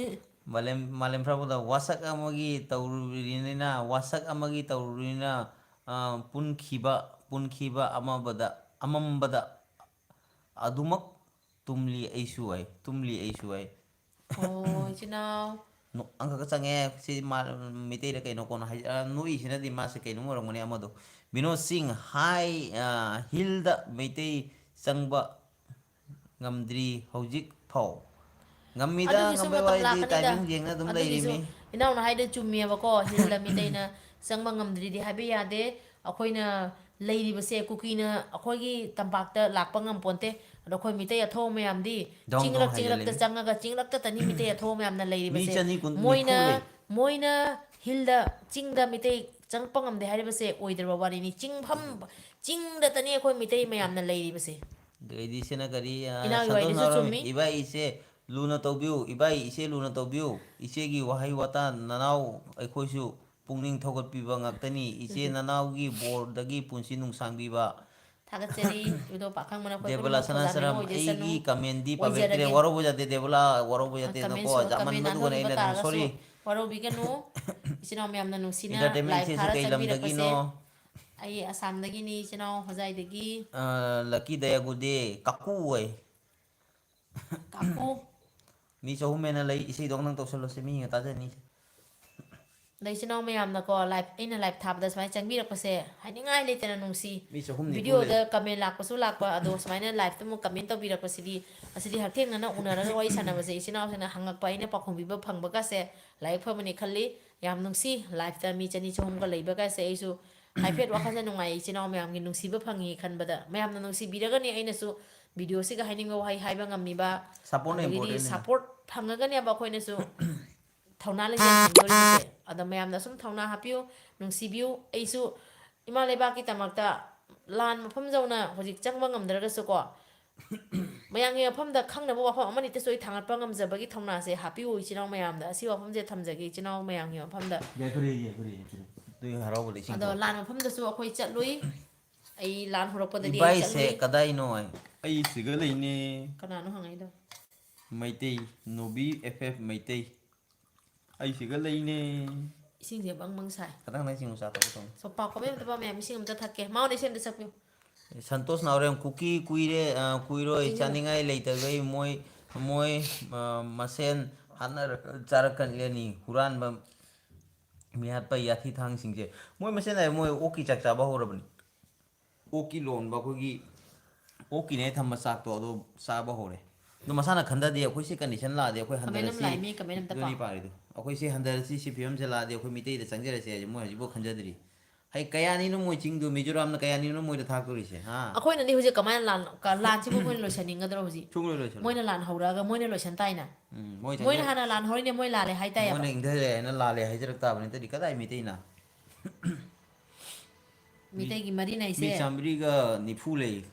ꯃꯥꯂꯦꯝ, ꯃꯥꯂꯦꯝ ꯐꯥꯎꯕꯗ ꯋꯥꯁꯛ ꯑꯃꯒꯤ ꯇꯧꯔꯨꯔꯤꯅꯤꯅ, ꯋꯥꯁꯛ ꯑꯃꯒꯤ ꯇꯧꯔꯨꯔꯤꯅ, ꯑ, ꯄꯨꯟꯈꯤꯕ, ꯄꯨꯟꯈꯤꯕ ꯑꯃꯕꯗ, ꯑꯃꯝꯕꯗ ꯑꯗꯨꯃꯛ ꯇꯨꯝꯂꯤ ꯑꯩꯁꯨ ꯍꯥꯏ, ꯇꯨꯝꯂꯤ ꯑꯩꯁꯨ ꯍꯥꯏ꯫ ꯑꯣ, ꯏꯆꯤꯟ ꯏꯅꯥꯎ꯫ ꯅꯣ-, ꯑꯪꯀꯒ ꯆꯪꯉꯦ꯫ ꯁꯤ ꯃꯥ ꯃꯩꯇꯩꯔ ꯀꯩꯅꯣ ꯀꯣꯟꯅ ꯍꯥꯏ-, ꯑ, ꯅꯣꯛꯏꯁꯤꯅꯗꯤ ꯃꯥꯁꯦ ꯀꯩꯅꯣꯝ ꯑꯣꯏꯔꯝꯒꯅꯤ ꯑꯃꯗꯣ꯫ ꯕꯤꯅꯣꯗ ꯁꯤꯡ, ꯍꯥꯏ, ꯑ, ꯍꯤꯜꯗ ꯃꯩꯇꯩ ꯆꯪꯕ ꯉꯝꯗ꯭ꯔꯤ ꯍꯧꯖꯤꯛ ꯐꯥꯎ꯫ ꯉꯝꯃꯤꯗ, ꯑꯗꯨꯒꯤꯁꯨ ꯉꯝꯕꯩ ꯃꯇꯝ ꯋꯥꯔꯤꯗꯤ ꯂꯥꯛꯀꯅꯤꯗ꯫ ꯇꯥꯏꯃꯤꯡ ꯌꯦꯡꯅ ꯑꯗꯨꯝ ꯑꯗꯨꯒꯤꯁꯨ ꯂꯩꯔꯤꯃꯤ꯫ ꯏꯅꯥꯎꯅ ꯍꯥꯏꯗꯣ ꯆꯨꯝꯃꯦꯕꯀꯣ, ꯍꯤꯜꯗ ꯃꯩꯇꯩꯅ ꯆꯪꯕ ꯉꯝꯗ꯭ꯔꯤꯗꯤ ꯍꯥꯏꯕ ꯌꯥꯗꯦ꯫ ꯑꯩꯈꯣꯏꯅ ꯂꯩꯔꯤꯕꯁꯦ, ꯀꯨꯀꯤꯅ ꯑꯩꯈꯣꯏꯒꯤ ꯇꯝꯄꯥꯛꯇ ꯂꯥꯛꯄ ꯉꯝꯄꯣꯟꯇꯦ꯫ ꯑꯗꯣ ꯑꯩꯈꯣꯏ ꯃꯤꯇꯩ ꯑꯊꯧꯕ ꯃꯌꯥꯝꯗꯤ ꯗꯣꯡ ꯗꯣꯡ ꯆꯤꯡꯂꯛ ꯆꯤꯡꯂꯛꯇ ꯍꯥꯏꯖꯜꯂꯦꯃꯤ꯫ ꯆꯪꯉꯒ ꯆꯤꯡꯂꯛꯇꯇꯅꯤ ꯃꯤꯇꯩ ꯑꯊꯧꯕ ꯃꯌꯥꯝꯅ ꯃꯤ ꯂꯩꯔꯤꯕꯁꯦ꯫ ꯆꯅꯤ ꯀꯨꯟ ꯅꯤꯐꯨ ꯃꯣꯏꯅ ꯂꯩ꯫ ꯃꯣꯏꯅ ꯍꯤꯜꯗ, ꯆꯤꯡꯗ ꯃꯤꯇꯩ ꯆꯪꯉꯛꯄ ꯉꯝꯗꯦ ꯍꯥꯏꯔꯤꯕꯁꯦ ꯑꯣꯏꯗ꯭ꯔꯕ ꯋꯥꯔꯤꯅꯤ꯫ ꯆꯤꯡꯐꯝ, ꯆꯤꯡꯗꯇꯅꯤ ꯑꯩꯈꯣꯏ ꯃꯤꯇꯩ ꯃꯌꯥꯝꯅ ꯂꯩꯔꯤꯕꯁꯦ꯫ ꯑꯗꯩꯗꯤ ꯁꯤꯅ ꯀꯔꯤ, ꯑ, ꯏꯅꯥꯎꯒꯤ ꯁꯟꯇꯣꯁ ꯋꯥꯔꯤꯗꯨꯁꯨ ꯅꯥꯎꯔꯦꯝ, ꯆꯨꯝꯃꯤ꯫ "ꯏꯕꯥꯏ ꯏꯆꯦ ꯂꯨꯅ ꯇꯧꯕꯤꯌꯨ, ꯏꯕꯥꯏ ꯏꯆꯦ ꯂꯨꯅ ꯇꯧꯕꯤꯌꯨ, ꯏꯆꯦꯒꯤ ꯋꯥꯍꯩ ꯋꯥꯇꯥ ꯅꯅꯥꯎ ꯑꯩꯈꯣꯏꯁꯨ ꯄꯨꯛꯅꯤꯡ ꯊꯧꯒꯠꯄꯤꯕ ꯉꯥꯛꯇꯅꯤ, ꯏꯆꯦ ꯅꯅꯥꯎꯒꯤ ꯕꯣꯔꯗꯒꯤ ꯄꯨꯟꯁꯤ ꯅꯨꯡꯁꯥꯡꯕꯤꯕ"꯫ ꯊꯥꯒꯠꯆꯔꯤ꯫ ꯏꯕꯨꯙꯧ ꯄꯥꯈꯪꯕꯅ ꯑꯩꯈꯣꯏ ꯗꯦꯕꯂꯥ ꯄꯨꯝꯅꯃꯛ ꯊꯧꯖꯥꯜ ꯅꯤꯡꯉꯣꯏ ꯁꯅꯥꯆꯔꯝ, ꯑꯣꯏꯖꯁꯅꯨ꯫ ꯑꯩꯒꯤ ꯀꯃꯦꯟꯗꯤ ꯄꯥꯕꯤꯔꯛꯇ꯭ꯔꯦ, ꯑꯣꯏꯖꯔꯒꯦ꯫ ꯋꯥꯔꯧꯕ ꯌꯥꯗꯦ ꯗꯦꯕꯂꯥ, ꯋꯥꯔꯧꯕ ꯌꯥꯗꯦ, ꯅꯀꯣ ꯀꯃꯦꯟꯁꯨ, ꯀꯃꯦꯟ ꯖꯥꯃꯟꯕꯗꯨꯒꯅꯦ ꯑꯗꯨꯝꯕ ꯑꯩꯅ ꯑꯗꯨꯝ ꯇꯥꯔꯒꯁꯨ ꯁꯣꯔꯤ꯫ ꯋꯥꯔꯧꯕꯤꯒꯅꯨ꯫ ꯏꯆꯤꯟ ꯏꯅꯥꯎ ꯃꯌꯥꯝꯅ ꯅꯨꯡꯁꯤꯅ ꯂꯥꯏꯛ ꯏꯟꯇꯔꯇꯦꯟꯃꯦꯟꯁꯤꯁꯨ ꯊꯥꯔ ꯀꯩ ꯆꯪꯕꯤꯔꯛꯄꯁꯦ꯫ ꯂꯝꯗꯒꯤꯅꯣ? ꯑꯩ ꯑꯁꯥꯝꯗꯒꯤꯅꯤ, ꯏꯆꯤꯟ ꯏꯅꯥꯎ ꯍꯣꯖꯥꯏꯗꯒꯤ꯫ ꯑ, ꯂꯛꯀꯤ ꯗꯌꯥꯒꯨꯗꯦ, ꯀꯥꯀꯨ ꯑꯣꯏ꯫ ꯀꯥꯀꯨ꯫ ꯃꯤ ꯆꯍꯨꯝ ꯍꯦꯟꯅ ꯂꯩ, ꯏꯁꯩꯗꯣ ꯑꯝꯇꯪ ꯇꯧꯁꯜꯂꯣꯁꯦ, ꯃꯤ ꯍꯦꯟꯅ ꯇꯥꯖꯅꯤꯁꯦ꯫ ꯑꯗꯩ ꯏꯆꯤꯟ ꯏꯅꯥꯎ ꯃꯌꯥꯝꯅꯀꯣ, ꯂꯥꯏꯐ, ꯑꯩꯅ ꯂꯥꯏꯐ ꯊꯥꯕꯗ ꯁꯨꯃꯥꯏꯅ ꯆꯪꯕꯤꯔꯛꯄꯁꯦ ꯍꯥꯏꯅꯤꯡꯉꯥꯏ ꯂꯩꯇꯅ ꯅꯨꯡꯁꯤ꯫ ꯃꯤ ꯆꯍꯨꯝ ꯅꯤꯐꯨ ꯂꯩ꯫ ꯚꯤꯗꯤꯑꯣꯗ ꯀꯃꯦꯟ ꯂꯥꯛꯄꯁꯨ ꯂꯥꯛꯄ, ꯑꯗꯣ ꯁꯨꯃꯥꯏꯅ ꯂꯥꯏꯐꯇ ꯑꯃꯨꯛ ꯀꯃꯦꯟ ꯇꯧꯕꯤꯔꯛꯄꯁꯤꯗꯤ, ꯑꯁꯤꯗꯤ ꯍꯛꯊꯦꯡꯅꯅ ꯎꯅꯔꯒ ꯋꯥꯔꯤ ꯁꯥꯟꯅꯕꯁꯦ, ꯏꯆꯤꯟ ꯏꯅꯥꯎꯁꯤꯡꯅ ꯍꯪꯉꯛꯄ, ꯑꯩꯅ ꯄꯥꯎꯈꯨꯝ ꯄꯤꯕ ꯐꯪꯕꯒꯁꯦ ꯂꯥꯏꯕꯛ ꯐꯕꯅꯤ ꯈꯜꯂꯤ꯫ ꯌꯥꯝ ꯅꯨꯡꯁꯤ꯫ ꯂꯥꯏꯐꯇ ꯃꯤ ꯆꯅꯤ ꯆꯍꯨꯝꯒ ꯂꯩꯕꯒꯁꯦ ꯑꯩꯁꯨ ꯍꯥꯏꯐꯦꯠ ꯋꯥꯈꯜꯁꯦ ꯅꯨꯡꯉꯥꯏ, ꯏꯆꯤꯟ ꯏꯅꯥꯎ ꯃꯌꯥꯝꯒꯤ ꯅꯨꯡꯁꯤꯕ ꯐꯪꯉꯤ ꯈꯟꯕꯗ꯫ ꯃꯌꯥꯝꯅ ꯅꯨꯡꯁꯤꯕꯤꯔꯒꯅꯤ ꯑꯩꯅꯁꯨ ꯚꯤꯗꯤꯑꯣꯁꯤꯒ ꯍꯥꯏꯅꯤꯡꯕ ꯋꯥꯍꯩ ꯍꯥꯏꯕ ꯉꯝꯃꯤꯕ꯫ Support ꯅ ꯑꯗꯒꯤꯗꯤ important ꯅꯤꯅ꯫ ꯁꯞꯄꯣꯔꯠ ꯐꯪꯉꯒꯅꯦꯕ ꯑꯩꯈꯣꯏꯅꯁꯨ ꯊꯧꯅꯥ ꯂꯩꯖꯟ ꯐꯪꯗꯣꯔꯤꯕꯁꯦ꯫ ꯑꯗꯣ ꯃꯌꯥꯝꯅ ꯁꯨꯝ ꯊꯧꯅꯥ ꯍꯥꯞꯄꯤꯌꯨ, ꯅꯨꯡꯁꯤꯕꯤꯌꯨ꯫ ꯑꯩꯁꯨ ꯏꯃꯥ ꯂꯩꯕꯥꯛꯀꯤꯗꯃꯛꯇ ꯂꯥꯟ ꯃꯐꯝ ꯌꯧꯅ ꯍꯧꯖꯤꯛ ꯆꯪꯕ ꯉꯝꯗ꯭ꯔꯒꯁꯨꯀꯣ, ꯃꯌꯥꯝꯒꯤ ꯃꯐꯝꯗ ꯈꯪꯅꯕ ꯋꯥꯐꯝ ꯑꯃꯅꯤꯇꯁꯨ ꯑꯩ ꯊꯥꯡꯒꯠꯄ ꯉꯝꯖꯕꯒꯤ ꯊꯧꯅꯥꯁꯦ ꯍꯥꯞꯄꯤꯌꯨ, ꯏꯆꯤꯟ ꯏꯅꯥꯎ ꯃꯌꯥꯝꯗ꯫ ꯑꯁꯤ ꯋꯥꯐꯝꯁꯦ ꯊꯝꯖꯒꯦ, ꯏꯆꯤꯟ ꯏꯅꯥꯎ ꯃꯌꯥꯝꯒꯤ ꯃꯐꯝꯗ꯫ ꯌꯥꯏꯐꯔꯦ, ꯌꯥꯏꯐꯔꯦ, ꯌꯥꯏꯐꯔꯦ꯫ ꯑꯗꯨꯒꯤ ꯍꯔꯥꯎꯕꯗ ꯏꯁꯤꯡ ꯑꯗꯣ ꯊꯣꯛꯑꯦ꯫ ꯂꯥꯟ ꯃꯐꯝꯗꯁꯨ ꯑꯩꯈꯣꯏ ꯆꯠꯂꯨꯏ꯫ ꯑꯩ ꯂꯥꯟ ꯍꯧꯔꯛꯄꯗꯗꯤ ꯑꯩ ꯏꯕꯥꯏꯁꯦ ꯆꯠꯂꯨꯏ꯫ ꯀꯗꯥꯏꯅꯣ ꯍꯥꯏ? ꯑꯩ ꯁꯤꯒ ꯂꯩꯅꯦ꯫ ꯀꯅꯥꯅꯣ ꯍꯪꯉꯛꯏꯗꯣ? Meitei, Nobi F F Meitei. ꯑꯩ ꯁꯤꯒ ꯂꯩꯅꯦ꯫ ꯏꯁꯤꯡꯁꯦ ꯕꯪ ꯕꯪ ꯁꯥꯏ꯫ ꯈꯇꯪ ꯅꯪ ꯏꯁꯤꯡ ꯃꯆꯥ ꯊꯛꯄ ꯊꯝꯃꯨ꯫ ꯁꯣꯄꯥ ꯀꯣꯄꯦ ꯑꯝꯇ ꯄꯥꯝꯃꯦ, ꯏꯁꯤꯡ ꯑꯝꯇ ꯊꯛꯀꯦ꯫ ꯃꯉꯣꯟꯗ ꯏꯁꯤꯡ ꯑꯝꯇ ꯁꯛꯄꯤꯌꯨ꯫ ꯁꯟꯇꯣꯁ ꯅꯥꯎꯔꯦꯝ, ꯀꯨꯀꯤ ꯀꯨꯏꯔꯦ, ꯑ, ꯀꯨꯏꯔꯣꯏ, ꯏꯁꯤꯡ ꯊꯛꯑꯣ꯫ ꯆꯥꯅꯤꯡꯉꯥꯏ ꯂꯩꯇꯕꯩ ꯃꯣꯏ, ꯃꯣꯏ, ꯑ, ꯃꯁꯦꯟ ꯍꯥꯠꯅꯔ ꯆꯥꯔꯛꯀꯅꯤ꯫ ꯍꯨꯔꯥꯟꯕ, ꯃꯤꯍꯥꯠꯄ ꯌꯥꯊꯤ ꯊꯥꯡꯁꯤꯡꯁꯦ꯫ ꯃꯣꯏ ꯃꯁꯦꯟ ꯍꯥꯏ, ꯃꯣꯏ ꯑꯣꯛꯀꯤ ꯆꯥꯛ ꯆꯥꯕ ꯍꯧꯔꯕꯅꯤ꯫ ꯑꯣꯛꯀꯤ ꯂꯣꯟꯕ ꯑꯩꯈꯣꯏꯒꯤ ꯑꯣꯛꯀꯤꯅꯦ ꯊꯝꯕ ꯆꯥꯛꯇꯣ ꯑꯗꯣ ꯆꯥꯕ ꯍꯧꯔꯦ꯫ ꯑꯗꯣ ꯃꯁꯥꯅ ꯈꯟꯗꯗꯤ ꯑꯩꯈꯣꯏ ꯁꯤ ꯀꯟꯗꯤꯁꯟ ꯂꯥꯛꯑꯗꯤ ꯑꯩꯈꯣꯏ ꯀꯃꯦꯟ ꯑꯃ ꯍꯟꯊꯔꯁꯤ꯫ ꯂꯥꯛꯑꯦ, ꯃꯤ ꯀꯃꯦꯟ ꯑꯝꯇ ꯄꯥꯎ꯫ ꯑꯗꯨꯅꯤ ꯄꯥꯔꯤꯗꯣ꯫ ꯑꯩꯈꯣꯏ ꯁꯤ ꯍꯟꯊꯔꯁꯤ, ꯁꯤ ꯐꯤꯕꯝꯁꯦ ꯂꯥꯛꯑꯗꯤ ꯑꯩꯈꯣꯏ ꯃꯤꯇꯩꯗ ꯆꯪꯖꯔꯁꯦ ꯍꯥꯏꯁꯦ ꯃꯣꯏ ꯍꯧꯖꯤꯛꯐꯥꯎ ꯈꯟꯖꯗ꯭ꯔꯤ꯫ ꯍꯩ, ꯀꯌꯥꯅꯤꯅꯣ ꯃꯣꯏ ꯆꯤꯡꯗꯣ? ꯃꯤꯖꯣꯔꯥꯝꯅ ꯀꯌꯥꯅꯤꯅꯣ ꯃꯣꯏꯗ ꯊꯥꯛꯇꯣꯔꯤꯁꯦ, ꯍꯥ? ꯑꯩꯈꯣꯏꯅꯗꯤ ꯍꯧꯖꯤꯛ ꯀꯃꯥꯏꯅ ꯂꯥꯟ-, ꯀ-, ꯂꯥꯟꯁꯤꯕꯨ ꯑꯩꯈꯣꯏꯅ ꯂꯣꯏꯁꯤꯟꯅꯤꯡꯒꯗ꯭ꯔꯣ ꯍꯧꯖꯤꯛ? ꯁꯨꯡꯂꯣꯏ ꯂꯣꯏꯁꯤꯜꯂꯣꯏ꯫ ꯃꯣꯏꯅ ꯂꯥꯟ ꯍꯧꯔꯛꯑꯒ ꯃꯣꯏꯅ ꯂꯣꯏꯁꯤꯟ ꯇꯥꯏꯅ꯫ ꯎꯝ, ꯃꯣꯏ ꯃꯣꯏꯅ ꯆꯪꯉꯦ꯫ ꯍꯥꯟꯅ ꯂꯥꯟ ꯍꯧꯔꯤꯅꯦ, ꯃꯣꯏ ꯂꯥꯜꯂꯦ ꯍꯥꯏ ꯇꯥꯏꯌꯦꯕ꯫ ꯃꯣꯏꯅ ꯏꯪꯊꯔꯦ ꯍꯥꯏꯅ ꯂꯥꯜꯂꯦ ꯍꯥꯏꯖꯔꯛ ꯇꯥꯕꯅꯤ, ꯅꯠꯇ꯭ꯔꯗꯤ ꯀꯗꯥꯏ ꯃꯤꯇꯩꯅ? ꯃꯤ, ꯃꯤꯇꯩꯒꯤ ꯃꯔꯤꯟ ꯃꯤ ꯍꯥꯏꯁꯦ꯫ ꯆꯥꯃꯔꯤꯒ ꯅꯤꯐꯨ ꯂꯩ꯫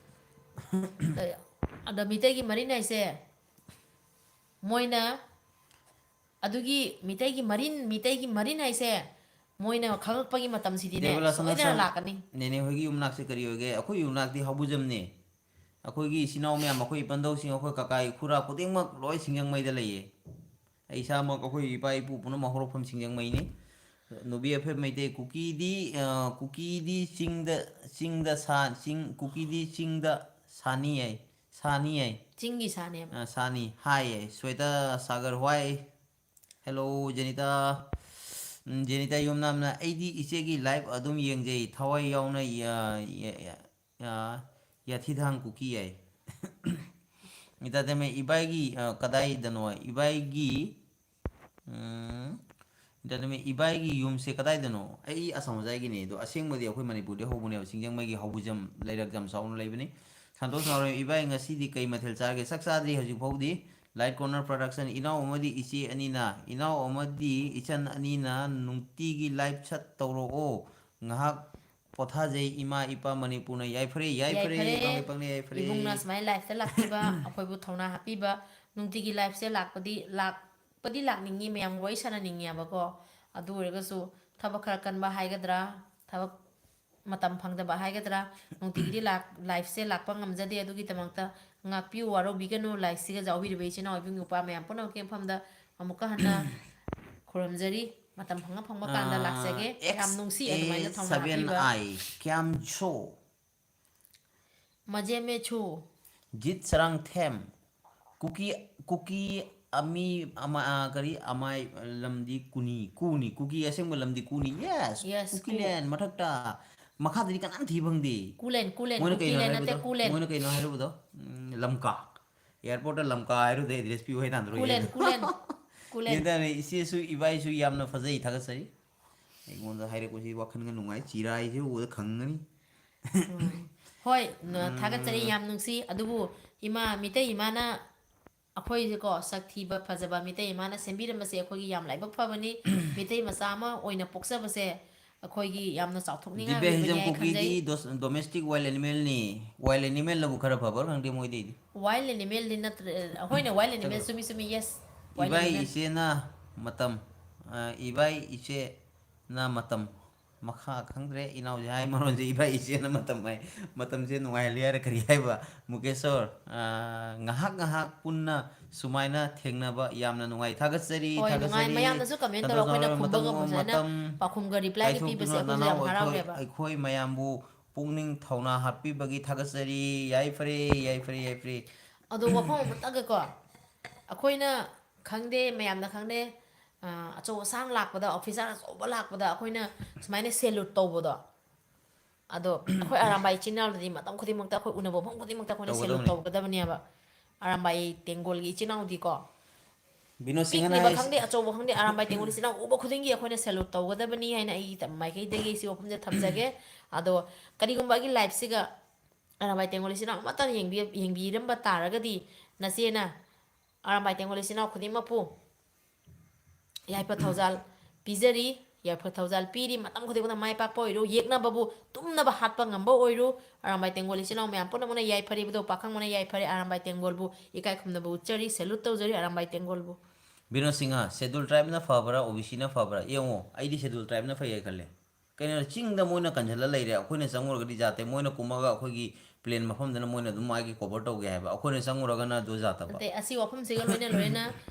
ꯑꯗ ꯃꯤꯇꯩꯒꯤ ꯃꯔꯤꯟ ꯍꯥꯏꯁꯦ, ꯃꯣꯏꯅ ꯑꯗꯨꯒꯤ ꯃꯤꯇꯩꯒꯤ ꯃꯔꯤꯟ, ꯃꯤꯇꯩꯒꯤ ꯃꯔꯤꯟ ꯍꯥꯏꯁꯦ, ꯃꯣꯏꯅ ꯈꯪꯉꯛꯄꯒꯤ ꯃꯇꯝꯁꯤꯗꯤꯅꯦ, ꯗꯦꯕꯂꯥ ꯁꯣꯏꯗꯅ ꯁꯅꯥꯁꯝ, ꯂꯥꯛꯀꯅꯤ꯫ ꯅꯦꯅꯦ ꯍꯣꯏꯒꯤ ꯌꯨꯝꯅꯥꯛꯁꯦ ꯀꯔꯤ ꯑꯣꯏꯒꯦ? ꯑꯩꯈꯣꯏ ꯌꯨꯝꯅꯥꯛꯇꯤ ꯍꯥꯎꯕꯨꯖꯝꯅꯦ꯫ ꯑꯩꯈꯣꯏꯒꯤ ꯏꯆꯤꯟ ꯏꯅꯥꯎ ꯃꯌꯥꯝ, ꯑꯩꯈꯣꯏ ꯏꯄꯟꯗꯧꯁꯤꯡ, ꯑꯩꯈꯣꯏ ꯀꯀꯥ ꯏꯈꯨꯔꯥ ꯈꯨꯗꯤꯡꯃꯛ ꯂꯣꯏ ꯁꯤꯡꯖꯃꯩꯗ ꯂꯩꯌꯦ꯫ ꯑꯩ ꯏꯁꯥꯃꯛ, ꯑꯩꯈꯣꯏ ꯏꯄꯥ ꯏꯄꯨ ꯄꯨꯝꯅꯃꯛ ꯍꯧꯔꯛꯐꯝ ꯁꯤꯡꯖꯃꯩꯅꯤ꯫ ꯅꯨꯕꯤ ꯑꯐꯦꯞ ꯃꯩꯇꯩ, ꯀꯨꯀꯤꯗꯤ, ꯑ, ꯀꯨꯀꯤꯗꯤ ꯆꯤꯡꯗ, ꯆꯤꯡꯗ ꯁꯥ-, ꯆꯤꯡ, ꯀꯨꯀꯤꯗꯤ ꯆꯤꯡꯗ ꯁꯥꯅꯤ ꯍꯥꯏ, ꯁꯥꯅꯤ ꯍꯥꯏ꯫ ꯆꯤꯡꯒꯤ ꯁꯥꯅꯦꯕ꯫ ꯑ, ꯁꯥꯅꯤ ꯍꯥꯏꯌꯦ꯫ ꯁ꯭ꯋꯦꯇꯥ ꯁꯥꯒꯔ ꯍ꯭ꯋꯥꯏ꯫ Hello, ꯖꯦꯅꯤꯇꯥ꯫ ꯎꯝ, ꯖꯦꯅꯤꯇꯥ ꯌꯨꯝꯅꯥꯝꯅ, "ꯑꯩꯗꯤ ꯏꯆꯦꯒꯤ live ꯑꯗꯨꯝ ꯌꯦꯡꯖꯩ, ꯊꯋꯥꯏ ꯌꯥꯎꯅ ꯌꯥ-, ꯌꯥ-, ꯌꯥ-, ꯑ, ꯌꯥꯊꯤꯗꯥꯡ ꯀꯨꯀꯤ" ꯌꯥꯏ꯫ ꯏꯇꯥꯇꯃꯦ ꯏꯕꯥꯏꯒꯤ, ꯑ, ꯀꯗꯥꯏꯗꯅꯣ? ꯏꯕꯥꯏꯒꯤ, ꯎꯝ, ꯏꯇꯥꯇꯃꯦ ꯏꯕꯥꯏꯒꯤ ꯌꯨꯝꯁꯦ ꯀꯗꯥꯏꯗꯅꯣ? ꯑꯩ ꯑꯁꯥꯝ ꯍꯣꯖꯥꯏꯒꯤꯅꯦ, ꯑꯗꯣ ꯑꯁꯦꯡꯕꯗꯤ ꯑꯩꯈꯣꯏ ꯃꯅꯤꯄꯨꯔꯗꯤ ꯍꯧꯕꯅꯦꯕ, ꯁꯤꯡꯖꯃꯩꯒꯤ ꯍꯧꯕꯨꯖꯝ ꯂꯩꯔꯛ ꯌꯥꯝ ꯆꯥꯎꯅ ꯂꯩꯕꯅꯤ꯫ ꯁꯟꯇꯣꯁ ꯅꯥꯎꯔꯦꯝ ꯏꯕꯥꯏ, ꯉꯁꯤꯗꯤ ꯀꯩ ꯃꯊꯦꯜ ꯆꯥꯔꯒꯦ? ꯆꯥꯛ ꯆꯥꯗ꯭ꯔꯤ ꯍꯧꯖꯤꯛ ꯐꯥꯎꯗꯤ꯫ Light Corner Production, ꯏꯅꯥꯎ ꯑꯃꯗꯤ ꯏꯆꯦ ꯑꯅꯤꯅ, ꯏꯅꯥꯎ ꯑꯃꯗꯤ ꯏꯆꯟ ꯑꯅꯤꯅ ꯅꯨꯡꯇꯤꯒꯤ live ꯁꯠ ꯇꯧꯔꯛꯑꯣ, ꯉꯥꯏꯍꯥꯛ ꯄꯣꯊꯥꯖꯩ ꯏꯃꯥ ꯏꯄꯥ ꯃꯅꯤꯄꯨꯔꯅ ꯌꯥꯏꯐꯔꯦ, ꯌꯥꯏꯐꯔꯦ, ꯌꯥꯏꯐꯔꯦ꯫ ꯏꯃꯥ ꯏꯄꯥꯅ ꯌꯥꯏꯐꯔꯦ꯫ ꯏꯕꯨꯡꯅ ꯁꯨꯃꯥꯏꯅ live ꯇ ꯂꯥꯛꯄꯤꯕ, ꯑꯩꯈꯣꯏꯕꯨ ꯊꯧꯅꯥ ꯍꯥꯞꯄꯤꯕ, ꯅꯨꯡꯇꯤꯒꯤ live ꯁꯦ ꯂꯥꯛꯄꯗꯤ, ꯂꯥꯛꯄꯗꯤ ꯂꯥꯛꯅꯤꯡꯉꯤ, ꯃꯌꯥꯝꯒ ꯋꯥꯔꯤ ꯁꯥꯟꯅꯅꯤꯡꯉꯦꯕꯀꯣ꯫ ꯑꯗꯨ ꯑꯣꯏꯔꯒꯁꯨ ꯊꯕꯛ ꯈꯔ ꯀꯟꯕ ꯍꯥꯏꯒꯗ꯭ꯔꯥ, ꯊꯕꯛ ꯃꯇꯝ ꯐꯪꯗꯕ ꯍꯥꯏꯒꯗ꯭ꯔꯥ, ꯅꯨꯡꯇꯤꯒꯤꯗꯤ ꯂꯥꯛ-, live ꯁꯦ ꯂꯥꯛꯄ ꯉꯝꯖꯗꯦ꯫ ꯑꯗꯨꯒꯤꯗꯃꯛꯇ ꯉꯥꯛꯄꯤꯌꯨ, ꯋꯥꯔꯧꯕꯤꯒꯅꯨ꯫ Live ꯁꯤꯒ ꯌꯥꯎꯕꯤꯔꯤꯕ ꯏꯆꯤꯟ ꯏꯅꯥꯎ ꯏꯕꯨꯡ ꯏꯄ꯭ꯋꯥ ꯃꯌꯥꯝ ꯄꯨꯝꯅꯃꯛꯀꯤ ꯃꯐꯝꯗ ꯑꯃꯨꯛꯀ ꯍꯟꯅ ꯈꯨꯔꯨꯝꯖꯔꯤ꯫ ꯃꯇꯝ ꯐꯪꯉ ꯐꯪꯕ ꯀꯥꯟꯗ ꯂꯥꯛꯆꯒꯦ꯫ ꯌꯥꯝ ꯅꯨꯡꯁꯤ ꯑꯗꯨꯃꯥꯏꯅ ꯊꯧꯅꯥ ꯍꯥꯞꯄꯤꯕ꯫ ꯑꯦꯛꯁ ꯑꯦ ꯁꯚꯦꯟ ꯑꯥꯏ ꯀ꯭ꯌꯥꯝ ꯁꯣ꯫ ꯃꯖꯦꯃꯦ ꯁꯨ꯫ ꯖꯤꯠ ꯁꯔꯥꯡꯊꯦꯝ꯫ ꯀꯨꯀꯤ, ꯀꯨꯀꯤ ꯑꯃꯤ, ꯑꯃ, ꯑ, ꯀꯔꯤ, ꯑꯃꯥꯏ, ꯂꯝꯗꯤ ꯀꯨꯅꯤ, ꯀꯨꯅꯤ, ꯀꯨꯀꯤ ꯑꯁꯦꯡꯕ ꯂꯝꯗꯤ ꯀꯨꯅꯤ꯫ Yes, Yes, ꯀꯨ꯫ ꯀꯨꯀꯤꯂꯦꯟ ꯃꯊꯛꯇ꯫ ꯃꯈꯥꯗꯗꯤ ꯀꯅꯥꯝ ꯊꯤ ꯐꯪꯗꯦ꯫ ꯀꯨꯂꯦꯟ, ꯀꯨꯂꯦꯟ, ꯃꯣꯏꯅ ꯀꯩꯅꯣ ꯀꯨꯀꯤꯂꯦꯟ ꯅꯠꯇꯦ, ꯍꯥꯏꯕꯗꯣ? ꯀꯨꯂꯦꯟ꯫ ꯃꯣꯏꯅ ꯀꯩꯅꯣ ꯍꯥꯏꯔꯨꯕꯗꯣ? ꯎꯝ, ꯂꯝꯀꯥ꯫ Airport ꯇ ꯂꯝꯀꯥ ꯍꯥꯏꯔꯨꯗꯦ, address ꯄꯤꯌꯨ ꯍꯥꯏ ꯇꯥꯟꯗ꯭ꯔꯣ? ꯀꯨꯂꯦꯟ, ꯀꯨꯂꯦꯟ, ꯀꯨꯂꯦꯟ꯫ ꯌꯦꯟꯗꯥꯅꯦ, ꯏꯆꯦꯁꯨ ꯏꯕꯥꯏꯁꯨ ꯌꯥꯝꯅ ꯐꯖꯩ, ꯊꯥꯒꯠꯆꯔꯤ꯫ ꯑꯩꯉꯣꯟꯗ ꯍꯥꯏꯔꯛꯄꯁꯤ ꯋꯥꯈꯜꯒ ꯅꯨꯡꯉꯥꯏ, ꯆꯤꯔꯥꯏꯁꯤ ꯎꯕꯗ ꯈꯪꯒꯅꯤ꯫ ꯎꯝ꯫ ꯍꯣꯏ, ꯅ-, ꯊꯥꯒꯠꯆꯔꯤ, ꯌꯥꯝ ꯅꯨꯡꯁꯤ꯫ ꯑꯗꯨꯕꯨ ꯏꯃꯥ, ꯃꯤꯇꯩ ꯏꯃꯥꯅ ꯑꯩꯈꯣꯏꯁꯦꯀꯣ, ꯁꯛ ꯊꯤꯕ ꯐꯖꯕ ꯃꯤꯇꯩ ꯏꯃꯥꯅ ꯁꯦꯝꯕꯤꯔꯝꯕꯁꯦ ꯑꯩꯈꯣꯏꯒꯤ ꯌꯥꯝ ꯂꯥꯏꯕꯛ ꯐꯕꯅꯤ꯫ ꯃꯤꯇꯩ ꯃꯆꯥ ꯑꯃ ꯑꯣꯏꯅ ꯄꯣꯛꯆꯕꯁꯦ ꯑꯩꯈꯣꯏꯒꯤ ꯌꯥꯝꯅ ꯆꯥꯎꯊꯣꯛꯅꯤꯡꯉꯥꯏ ꯗꯤꯕꯦ ꯑꯣꯏꯕꯅꯤ ꯍꯤꯖꯝ ꯍꯥꯏꯅ ꯈꯟꯖꯩ꯫ ꯀꯨꯀꯤꯗꯤ ꯗꯣꯁ-, domestic wild animalꯅꯤ꯫ Wild animalꯅꯕꯨ ꯈꯔ ꯐꯕ꯭ꯔꯥ ꯈꯪꯗꯦ ꯃꯣꯏꯗꯩꯗꯤ꯫ Wild animalꯗꯤ ꯅꯠꯇ꯭ꯔꯦ, ꯑꯩꯈꯣꯏꯅ wild animal, ꯆꯨꯝꯃꯤ, ꯆꯨꯝꯃꯤ, yes, wild ꯏꯕꯥꯏ animal꯫ ꯏꯆꯦꯅ ꯃꯇꯝ, ꯑ, ꯏꯕꯥꯏ ꯏꯆꯦꯅ ꯃꯇꯝ, ꯃꯈꯥ ꯈꯪꯗ꯭ꯔꯦ, ꯏꯅꯥꯎꯁꯦ ꯍꯥꯏ ꯃꯔꯣꯟꯁꯦ, ꯏꯕꯥꯏ ꯏꯆꯦꯅ ꯃꯇꯝ ꯍꯥꯏ, ꯃꯇꯝꯁꯦ ꯅꯨꯡꯉꯥꯏꯍꯜꯂꯤ ꯍꯥꯏꯔ ꯀꯔꯤ ꯍꯥꯏꯕ? ꯃꯨꯀꯦꯁꯣꯔ, ꯑ, ꯉꯥꯏꯍꯥꯛ ꯉꯥꯏꯍꯥꯛ ꯄꯨꯟꯅ ꯁꯨꯃꯥꯏꯅ ꯊꯦꯡꯅꯕ ꯌꯥꯝꯅ ꯅꯨꯡꯉꯥꯏ꯫ ꯊꯥꯒꯠꯆꯔꯤ, ꯍꯣꯏ, ꯅꯨꯡꯉꯥꯏ꯫ ꯊꯥꯒꯠꯆꯔꯤ꯫ ꯃꯌꯥꯝꯅꯁꯨ comment ꯇꯧꯔꯣ, ꯁꯟꯇꯣꯁ ꯑꯩꯈꯣꯏꯅ ꯅꯍꯣꯏ, ꯃꯇꯝ, ꯈꯨꯝꯕꯒ ꯐꯖꯅ ꯃꯇꯝ ꯄꯥꯎꯈꯨꯝꯒ replyꯒ ꯀꯥꯏꯊꯣꯛꯇꯨꯅ ꯄꯤꯕꯁꯦ ꯑꯩꯈꯣꯏꯁꯨ ꯌꯥꯝ ꯅꯅꯥꯎ ꯑꯩꯈꯣꯏ, ꯍꯔꯥꯎꯋꯦꯕ꯫ ꯑꯩꯈꯣꯏ ꯃꯌꯥꯝꯕꯨ ꯄꯨꯛꯅꯤꯡ ꯊꯧꯅꯥ ꯍꯥꯞꯄꯤꯕꯒꯤ ꯊꯥꯒꯠꯆꯔꯤ꯫ ꯌꯥꯏꯐꯔꯦ, ꯌꯥꯏꯐꯔꯦ, ꯌꯥꯏꯐꯔꯦ꯫ ꯑꯗꯣ ꯋꯥꯐꯝ ꯑꯃꯇꯒꯀꯣ, ꯑꯩꯈꯣꯏꯅ ꯈꯪꯗꯦ, ꯃꯌꯥꯝꯅ ꯈꯪꯗꯦ, ꯑ, ꯑꯆꯧ ꯑꯁꯥꯡ ꯂꯥꯛꯄꯗ, officer ꯑꯆꯧꯕ ꯂꯥꯛꯄꯗ ꯑꯩꯈꯣꯏꯅ ꯁꯨꯃꯥꯏꯅ salute ꯇꯧꯕꯗꯣ, ꯑꯗꯣ ꯑꯩꯈꯣꯏ ꯑꯔꯥꯝꯕꯥꯏ ꯏꯆꯤꯟ ꯏꯅꯥꯎꯗꯗꯤ ꯃꯇꯝ ꯈꯨꯗꯤꯡꯃꯛꯇ, ꯑꯩꯈꯣꯏ ꯎꯅꯕ ꯃꯐꯝ ꯈꯨꯗꯤꯡꯃꯛꯇ ꯑꯩꯈꯣꯏꯅ salute ꯇꯧꯒꯗꯕꯅꯤ꯫ ꯇꯧꯒꯗꯕꯅꯦꯕ꯫ ꯑꯔꯥꯝꯕꯥꯏ ꯇꯦꯡꯒꯣꯜꯒꯤ ꯏꯆꯤꯟ ꯏꯅꯥꯎꯗꯤꯀꯣ, ꯕꯤꯅꯣꯗ ꯁꯤꯡꯍꯅ ꯄꯤꯛꯂꯤꯕ ꯍꯥꯏ, ꯈꯪꯗꯦ, ꯑꯆꯧꯕ ꯈꯪꯗꯦ, ꯑꯔꯥꯝꯕꯥꯏ ꯇꯦꯡꯒꯣꯜ ꯏꯆꯤꯟ ꯏꯅꯥꯎ ꯎꯕ ꯈꯨꯗꯤꯡꯒꯤ ꯑꯩꯈꯣꯏꯅ salute ꯇꯧꯒꯗꯕꯅꯤ ꯍꯥꯏꯅ ꯑꯩꯒꯤ ꯃꯥꯏꯀꯩꯗꯒꯤ ꯁꯤ ꯋꯥꯐꯝꯁꯦ ꯊꯝꯖꯒꯦ꯫ ꯑꯗꯣ ꯀꯔꯤꯒꯨꯝꯕ ꯑꯩꯒꯤ lifeꯁꯤꯒ ꯑꯔꯥꯝꯕꯥꯏ ꯇꯦꯡꯒꯣꯜ ꯏꯆꯤꯟ ꯏꯅꯥꯎ ꯑꯃꯠꯇꯅ ꯌꯦꯡꯕꯤ-, ꯌꯦꯡꯕꯤꯔꯝꯕ ꯇꯥꯔꯒꯗꯤ, ꯅꯆꯦꯅ ꯑꯔꯥꯝꯕꯥꯏ ꯇꯦꯡꯒꯣꯜ ꯏꯆꯤꯟ ꯏꯅꯥꯎ ꯈꯨꯗꯤꯡꯃꯛꯄꯨ ꯌꯥꯏꯐ ꯊꯧꯖꯥꯜ ꯄꯤꯖꯔꯤ, ꯌꯥꯏꯐ ꯊꯧꯖꯥꯜ ꯄꯤꯔꯤ꯫ ꯃꯇꯝ ꯈꯨꯗꯤꯡꯃꯛꯇ ꯃꯥꯏ ꯄꯥꯛꯄ ꯑꯣꯏꯔꯨ, ꯌꯦꯛꯅꯕꯕꯨ ꯇꯨꯝꯅꯕ ꯍꯥꯠꯄ ꯉꯝꯕ ꯑꯣꯏꯔꯨ꯫ ꯑꯔꯥꯝꯕꯥꯏ ꯇꯦꯡꯒꯣꯜ ꯏꯆꯤꯟ ꯏꯅꯥꯎ ꯃꯌꯥꯝ ꯄꯨꯝꯅꯃꯛꯅ ꯌꯥꯏꯐꯔꯤꯕꯗꯣ, ꯄꯥꯈꯪꯕꯅ ꯌꯥꯏꯐꯔꯦ꯫ ꯑꯔꯥꯝꯕꯥꯏ ꯇꯦꯡꯒꯣꯜꯕꯨ ꯏꯀꯥꯏ ꯈꯨꯝꯅꯕ ꯎꯠꯆꯔꯤ, salute ꯇꯧꯖꯔꯤ ꯑꯔꯥꯝꯕꯥꯏ ꯇꯦꯡꯒꯣꯜꯕꯨ꯫ ꯕꯤꯅꯣꯗ ꯁꯤꯡꯍ, Scheduled Tribeꯅ ꯐꯕ꯭ꯔꯥ, OBCꯅ ꯐꯕ꯭ꯔꯥ? ꯌꯦꯡꯉꯣ, ꯑꯩꯗꯤ Scheduled Tribeꯅ ꯐꯩ ꯍꯥꯏ ꯈꯜꯂꯦ꯫ ꯀꯩꯅꯣ, ꯆꯤꯡꯗ ꯃꯣꯏꯅ ꯀꯟꯁꯤꯜꯂ ꯂꯩꯔꯦ, ꯑꯩꯈꯣꯏꯅ ꯆꯪꯉꯨꯔꯒꯗꯤ ꯌꯥꯗꯦ, ꯃꯣꯏꯅ ꯀꯨꯝꯃꯒ ꯑꯩꯈꯣꯏꯒꯤ plain ꯃꯐꯝꯗꯅ ꯃꯣꯏꯅ ꯑꯗꯨꯝ ꯃꯥꯒꯤ cover ꯇꯧꯒꯦ ꯍꯥꯏꯕ, ꯑꯩꯈꯣꯏꯅ ꯆꯪꯉꯨꯔꯒꯅ ꯑꯗꯨ ꯌꯥꯗꯕ꯫ ꯅꯠꯇꯦ, ꯑꯁꯤ ꯋꯥꯐꯝꯁꯤꯒ ꯂꯣꯏꯅ ꯂꯣꯏꯅꯅ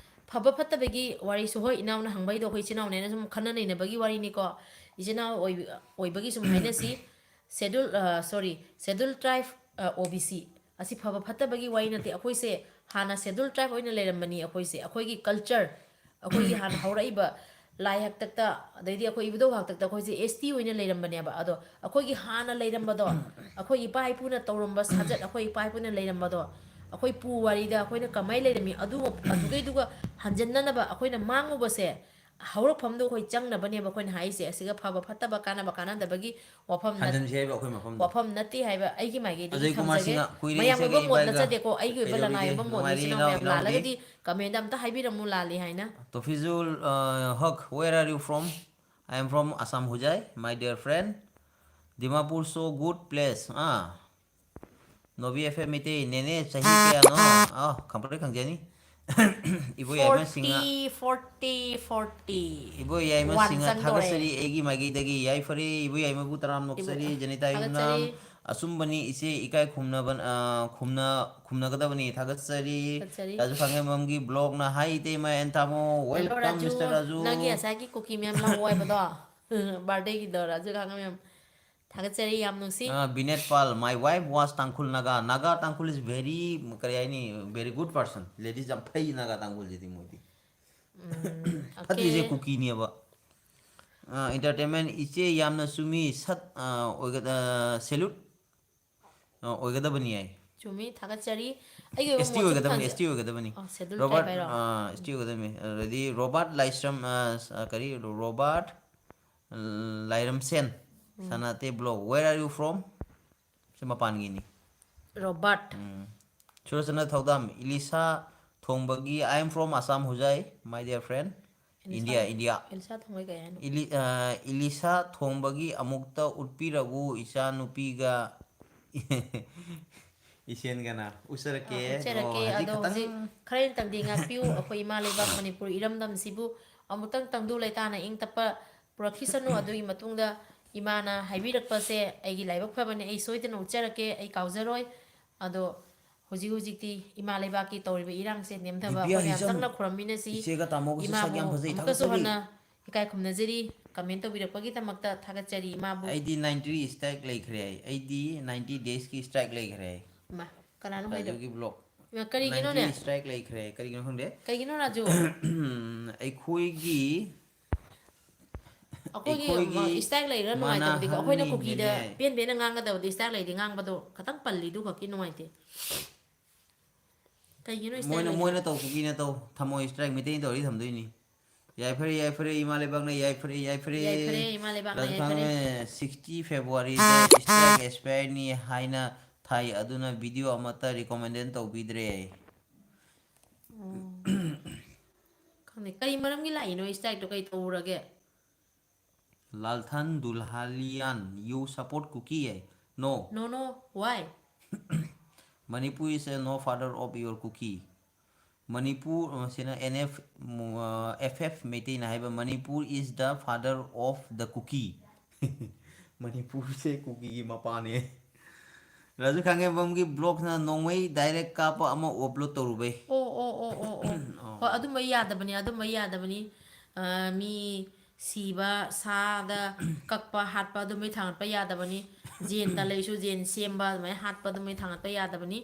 ꯐꯕ ꯐꯠꯇꯕꯒꯤ ꯋꯥꯔꯤꯁꯨ, ꯍꯣꯏ, ꯏꯅꯥꯎꯅ ꯍꯪꯕꯩꯗꯣ ꯑꯩꯈꯣꯏ ꯏꯆꯤꯟ ꯏꯅꯥꯎꯅꯦꯅ ꯁꯨꯝ ꯈꯟꯅ ꯅꯩꯅꯕꯒꯤ ꯋꯥꯔꯤꯅꯤꯀꯣ, ꯏꯆꯤꯟ ꯏꯅꯥꯎ ꯑꯣꯏꯕ-, ꯑꯣꯏꯕꯒꯤ ꯁꯨꯝ ꯍꯥꯏꯅꯁꯤ꯫ Schedule, ꯑ, sorry, Scheduled Tribe, ꯑ, OBC ꯑꯁꯤ ꯐꯕ ꯐꯠꯇꯕꯒꯤ ꯋꯥꯔꯤ ꯅꯠꯇꯦ꯫ ꯑꯩꯈꯣꯏꯁꯦ ꯍꯥꯟꯅ Scheduled Tribe ꯑꯣꯏꯅ ꯂꯩꯔꯝꯕꯅꯤ꯫ ꯑꯩꯈꯣꯏꯁꯦ, ꯑꯩꯈꯣꯏꯒꯤ culture, ꯑꯩꯈꯣꯏꯒꯤ ꯍꯥꯟꯅ ꯍꯧꯔꯛꯏꯕ ꯂꯥꯏ ꯍꯥꯛꯇꯛꯇ, ꯑꯗꯩꯗꯤ ꯑꯩꯈꯣꯏ ꯏꯕꯨꯙꯧ ꯍꯥꯛꯇꯛꯇ ꯑꯩꯈꯣꯏꯁꯦ ST ꯑꯣꯏꯅ ꯂꯩꯔꯝꯕꯅꯦꯕ꯫ ꯑꯗꯣ ꯑꯩꯈꯣꯏꯒꯤ ꯍꯥꯟꯅ ꯂꯩꯔꯝꯕꯗꯣ, ꯑꯩꯈꯣꯏ ꯏꯄꯥ ꯏꯄꯨꯅ ꯇꯧꯔꯝꯕ ꯁꯥꯖꯠ, ꯑꯩꯈꯣꯏ ꯏꯄꯥ ꯏꯄꯨꯅ ꯂꯩꯔꯝꯕꯗꯣ, ꯑꯩꯈꯣꯏ ꯄꯨ ꯋꯥꯔꯤꯗ ꯑꯩꯈꯣꯏꯅ ꯀꯃꯥꯏꯅ ꯂꯩꯔꯝꯃꯤ, ꯑꯗꯨ, ꯑꯗꯨꯗꯩꯗꯨꯒ ꯍꯟꯖꯟꯅꯅꯕ ꯑꯩꯈꯣꯏꯅ ꯃꯥꯡꯉꯨꯕꯁꯦ, ꯍꯧꯔꯛꯐꯝꯗꯣ ꯑꯩꯈꯣꯏ ꯆꯪꯅꯕꯅꯦꯕ ꯑꯩꯈꯣꯏꯅ ꯍꯥꯏꯔꯤꯁꯦ꯫ ꯑꯁꯤꯒ ꯐꯕ ꯐꯠꯇꯕ, ꯀꯥꯟꯅꯕ ꯀꯥꯟꯅꯗꯕꯒꯤ ꯋꯥꯐꯝ ꯅꯠ-, ꯍꯟꯖꯟꯁꯤ ꯍꯥꯏꯕ ꯑꯩꯈꯣꯏ ꯃꯐꯝꯗ꯫ ꯋꯥꯐꯝ ꯅꯠꯇꯦ ꯍꯥꯏꯕ ꯑꯩꯒꯤ ꯃꯥꯏꯀꯩꯗꯒꯤ ꯑꯖꯌ ꯀꯨꯃꯥꯔ ꯊꯝꯖꯒꯦ꯫ ꯁꯤꯡꯍ, ꯀꯨꯏꯔꯦ ꯃꯌꯥꯝꯒꯤ ꯏꯆꯦꯒ ꯑꯣꯏꯕ ꯃꯣꯠ ꯏꯕꯥꯏꯒ ꯅꯠꯆꯗꯦꯀꯣ, ꯑꯩꯒꯤ ꯑꯣꯏꯕ ꯀꯩꯗꯧꯔꯤꯒꯦ? ꯂꯅꯥꯏ ꯑꯣꯏꯕ ꯃꯣꯠꯅꯤ꯫ ꯅꯨꯡꯉꯥꯏꯔꯤ ꯏꯆꯤꯟ ꯏꯅꯥꯎ ꯏꯅꯥꯎ, ꯃꯌꯥꯝ ꯏꯅꯥꯎꯗꯤ? ꯂꯥꯜꯂꯒꯗꯤ comment ꯑꯝꯇ ꯍꯥꯏꯕꯤꯔꯝꯃꯨ, ꯂꯥꯜꯂꯤ ꯍꯥꯏꯅ꯫ Tofizul, uh, Haq, where are you from? I am from Assam, Hojai, my dear friend. Dimapur so good place. Ah. Nobi F M Meitei, ꯅꯦꯅꯦ ꯆꯍꯤ ꯀꯌꯥꯅꯣ? ꯑꯥ, ꯈꯪꯄ꯭ꯔꯦꯛ ꯈꯪꯖꯅꯤ꯫ ꯏꯕꯣ ꯌꯥꯏꯃ ꯁꯤꯡꯍ꯫ Forty, forty, forty꯫ ꯏꯕꯣ ꯌꯥꯏꯃ One ꯁꯤꯡꯍ ꯆꯪꯗꯣꯔꯦ꯫ ꯊꯥꯒꯠꯆꯔꯤ, ꯑꯩꯒꯤ ꯃꯥꯏꯀꯩꯗꯒꯤ ꯌꯥꯏꯐꯔꯦ꯫ ꯏꯕꯣ ꯌꯥꯏꯃꯕꯨ ꯇꯔꯥꯝ ꯏꯕꯣ, ꯅꯣꯛꯆꯔꯤ, ꯖꯅꯤꯇꯥ ꯌꯨꯝꯅꯥꯝ꯫ ꯊꯥꯒꯠꯆꯔꯤ꯫ ꯑꯆꯨꯝꯕꯅꯤ ꯏꯆꯦ, ꯏꯀꯥꯏ ꯈꯨꯝꯅꯕ, ꯑ, ꯈꯨꯝꯅ-, ꯈꯨꯝꯅꯒꯗꯕꯅꯤ꯫ ꯊꯥꯒꯠꯆꯔꯤ꯫ ꯊꯥꯒꯠꯆꯔꯤ꯫ ꯔꯥꯖꯨ ꯈꯥꯡꯉꯦꯝꯕꯝꯒꯤ vlogꯅ ꯍꯥꯏ ꯏꯇꯩꯃ and ꯇꯥꯃꯣ꯫ Hello, Welcome, Raju. Mister Raju. ꯅꯪꯒꯤ ꯉꯁꯥꯏꯒꯤ ꯀꯨꯀꯤ ꯃꯌꯥꯝ ꯂꯧꯍꯧ ꯍꯥꯏꯕꯗꯣ, birthdayꯒꯤꯗꯣ, ꯔꯥꯖꯨ ꯈꯥꯡꯉꯦꯝꯕꯝ꯫ ꯊꯥꯒꯠꯆꯔꯤ, ꯌꯥꯝ ꯅꯨꯡꯁꯤ꯫ ꯑ, ꯕꯤꯅꯦꯠ ꯄꯥꯜ, my wife was Tangkhul Naga. Naga Tangkhul is very, ꯀꯔꯤ ꯍꯥꯏꯅꯤ, very good person. Ladies ꯌꯥꯝ ꯐꯩ ꯅꯥꯒꯥ ꯇꯥꯡꯈꯨꯜꯁꯤꯗꯤ ꯃꯣꯏꯗꯤ꯫ ꯎꯝ, okay꯫ ꯐꯠꯇ꯭ꯔꯤꯁꯦ ꯀꯨꯀꯤꯅꯦꯕ꯫ ꯑ, entertainment ꯏꯆꯦ ꯌꯥꯝꯅ ꯆꯨꯝꯃꯤ, ꯁꯠ, ꯑ, ꯑꯣꯏꯒ-, ꯑ, salute, ꯑ, ꯑꯣꯏꯒꯗꯕꯅꯤ ꯍꯥꯏ꯫ ꯆꯨꯝꯃꯤ, ꯊꯥꯒꯠꯆꯔꯤ꯫ ꯑꯩꯒꯤ ꯑꯣꯏꯕ S T ꯃꯣꯠꯁꯨ ꯑꯗꯨꯝ ꯑꯣꯏꯒꯗꯕꯅꯤ, ꯊꯝꯖ-, S T ꯑꯣꯏꯒꯗꯕꯅꯤ꯫ ꯑ, schedule tribe ꯔꯣꯕꯥꯔꯠ, ꯍꯥꯏꯔꯣ? ꯑ, S T ꯑꯣꯏꯒꯗꯕꯅꯤ꯫ ꯑꯗꯩꯗꯤ ꯔꯣꯕꯥꯔꯠ ꯂꯥꯏꯁ꯭ꯔꯝ, ꯑ, ꯁ-, ꯑ, ꯀꯔꯤ, ꯔꯣꯕꯥꯔꯠ, ꯑ, ꯂꯥꯏꯔꯝꯁꯦꯟ, ꯁꯅꯥꯇꯦ vlog, where are you from? ꯁꯤ ꯃꯄꯥꯟꯒꯤꯅꯤ꯫ ꯔꯣꯕꯥꯔꯠ꯫ ꯎꯝ꯫ ꯁꯨꯔꯆꯟꯗ꯭ꯔ ꯊꯧꯗꯥꯝ, ꯏꯂꯤꯁꯥ ꯊꯣꯡꯕꯒꯤ, I am from Assam, Hojai, my dear friend. Ilisha, India, India. Ilisha ꯊꯣꯡꯕꯩ ꯀꯩ ꯍꯥꯏꯅꯣ? ꯏꯂꯤ-, ꯑ, ꯏꯂꯤꯁꯥ ꯊꯣꯡꯕꯒꯤ ꯑꯃꯨꯛꯇ ꯎꯠꯄꯤꯔꯛꯎ, ꯏꯆꯥ ꯅꯨꯄꯤꯒ ꯏꯁꯦꯟꯒꯅ꯫ ꯎꯠꯆꯔꯛꯀꯦ꯫ ꯑ, ꯎꯠꯆꯔꯛꯀꯦ꯫ ꯑꯣ, ꯍꯧꯖꯤꯛ ꯑꯗꯣ ꯈꯇꯪ꯫ ꯍꯧꯖꯤꯛ ꯈꯔ ꯍꯦꯟꯅ ꯇꯝꯗꯤ ꯉꯥꯛꯄꯤꯌꯨ꯫ ꯑꯩꯈꯣꯏ ꯏꯃꯥ ꯂꯩꯕꯥꯛ ꯃꯅꯤꯄꯨꯔ ꯏꯔꯝꯗꯝꯁꯤꯕꯨ ꯑꯃꯨꯛꯇꯪ ꯇꯪꯗꯨ ꯂꯩꯇꯥꯅ ꯏꯪ ꯇꯞꯄ ꯄꯨꯔꯛꯈꯤꯁꯅꯨ꯫ ꯑꯗꯨꯒꯤ ꯃꯇꯨꯡꯗ ꯏꯃꯥꯅ ꯍꯥꯏꯕꯤꯔꯛꯄꯁꯦ ꯑꯩꯒꯤ ꯂꯥꯏꯕꯛ ꯐꯕꯅꯦ꯫ ꯑꯩ ꯁꯣꯏꯗꯅ ꯎꯠꯆꯔꯛꯀꯦ꯫ ꯑꯩ ꯀꯥꯎꯖꯔꯣꯏ꯫ ꯑꯗꯣ ꯍꯧꯖꯤꯛ ꯍꯧꯖꯤꯛꯇꯤ ꯏꯃꯥ ꯂꯩꯕꯥꯛꯀꯤ ꯇꯧꯔꯤꯕ ꯏꯔꯥꯡꯁꯦ ꯅꯦꯝꯊꯕ ꯗꯤꯕꯤꯌꯥ ꯑꯩꯈꯣꯏ ꯃꯌꯥꯝ ꯍꯤꯖꯝ, ꯆꯪꯅ ꯈꯨꯔꯝꯃꯤꯟꯅꯁꯤ꯫ ꯏꯆꯦꯒ ꯇꯥꯃꯣꯒꯁꯨ ꯁꯛ ꯏꯃꯥꯕꯨ ꯌꯥꯝ ꯐꯖꯩ, ꯊꯥꯒꯠꯆꯔꯤ꯫ ꯊꯥꯒꯠꯆꯔꯤ꯫ ꯏꯀꯥꯏ ꯈꯨꯝꯅꯖꯔꯤ꯫ Comment ꯇꯧꯕꯤꯔꯛꯄꯒꯤ ꯗꯃꯛꯇ ꯊꯥꯒꯠꯆꯔꯤ ꯏꯃꯥꯕꯨ꯫ ꯑꯩꯗꯤ ninety strike ꯂꯩꯈ꯭ꯔꯦ꯫ ꯑꯩꯗꯤ ninety days ꯀꯤ strike ꯂꯩꯈ꯭ꯔꯦ꯫ ꯏꯃꯥ, ꯀꯅꯥꯅꯣ ꯍꯥꯏꯗꯣ? ꯔꯥꯖꯨꯒꯤ vlog꯫ ꯏꯃꯥ, ꯀꯔꯤꯒꯤꯅꯣꯅꯦ? ninety strike ꯂꯩꯈ꯭ꯔꯦ꯫ ꯀꯔꯤꯒꯤꯅꯣ ꯈꯪꯗꯦ꯫ ꯀꯩꯒꯤꯅꯣ ꯔꯥꯖꯨ? ꯑꯩꯈꯣꯏꯒꯤ ꯑꯩꯈꯣꯏꯒꯤ, ꯑꯩꯈꯣꯏꯒꯤ ꯎꯝ, strike ꯂꯩꯔ ꯃꯥꯅ ꯅꯨꯡꯉꯥꯏꯇꯕꯗꯤꯀꯣ, ꯑꯩꯈꯣꯏꯅ ꯍꯪꯉꯤ, ꯀꯨꯀꯤꯗ ꯅꯦꯅꯦ꯫ ꯄꯦꯟ ꯄꯦꯟꯅ ꯉꯥꯡꯒꯗꯕꯗꯤ strike ꯂꯩꯗꯤ ꯉꯥꯡꯕꯗꯣ ꯈꯇꯪ ꯄꯜꯂꯤꯗꯨ ꯈꯛꯀꯤ ꯅꯨꯡꯉꯥꯏꯇꯦ꯫ ꯀꯩꯒꯤꯅꯣ strike ꯃꯣꯏꯅ, ꯂꯩꯔꯤꯁꯦ? ꯃꯣꯏꯅ ꯇꯧ, ꯀꯨꯀꯤꯅ ꯇꯧ꯫ ꯊꯝꯃꯣꯏ strike ꯃꯩꯇꯩꯅ ꯇꯧꯔꯗꯤ ꯊꯝꯗꯣꯏꯅꯤ꯫ ꯌꯥꯏꯐꯔꯦ, ꯌꯥꯏꯐꯔꯦ, ꯏꯃꯥ ꯂꯩꯕꯥꯛꯅ ꯌꯥꯏꯐꯔꯦ, ꯌꯥꯏꯐꯔꯦ꯫ ꯌꯥꯏꯐꯔꯦ, ꯏꯃꯥ ꯂꯩꯕꯥꯛꯅ ꯔꯥꯖꯨ ꯌꯥꯏꯐꯔꯦ꯫ ꯈꯥꯡꯉꯦ, sixty February ꯗ strike expireꯅꯤ ꯍꯥꯏꯅ ꯊꯥꯏ, ꯑꯗꯨꯅ video ꯑꯃꯠꯇ recommend ꯇꯧꯕꯤꯗ꯭ꯔꯦ꯫ ꯑꯣ꯫ ꯈꯪꯗꯦ, ꯀꯔꯤ ꯃꯔꯝꯒꯤ ꯂꯥꯛꯏꯅꯣ strikeꯇꯣ, ꯀꯩ ꯇꯧꯔꯒꯦ? Lalthan Dulhalian, you support Kuki? No. No, no, why? Manipur is a no father of your Kuki. Manipur, ꯃꯁꯤꯅ N F, ꯃꯨ-, ꯑ, F F ꯃꯩꯇꯩꯅ ꯍꯥꯏꯕ, "Manipur is the father of the Kuki." ꯃꯅꯤꯄꯨꯔꯁꯦ ꯀꯨꯀꯤꯒꯤ ꯃꯄꯥꯅꯦ꯫ ꯔꯥꯖꯨ ꯈꯥꯡꯉꯦꯝꯕꯝꯒꯤ vlogꯅ ꯅꯣꯡꯃꯩ direct ꯀꯥꯞꯄ ꯑꯃ upload ꯇꯧꯔꯨꯕꯩ꯫ ꯑꯣ, ꯑꯣ, ꯑꯣ, ꯑꯣ, ꯑꯣ꯫ ꯑꯣ꯫ ꯍꯣꯏ, ꯑꯗꯨꯝꯕ ꯌꯥꯗꯕꯅꯤ, ꯑꯗꯨꯝꯕ ꯌꯥꯗꯕꯅꯤ꯫ ꯑ, ꯃꯤ ꯁꯤꯕ, ꯁꯥꯗ ꯀꯛꯄ, ꯍꯥꯠꯄ, ꯑꯗꯨꯝꯕꯩ ꯊꯥꯡꯒꯠꯄ ꯌꯥꯗꯕꯅꯤ꯫ ꯖꯦꯟꯗ ꯂꯩꯁꯨ ꯖꯦꯟ ꯁꯦꯝꯕ, ꯑꯗꯨꯃꯥꯏꯅ ꯍꯥꯠꯄ, ꯑꯗꯨꯝꯕꯩ ꯊꯥꯡꯒꯠꯄ ꯌꯥꯗꯕꯅꯤ꯫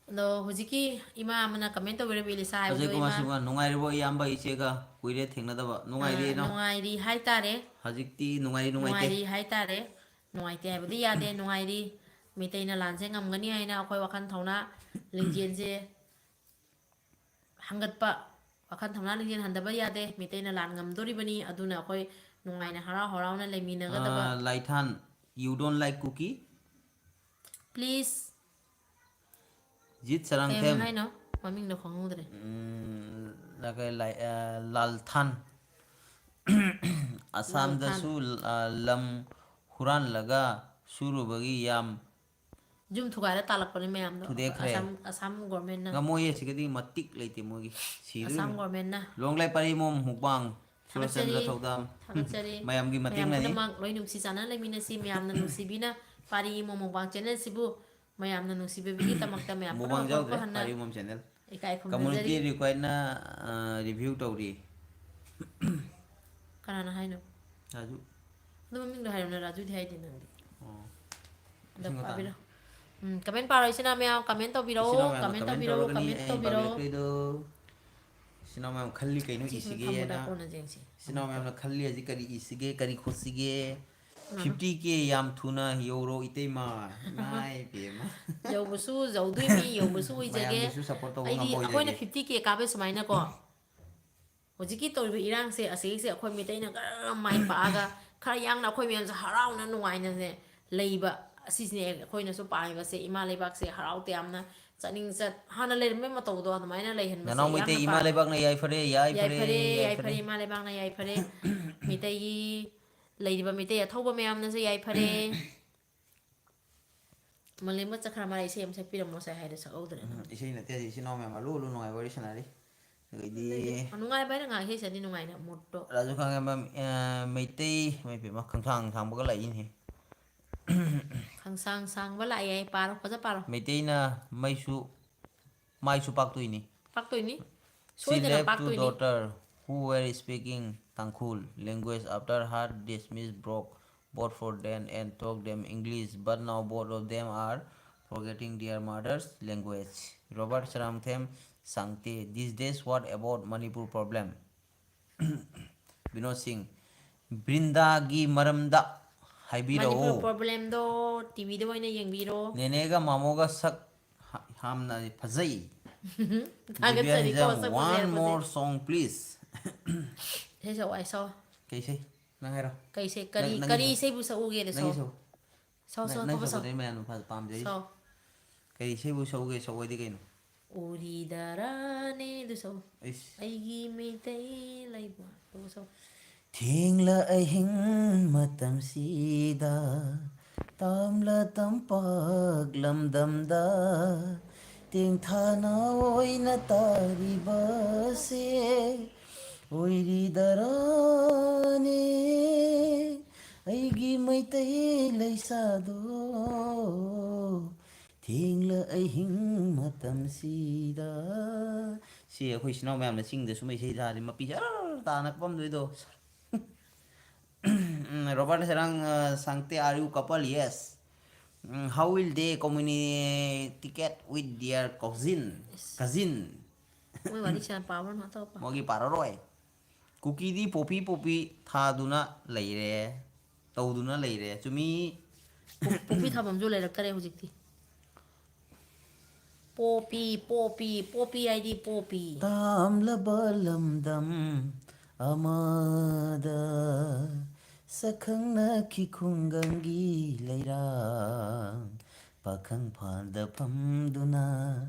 ꯑꯗꯣ ꯍꯧꯖꯤꯛꯀꯤ ꯏꯃꯥ ꯑꯃꯅ comment ꯇꯧꯕꯤꯔꯝꯃꯤ, ꯏꯂꯤꯁꯥ ꯍꯥꯏꯕꯗꯣ ꯑꯖꯌ ꯀꯨꯃꯥꯔ ꯏꯃꯥ꯫ ꯁꯤꯡꯍ, ꯅꯨꯡꯉꯥꯏꯔꯤꯕꯣ ꯏꯌꯥꯝꯕ ꯏꯆꯦꯒ? ꯀꯨꯏꯔꯦ ꯊꯦꯡꯅꯗꯕ꯫ ꯅꯨꯡꯉꯥꯏꯔꯤ ꯑ, ꯏꯅꯥꯎ꯫ ꯅꯨꯡꯉꯥꯏꯔꯤ ꯍꯥꯏꯇꯥꯔꯦ꯫ ꯍꯧꯖꯤꯛꯇꯤ ꯅꯨꯡꯉꯥꯏꯔꯤ, ꯅꯨꯡꯉꯥꯏꯇꯦ꯫ ꯅꯨꯡꯉꯥꯏꯔꯤ ꯍꯥꯏꯇꯥꯔꯦ꯫ ꯅꯨꯡꯉꯥꯏꯇꯦ ꯍꯥꯏꯕꯗꯤ ꯌꯥꯗꯦ, ꯅꯨꯡꯉꯥꯏꯔꯤ꯫ ꯃꯤꯇꯩꯅ ꯂꯥꯟꯁꯦ ꯉꯝꯒꯅꯤ ꯍꯥꯏꯅ ꯑꯩꯈꯣꯏ ꯋꯥꯈꯜ ꯊꯧꯅꯥ ꯂꯤꯡꯖꯦꯜꯁꯦ ꯍꯪꯒꯠꯄ, ꯋꯥꯈꯜ ꯊꯧꯅꯥ ꯂꯤꯡꯖꯦꯜ ꯍꯟꯊꯕ ꯌꯥꯗꯦ꯫ ꯃꯤꯇꯩꯅ ꯂꯥꯟ ꯉꯝꯗꯣꯔꯤꯕꯅꯤ, ꯑꯗꯨꯅ ꯑꯩꯈꯣꯏ ꯅꯨꯡꯉꯥꯏꯅ ꯍꯔꯥꯎ ꯍꯔꯥꯎꯅ ꯂꯩꯃꯤꯟꯅꯒꯗꯕ꯫ ꯑ, ꯂꯥꯏꯊꯥꯟ, you don't like Kuki? Please꯫ ꯖꯤꯠ ꯀꯩ ꯆꯔꯥꯡꯊꯦꯝ꯫ ꯍꯥꯏꯅꯣ? ꯃꯃꯤꯡꯗꯣ ꯈꯪꯍꯧꯗ꯭ꯔꯦ꯫ ꯎꯝ, ꯂꯒ-, ꯂꯥꯏ-, ꯑ, ꯂꯥꯜꯊꯥꯟ꯫ ꯑꯁꯥꯝꯗꯁꯨ, ꯑ, ꯂꯝ ꯍꯨꯔꯥꯟꯂꯒ ꯁꯨꯔꯨꯕꯒꯤ ꯌꯥꯝ ꯌꯨꯝ ꯊꯨꯒꯥꯏꯔ ꯇꯥꯜꯂꯛꯄꯅꯦ ꯃꯌꯥꯝꯗꯣ꯫ ꯊꯨꯗꯦꯛꯈ꯭ꯔꯦ꯫ ꯑꯁꯥꯝ, ꯑꯁꯥꯝ governmentꯅ꯫ ꯉꯝꯃꯣꯏꯌꯦ, ꯁꯤꯒꯗꯤ ꯃꯇꯤꯛ ꯂꯩꯇꯦ ꯃꯣꯏꯒꯤ꯫ ꯁꯤꯗꯣꯔꯤꯕꯅꯤ꯫ ꯑꯁꯥꯝ governmentꯅ꯫ ꯂꯣꯡꯂꯥꯏ ꯄꯥꯔꯤ ꯃꯣꯝ ꯃꯨꯛꯕꯥꯡ꯫ ꯊꯥꯒꯠꯆꯔꯤ, ꯁꯨꯔꯆꯟꯗ꯭ꯔ ꯊꯧꯗꯥꯝ꯫ ꯊꯥꯒꯠꯆꯔꯤ꯫ ꯃꯌꯥꯝꯒꯤ ꯃꯌꯥꯝ ꯃꯇꯦꯡꯅꯅꯤ꯫ ꯄꯨꯝꯅꯃꯛ ꯂꯣꯏ ꯅꯨꯡꯁꯤ ꯆꯥꯟꯅꯅ ꯂꯩꯃꯤꯟꯅꯁꯤ꯫ ꯃꯌꯥꯝꯅ ꯅꯨꯡꯁꯤꯕꯤꯅ ꯄꯥꯔꯤ ꯃꯣꯝ ꯃꯨꯛꯕꯥꯡ channelꯁꯤꯕꯨ ꯃꯌꯥꯝꯅ ꯅꯨꯡꯁꯤꯕꯤꯕꯒꯤꯗꯃꯛꯇ ꯃꯌꯥꯝ ꯃꯨꯛꯕꯥꯡ ꯄꯨꯝꯅꯃꯛ ꯌꯥꯎꯗ꯭ꯔꯦ, ꯃꯄꯨ ꯍꯟꯅ ꯄꯥꯔꯤ ꯃꯣꯝ channel꯫ ꯏꯀꯥꯏ Community ꯈꯨꯝꯅꯖꯔꯤ꯫ requiredꯅ, ꯑ, review ꯇꯧꯔꯤ꯫ ꯀꯅꯥꯅ ꯍꯥꯏꯅꯣ? ꯔꯥꯖꯨ꯫ ꯑꯗꯨ ꯃꯃꯤꯡꯗꯣ ꯍꯥꯏꯔꯝꯅ ꯔꯥꯖꯨꯗꯤ ꯍꯥꯏꯗꯦ ꯅꯪꯗꯤ꯫ ꯑꯣ꯫ ꯑꯗꯣ ꯏꯁꯤꯡ ꯃꯇꯥꯡ꯫ ꯄꯥꯕꯤꯔꯣ꯫ ꯎꯝ, comment ꯄꯥꯔꯣ, ꯏꯆꯤꯟ ꯏꯅꯥꯎ ꯃꯌꯥꯝ comment ꯇꯧꯕꯤꯔꯛꯑꯣ, ꯏꯆꯤꯟ ꯏꯅꯥꯎ ꯃꯌꯥꯝꯅ comment comment ꯇꯧꯕꯤꯔꯛꯑꯣ, ꯇꯧꯔꯒꯅꯤ comment ꯑꯩꯅ ꯇꯧꯕꯤꯔꯛꯑꯣ꯫ ꯄꯥꯕꯤꯔꯛꯇꯣꯏꯗꯣ꯫ ꯏꯆꯤꯟ ꯏꯅꯥꯎ ꯃꯌꯥꯝ ꯈꯜꯂꯤ ꯀꯩꯅꯣ ꯁꯤꯁꯤꯅ ꯏꯁꯤꯒꯦꯅ꯫ ꯊꯝꯃꯨꯔꯥ ꯀꯣꯟꯅ ꯌꯦꯡꯁꯤ꯫ ꯏꯆꯤꯟ ꯏꯅꯥꯎ ꯃꯌꯥꯝꯅ ꯈꯜꯂꯤ ꯍꯧꯖꯤꯛ ꯀꯔꯤ ꯏꯁꯤꯒꯦ, ꯀꯔꯤ ꯈꯣꯠꯁꯤꯒꯦ꯫ Fifty K ꯌꯥꯝ ꯊꯨꯅ ꯌꯧꯔꯣ ꯏꯇꯩꯃ꯫ ꯏꯃꯥꯏ ꯄꯦꯝꯃ꯫ ꯌꯧꯕꯁꯨ ꯌꯧꯗꯣꯏꯅꯤ, ꯌꯧꯕꯁꯨ ꯑꯣꯏꯖꯒꯦ꯫ ꯃꯌꯥꯝꯒꯤꯁꯨ support ꯇꯧꯕ ꯑꯩꯗꯤ ꯉꯝꯕ ꯑꯩꯈꯣꯏꯅ ꯑꯣꯏꯖꯒꯦ꯫ fifty K ꯀꯥꯕ ꯁꯨꯃꯥꯏꯅꯀꯣ, ꯍꯧꯖꯤꯛꯀꯤ ꯇꯧꯔꯤꯕ ꯏꯔꯥꯡꯁꯦ, ꯑꯁꯤꯒꯤꯁꯦ ꯑꯩꯈꯣꯏ ꯃꯤꯇꯩꯅ ꯈꯔ ꯃꯥꯏ ꯄꯥꯛꯑꯒ, ꯈꯔ ꯌꯥꯡꯅ ꯑꯩꯈꯣꯏ ꯃꯌꯥꯝꯁꯦ ꯍꯔꯥꯎꯅ ꯅꯨꯡꯉꯥꯏꯅꯅꯦ ꯂꯩꯕ, ꯑꯁꯤꯁꯤꯅꯦ ꯑꯩꯈꯣꯏꯅꯁꯨ ꯄꯥꯝꯃꯤꯕꯁꯦ꯫ ꯏꯃꯥ ꯂꯩꯕꯥꯛꯁꯦ ꯍꯔꯥꯎ ꯇꯌꯥꯝꯅ ꯆꯠꯅꯤꯡ ꯆꯠ, ꯍꯥꯟꯅ ꯂꯩꯔꯝꯕ ꯃꯇꯧꯗꯣ ꯑꯗꯨꯃꯥꯏꯅ ꯂꯩꯍꯟꯕꯁꯦ ꯅꯅꯥꯎ ꯃꯩꯇꯩ ꯌꯥꯝꯅ ꯏꯃꯥ ꯄꯥꯝꯃꯦ꯫ ꯂꯩꯕꯥꯛꯅ ꯌꯥꯏꯐꯔꯦ, ꯌꯥꯏꯐꯔꯦ, ꯌꯥꯏꯐꯔꯦ, ꯌꯥꯏꯐꯔꯦ꯫ ꯏꯃꯥ ꯂꯩꯕꯥꯛꯅ ꯌꯥꯏꯐꯔꯦ꯫ ꯃꯤꯇꯩꯒꯤ ꯂꯩꯔꯤꯕ ꯃꯤꯇꯩ ꯑꯊꯧꯕ ꯃꯌꯥꯝꯅꯁꯨ ꯌꯥꯏꯐꯔꯦ꯫ ꯃꯥꯂꯦꯝꯒ ꯆꯠꯈ꯭ꯔ ꯃꯥꯜꯂꯦ, ꯏꯁꯩ ꯑꯃ ꯁꯛꯄꯤꯔꯝꯃꯣ ꯉꯁꯥꯏ ꯍꯥꯏꯗꯣ ꯁꯛꯍꯧꯗ꯭ꯔꯦ꯫ ꯎꯝ, ꯏꯁꯩ ꯅꯠꯇꯦ, ꯏꯆꯤꯟ ꯏꯅꯥꯎ ꯃꯌꯥꯝ ꯑꯂꯨ ꯑꯂꯨ ꯅꯨꯡꯉꯥꯏ ꯋꯥꯔꯤ ꯁꯥꯟꯅꯔꯤ꯫ ꯑꯗꯩꯗꯤ ꯑꯗꯩꯗꯤ ꯅꯨꯡꯉꯥꯏꯕ ꯍꯥꯏꯅ ꯉꯥꯏꯍꯥꯛ ꯏꯁꯩ ꯁꯛꯑꯗꯤ ꯅꯨꯡꯉꯥꯏꯅ ꯃꯨꯠꯇꯣ꯫ ꯔꯥꯖꯨ ꯈꯥꯡꯉꯦꯝꯕꯝ, ꯑ, ꯃꯩꯇꯩ, ꯃꯩ ꯄꯦꯝꯃ, ꯈꯪꯁꯥꯡ ꯁꯥꯡꯕꯒ ꯂꯥꯛꯏꯅꯦ꯫ ꯈꯪꯁꯥꯡ ꯁꯥꯡꯕ ꯂꯥꯛꯑꯦ ꯍꯥꯏ, ꯄꯥꯔꯣ, ꯐꯖ ꯄꯥꯔꯣ꯫ ꯃꯩꯇꯩꯅ ꯃꯩꯁꯨ, ꯃꯥꯏꯁꯨ ꯄꯥꯛꯇꯣꯏꯅꯤ꯫ ꯄꯥꯛꯇꯣꯏꯅꯤ꯫ She ꯁꯣꯏꯗꯅ left two ꯄꯥꯛꯇꯣꯏꯅꯤ꯫ Daughter who were speaking Tangkhul language after her dismiss broke both for them and taught them English, but now both of them are forgetting their mother's language. Robert Sarangthem Sangte, these days what about Manipur problem? Vinod ꯁꯤꯡ, ꯕ꯭ꯔꯤꯟꯗꯥꯒꯤ ꯃꯔꯝꯗ ꯍꯥꯏꯕꯤꯔꯛꯑꯣ꯫ ꯃꯅꯤꯄꯨꯔ problemꯗꯣ TVꯗ ꯑꯣꯏꯅ ꯌꯦꯡꯕꯤꯔꯣ꯫ ꯅꯦꯅꯦꯒ ꯃꯥꯃꯣꯒ ꯁꯛ ꯍꯥ-, ꯌꯥꯝꯅ ꯐꯖꯩ꯫ ꯊꯥꯒꯠꯆꯔꯤꯀꯣ, ꯖꯤꯕꯤꯌꯥ ꯍꯤꯖꯝ, ꯁꯛ ꯐꯖꯩ one ꯍꯥꯏꯔꯛꯄꯁꯦ꯫ More song, please. ꯏꯁꯩ ꯁꯛꯑꯣ, ꯑꯩ ꯁꯛꯑꯣ꯫ ꯀꯩ ꯏꯁꯩ? ꯅꯪ ꯍꯥꯏꯔꯣ꯫ ꯀꯩ ꯏꯁꯩ? ꯀꯔꯤ, ꯅꯪ, ꯅꯪꯒꯤ ꯀꯔꯤ ꯁꯛ-, ꯏꯁꯩꯕꯨ ꯁꯛꯎꯒꯦꯗꯣ ꯅꯪꯒꯤ ꯁꯛꯑꯣ꯫ ꯁꯛ-, ꯁꯛꯑꯣ, ꯅꯪ, ꯁꯛꯑꯣ, ꯅꯪ ꯑꯇꯣꯞꯄ ꯁꯛꯑꯣ꯫ ꯁꯛꯄꯗꯨꯅꯦ ꯃꯌꯥꯝꯅ ꯐ-, ꯄꯥꯝꯖꯔꯤꯁꯦ꯫ ꯁꯛꯑꯣ꯫ ꯀꯔꯤ ꯏꯁꯩꯕꯨ ꯁꯛꯎꯒꯦ, ꯁꯛꯑꯣꯗꯤ ꯀꯩꯅꯣ? ꯎꯔꯤꯗꯔꯥꯅꯦ ꯑꯗꯨ ꯁꯛꯑꯣ꯫ ꯏꯁ꯫ ꯑꯩꯒꯤ ꯃꯩꯇꯩ ꯂꯩꯕꯥꯛ ꯑꯗꯨ ꯁꯛꯑꯣ꯫ ꯊꯦꯡꯂ ꯑꯍꯤꯡ ꯃꯇꯝꯁꯤꯗ, ꯇꯥꯝꯂ ꯇꯝꯄꯥꯛ ꯂꯝꯗꯝꯗ, ꯇꯦꯡꯊꯥꯅ ꯑꯣꯏꯅ ꯇꯥꯔꯤꯕꯁꯦ ꯑꯣꯏꯔꯤꯗꯔꯥꯅꯦ? ꯑꯩꯒꯤ ꯃꯩꯇꯩ ꯂꯩꯁꯥꯗꯣ, ꯊꯦꯡꯂ ꯑꯍꯤꯡ ꯃꯇꯝꯁꯤꯗ꯫ ꯁꯤ ꯑꯩꯈꯣꯏ ꯏꯆꯤꯟ ꯏꯅꯥꯎ ꯃꯌꯥꯝꯅ ꯆꯤꯡꯗ ꯁꯨꯝ ꯏꯁꯩ ꯊꯥꯔꯗꯤ ꯃꯄꯤꯁꯦ ꯑꯔ ꯇꯥꯅ ꯀꯞꯄꯝꯗꯣꯏꯗꯣ꯫ ꯎꯝ, Robert Serang, uh, Sangte, are you couple? Yes. Mm, how will they communicate with their cousin? Yes. Cousin? ꯃꯣꯏ ꯋꯥꯔꯤ ꯁꯥꯟꯅ ꯄꯥꯕ꯭ꯔꯣ? ꯅꯠꯇ꯭ꯔꯣ? ꯃꯣꯏꯒꯤ ꯄꯥꯔꯔꯣꯏ꯫ ꯀꯨꯀꯤꯗꯤ ꯄꯣꯄꯤ ꯄꯣꯄꯤ ꯊꯥꯗꯨꯅ ꯂꯩꯔꯦ, ꯇꯧꯗꯨꯅ ꯂꯩꯔꯦ꯫ ꯆꯨꯝꯃꯤ꯫ ꯄꯣ-, ꯄꯣꯄꯤ ꯊꯥꯐꯝꯁꯨ ꯂꯩꯔꯛꯇꯔꯦ ꯍꯧꯖꯤꯛꯇꯤ꯫ ꯄꯣꯄꯤ, ꯄꯣꯄꯤ, ꯄꯣꯄꯤ ꯍꯥꯏꯗꯤ ꯄꯣꯄꯤ꯫ ꯇꯥꯝꯂꯕ ꯂꯝꯗꯝ ꯑꯃꯗ ꯁꯛꯈꯪꯅꯈꯤ ꯈꯨꯡꯒꯪꯒꯤ ꯂꯩꯔꯥꯡ꯫ ꯄꯥꯈꯪ ꯐꯥꯟꯗ ꯐꯝꯗꯨꯅ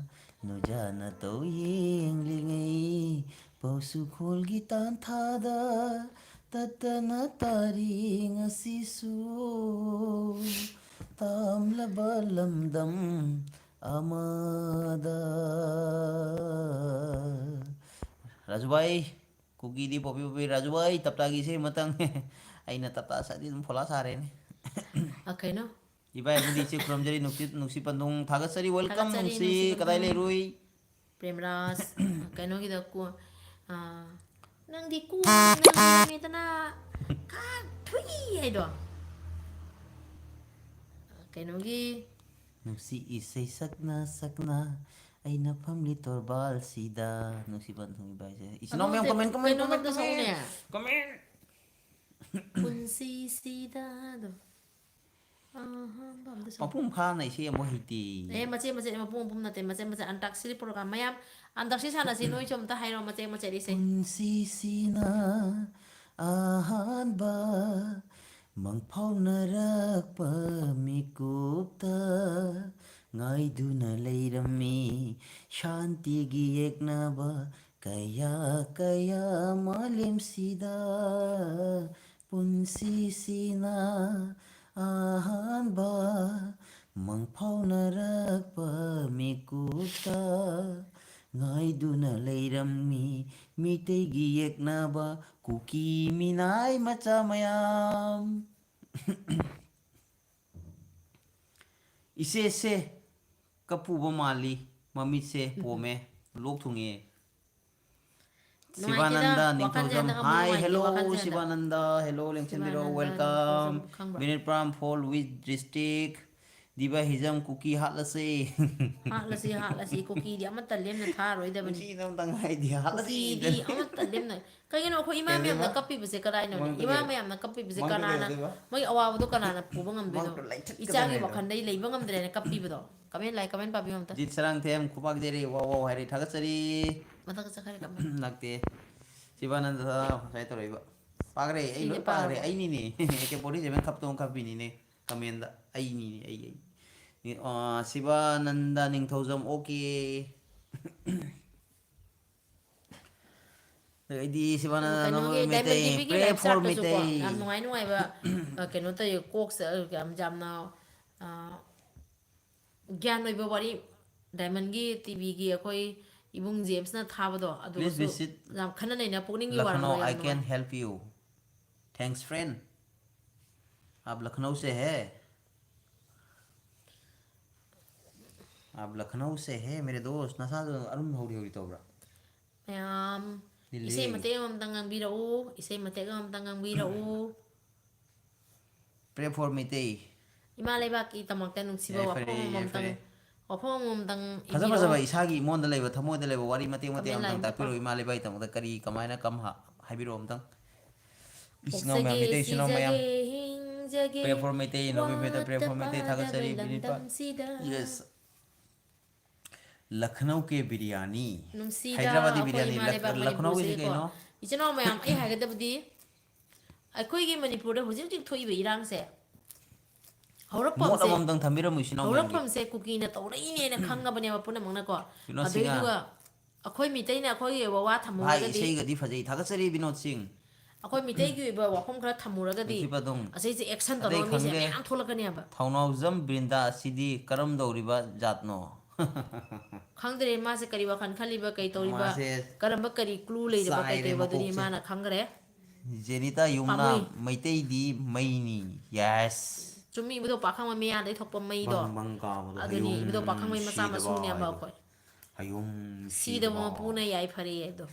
ꯅꯨꯖꯥꯅ ꯇꯧ ꯌꯦꯡꯂꯤꯉꯩ, ꯄꯥꯎꯁꯨꯈꯣꯜꯒꯤ ꯇꯥꯟꯊꯥꯗ ꯇꯠꯇꯅ ꯇꯥꯔꯤ ꯉꯁꯤꯁꯨ꯫ ꯇꯥꯝꯂꯕ ꯂꯝꯗꯝ ꯑꯃꯗ꯫ ꯔꯥꯖꯨꯕꯥꯏ, ꯀꯨꯀꯤꯗꯤ ꯄꯣꯄꯤ ꯄꯣꯄꯤ꯫ ꯔꯥꯖꯨꯕꯥꯏ, ꯇꯞꯇꯥꯒꯤ ꯏꯁꯩ ꯑꯃꯇꯪ꯫ ꯑꯩꯅ ꯇꯞꯇꯥ ꯁꯛꯑꯗꯤ ꯑꯗꯨꯝ ꯐꯣꯂꯥ ꯁꯥꯔꯦꯅꯦ꯫ ꯑ, ꯀꯩꯅꯣ? ꯏꯕꯥꯏ ꯑꯃꯗꯤ ꯏꯆꯦ ꯈꯨꯔꯨꯝꯖꯔꯤ, ꯅꯨꯡꯁꯤ, ꯅꯨꯡꯁꯤ ꯄꯟꯊꯨꯡ ꯊꯥꯒꯠꯆꯔꯤ꯫ Welcome, ꯊꯥꯒꯠꯆꯔꯤ, ꯅꯨꯡꯁꯤ, ꯅꯨꯡꯁꯤ ꯀꯗꯥꯏ ꯄꯟꯊꯨꯡ꯫ ꯂꯩꯔꯨꯏ? ꯄ꯭ꯔꯦꯝꯔꯥꯖ, ꯀꯩꯅꯣꯒꯤꯗ ꯀꯣ-, ꯑ, "ꯅꯪꯗꯤ ꯀꯣꯟꯅ ꯌꯦꯡꯉꯦꯗꯅ ꯈꯥ ꯊꯨꯏ" ꯍꯥꯏꯗꯣ꯫ ꯀꯩꯅꯣꯒꯤ ꯅꯨꯡꯁꯤ ꯏꯁꯩ ꯁꯛꯅ ꯁꯛꯅ ꯑꯩꯅ ꯐꯝꯂꯤ ꯇꯣꯔꯕꯥꯜꯁꯤꯗ꯫ ꯅꯨꯡꯁꯤ ꯄꯟꯊꯨꯡ ꯏꯕꯥꯏꯁꯦ꯫ ꯏꯆꯤꯟ ꯏꯅꯥꯎ ꯃꯌꯥꯝ, ꯑꯗꯨꯗꯤ comment, comment, ꯀꯩꯅꯣ comment, ꯂꯣꯝꯗ ꯁꯛꯎꯅꯦ꯫ comment, comment. "ꯄꯨꯟꯁꯤꯁꯤꯗ" ꯑꯗꯣ꯫ ꯑꯍꯥꯟꯕ ꯑꯝꯇ ꯁꯛꯎ꯫ ꯃꯄꯨꯡ ꯐꯥꯅ ꯏꯁꯩ ꯑꯃꯨꯛ ꯍꯩꯇꯦ꯫ ꯑꯦ, ꯃꯆꯦꯠ ꯃꯆꯦꯠ, ꯃꯄꯨꯡ ꯃꯄꯨꯡ ꯅꯠꯇꯦ, ꯃꯆꯦꯠ ꯃꯆꯦꯠ꯫ ꯑꯟꯇꯥꯛꯁꯤꯔꯤ program ꯃꯌꯥꯝ, ꯑꯟꯇꯥꯛꯁꯤ ꯁꯥꯟꯅꯁꯤ꯫ ꯅꯣꯏꯁꯨ ꯑꯝꯇ ꯍꯥꯏꯔꯣ, ꯃꯆꯦꯠ ꯃꯆꯦꯠ ꯏꯁꯩ꯫ ꯄꯨꯟꯁꯤꯁꯤꯅ ꯑꯍꯥꯟꯕ ꯃꯪꯐꯥꯎꯅꯔꯛꯄ ꯃꯤꯀꯨꯞꯇ ꯉꯥꯏꯗꯨꯅ ꯂꯩꯔꯝꯃꯤ ꯁꯥꯟꯇꯤꯒꯤ ꯌꯦꯛꯅꯕ ꯀꯌꯥ ꯀꯌꯥ ꯃꯥꯂꯦꯝꯁꯤꯗ꯫ ꯄꯨꯟꯁꯤꯁꯤꯅ ꯑꯍꯥꯟꯕ ꯃꯪꯐꯥꯎꯅꯔꯛꯄ ꯃꯤꯀꯨꯞꯇ ꯉꯥꯏꯗꯨꯅ ꯂꯩꯔꯝꯃꯤ ꯃꯤꯇꯩꯒꯤ ꯌꯦꯛꯅꯕ ꯀꯨꯀꯤ ꯃꯤꯅꯥꯏ ꯃꯆꯥ ꯃꯌꯥꯝ꯫ ꯏꯆꯦꯁꯦ ꯀꯞꯄꯨꯕ ꯃꯥꯜꯂꯤ, ꯃꯃꯤꯠꯁꯦ ꯄꯣꯝꯃꯦ, ꯂꯣꯛ ꯊꯨꯡꯉꯦ꯫ ꯅꯨꯡꯉꯥꯏꯇꯦꯗ, ꯁꯤꯕꯥꯅꯟꯗ ꯋꯥꯈꯜꯁꯦ ꯅꯤꯡꯊꯧꯖꯝ, ꯍꯟꯗꯛ ꯑꯃꯨꯛ hi, ꯅꯨꯡꯉꯥꯏꯇꯦ, hello, ꯋꯥꯈꯜꯁꯦ ꯍꯟꯗꯛ꯫ Sivananda, hello, ꯂꯦꯡꯁꯤꯟꯕꯤꯔꯛꯑꯣ, Sivananda welcome. ꯅꯤꯡꯊꯧꯖꯝ ꯈꯪꯕ꯭ꯔꯥ? Minute Pram, Fall, which district? ꯗꯤꯚꯥ ꯍꯤꯖꯝ ꯀꯨꯀꯤ ꯍꯥꯠꯂꯁꯦ꯫ ꯍꯥꯠꯂꯁꯤ, ꯍꯥꯠꯂꯁꯤ꯫ ꯀꯨꯀꯤꯗꯤ ꯑꯃꯠꯇ ꯂꯦꯝꯅ ꯊꯥꯔꯣꯏꯗꯕꯅꯤ꯫ ꯀꯨꯀꯤꯗ ꯑꯝꯇꯪ ꯍꯥꯏꯗꯤ ꯍꯥꯠꯂꯁꯤ꯫ ꯀꯨꯀꯤꯗꯤ ꯑꯃꯠꯇ ꯂꯦꯝꯅ, ꯀꯩꯒꯤꯅꯣ ꯑꯩꯈꯣꯏ ꯏꯃꯥ ꯃꯌꯥꯝꯅ ꯀꯩꯗꯧꯕ? ꯀꯞꯄꯤꯕꯁꯦ ꯀꯗꯥꯏꯅꯣꯅꯦ? ꯃꯪꯗ ꯏꯃꯥ ꯀꯩ-, ꯃꯌꯥꯝꯅ ꯀꯞꯄꯤꯕꯁꯦ ꯃꯪꯗ ꯀꯅꯥꯅ, ꯀꯩꯗꯧꯗꯣꯏꯕ? ꯃꯣꯏꯒꯤ ꯑꯋꯥꯕꯗꯣ ꯀꯅꯥꯅ ꯄꯨꯕ ꯉꯝꯗꯣꯏꯅꯣ? ꯃꯪꯗ ꯂꯩꯊꯠꯀꯗꯕꯅꯦ "ꯏꯆꯥꯒꯤ ꯑꯗꯣ꯫ ꯋꯥꯈꯜꯗ ꯑꯩ ꯂꯩꯕ ꯉꯝꯗ꯭ꯔꯦꯅ" ꯀꯞꯄꯤꯕꯗꯣ꯫ ꯀꯃꯦꯟ ꯂꯥꯏꯛ, ꯀꯃꯦꯟ ꯄꯥꯕꯤꯌꯨ ꯑꯝꯇ꯫ ꯖꯤꯠ ꯁꯔꯥꯡꯊꯦꯝ ꯈꯨꯕꯥꯛ ꯗꯦꯔꯦ, ꯋꯥꯎ ꯋꯥꯎ ꯍꯥꯏꯔꯦ, ꯊꯥꯒꯠꯆꯔꯤ꯫ ꯃꯊꯛꯇ ꯆꯠꯈ꯭ꯔꯦ ꯀꯃꯦꯟ꯫ ꯂꯥꯛꯇꯦ꯫ ꯁꯤꯕꯥꯅꯟꯗ ꯉꯁꯥꯏ ꯇꯧꯔꯛꯏꯕ꯫ ꯄꯥꯈ꯭ꯔꯦ, ꯑꯩ ꯁꯤꯅꯦ ꯂꯣꯏ ꯄꯥꯈ꯭ꯔꯦ, ꯄꯥꯔꯕ? ꯑꯩꯅꯤꯅꯦ꯫ ꯑꯦ ꯀꯦ ꯐꯣꯔꯇꯤ ꯁꯚꯦꯟ ꯈꯞꯇꯣꯡ ꯈꯞꯄꯤꯅꯤꯅꯦ꯫ ꯀꯃꯦꯟꯗ ꯑꯩꯅꯤꯅꯦ, ꯑꯩ, ꯑꯩ꯫ ꯑ, ꯁꯤꯕꯥꯅꯟꯗ ꯅꯤꯡꯊꯧꯖꯝ, ꯑꯣꯀꯦ꯫ ꯑꯗꯩꯗꯤ ꯁꯤꯕꯥꯅꯟꯗ ꯀꯩꯅꯣꯒꯤ ꯅꯣꯡꯃꯩ Diamond Meitei, ꯇꯤꯚꯤꯒꯤ pray live for chatꯇꯁꯨꯀꯣ Meitei. ꯌꯥꯝ ꯅꯨꯡꯉꯥꯏ ꯅꯨꯡꯉꯥꯏꯕ, ꯑ, ꯀꯩꯅꯣ ꯇꯧꯋꯦ, ꯀꯣꯛꯁꯦ, ꯑ, ꯌꯥꯝ, ꯌꯥꯝꯅ, ꯑ, ꯒ꯭ꯌꯥꯟ ꯑꯣꯏꯕ ꯋꯥꯔꯤ, Diamondꯒꯤ ꯇꯤꯚꯤꯒꯤ ꯑꯩꯈꯣꯏ ꯏꯕꯨꯡ ꯖꯦꯝꯁꯅ ꯊꯥꯕꯗꯣ, Please ꯑꯗꯨꯒꯁꯨ visit ꯌꯥꯝ ꯈꯟꯅ ꯅꯩꯅ ꯄꯨꯛꯅꯤꯡꯒꯤ Lucknow, ꯋꯥꯔꯣꯜꯗꯣ ꯌꯥꯝ I can ꯅꯨꯡꯉꯥꯏ꯫ help you. Thanks friend. आप लखनऊ से है? आप लखनऊ से है मेरे दोस्त. ꯅꯁꯥꯗꯣ ꯑꯔꯨꯝ ꯍꯧꯔꯤ ꯍꯧꯔꯤ ꯇꯧꯕ꯭ꯔꯥ? ꯃꯌꯥꯝ, ꯂꯤꯂꯤ꯫ ꯏꯁꯩ ꯃꯇꯦꯛ ꯑꯃꯇꯪ ꯉꯥꯡꯕꯤꯔꯛꯎ, ꯏꯁꯩ ꯃꯇꯦꯛ ꯑꯃꯇꯪ ꯉꯥꯡꯕꯤꯔꯛꯎ꯫ Pray for Meitei. ꯏꯃꯥ ꯂꯩꯕꯥꯛꯀꯤꯗꯃꯛꯇ ꯅꯨꯡꯁꯤꯕ ꯌꯥꯏꯐꯔꯦ, ꯋꯥꯐꯝ ꯑꯃꯃꯝꯇꯪ, ꯌꯥꯏꯐꯔꯦ꯫ ꯋꯥꯐꯝ ꯑꯃꯃꯝꯇꯪ ꯐꯖ ꯏꯕꯤꯔꯛꯑꯣ꯫ ꯐꯖꯕ ꯏꯁꯥꯒꯤ ꯏꯃꯣꯟꯗ ꯂꯩꯕ, ꯊꯃꯣꯏꯗ ꯂꯩꯕ ꯋꯥꯔꯤ ꯃꯇꯦꯛ ꯃꯇꯦꯛ Comment ꯑꯃꯇꯪ line ꯇꯥꯛꯄꯤꯔꯛꯎ꯫ ꯄꯥꯎ꯫ ꯏꯃꯥ ꯂꯩꯕꯥꯛꯀꯤꯗꯃꯛꯇ ꯀꯔꯤ, ꯀꯃꯥꯏꯅ, ꯀꯝ ꯍꯥ-, ꯍꯥꯏꯕꯤꯔꯛꯑꯣ ꯑꯝꯇꯪ꯫ ꯏꯆꯤꯟ ꯏꯅꯥꯎ ꯃꯌꯥꯝ, ꯄꯣꯛꯆꯒꯦ, ꯃꯩꯇꯩ ꯏꯆꯤꯟ ꯏꯅꯥꯎ ꯃꯌꯥꯝ, ꯁꯤꯖꯒꯦ, ꯍꯤꯡꯖꯒꯦ, pray for ꯃꯩꯇꯩ, ꯅꯣꯡꯃꯩ ꯃꯩꯇꯩ, pray for ꯃꯩꯇꯩ, ꯋꯥꯠꯇ ꯊꯥꯒꯠꯆꯔꯤ, ꯄꯥꯗꯕ ꯕꯤꯅꯤꯄꯥ꯫ ꯂꯝꯗꯝꯁꯤꯗ꯫ Yes. ꯂꯈꯅꯧ ꯀꯦ ꯕꯤꯔꯌꯥꯅꯤ꯫ ꯅꯨꯡꯁꯤꯗ ꯍꯥꯏꯗ꯭ꯔꯕꯥꯗꯤ ꯑꯩꯈꯣꯏ ꯕꯤꯔꯌꯥꯅꯤ꯫ ꯏꯃꯥ ꯂꯛ-, ꯂꯩꯕꯥꯛ ꯂꯈꯅꯧꯒꯤꯁꯤ ꯃꯅꯤꯄꯨꯔꯁꯤꯒꯤꯀꯣ ꯀꯩꯅꯣ? ꯏꯆꯤꯟ ꯏꯅꯥꯎ ꯃꯌꯥꯝ, ꯑꯩ ꯍꯥꯏꯒꯗꯕꯗꯤ, ꯑꯩꯈꯣꯏꯒꯤ ꯃꯅꯤꯄꯨꯔꯗ ꯍꯧꯖꯤꯛ ꯍꯧꯖꯤꯛ ꯊꯣꯛꯏꯕ ꯏꯔꯥꯡꯁꯦ, ꯃꯣꯠ ꯍꯧꯔꯛꯐꯝꯁꯦ, ꯑꯃꯃꯝꯇꯪ ꯊꯝꯕꯤꯔꯝꯃꯨ ꯏꯆꯤꯟ ꯏꯅꯥꯎ ꯃꯌꯥꯝꯒꯤ꯫ ꯍꯧꯔꯛꯐꯝꯁꯦ ꯀꯨꯀꯤꯅ ꯇꯧꯔꯛꯏꯅꯦꯅ ꯈꯪꯉꯕꯅꯦꯕ ꯄꯨꯝꯅꯃꯛꯅꯀꯣ꯫ ꯕꯤꯅꯣꯗ ꯁꯤꯡꯍ꯫ ꯑꯗꯨꯏꯗꯨꯒ ꯑꯩꯈꯣꯏ ꯃꯤꯇꯩꯅ ꯑꯩꯈꯣꯏꯒꯤ ꯋꯥ ꯚꯥꯏ, ꯊꯝꯃꯨꯔꯒꯗꯤ, ꯏꯁꯩꯒꯗꯤ ꯐꯖꯩ, ꯊꯥꯒꯠꯆꯔꯤ ꯕꯤꯅꯣꯗ ꯁꯤꯡ꯫ ꯑꯩꯈꯣꯏ ꯃꯤꯇꯩꯒꯤ ꯑꯣꯏꯕ ꯋꯥꯐꯝ ꯈꯔ ꯊꯝꯃꯨꯔꯒꯗꯤ, ꯅꯨꯡꯁꯤꯕ ꯑꯗꯨꯝ꯫ ꯑꯁꯤꯁꯦ action ꯑꯇꯩ ꯇꯧꯅꯕ ꯃꯤꯁꯦ ꯈꯪꯗꯦ꯫ ꯃꯌꯥꯝ ꯊꯣꯛꯂꯛꯀꯅꯦꯕ꯫ ꯊꯧꯅꯥꯎꯖꯝ ꯕ꯭ꯔꯤꯟꯗꯥ ꯑꯁꯤꯗꯤ ꯀꯔꯝꯗꯧꯔꯤꯕ ꯖꯥꯠꯅꯣ? ꯈꯪꯗ꯭ꯔꯦ ꯃꯥꯁꯦ ꯀꯔꯤ ꯋꯥꯈꯜ ꯈꯜꯂꯤꯕ, ꯀꯩ ꯇꯧꯔꯤꯕ, ꯃꯥꯁꯦ ꯀꯔꯝꯕ ꯀꯔꯤ clue ꯂꯩꯔꯕ, ꯀꯩ ꯆꯥꯏꯔꯦ ꯇꯧꯕ, ꯑꯗꯨꯗꯤ ꯃꯀꯣꯛꯁꯦ꯫ ꯃꯥꯅ ꯈꯪꯈ꯭ꯔꯦ꯫ ꯖꯦꯅꯤꯇꯥ ꯌꯨꯝꯅꯥꯝ, ꯄꯥꯝꯃꯨꯏ꯫ ꯃꯩꯇꯩꯗꯤ ꯃꯩꯅꯤ꯫ Yes꯫ ꯆꯨꯝꯃꯤ, ꯏꯕꯨꯙꯧ ꯄꯥꯈꯪꯕ ꯃꯌꯥꯗꯩ ꯊꯣꯛꯄ ꯃꯩꯗꯣ꯫ ꯕꯪ ꯕꯪ ꯀꯥꯕꯗꯣ, ꯑꯗꯨꯅꯤ, ꯍꯌꯨꯝ ꯏꯕꯨꯙꯧ ꯄꯥꯈꯪꯕꯩ ꯃꯆꯥ ꯁꯤꯗꯕ ꯃꯁꯨꯅꯦꯕ ꯍꯥꯏꯗꯣ꯫ ꯑꯩꯈꯣꯏ꯫ ꯍꯌꯨꯝ ꯁꯤꯗꯕ ꯁꯤꯗꯕ꯫ ꯃꯄꯨꯅ ꯌꯥꯏꯐꯔꯦ ꯑꯗꯣ꯫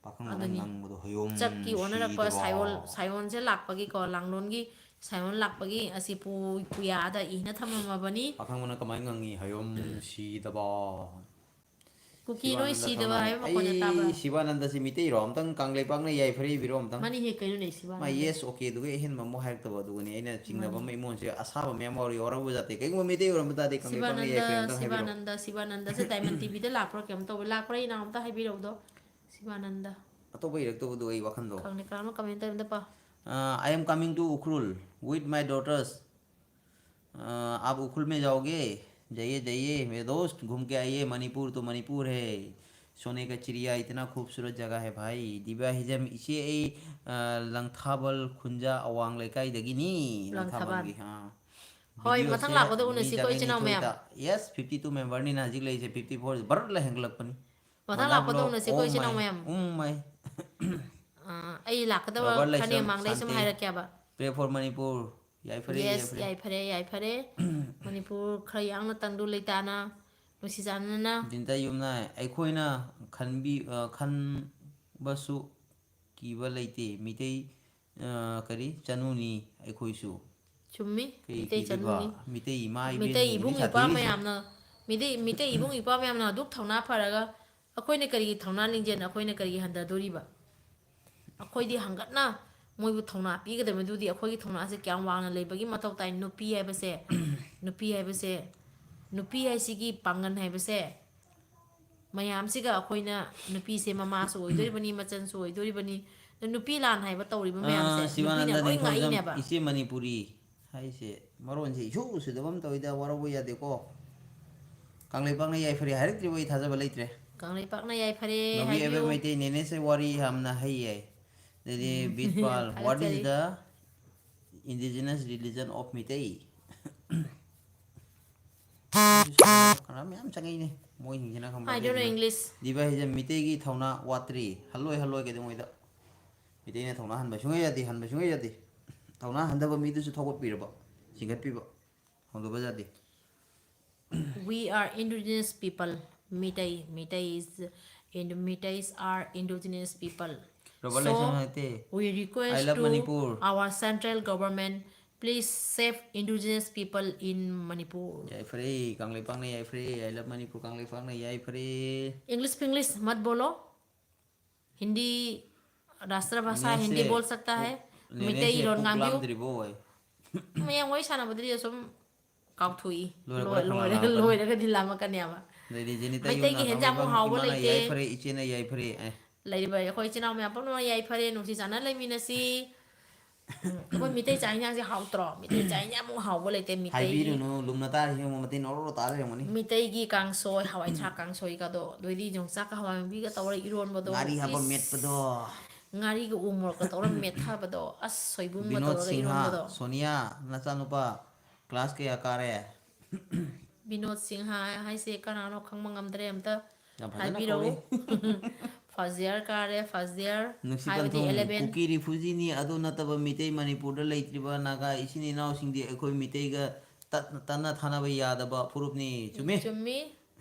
ꯄꯥꯈꯪꯕꯅ ꯑꯗꯨꯅꯤ꯫ ꯉꯪꯕꯗꯣ ꯍꯌꯣꯝ ꯆꯛꯀꯤ ꯑꯣꯟꯅꯔꯛꯄ ꯁꯤꯗꯕ꯫ ꯁꯥꯏꯑꯣꯟ, ꯁꯥꯏꯑꯣꯟꯁꯦ ꯂꯥꯛꯄꯒꯤꯀꯣ, ꯂꯥꯡꯂꯣꯟꯒꯤ ꯁꯥꯏꯑꯣꯟ ꯂꯥꯛꯄꯒꯤ ꯑꯁꯤ ꯄꯨ-, ꯄꯨꯌꯥꯗ ꯏꯅ ꯊꯝꯃꯝꯃꯕꯅꯤ꯫ ꯄꯥꯈꯪꯕꯅ ꯀꯃꯥꯏꯅ ꯉꯪꯉꯤ? ꯍꯌꯣꯝ ꯁꯤꯗꯕ꯫ ꯀꯨꯀꯤ ꯅꯣꯏ ꯁꯤꯕꯥꯅꯟꯗ ꯁꯤꯗꯕ ꯈꯪꯅ-, ꯍꯥꯏꯕ ꯃꯈꯣꯟꯗ ꯑꯩ ꯇꯥꯕ꯭ꯔꯥ? ꯁꯤꯕꯥꯅꯟꯗꯁꯤ ꯃꯤꯇꯩꯔꯣ? ꯑꯝꯇꯪ ꯀꯪꯂꯩꯄꯥꯛꯅ ꯌꯥꯏꯐꯔꯦ ꯏꯕꯤꯔꯣ ꯑꯝꯇꯪ꯫ ꯃꯥꯅꯤ ꯍꯦ, ꯀꯩꯅꯣꯅꯦ ꯃꯥ ꯁꯤꯕꯥꯅꯟꯗ? Yes, okay ꯗꯨꯒ ꯑꯍꯦꯟꯕ ꯑꯃꯨꯛ ꯍꯥꯏꯔꯛꯇꯕ ꯑꯗꯨꯒꯅꯤ ꯑꯩꯅ ꯆꯤꯡꯅꯕ ꯃꯥꯅꯤ꯫ ꯑꯃ ꯏꯃꯣꯟꯁꯦ ꯑꯁꯥꯕ ꯃꯌꯥꯝ ꯌꯥꯎꯔꯤ, ꯌꯥꯎꯔꯛꯄ ꯖꯥꯠꯇꯦ꯫ ꯀꯩꯒꯨꯝꯕ ꯃꯤꯇꯩ ꯑꯣꯏꯔꯝꯕ ꯇꯥꯔꯗꯤ ꯀꯪꯂꯩꯄꯥꯛꯅ ꯁꯤꯕꯥꯅꯟꯗ, ꯌꯥꯏꯐꯔꯦ ꯑꯝꯇꯪ ꯍꯥꯏꯕꯤꯔꯣ꯫ ꯁꯤꯕꯥꯅꯟꯗ, ꯁꯤꯕꯥꯅꯟꯗꯁꯦ Diamond ꯇꯤꯚꯤꯗ ꯂꯥꯛꯄ꯭ꯔꯥ ꯀꯩꯅꯣꯝ ꯇꯧꯕ, ꯂꯥꯛꯄ꯭ꯔꯥ ꯏꯅꯥꯎ ꯑꯝꯇ ꯍꯥꯏꯕꯤꯔꯛꯎꯗꯣ꯫ ꯁꯤꯕꯥꯅꯟꯗ꯫ ꯑꯇꯣꯞꯄ ꯏꯔꯛꯇꯕꯗꯣ ꯑꯩ ꯋꯥꯈꯟꯗꯣ꯫ ꯈꯪꯗꯦ, ꯀꯅꯥꯅꯣ comment ꯇꯧꯔꯤꯗꯣ ꯑꯝꯇ ꯄꯥꯎ꯫ ꯑ, I am coming to Ukhrul with my daughters. अ, आप उखुल में जाओगे? जाइए, जाइए, मेरे दोस्त, घूम के आइए। मणिपुर तो मणिपुर है। सोने का चिड़िया, इतना खूबसूरत जगह है भाई। दिव्या हिजम, ꯏꯆꯦ ꯑꯩ, ꯑ, ꯂꯪꯊꯥꯕꯜ ꯈꯨꯟꯖꯥ ꯑꯋꯥꯡ ꯂꯩꯀꯥꯏꯗꯒꯤꯅꯤ꯫ ꯂꯪꯊꯥꯕꯜ꯫ ꯂꯪꯊꯥꯕꯜꯒꯤ, ꯑ, ꯍꯣꯏ, video ꯃꯊꯪ ꯁꯦ ꯂꯥꯛꯄꯗ ꯃꯤ ꯎꯅꯁꯤꯀꯣ, ꯆꯅꯤ ꯏꯆꯤꯟ ꯏꯅꯥꯎ ꯅꯤꯊꯣꯏꯗ꯫ ꯃꯌꯥꯝ꯫ Yes, fifty two member ꯅꯤꯅ ꯍꯧꯖꯤꯛ ꯂꯩꯔꯤꯁꯦ, fifty four ꯕꯔꯠ ꯂꯩ ꯍꯦꯟꯒꯠꯂꯛꯄꯅꯤ꯫ ꯃꯊꯪ ꯃꯅꯥ ꯂꯥꯛꯄꯗ ꯕ꯭ꯂꯣꯛ, ꯎꯅꯁꯤꯀꯣ, oh ꯏꯆꯤꯟ ꯏꯅꯥꯎ my, ꯃꯌꯥꯝ꯫ Oh my꯫ ꯑ, ꯑꯩ ꯂꯥꯛꯀꯗꯕ ꯔꯣꯕꯔꯠ ꯈꯔꯅꯤ ꯂꯥꯏꯁ꯭ꯔꯝ ꯃꯃꯥꯡꯗ ꯑꯩ ꯁꯨꯝ ꯁꯥꯟꯇꯦ꯫ ꯍꯥꯏꯔꯛꯀꯦꯕ꯫ Pray for Manipur. ꯌꯥꯏꯐꯔꯦ, Yes, ꯌꯥꯏꯐꯔꯦ꯫ ꯌꯥꯏꯐꯔꯦ, ꯌꯥꯏꯐꯔꯦ꯫ ꯃꯅꯤꯄꯨꯔ ꯈꯔ ꯌꯥꯡꯅ ꯇꯪꯗꯨ ꯂꯩꯇꯥꯅ, ꯅꯨꯡꯁꯤ ꯆꯥꯟꯅꯅ꯫ ꯗꯤꯟꯇꯥ ꯌꯨꯝꯅꯥꯏ, ꯑꯩꯈꯣꯏꯅ ꯈꯟꯕꯤ-, ꯑ, ꯈꯟꯕꯁꯨ ꯀꯤꯕ ꯂꯩꯇꯦ꯫ ꯃꯤꯇꯩ, ꯑ, ꯀꯔꯤ? ꯆꯅꯨꯅꯤ ꯑꯩꯈꯣꯏꯁꯨ꯫ ꯆꯨꯝꯃꯤ꯫ ꯀꯩ ꯃꯤꯇꯩ ꯀꯤꯗꯣꯏꯕ? ꯆꯅꯨꯅꯤ꯫ ꯃꯤꯇꯩ ꯏꯃꯥ ꯃꯤꯇꯩ ꯏꯕꯦꯟꯁꯤꯡꯁꯤꯅꯤ ꯏꯕꯨꯡ ꯏꯄ꯭ꯋꯥ ꯁꯥꯊꯤꯔꯤꯁꯦ꯫ ꯃꯌꯥꯝꯅ, ꯃꯤꯇꯩ, ꯃꯤꯇꯩ ꯏꯕꯨꯡ ꯏꯄ꯭ꯋꯥ ꯃꯌꯥꯝꯅ ꯑꯗꯨꯛ ꯊꯧꯅꯥ ꯐꯔꯒ ꯑꯩꯈꯣꯏꯅ ꯀꯔꯤꯒꯤ ꯊꯧꯅꯥ ꯂꯤꯡꯖꯦꯜ, ꯑꯩꯈꯣꯏꯅ ꯀꯔꯤꯒꯤ ꯍꯟꯊꯗꯣꯔꯤꯕ? ꯑꯩꯈꯣꯏꯗꯤ ꯍꯪꯒꯠꯅ ꯃꯣꯏꯕꯨ ꯊꯧꯅꯥ ꯄꯤꯒꯗꯕꯅꯤ꯫ ꯑꯗꯨꯗꯤ ꯑꯩꯈꯣꯏꯒꯤ ꯊꯧꯅꯥꯁꯦ ꯀꯌꯥꯝ ꯋꯥꯡꯅ ꯂꯩꯕꯒꯤ ꯃꯊꯧ ꯇꯥꯏ? ꯅꯨꯄꯤ ꯍꯥꯏꯕꯁꯦ, ꯅꯨꯄꯤ ꯍꯥꯏꯕꯁꯦ, ꯅꯨꯄꯤ ꯍꯥꯏꯁꯤꯒꯤ ꯄꯥꯡꯒꯜ ꯍꯥꯏꯕꯁꯦ ꯃꯌꯥꯝꯁꯤꯒ ꯑꯩꯈꯣꯏꯅ ꯅꯨꯄꯤꯁꯦ ꯃꯃꯥꯁꯨ ꯑꯣꯏꯗꯣꯔꯤꯕꯅꯤ, ꯃꯆꯟꯁꯨ ꯑꯣꯏꯗꯣꯔꯤꯕꯅꯤ꯫ ꯑꯗꯣ ꯅꯨꯄꯤ ꯂꯥꯟ ꯍꯥꯏꯕ ꯇꯧꯔꯤꯕ ꯃꯌꯥꯝꯁꯦ ꯑꯥ, ꯅꯨꯄꯤꯅ ꯁꯤꯕꯥꯅꯟꯗ ꯂꯣꯏ ꯅꯤꯡꯊꯧꯖꯝ, ꯉꯥꯛꯏꯅꯦꯕ꯫ ꯏꯆꯦ ꯃꯅꯤꯄꯨꯔꯤ ꯍꯥꯏꯁꯦ ꯃꯔꯣꯟꯁꯦ ꯏꯁꯨ ꯁꯨꯗꯕ ꯑꯃ ꯇꯧꯋꯤꯗ, ꯋꯥꯔꯧꯕ ꯌꯥꯗꯦꯀꯣ꯫ ꯀꯪꯂꯩꯄꯥꯛꯅ ꯌꯥꯏꯐꯔꯦ ꯍꯥꯏꯔꯛꯇ꯭ꯔꯤꯕ ꯑꯩ ꯊꯥꯖꯕ ꯂꯩꯇ꯭ꯔꯦ꯫ ꯀꯪꯂꯩꯄꯥꯛꯅ ꯌꯥꯏꯐꯔꯦ ꯅꯣꯕꯤ ꯍꯥꯏꯕꯤꯌꯨ꯫ ꯑꯦꯕꯦꯜ ꯃꯩꯇꯩ, ꯅꯦꯅꯦꯁꯦ ꯋꯥꯔꯤ ꯌꯥꯝꯅ ꯍꯩ ꯍꯥꯏ꯫ ꯑꯗꯩꯗꯤ ꯎꯝ꯫ ꯕꯤꯠꯄꯥꯜ, what is ꯊꯥꯒꯠꯆꯔꯤ꯫ The indigenous religion of Meitei? ꯀꯅꯥ ꯃꯌꯥꯝ ꯆꯪꯉꯛꯏꯅꯦ ꯃꯣꯏꯁꯤꯡꯁꯤꯅ, ꯈꯪꯕ꯭ꯔꯥ? I don't know English꯫ ꯗꯤꯚꯥ ꯍꯤꯖꯝ ꯃꯤꯇꯩꯒꯤ ꯊꯧꯅꯥ ꯋꯥꯠꯇ꯭ꯔꯤ꯫ ꯍꯜꯂꯣꯏ, ꯍꯜꯂꯣꯏ ꯀꯩꯗꯧꯉꯩꯗ꯫ ꯃꯤꯇꯩꯅ ꯊꯧꯅꯥ ꯍꯟꯕ ꯁꯨꯡꯌꯥ ꯌꯥꯗꯦ, ꯍꯟꯕ ꯁꯨꯡꯌꯥ ꯌꯥꯗꯦ꯫ ꯊꯧꯅꯥ ꯍꯟꯊꯕ ꯃꯤꯗꯨꯁꯨ ꯊꯧꯒꯠꯄꯤꯔꯕ, ꯆꯤꯡꯈꯠꯄꯤꯕ, ꯍꯣꯡꯗꯕ ꯌꯥꯗꯦ꯫ We are indigenous people. Meitei, Meitei is Indo-Meiteis are indigenous people. Robert So, Laisong Hangte, we "I request love to Manipur." our central government, please save indigenous people in Manipur. ꯌꯥꯏꯐꯔꯦ, ꯀꯪꯂꯩꯄꯥꯛꯅ ꯌꯥꯏꯐꯔꯦ, "I love Manipur", ꯀꯪꯂꯩꯄꯥꯛꯅ ꯌꯥꯏꯐꯔꯦ꯫ English, English मत बोलो. हिंदी राष्ट्रभाषा, English Hindi से बोल सकता है. English Meitei से ꯂꯣꯟ ꯄꯨꯛ ꯉꯥꯡꯕꯤꯌꯨ. ꯂꯥꯝꯗ꯭ꯔꯤꯕꯣ ꯑꯩ? ꯃꯌꯥꯝ ꯋꯥꯔꯤ ꯁꯥꯟꯅꯕꯗꯗꯤ ꯑꯁꯨꯝ ꯀꯥꯎꯊꯣꯛꯏ. ꯂꯣꯏꯔꯛꯄꯗ ꯂꯣꯏ- ꯂꯣꯏꯔꯒ- ꯈꯪꯂꯥꯝꯂꯛꯀꯅꯤ꯫ ꯂꯣꯏꯔꯒꯗꯤ ꯂꯥꯝꯃꯛꯀꯅꯦꯕ. ꯑꯗꯩꯗꯤ ꯖꯦꯅꯤꯇꯥ ꯃꯩꯇꯩꯒꯤ ꯌꯨꯝꯅꯥꯛ ꯍꯦꯟꯖꯥꯡꯃꯨꯛ ꯀꯥꯡꯂꯨꯞ ꯍꯥꯎꯕ ꯏꯃꯥꯅ ꯂꯩꯇꯦ. "ꯌꯥꯏꯐꯔꯦ, ꯏꯆꯦꯅ ꯌꯥꯏꯐꯔꯦ", ꯑꯦ꯫ ꯂꯩꯔꯤꯕ ꯑꯩꯈꯣꯏ ꯏꯆꯤꯟ ꯏꯅꯥꯎ ꯃꯌꯥꯝ ꯄꯨꯝꯅꯃꯛ ꯌꯥꯏꯐꯔꯦ, ꯅꯨꯡꯁꯤ ꯆꯥꯟꯅ ꯂꯩꯃꯤꯟꯅꯁꯤ. ꯎꯝ, ꯑꯩꯈꯣꯏ ꯃꯤꯇꯩ ꯆꯥꯛ ꯏꯟꯖꯥꯡꯁꯦ ꯍꯥꯎꯇ꯭ꯔꯣ? ꯃꯤꯇꯩ ꯆꯥꯛ ꯏꯟꯖꯥꯡꯃꯨꯛ ꯍꯥꯎꯕ ꯂꯩꯇꯦ꯫ ꯃꯤꯇꯩꯒꯤ ꯍꯥꯏꯕꯤꯔꯨꯅꯨ, ꯂꯨꯝꯅ ꯇꯥꯔꯤ ꯌꯦꯡꯉꯣ, ꯃꯇꯤꯟ ꯑꯣꯔꯣ ꯇꯥꯔ ꯌꯦꯡꯉꯣꯅꯤ꯫ ꯃꯤꯇꯩꯒꯤ ꯀꯥꯡꯁꯣꯏ, ꯍꯋꯥꯏ ꯊ꯭ꯔꯥꯛ ꯀꯥꯡꯁꯣꯏꯒꯗꯣ, ꯑꯗꯩꯗꯤ ꯌꯣꯡꯆꯥꯛꯀ ꯍꯋꯥꯏ ꯃꯨꯕꯤꯒ ꯇꯧꯔ ꯏꯔꯣꯟꯕꯗꯣ, ꯉꯥꯔꯤ ꯍꯥꯞꯄ ꯏꯁ! ꯃꯦꯠꯄꯗꯣ꯫ ꯉꯥꯔꯤꯒ ꯎ ꯃꯣꯔꯣꯛꯀ ꯇꯧꯔ ꯃꯦꯠꯊꯕꯗꯣ, ꯑꯁ, ꯁꯣꯏꯕꯨꯝꯒ ꯕꯤꯅꯣꯗ ꯇꯧꯔꯒ ꯁꯤꯡꯍ, ꯏꯔꯣꯟꯕꯗꯣ꯫ ꯁꯣꯅꯤꯌꯥ, ꯅꯆꯥꯅꯨꯄꯥ class ꯀꯌꯥ ꯀꯥꯔꯦ? ꯕꯤꯅꯣꯗ ꯁꯤꯡꯍ ꯍꯥꯏꯁꯦ ꯀꯅꯥꯅꯣ ꯈꯪꯕ ꯉꯝꯗ꯭ꯔꯦ, ꯑꯝꯇ ꯌꯥꯝ ꯐꯖꯅ ꯍꯥꯏꯕꯤꯔꯛꯎ꯫ ꯀꯧꯏ꯫ First year ꯀꯥꯔꯦ, first year ꯅꯨꯡꯁꯤ ꯍꯥꯏꯕꯗꯤ ꯄꯟꯊꯨꯡ, eleven꯫ ꯀꯨꯀꯤ refugeeꯅꯤ, ꯑꯗꯨ ꯅꯠꯇꯕ ꯃꯤꯇꯩ ꯃꯅꯤꯄꯨꯔꯗ ꯂꯩꯇ꯭ꯔꯤꯕ ꯅꯥꯒꯥ ꯏꯆꯤꯟ ꯏꯅꯥꯎꯁꯤꯡꯗꯤ ꯑꯩꯈꯣꯏ ꯃꯤꯇꯩꯒ ꯇꯠ-, ꯇꯠꯅ ꯊꯥꯅꯕ ꯌꯥꯗꯕ ꯐꯨꯔꯨꯞꯅꯤ꯫ ꯆꯨꯝꯃꯤ? ꯆꯨꯝꯃꯤ꯫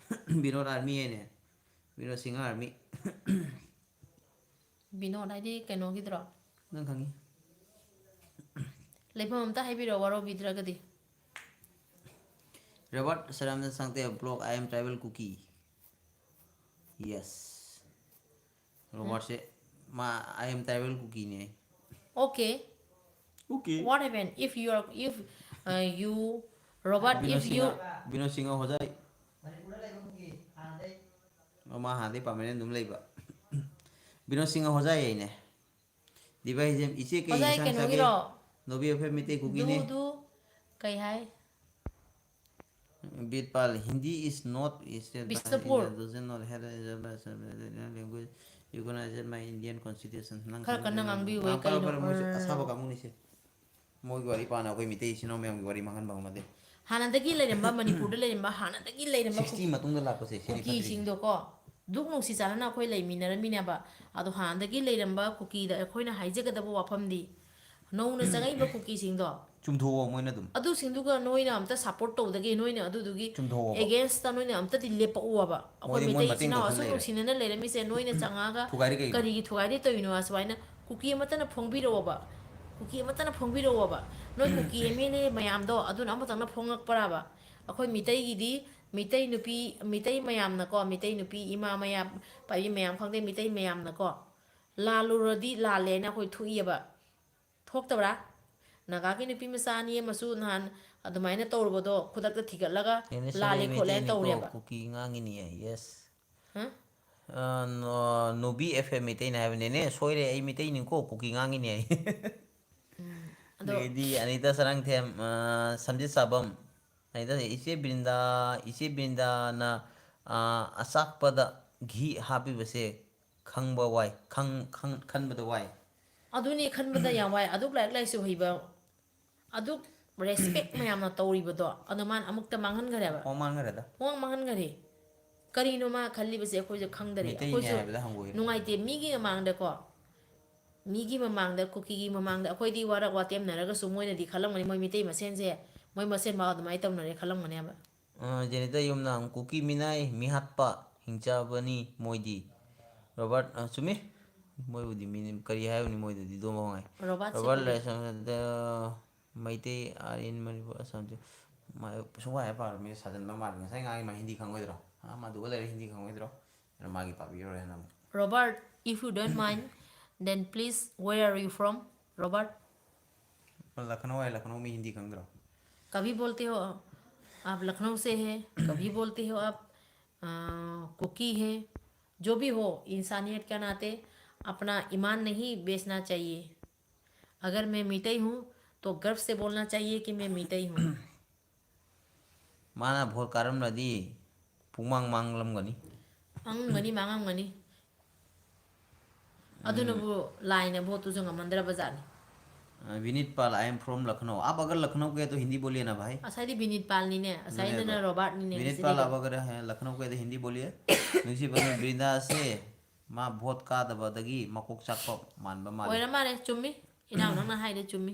ꯕꯤꯅꯣꯗ army ꯍꯥꯏꯅꯦ꯫ ꯕꯤꯅꯣꯗ ꯁꯤꯡꯍ army꯫ ꯕꯤꯅꯣꯗ ꯍꯥꯏꯗꯤ ꯀꯩꯅꯣꯒꯤꯗꯨꯔꯣ? ꯅꯪ ꯈꯪꯉꯤ꯫ ꯂꯩꯐꯝ ꯑꯝꯇ ꯍꯥꯏꯕꯤꯔꯛꯑꯣ, ꯋꯥꯔꯧꯕꯤꯗ꯭ꯔꯒꯗꯤ꯫ Robert ꯁꯔꯝꯗ ꯁꯪꯇꯦ vlog, "I am tribal Kuki." Yes. Robertꯁꯦ, ꯃꯥ, "I am tribal Kukiꯅꯦ." Okay. Okay. What happened? If you are, if, uh, you, Robert, Vinod if you Singh, Vinod Singh ꯍꯣꯖꯥꯏ꯫ ꯃꯥ ꯍꯥꯟꯅꯗꯩ permanent ꯑꯗꯨꯝ ꯂꯩꯕ꯫ ꯕꯤꯅꯣꯗ ꯁꯤꯡꯍ ꯍꯣꯖꯥꯏ ꯍꯥꯏꯅꯦ꯫ ꯗꯤꯚꯥꯏꯁ ꯏꯆꯦ ꯀꯩ ꯍꯣꯖꯥꯏ ꯏꯟꯁꯥꯡ ꯆꯥꯒꯦ? ꯀꯩꯅꯣꯒꯤꯔꯣ? ꯅꯣꯕꯤ ꯑꯩꯈꯣꯏ ꯃꯩꯇꯩ ꯗꯨ, ꯀꯨꯀꯤꯅꯦ꯫ ꯗꯨ, ꯀꯩ ꯍꯥꯏ? ꯕꯤꯠꯄꯥꯜ, "Hindi is not is Bishnupur. doesn't not have language recognize my Indian constitution." ꯅꯪ ꯈꯔ ꯀꯟꯅ ꯈꯪꯗ꯭ꯔꯦ꯫ ꯉꯥꯡꯕꯤꯌꯨ, ꯉꯥꯡ-, ꯀꯩꯅꯣ? ꯄꯔ-, ꯄꯔ-, ꯃꯣꯏꯁꯦ ꯎꯝ꯫ ꯑꯁꯥꯕ ꯀꯥꯡꯕꯨꯅꯤꯁꯦ꯫ ꯃꯣꯏꯒꯤ ꯋꯥꯔꯤ ꯄꯥꯅ ꯑꯩꯈꯣꯏ ꯃꯤꯇꯩ ꯏꯆꯤꯟ ꯏꯅꯥꯎ ꯃꯌꯥꯝꯒꯤ ꯋꯥꯔꯤ ꯃꯥꯡꯍꯟꯕ ꯉꯝꯃꯗꯦ꯫ ꯍꯥꯟꯅꯗꯒꯤ ꯂꯩꯔꯝꯕ, ꯃꯅꯤꯄꯨꯔꯗ ꯂꯩꯔꯝꯕ ꯍꯥꯟꯅꯗꯒꯤ ꯂꯩꯔꯝꯕ Sixty ꯃꯇꯨꯡꯗ ꯂꯥꯛꯄꯁꯦ ꯁꯤꯅꯤ ꯐꯠꯇ꯭ꯔꯤꯁꯦ꯫ ꯀꯨꯀꯤꯁꯤꯡꯗꯣꯀꯣ, ꯗꯨꯛ ꯅꯨꯡꯁꯤ ꯆꯥꯟꯅꯅ ꯑꯩꯈꯣꯏ ꯂꯩꯃꯤꯟꯅꯔꯝꯃꯤꯅꯦꯕ꯫ ꯑꯗꯣ ꯍꯥꯟꯅꯗꯒꯤ ꯂꯩꯔꯝꯕ ꯀꯨꯀꯤꯗ ꯑꯩꯈꯣꯏꯅ ꯍꯥꯏꯖꯒꯗꯕ ꯋꯥꯐꯝꯗꯤ, ꯅꯧꯅ ꯆꯪꯉꯛꯏꯕ ꯀꯨꯀꯤꯁꯤꯡꯗꯣ, ꯆꯨꯝꯊꯣꯛꯑꯣ ꯃꯣꯏꯅ ꯑꯗꯨꯝ꯫ ꯑꯗꯨꯁꯤꯡꯗꯨꯒ ꯅꯣꯏꯅ ꯑꯝꯇ ꯁꯞꯄꯣꯔꯠ ꯇꯧꯗꯒꯦ, ꯅꯣꯏꯅ ꯑꯗꯨꯗꯨꯒꯤ ꯆꯨꯝꯊꯣꯛꯑꯣꯕ꯫ ꯑꯦꯒꯦꯟꯁꯇ ꯅꯣꯏꯅ ꯑꯝꯇꯗꯤ ꯂꯦꯞꯄꯛꯎꯕ꯫ ꯑꯩꯈꯣꯏ ꯃꯣꯏꯗꯤ ꯃꯣꯏ ꯃꯤꯇꯩ ꯏꯆꯤꯟ ꯃꯇꯦꯡ ꯏꯅꯥꯎ ꯇꯧꯁꯟ ꯑꯁꯨꯛ ꯂꯩꯔꯦ꯫ ꯅꯨꯡꯁꯤꯅꯅ ꯂꯩꯔꯝꯃꯤꯁꯦ, ꯅꯣꯏꯅ ꯆꯪꯉꯛꯑꯒ ꯊꯨꯒꯥꯏꯔꯤ ꯀꯩꯒꯤꯅꯣ? ꯀꯔꯤꯒꯤ ꯊꯨꯒꯥꯏꯗꯣꯏ ꯇꯧꯔꯤꯅꯣ? ꯑꯁꯨꯃꯥꯏꯅ ꯀꯨꯀꯤ ꯑꯃꯠꯇꯅ ꯐꯣꯡꯕꯤꯔꯛꯑꯣꯕ, ꯀꯨꯀꯤ ꯑꯃꯠꯇꯅ ꯐꯣꯡꯕꯤꯔꯛꯑꯣꯕ꯫ ꯅꯣꯏ ꯀꯨꯀꯤ ꯑꯦꯝ ꯑꯦꯜ ꯑꯦ ꯃꯌꯥꯝꯗꯣ ꯑꯗꯨꯅ ꯑꯃꯇꯪꯅ ꯐꯣꯡꯉꯛꯄ꯭ꯔꯥꯕ? ꯑꯩꯈꯣꯏ ꯃꯤꯇꯩꯒꯤꯗꯤ ꯃꯤꯇꯩ ꯅꯨꯄꯤ, ꯃꯤꯇꯩ ꯃꯌꯥꯝꯅꯀꯣ, ꯃꯤꯇꯩ ꯅꯨꯄꯤ ꯏꯃꯥ ꯃꯌꯥꯝ, ꯄꯥꯏꯕꯤ ꯃꯌꯥꯝ ꯈꯪꯗꯦ, ꯃꯤꯇꯩ ꯃꯌꯥꯝꯅꯀꯣ, ꯂꯥꯜꯂꯨꯔꯗꯤ ꯂꯥꯜꯂꯦꯅ ꯑꯩꯈꯣꯏ ꯊꯣꯛꯏꯑꯕ꯫ ꯊꯣꯛꯇꯕ꯭ꯔꯥ? ꯅꯥꯒꯥꯒꯤ ꯅꯨꯄꯤ ꯃꯆꯥ ꯑꯅꯤ ꯑꯃꯁꯨ ꯅꯍꯥꯟ ꯑꯗꯨꯃꯥꯏꯅ ꯇꯧꯔꯨꯕꯗꯣ ꯈꯨꯗꯛꯇ ꯊꯤꯒꯠꯂꯒ ꯅꯦꯅꯦ ꯁꯣꯏꯔꯦ, ꯂꯥꯜꯂꯦ ꯑꯩ ꯈꯣꯠꯂꯦꯅ ꯃꯩꯇꯩꯅꯤꯀꯣ, ꯇꯧꯔꯦꯕ꯫ ꯀꯨꯀꯤ ꯉꯥꯡꯉꯤꯅꯦ ꯑꯩ, ꯌꯦꯁ꯫ ꯍꯥ? ꯑ, ꯅꯣ-, ꯅꯣꯕꯤ ꯑꯦꯐ ꯑꯦꯝ ꯃꯩꯇꯩꯅ ꯍꯥꯏꯕꯅꯦꯅꯦ, ꯁꯣꯏꯔꯦ, ꯑꯩ ꯃꯩꯇꯩꯅꯤꯀꯣ, ꯀꯨꯀꯤ ꯉꯥꯡꯉꯤꯅꯦ ꯑꯩ꯫ ꯑꯗꯣ ꯑꯗꯒꯤꯗꯤ ꯑꯅꯤꯇꯥ ꯁꯔꯥꯡꯊꯦꯝ, ꯑ, ꯁꯝꯖꯤꯠ ꯁꯥꯕꯝ, ꯑꯅꯤꯇꯥ, ꯏꯆꯦ ꯕ꯭ꯔꯤꯟꯗꯥ, ꯏꯆꯦ ꯕ꯭ꯔꯤꯟꯗꯥꯅ, ꯑ, ꯑꯆꯥꯛꯄꯗ ꯘꯤ ꯍꯥꯞꯄꯤꯕꯁꯦ ꯈꯪꯕ ꯋꯥꯏ, ꯈꯪ-, ꯈꯪ-, ꯈꯟꯕꯗ ꯋꯥꯏ꯫ ꯑꯗꯨꯅꯤ ꯈꯟꯕꯗ ꯌꯥꯝ ꯋꯥꯏ꯫ ꯑꯗꯨꯛ ꯂꯥꯏꯔꯤꯛ ꯂꯥꯏꯁꯨ ꯍꯩꯕ, ꯑꯗꯨꯛ ꯔꯦꯁꯄꯦꯛ ꯃꯌꯥꯝꯅ ꯇꯧꯔꯤꯕꯗꯣ, ꯑꯗꯣ ꯃꯥꯅ ꯑꯃꯨꯛꯇ ꯃꯥꯡꯍꯟꯈ꯭ꯔꯦꯕ꯫ ꯄꯨꯡꯃꯥꯡ ꯃꯥꯡꯈ꯭ꯔꯦꯗ꯫ ꯄꯨꯡꯃꯥꯡ ꯃꯥꯡꯍꯟꯈꯔꯦ꯫ ꯀꯔꯤꯅꯣ ꯃꯥ ꯈꯜꯂꯤꯕꯁꯦ ꯑꯩꯈꯣꯏꯁꯨ ꯈꯪꯗꯔꯦ꯫ ꯃꯩꯇꯩꯅꯦ ꯑꯩꯈꯣꯏꯁꯨ ꯍꯥꯏꯕꯗ ꯍꯪꯒꯣꯏꯔꯦ꯫ ꯅꯨꯡꯉꯥꯏꯇꯦ꯫ ꯃꯤꯒꯤ ꯃꯃꯥꯡꯗꯀꯣ, ꯃꯤꯒꯤ ꯃꯃꯥꯡꯗ, ꯀꯨꯀꯤꯒꯤ ꯃꯃꯥꯡꯗ ꯑꯩꯈꯣꯏꯗꯤ ꯋꯥꯔꯛ ꯋꯥꯇꯦꯝꯅꯔꯒꯁꯨ ꯃꯣꯏꯅꯗꯤ ꯈꯜꯂꯝꯒꯅꯤ, ꯃꯣꯏ ꯃꯤꯇꯩ ꯃꯁꯦꯟꯁꯦ, ꯃꯣꯏ ꯃꯁꯦꯟ ꯐꯥꯎ ꯑꯗꯨꯃꯥꯏꯅ ꯇꯧꯅꯔꯦ ꯈꯜꯂꯝꯒꯅꯦꯕ꯫ ꯑ, ꯖꯦꯅꯤꯇꯥ ꯌꯨꯝꯅꯥꯝ, ꯀꯨꯀꯤ ꯃꯤꯅꯥꯏ ꯃꯤꯍꯥꯠꯄ ꯍꯤꯡꯆꯥꯕꯅꯤ ꯃꯣꯏꯗꯤ꯫ ꯔꯣꯕꯥꯔꯠ, ꯑ, ꯆꯨꯝꯃꯤ꯫ ꯃꯣꯏꯕꯨꯗꯤ ꯃꯤꯅꯤ, ꯀꯔꯤ ꯍꯥꯏꯔꯨꯅꯤ ꯃꯣꯏꯗꯗꯤ, ꯗꯣꯝꯕ ꯉꯥꯏ꯫ ꯔꯣꯕꯥꯔꯠꯁꯦ ꯔꯣꯕꯥꯔꯠ ꯀꯨꯀꯤ꯫ ꯂꯥꯏꯁ꯭ꯔꯝꯗ ꯃꯩꯇꯩ ꯑꯥꯔ ꯏꯟ ꯃꯅꯤꯄꯨꯔ ꯑꯁꯥꯝ ꯃꯥ ꯁꯨꯡꯍꯥꯏ ꯍꯥꯏ ꯄꯥꯔꯣꯏ, ꯃꯤ ꯁꯥꯖꯟꯕ ꯃꯥꯜꯂꯦ꯫ ꯉꯁꯥꯏ ꯉꯥꯡꯉꯤ ꯃꯥ ꯍꯤꯟꯗꯤ ꯈꯪꯉꯣꯏꯗ꯭ꯔꯣ? ꯑꯥ, ꯃꯥ ꯑꯗꯨꯒ ꯂꯩꯔꯦ, ꯍꯤꯟꯗꯤ ꯈꯪꯉꯣꯏꯗ꯭ꯔꯣ? ꯑꯗꯨꯅ ꯃꯥꯒꯤ ꯄꯥꯕꯤꯔꯔꯣꯏ ꯍꯥꯏꯅ ꯑꯃꯨꯛ꯫ Robert, if you don't mind, then please, where are you from, Robert? Lucknow ꯍꯥꯏ, ꯂꯈꯅꯧ ꯃꯤ ꯍꯤꯟꯗꯤ ꯈꯪꯗ꯭ꯔꯣ? कभी बोलते हो आप लखनऊ से हैं, कभी बोलते हो आप, अ, कुकी हैं, जो भी हो, इंसानियत के नाते अपना ईमान नहीं बेचना चाहिए। अगर मैं मीतई हूँ, तो गर्व से बोलना चाहिए कि मैं मीतई हूँ। ꯃꯥꯅ ꯚꯣꯠ ꯀꯥꯔꯝꯂꯗꯤ ꯄꯨꯡꯃꯥꯡ ꯃꯥꯡꯂꯝꯒꯅꯤ꯫ ꯃꯥꯡꯉꯝꯒꯅꯤ, ꯃꯥꯡꯉꯝꯒꯅꯤ꯫ ꯑꯗꯨꯅꯕꯨ ꯂꯥꯏꯅ ꯚꯣꯠꯇꯨꯁꯨ ꯉꯝꯍꯟꯗ꯭ꯔꯕ ꯖꯥꯠꯅꯤ꯫ अ, विनीत पाल, I am from लखनऊ। आप अगर लखनऊ गए तो हिंदी बोलिए ना भाई। ꯉꯁꯥꯏꯗꯤ ꯕꯤꯅꯤꯠ ꯄꯥꯜꯅꯤꯅꯦ, ꯉꯁꯥꯏꯗꯅ ꯔꯣꯕꯥꯔꯠꯅꯤꯅꯦ, विनीत ꯉꯁꯤꯗꯤ पाल, ꯀꯩꯅꯣ? आप अगर हैं लखनऊ गए तो हिंदी बोलिए। ꯅꯨꯡꯁꯤꯕꯅ ꯕ꯭ꯔꯤꯟꯗꯥꯁꯦ ꯃꯥ ꯚꯣꯠ ꯀꯥꯗꯕꯗꯒꯤ ꯃꯀꯣꯛ ꯆꯥꯛꯄ ꯃꯥꯟꯕ ꯃꯥꯜꯂꯦ꯫ ꯑꯣꯏꯔ ꯃꯥꯜꯂꯦ, ꯆꯨꯝꯃꯤ꯫ ꯏꯅꯥꯎ, ꯅꯪꯅ ꯍꯥꯏꯗꯣ ꯆꯨꯝꯃꯤ꯫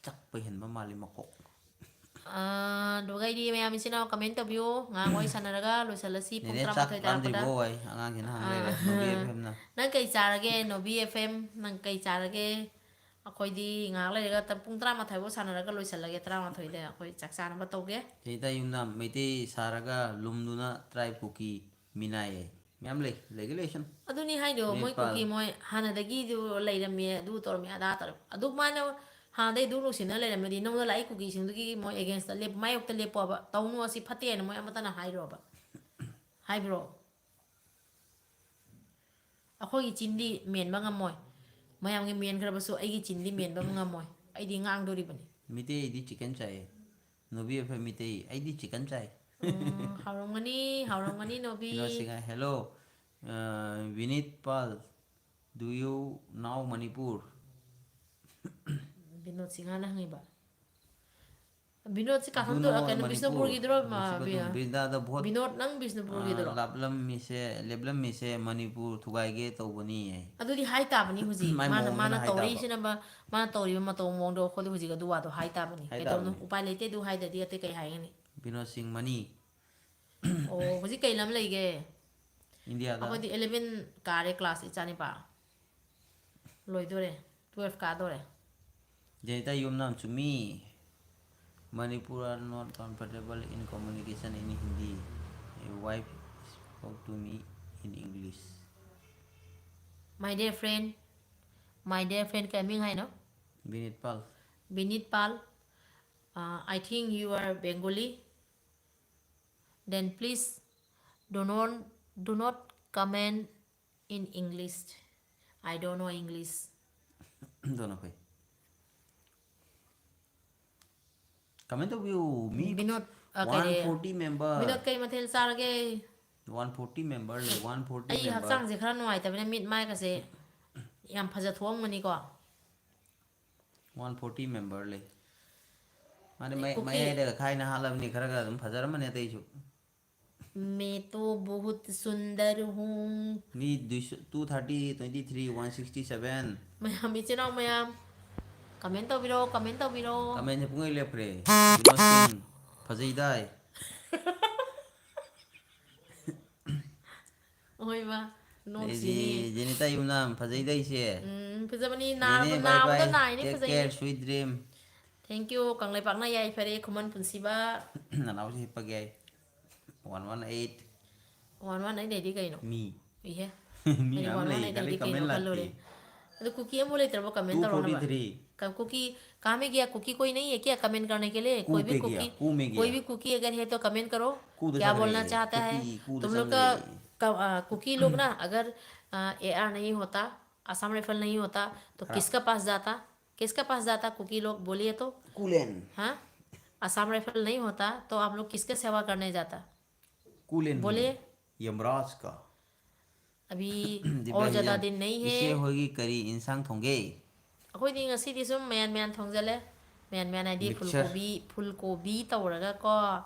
ꯆꯛꯄ ꯍꯦꯟꯕ ꯃꯥꯜꯂꯤ ꯃꯀꯣꯛ꯫ ꯑꯥ, ꯑꯗꯨꯒꯩꯗꯤ ꯃꯌꯥꯝ ꯏꯆꯤꯟ ꯏꯅꯥꯎ comment ꯇꯧꯕꯤꯌꯨ꯫ ꯉꯥꯏꯍꯥꯛ ꯋꯥꯔꯤ ꯁꯥꯟꯅꯔꯒ ꯂꯣꯏꯁꯤꯜꯂꯁꯤ ꯄꯨꯡ ꯅꯦꯅꯦ, ꯆꯥꯛ ꯇꯔꯥꯃꯥꯊꯣꯏ ꯇꯥꯔꯛꯄꯗ꯫ ꯂꯥꯝꯗ꯭ꯔꯤꯕꯣ? ꯑꯩ ꯑꯉꯥꯡꯁꯤꯅ ꯍꯪ ꯑꯥ꯫ ꯂꯩꯔꯦ, ꯅꯣꯕꯤ ꯑꯦꯐ ꯑꯦꯝꯅ꯫ ꯅꯪ ꯀꯩ ꯆꯥꯔꯒꯦ, ꯅꯣꯕꯤ ꯑꯦꯐ ꯑꯦꯝ? ꯅꯪ ꯀꯩ ꯆꯥꯔꯒꯦ? ꯑꯩꯈꯣꯏꯗꯤ ꯉꯥꯏꯍꯥꯛ ꯂꯩꯔꯒ ꯇ-, ꯄꯨꯡ ꯇꯔꯥꯃꯥꯊꯣꯏ ꯐꯥꯎ ꯁꯥꯟꯅꯔꯒ ꯂꯣꯏꯁꯤꯜꯂꯒꯦ, ꯇꯔꯥꯃꯥꯊꯣꯏꯗ ꯑꯩꯈꯣꯏ ꯆꯥꯛ ꯆꯥꯅꯕ ꯇꯧꯒꯦ꯫ ꯆꯍꯤꯇ ꯌꯨꯝꯅ ꯃꯩꯇꯩ ꯁꯥꯔꯒ ꯂꯨꯝꯗꯨꯅ ꯇ꯭ꯔꯥꯏꯕ ꯀꯨꯀꯤ ꯃꯤꯅꯥꯏꯌꯦ꯫ ꯃꯌꯥꯝ ꯂꯩ, ꯂꯩꯒꯦ ꯂꯩꯁꯅꯨ꯫ ꯑꯗꯨꯅꯤ ꯍꯥꯏꯗꯣ, ꯃꯣꯏ ꯅꯦꯄꯥꯜ꯫ ꯀꯨꯀꯤ ꯃꯣꯏ ꯍꯥꯟꯅꯗꯒꯤꯗꯨ ꯂꯩꯔꯝꯃꯦ, ꯑꯗꯨ ꯇꯧꯔꯝꯃꯦ, ꯑꯗꯥ ꯇꯧꯔꯝꯃꯦ꯫ ꯑꯗꯨꯃꯥꯏꯅ ꯍꯥꯟꯅꯗꯩ ꯑꯗꯨ ꯅꯨꯡꯁꯤꯅ ꯂꯩꯔꯝꯃꯗꯤ ꯅꯉꯣꯟꯗ ꯂꯥꯛꯏ ꯀꯨꯀꯤꯁꯤꯡꯗꯨꯒꯤ ꯃꯣꯏ against ꯇ ꯂꯦꯞ-, ꯃꯥꯌꯣꯛꯇ ꯂꯦꯞꯄꯣꯕ꯫ ꯇꯧꯅꯨ, ꯑꯁꯤ ꯐꯠꯇꯦ ꯍꯥꯏꯅ ꯃꯣꯏ ꯑꯃꯠꯇꯅ ꯍꯥꯏꯔꯣꯕ꯫ ꯍꯥꯏꯕ꯭ꯔꯣ? ꯑꯩꯈꯣꯏꯒꯤ ꯆꯤꯟꯗꯤ ꯃꯦꯟꯕ ꯉꯝꯃꯣꯏ꯫ ꯃꯌꯥꯝꯒꯤ ꯃꯦꯟꯈ꯭ꯔꯕꯁꯨ ꯑꯩꯒꯤ ꯆꯤꯟꯗꯤ ꯃꯦꯟꯕ ꯉꯝꯃꯣꯏ꯫ ꯑꯩꯗꯤ ꯉꯥꯡꯗꯣꯔꯤꯕꯅꯤ꯫ ꯃꯤꯇꯩꯗꯤ chicken ꯆꯥꯏꯌꯦ꯫ ꯅꯣꯕꯤ ꯑꯩꯈꯣꯏ ꯃꯤꯇꯩ, ꯑꯩꯗꯤ chicken ꯆꯥꯏ꯫ ꯎꯝ, ꯍꯥꯎꯔꯝꯒꯅꯤ, ꯍꯥꯎꯔꯝꯒꯅꯤ, ꯅꯣꯕꯤ꯫ ꯕꯤꯅꯣꯗ ꯁꯤꯡꯍ, hello, ꯑ, ꯕꯤꯅꯤꯠ ꯄꯥꯜ, do you know Manipur? Vinod ꯁꯤꯡꯍꯅ ꯍꯪꯉꯤꯕ꯫ ꯕꯤꯅꯣꯗꯁꯤ Do ꯀꯥꯈꯟ know ꯀꯩꯅꯣ, Manipur? ꯕꯤꯁꯅꯨꯄꯨꯔꯒꯤꯗꯨꯔꯣ, ꯃ-, ꯕꯤꯁꯅꯨꯄꯨꯔ, ꯕꯤ-, ꯕ꯭ꯔꯤꯟꯗꯥꯗ ꯚꯣꯠ, ꯕꯤꯅꯣꯗ, ꯅꯪ ꯕꯤꯁꯅꯨꯄꯨꯔꯒꯤꯗꯨꯔꯣ? ꯑ, ꯂꯥꯞꯂꯝꯃꯤꯁꯦ, ꯂꯦꯞꯂꯝꯃꯤꯁꯦ ꯃꯅꯤꯄꯨꯔ ꯊꯨꯒꯥꯏꯒꯦ ꯇꯧꯕꯅꯤ ꯍꯥꯏ꯫ ꯑꯗꯨꯗꯤ ꯍꯥꯏ ꯇꯥꯕꯅꯤ ꯍꯧꯖꯤꯛ꯫ ꯃꯥꯏ ꯃꯥꯅ, ꯃꯑꯣꯡꯗꯅ ꯃꯥꯅ ꯍꯥꯏ ꯇꯥꯕ꯫ ꯇꯧꯔꯤꯁꯤꯅꯕ, ꯃꯥꯅ ꯇꯧꯔꯤꯕ ꯃꯇꯧ ꯃꯑꯣꯡꯗꯣ ꯑꯩꯈꯣꯏꯗꯤ ꯍꯧꯖꯤꯛ ꯑꯗꯨ ꯋꯥꯗꯣ ꯍꯥꯏ ꯇꯥꯕꯅꯤ꯫ ꯍꯥꯏ ꯀꯩꯗꯧꯅꯣ? ꯇꯥꯕꯅꯤ꯫ ꯎꯄꯥꯏ ꯂꯩꯇꯦ, ꯑꯗꯨ ꯍꯥꯏꯗ꯭ꯔꯗꯤ ꯑꯇꯩ ꯀꯩ ꯍꯥꯏꯒꯅꯤ? ꯕꯤꯅꯣꯗ ꯁꯤꯡ ꯃꯅꯤ꯫ ꯑꯣ, ꯍꯧꯖꯤꯛ ꯀꯩ ꯂꯝ ꯂꯩꯒꯦ? ꯏꯟꯗꯤꯌꯥꯗ꯫ ꯑꯩꯈꯣꯏꯗꯤ eleven ꯀꯥꯔꯦ, class, ꯏꯆꯥꯅꯤꯄꯥ꯫ ꯂꯣꯏꯗꯣꯔꯦ, twelve ꯀꯥꯗꯣꯔꯦ꯫ ꯖꯦꯅꯤꯇꯥ ꯌꯨꯝꯅꯥꯝ ꯆꯨꯝꯃꯤ꯫ Manipur are not comfortable in communication in Hindi. A wife spoke to me in English. My dear friend, my dear friend, ꯀꯩ ꯃꯤꯡ ꯍꯥꯏꯅꯣ? ꯕꯤꯅꯤꯠ ꯄꯥꯜ꯫ Binit Pal, uh, I think you are Bengali. Then please do not, do not comment in English. I don't know English. ꯑꯗꯨꯅ ꯐꯩ꯫ Comment ꯇꯧꯕꯤꯌꯨ꯫ ꯃꯤ ꯕꯤꯅꯣꯗ, ꯑ, ꯀꯩ, one forty member꯫ Vinod, ꯀꯩ ꯃꯊꯦꯜ ꯆꯥꯔꯒꯦ? One forty member ꯂꯩ, one forty ꯑꯩ member꯫ ꯍꯛꯆꯥꯡꯁꯦ ꯈꯔ ꯅꯨꯡꯉꯥꯏꯇꯕꯅꯤꯅ ꯃꯤꯠ ꯃꯥꯏꯒꯁꯦ ꯌꯥꯝ ꯐꯖ ꯊꯣꯛꯑꯝꯒꯅꯤꯀꯣ꯫ One forty member ꯂꯩ꯫ ꯃꯥꯅꯦ, ꯑꯩ ꯃꯌꯥꯏ-, ꯀꯨꯀꯤ- ꯃꯌꯥꯏꯗꯒ ꯈꯥꯏꯅ ꯍꯥꯠꯂꯕꯅꯤ, ꯈꯔ ꯈꯔ ꯑꯗꯨꯝ ꯐꯖꯔꯝꯃꯅꯤ ꯑꯇꯩꯁꯨ꯫ मैं तो बहुत सुंदर हूँ. ꯃꯤ two thirty, twenty three, one sixty seven. ꯃꯌꯥꯝ, ꯏꯆꯤꯟ ꯏꯅꯥꯎ ꯃꯌꯥꯝ, comment ꯇꯧꯕꯤꯔꯣ, comment ꯇꯧꯕꯤꯔꯣ. ꯀꯃꯦꯟꯁꯦ ꯄꯨꯡꯂꯩ ꯂꯦꯞꯈ꯭ꯔꯦ. ꯕꯤꯅꯣꯗ ꯁꯤꯡ, ꯐꯖꯩꯗꯥꯏ. ꯍꯣꯏ ꯃꯥ, ꯑꯗꯩꯗꯤ ꯖꯦꯅꯤꯇꯥ ꯌꯨꯝꯅꯥꯝ, ꯐꯖꯩꯗꯥꯏꯁꯦ. ꯎꯝ, ꯐꯖꯕꯅꯤ. ꯅꯦꯅꯦ, ꯅꯥꯕ, bye ꯅꯥꯕꯗ bye. ꯅꯥꯏꯅꯤ, Take ꯐꯖꯩꯅꯤ. Care, sweet dream. Thank you. ꯀꯪꯂꯩꯄꯥꯛꯅ ꯌꯥꯏꯐꯔꯦ, ꯈꯨꯃꯟ ꯄꯨꯟꯁꯤꯕ. ꯅꯅꯥꯎꯁꯦ ꯍꯤꯞꯄꯒꯦ ꯑꯩ. One one eight. One one eight ꯍꯥꯏꯗꯤ ꯀꯩꯅꯣ? ꯃꯤ. ꯏꯍꯦ. ꯃꯤ ꯑꯩꯗꯤ ꯃꯌꯥꯝ ꯋꯥꯟ ꯋꯥꯟ ꯂꯩ. ꯑꯩꯠ ꯀꯔꯤ ꯍꯥꯏꯗꯤ ꯀꯩꯅꯣ comment ꯂꯥꯛꯇꯦ? ꯈꯜꯂꯨꯔꯦ. ꯑꯗꯨ ꯀꯨꯀꯤ ꯑꯃꯨꯛ ꯂꯩꯇ꯭ꯔꯕꯣ comment ꯇꯧꯔꯛꯅꯕ? Two forty three. ꯀ-, ꯀꯨꯀꯤ, कहाँ में गया? कुकी कोई नहीं है क्या comment करने के लिए? कोई भी कुकी, कोई भी कुकी अगर है तो comment करो. क्या बोलना चाहता है? तुम लोग का, कुकी लोग ना अगर ए आर नहीं होता, आसाम राइफल नहीं होता, तो किसका पास जाता? किसका पास जाता कुकी लोग, बोलिए तो? कुलेन. हाँ, आसाम राइफल नहीं होता तो आप लोग किसका सेवा करने जाता? कुलेन. बोलिए. यमराज का. अभी और ज़्यादा दिन नहीं है. ꯏꯆꯦ ꯍꯣꯏꯒꯤ ꯀꯔꯤ ꯏꯟꯁꯥꯡ ꯊꯣꯡꯒꯦ? ꯑꯩꯈꯣꯏꯗꯤ ꯉꯁꯤꯗꯤ ꯁꯨꯝ ꯃꯌꯥꯟ ꯃꯌꯥꯟ ꯊꯣꯡꯖꯜꯂꯦ. ꯃꯌꯥꯟ ꯃꯌꯥꯟ ꯍꯥꯏꯗꯤ ꯐꯨꯜ ꯀꯣꯕꯤ, ꯐꯨꯜ ꯀꯣꯕꯤ ꯇꯧꯔꯒꯀꯣ,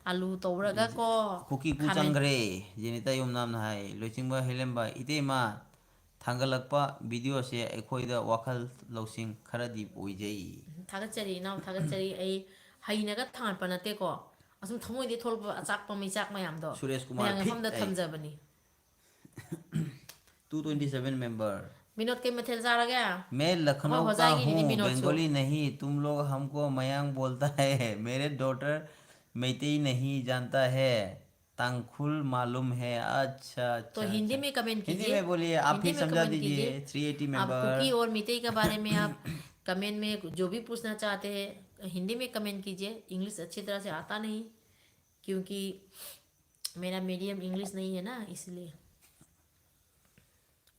ꯑꯂꯨ ꯇꯧꯔꯒꯀꯣ. ꯀꯨꯀꯤ ꯀꯨ ꯆꯪꯈ꯭ꯔꯦ. ꯖꯦꯅꯤꯇꯥ ꯌꯨꯝꯅꯥꯝꯅ ꯍꯥꯏ, ꯂꯣꯏꯆꯤꯡꯕ ꯍꯦꯂꯦꯝꯕ, ꯏꯇꯩꯃ, ꯊꯥꯡꯒꯠꯂꯛꯄ videoꯁꯦ ꯑꯩꯈꯣꯏꯗ ꯋꯥꯈꯜ ꯂꯧꯁꯤꯡ ꯈꯔꯗꯤ ꯑꯣꯏꯖꯩ. ꯊꯥꯒꯠꯆꯔꯤ ꯏꯅꯥꯎ, ꯊꯥꯒꯠꯆꯔꯤ. ꯑꯩ ꯍꯩꯅꯒ ꯊꯥꯡꯒꯠꯄ ꯅꯠꯇꯦꯀꯣ, ꯑꯁꯨꯝ ꯊꯃꯣꯏꯗꯩ ꯊꯣꯛꯂꯛꯄ ꯑꯆꯥꯛꯄ ꯃꯩꯆꯥꯛ ꯃꯌꯥꯝꯗꯣ ꯃꯌꯥꯝ ꯃꯐꯝꯗ ꯊꯝꯖꯕꯅꯤ. Two twenty seven member. Vinod, ꯀꯩ ꯃꯊꯦꯜ ꯆꯥꯔꯒꯦ? मैं लखनऊ का हूँ, बंगाली नहीं. तुम लोग हमको मयंक बोलता है. मेरे daughter मैतेई नहीं जानता है, तांखुल मालूम है. अच्छा, अच्छा. तो हिंदी में comment कीजिए. हिंदी में बोलिए, आप ही समझा दीजिए. Three eighty member. कुकी और मैतेई के बारे में आप comment में जो भी पूछना चाहते हैं, हिंदी में comment कीजिए. इंग्लिश अच्छी तरह से आता नहीं, क्योंकि मेरा मीडियम इंग्लिश नहीं है ना, इसलिए.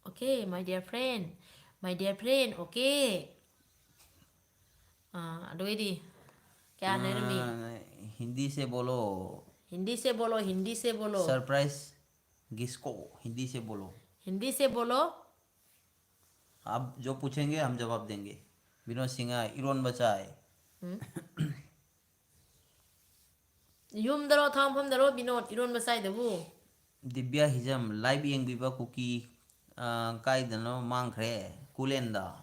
Okay, my dear friend, my dear friend, okay. ꯑꯗꯨꯒꯩꯗꯤ ꯀꯌꯥ ꯂꯩꯔꯝꯃꯤ? हिंदी से बोलो. हिंदी से बोलो, हिंदी से बोलो. सरप्राइज गिसको, हिंदी से बोलो. हिंदी से बोलो. आप जो पूछेंगे हम जवाब देंगे. ꯕꯤꯅꯣꯗ ꯁꯤꯡꯍ, ꯏꯔꯣꯟꯕ ꯆꯥꯏ. ꯌꯨꯝꯗꯔꯣ, ꯊꯕꯛ ꯃꯐꯝꯗꯔꯣ ꯕꯤꯅꯣꯗ ꯏꯔꯣꯟꯕ ꯆꯥꯏꯗꯨꯕꯨ? ꯗꯤꯕ꯭ꯌꯥ ꯍꯤꯖꯝ, ꯂꯥꯏꯕ ꯌꯦꯡꯕꯤꯕ ꯀꯨꯀꯤ, ꯑ, ꯀꯥꯏꯗꯅꯣ ꯃꯥꯡꯈ꯭ꯔꯦ? ꯀꯨꯂꯦꯟꯗ꯫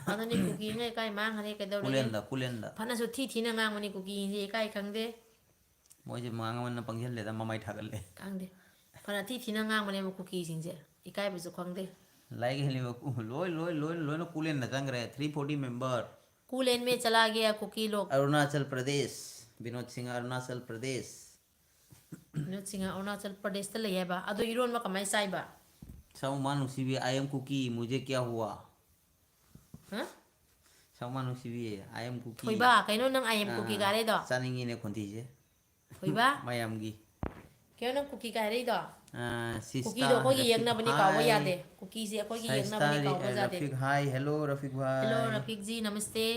ꯑꯗꯨꯅꯤ, ꯀꯨꯀꯤꯉꯩ ꯀꯥꯏ ꯃꯥꯡꯈ꯭ꯔꯦ, ꯀꯩꯗꯧꯔꯒꯦ? ꯀꯨꯂꯦꯟꯗ, ꯀꯨꯂꯦꯟꯗ꯫ ꯐꯅꯁꯨ ꯊꯤ ꯊꯤꯅ ꯉꯥꯡꯕꯅꯤ ꯀꯨꯀꯤꯁꯤꯡꯁꯦ, ꯏꯀꯥꯏ ꯈꯪꯗꯦ꯫ ꯃꯣꯏꯁꯦ ꯃꯉꯥꯡ ꯑꯃꯅ ꯄꯪꯁꯤꯜꯂꯦꯗ, ꯃꯃꯥꯏ ꯊꯥꯒꯠꯂꯦ꯫ ꯈꯪꯗꯦ꯫ ꯐꯅ ꯊꯤ ꯊꯤꯅ ꯉꯥꯡꯕꯅꯦꯕ ꯀꯨꯀꯤꯁꯤꯡꯁꯦ, ꯏꯀꯥꯏꯕꯁꯨ ꯈꯪꯗꯦ꯫ ꯂꯥꯏꯔꯤꯛ ꯍꯩꯕ ꯀꯨ-, ꯂꯣꯏ, ꯂꯣꯏ, ꯂꯣꯏ, ꯂꯣꯏꯅ ꯀꯨꯂꯦꯟꯗ ꯆꯪꯈ꯭ꯔꯦ꯫ Three forty member꯫ ꯀꯨꯂꯦꯟ ꯃꯦ ꯆꯂꯥ ꯒꯌꯥ ꯀꯨꯀꯤ ꯂꯣꯛ꯫ ꯑꯔꯨꯅꯥꯆꯜ ꯄ꯭ꯔꯗꯦꯁ, ꯕꯤꯅꯣꯗ ꯁꯤꯡꯍ, ꯑꯔꯨꯅꯥꯆꯜ ꯄ꯭ꯔꯗꯦꯁ꯫ ꯕꯤꯅꯣꯗ ꯁꯤꯡꯍ ꯑꯔꯨꯅꯥꯆꯜ ꯄ꯭ꯔꯗꯦꯁꯇ ꯂꯩ ꯍꯥꯏꯕ꯫ ꯑꯗꯣ ꯏꯔꯣꯟꯕ ꯀꯃꯥꯏꯅ ꯆꯥꯏꯕ? ꯁꯥꯎꯃꯥ ꯅꯨꯡꯁꯤꯕꯤ, "I am Kuki, मुझे क्या हुआ?" ꯍꯥ? ꯁꯥꯎꯃꯥ ꯅꯨꯡꯁꯤꯕꯤ, "I am Kuki." ꯊꯣꯏꯕ, ꯀꯩꯅꯣ ꯅꯪ "I am Kuki" ꯑꯥ, ꯀꯥꯔꯦꯗꯣ? ꯆꯥꯅꯤꯡꯉꯤꯅꯦ ꯈꯣꯟꯊꯤꯁꯦ꯫ ꯊꯣꯏꯕ? ꯃꯌꯥꯝꯒꯤ꯫ ꯀꯩꯅꯣ ꯅꯪ ꯀꯨꯀꯤ ꯀꯥꯏꯔꯛꯏꯗꯣ? ꯑꯥ, ꯁꯤꯁꯇꯥ ꯀꯨꯀꯤꯗꯣ ꯑꯩꯈꯣꯏꯒꯤ ꯔꯐꯤꯛ, ꯌꯦꯛꯅꯕꯅꯦ, ꯀꯥꯎꯕ hi꯫ ꯌꯥꯗꯦ꯫ ꯀꯨꯀꯤꯁꯦ ꯑꯩꯈꯣꯏꯒꯤ ꯁꯥꯏꯁꯇꯥ ꯌꯦꯛꯅꯕꯅꯦ, ꯔꯤ-, ꯀꯥꯎꯕ ꯌꯥꯗꯦ꯫ ꯔꯐꯤꯛ, hi, hello, ꯔꯐꯤꯛ ꯚꯥꯏ꯫ ꯍꯦꯜꯂꯣ, ꯔꯐꯤꯛꯖꯤ, ꯅꯃꯁꯇꯦ꯫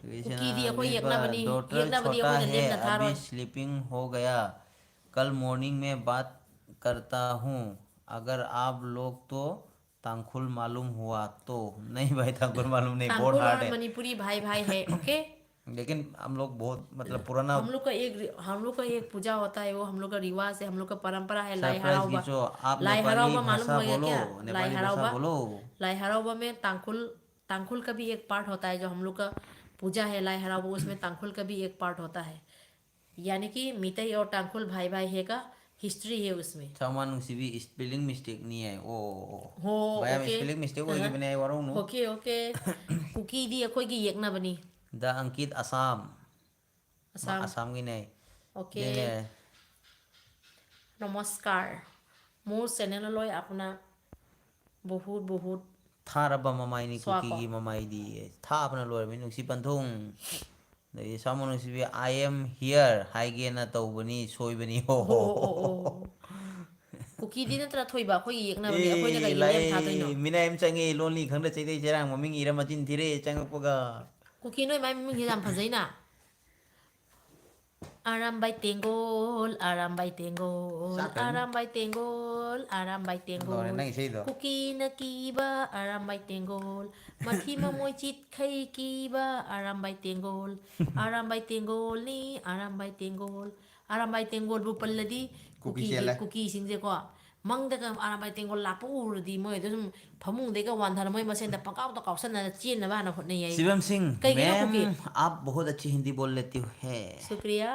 ꯀꯨꯀꯤꯁꯤꯅ ꯀꯨꯀꯤꯗꯤ ꯑꯩꯈꯣꯏ ꯂꯤꯕ, ꯌꯦꯛꯅꯕꯅꯤ, "Daughter ꯌꯦꯛꯅꯕꯗꯤ ꯆꯣꯇꯥ ꯑꯩꯈꯣꯏꯅ ꯍꯦ, ꯂꯦꯝꯅ ꯑꯕꯤ ꯊꯥꯔꯣꯏ꯫ ꯁ꯭ꯂꯤꯄꯤꯡ ꯍꯣ ꯒꯌꯥ, ꯀꯜ ꯃꯣꯔꯅꯤꯡ ꯃꯦ ꯕꯥꯠ ꯀꯔꯇꯥ ꯍꯨ, ꯑꯒꯔ ꯑꯥꯞ ꯂꯣꯒ ꯇꯣ ꯇꯥꯡꯈꯨꯜ ꯃꯥꯂꯨꯝ ꯍꯨꯋꯥ ꯇꯣ, ꯅꯍꯤ ꯚꯥꯏ, ꯇꯥꯡꯈꯨꯜ ꯃꯥꯂꯨꯝ ꯅꯍꯤ, ꯕꯣꯠ ꯇꯥꯡꯈꯨꯜ ꯍꯥꯔꯗ ꯑꯣꯔ ꯍꯦ꯫ ꯃꯅꯤꯄꯨꯔꯤ ꯚꯥꯏ ꯚꯥꯏ ꯍꯦ, ꯑꯣꯀꯦ? लेकिन हम लोग बहुत, मतलब, पुराना हम लोग का एक, हम लोग का एक पूजा होता है, वो हम लोग का रिवाज है, हम लोग का परांपरा है, लाई सरप्राइज हरावबा। गिचो, आप लाई नेपाली हरावबा मालूम भाषा होगा क्या? बोलो, लाई नेपाली भाषा हरावबा, बोलो। लाई हरावबा में तांखुल, तांखुल का भी एक पार्ट होता है, जो हम लोग का पूजा है लाई हरावबा, उसमें तांखुल का भी एक पार्ट होता है। यानी कि मीतई और तांखुल भाई भाई है का हिस्ट्री है उसमें। ꯁꯥꯎꯃꯥ ꯅꯨꯡꯁꯤꯕꯤ, ꯁ꯭ꯄꯦꯂꯤꯡ ꯃꯤꯁꯇꯦꯛꯅꯤ ꯍꯥꯏ꯫ ꯑꯣ, ꯑꯣ, ꯑꯣ꯫ ꯍꯣ, ꯃꯌꯥꯝ ꯑꯣꯀꯦ꯫ ꯁ꯭ꯄꯦꯂꯤꯡ ꯃꯤꯁꯇꯦꯛ ꯑꯣꯏꯈꯤꯕꯅꯦ, ꯑꯩ ꯋꯥꯔꯧꯅꯨ꯫ Okay, okay. ꯀꯨꯀꯤꯗꯤ ꯑꯩꯈꯣꯏꯒꯤ ꯌꯦꯛꯅꯕꯅꯤ꯫ ꯗ ꯑꯪꯀꯤꯠ ꯑꯁꯥꯝ꯫ ꯑꯁꯥꯝ꯫ ꯑꯁꯥꯝꯒꯤꯅꯦ꯫ ꯑꯣꯀꯦ꯫ ꯑꯗꯨꯅꯦ꯫ নমস্কাৰ, মোৰ চেনেললৈ আপোনাক বহুত বহুত ꯊꯥꯔꯕ ꯃꯃꯥꯏꯅꯤ, ꯁ꯭ꯋꯥꯒ꯫ ꯀꯨꯀꯤꯒꯤ ꯃꯃꯥꯏꯗꯤ꯫ ꯊꯥꯕꯅ ꯂꯣꯏꯔꯕꯅꯤ, ꯅꯨꯡꯁꯤ ꯄꯟꯊꯨꯡ꯫ ꯑꯗꯒꯤ ꯁꯥꯃꯨ ꯅꯨꯡꯁꯤꯕꯤ, "I am here" ꯍꯥꯏꯒꯦꯅ ꯇꯧꯕꯅꯤ, ꯁꯣꯏꯕꯅꯤ꯫ ꯍꯣ, ꯍꯣ, ꯑꯣ, ꯍꯣ, ꯑꯣ, ꯍꯣ꯫ ꯑꯣ꯫ ꯀꯨꯀꯤꯗꯤ ꯅꯠꯇ꯭ꯔꯥ ꯊꯣꯏꯕ? ꯑꯩꯈꯣꯏꯒꯤ ꯌꯦꯛꯅꯕꯅꯦ, ꯑꯩꯈꯣꯏꯅ ꯀꯩꯒꯤ ꯂꯦꯝ ꯊꯥꯗꯣꯏꯅꯣ? ꯃꯤꯅꯥꯏ ꯑꯃ ꯆꯪꯉꯦ, ꯂꯣꯟꯂꯤ ꯈꯪꯗ ꯆꯩꯇꯩ ꯆꯩꯔꯥꯡ ꯃꯃꯤꯡ ꯏꯔ ꯃꯆꯤꯟ ꯊꯤꯔꯦ ꯆꯪꯉꯛꯄꯒ꯫ ꯀꯨꯀꯤ, ꯅꯣꯏ ꯃꯥꯏ ꯃꯃꯤꯡꯁꯦ ꯌꯥꯝ ꯐꯖꯩꯅ꯫ ꯑꯔꯥꯝꯕꯥꯏ ꯇꯦꯡꯒꯣꯜ, ꯑꯔꯥꯝꯕꯥꯏ ꯇꯦꯡꯒꯣꯜ, ꯆꯥꯛꯈ꯭ꯔꯅꯤ꯫ ꯑꯔꯥꯝꯕꯥꯏ ꯇꯦꯡꯒꯣꯜ, ꯑꯔꯥꯝꯕꯥꯏ ꯇꯦꯡꯒꯣꯜ꯫ ꯂꯣꯏꯔꯦ ꯅꯪ ꯏꯁꯩꯗꯣ꯫ ꯀꯨꯀꯤꯅ ꯀꯤꯕ ꯑꯔꯥꯝꯕꯥꯏ ꯇꯦꯡꯒꯣꯜ, ꯃꯊꯤ ꯃꯃꯣꯏ ꯆꯤꯠꯈꯩ ꯀꯤꯕ ꯑꯔꯥꯝꯕꯥꯏ ꯇꯦꯡꯒꯣꯜ, ꯑꯔꯥꯝꯕꯥꯏ ꯇꯦꯡꯒꯣꯜꯅꯤ ꯑꯔꯥꯝꯕꯥꯏ ꯇꯦꯡꯒꯣꯜ꯫ ꯑꯔꯥꯝꯕꯥꯏ ꯇꯦꯡꯒꯣꯜꯕꯨ ꯄꯜꯂꯗꯤ ꯀꯨꯀꯤ ꯀꯨꯀꯤꯁꯦ, ꯆꯦꯜꯂꯦ꯫ ꯀꯨꯀꯤꯁꯤꯡꯁꯦꯀꯣ, ꯃꯪꯗꯒ ꯑꯔꯥꯝꯕꯥꯏ ꯇꯦꯡꯒꯣꯜ ꯂꯥꯛꯄ ꯎꯔꯗꯤ ꯃꯣꯏ ꯑꯗꯨ ꯁꯨꯝ ꯐꯃꯨꯡꯗꯒ ꯋꯥꯟꯊꯔ ꯃꯣꯏ ꯃꯁꯦꯟꯗ ꯄꯪꯀꯥꯎꯇ ꯀꯥꯎꯁꯟꯅꯗꯅ ꯆꯦꯟꯅꯕ ꯍꯥꯟꯅ ꯍꯣꯠꯅꯩ ꯍꯥꯏ꯫ शिवम सिंह, ꯀꯩꯒꯤꯅꯣ मैम, ꯀꯨꯀꯤ? आप बहुत अच्छी हिंदी बोल लेती हो है। ꯁꯨꯀ꯭ꯔꯤꯌꯥ꯫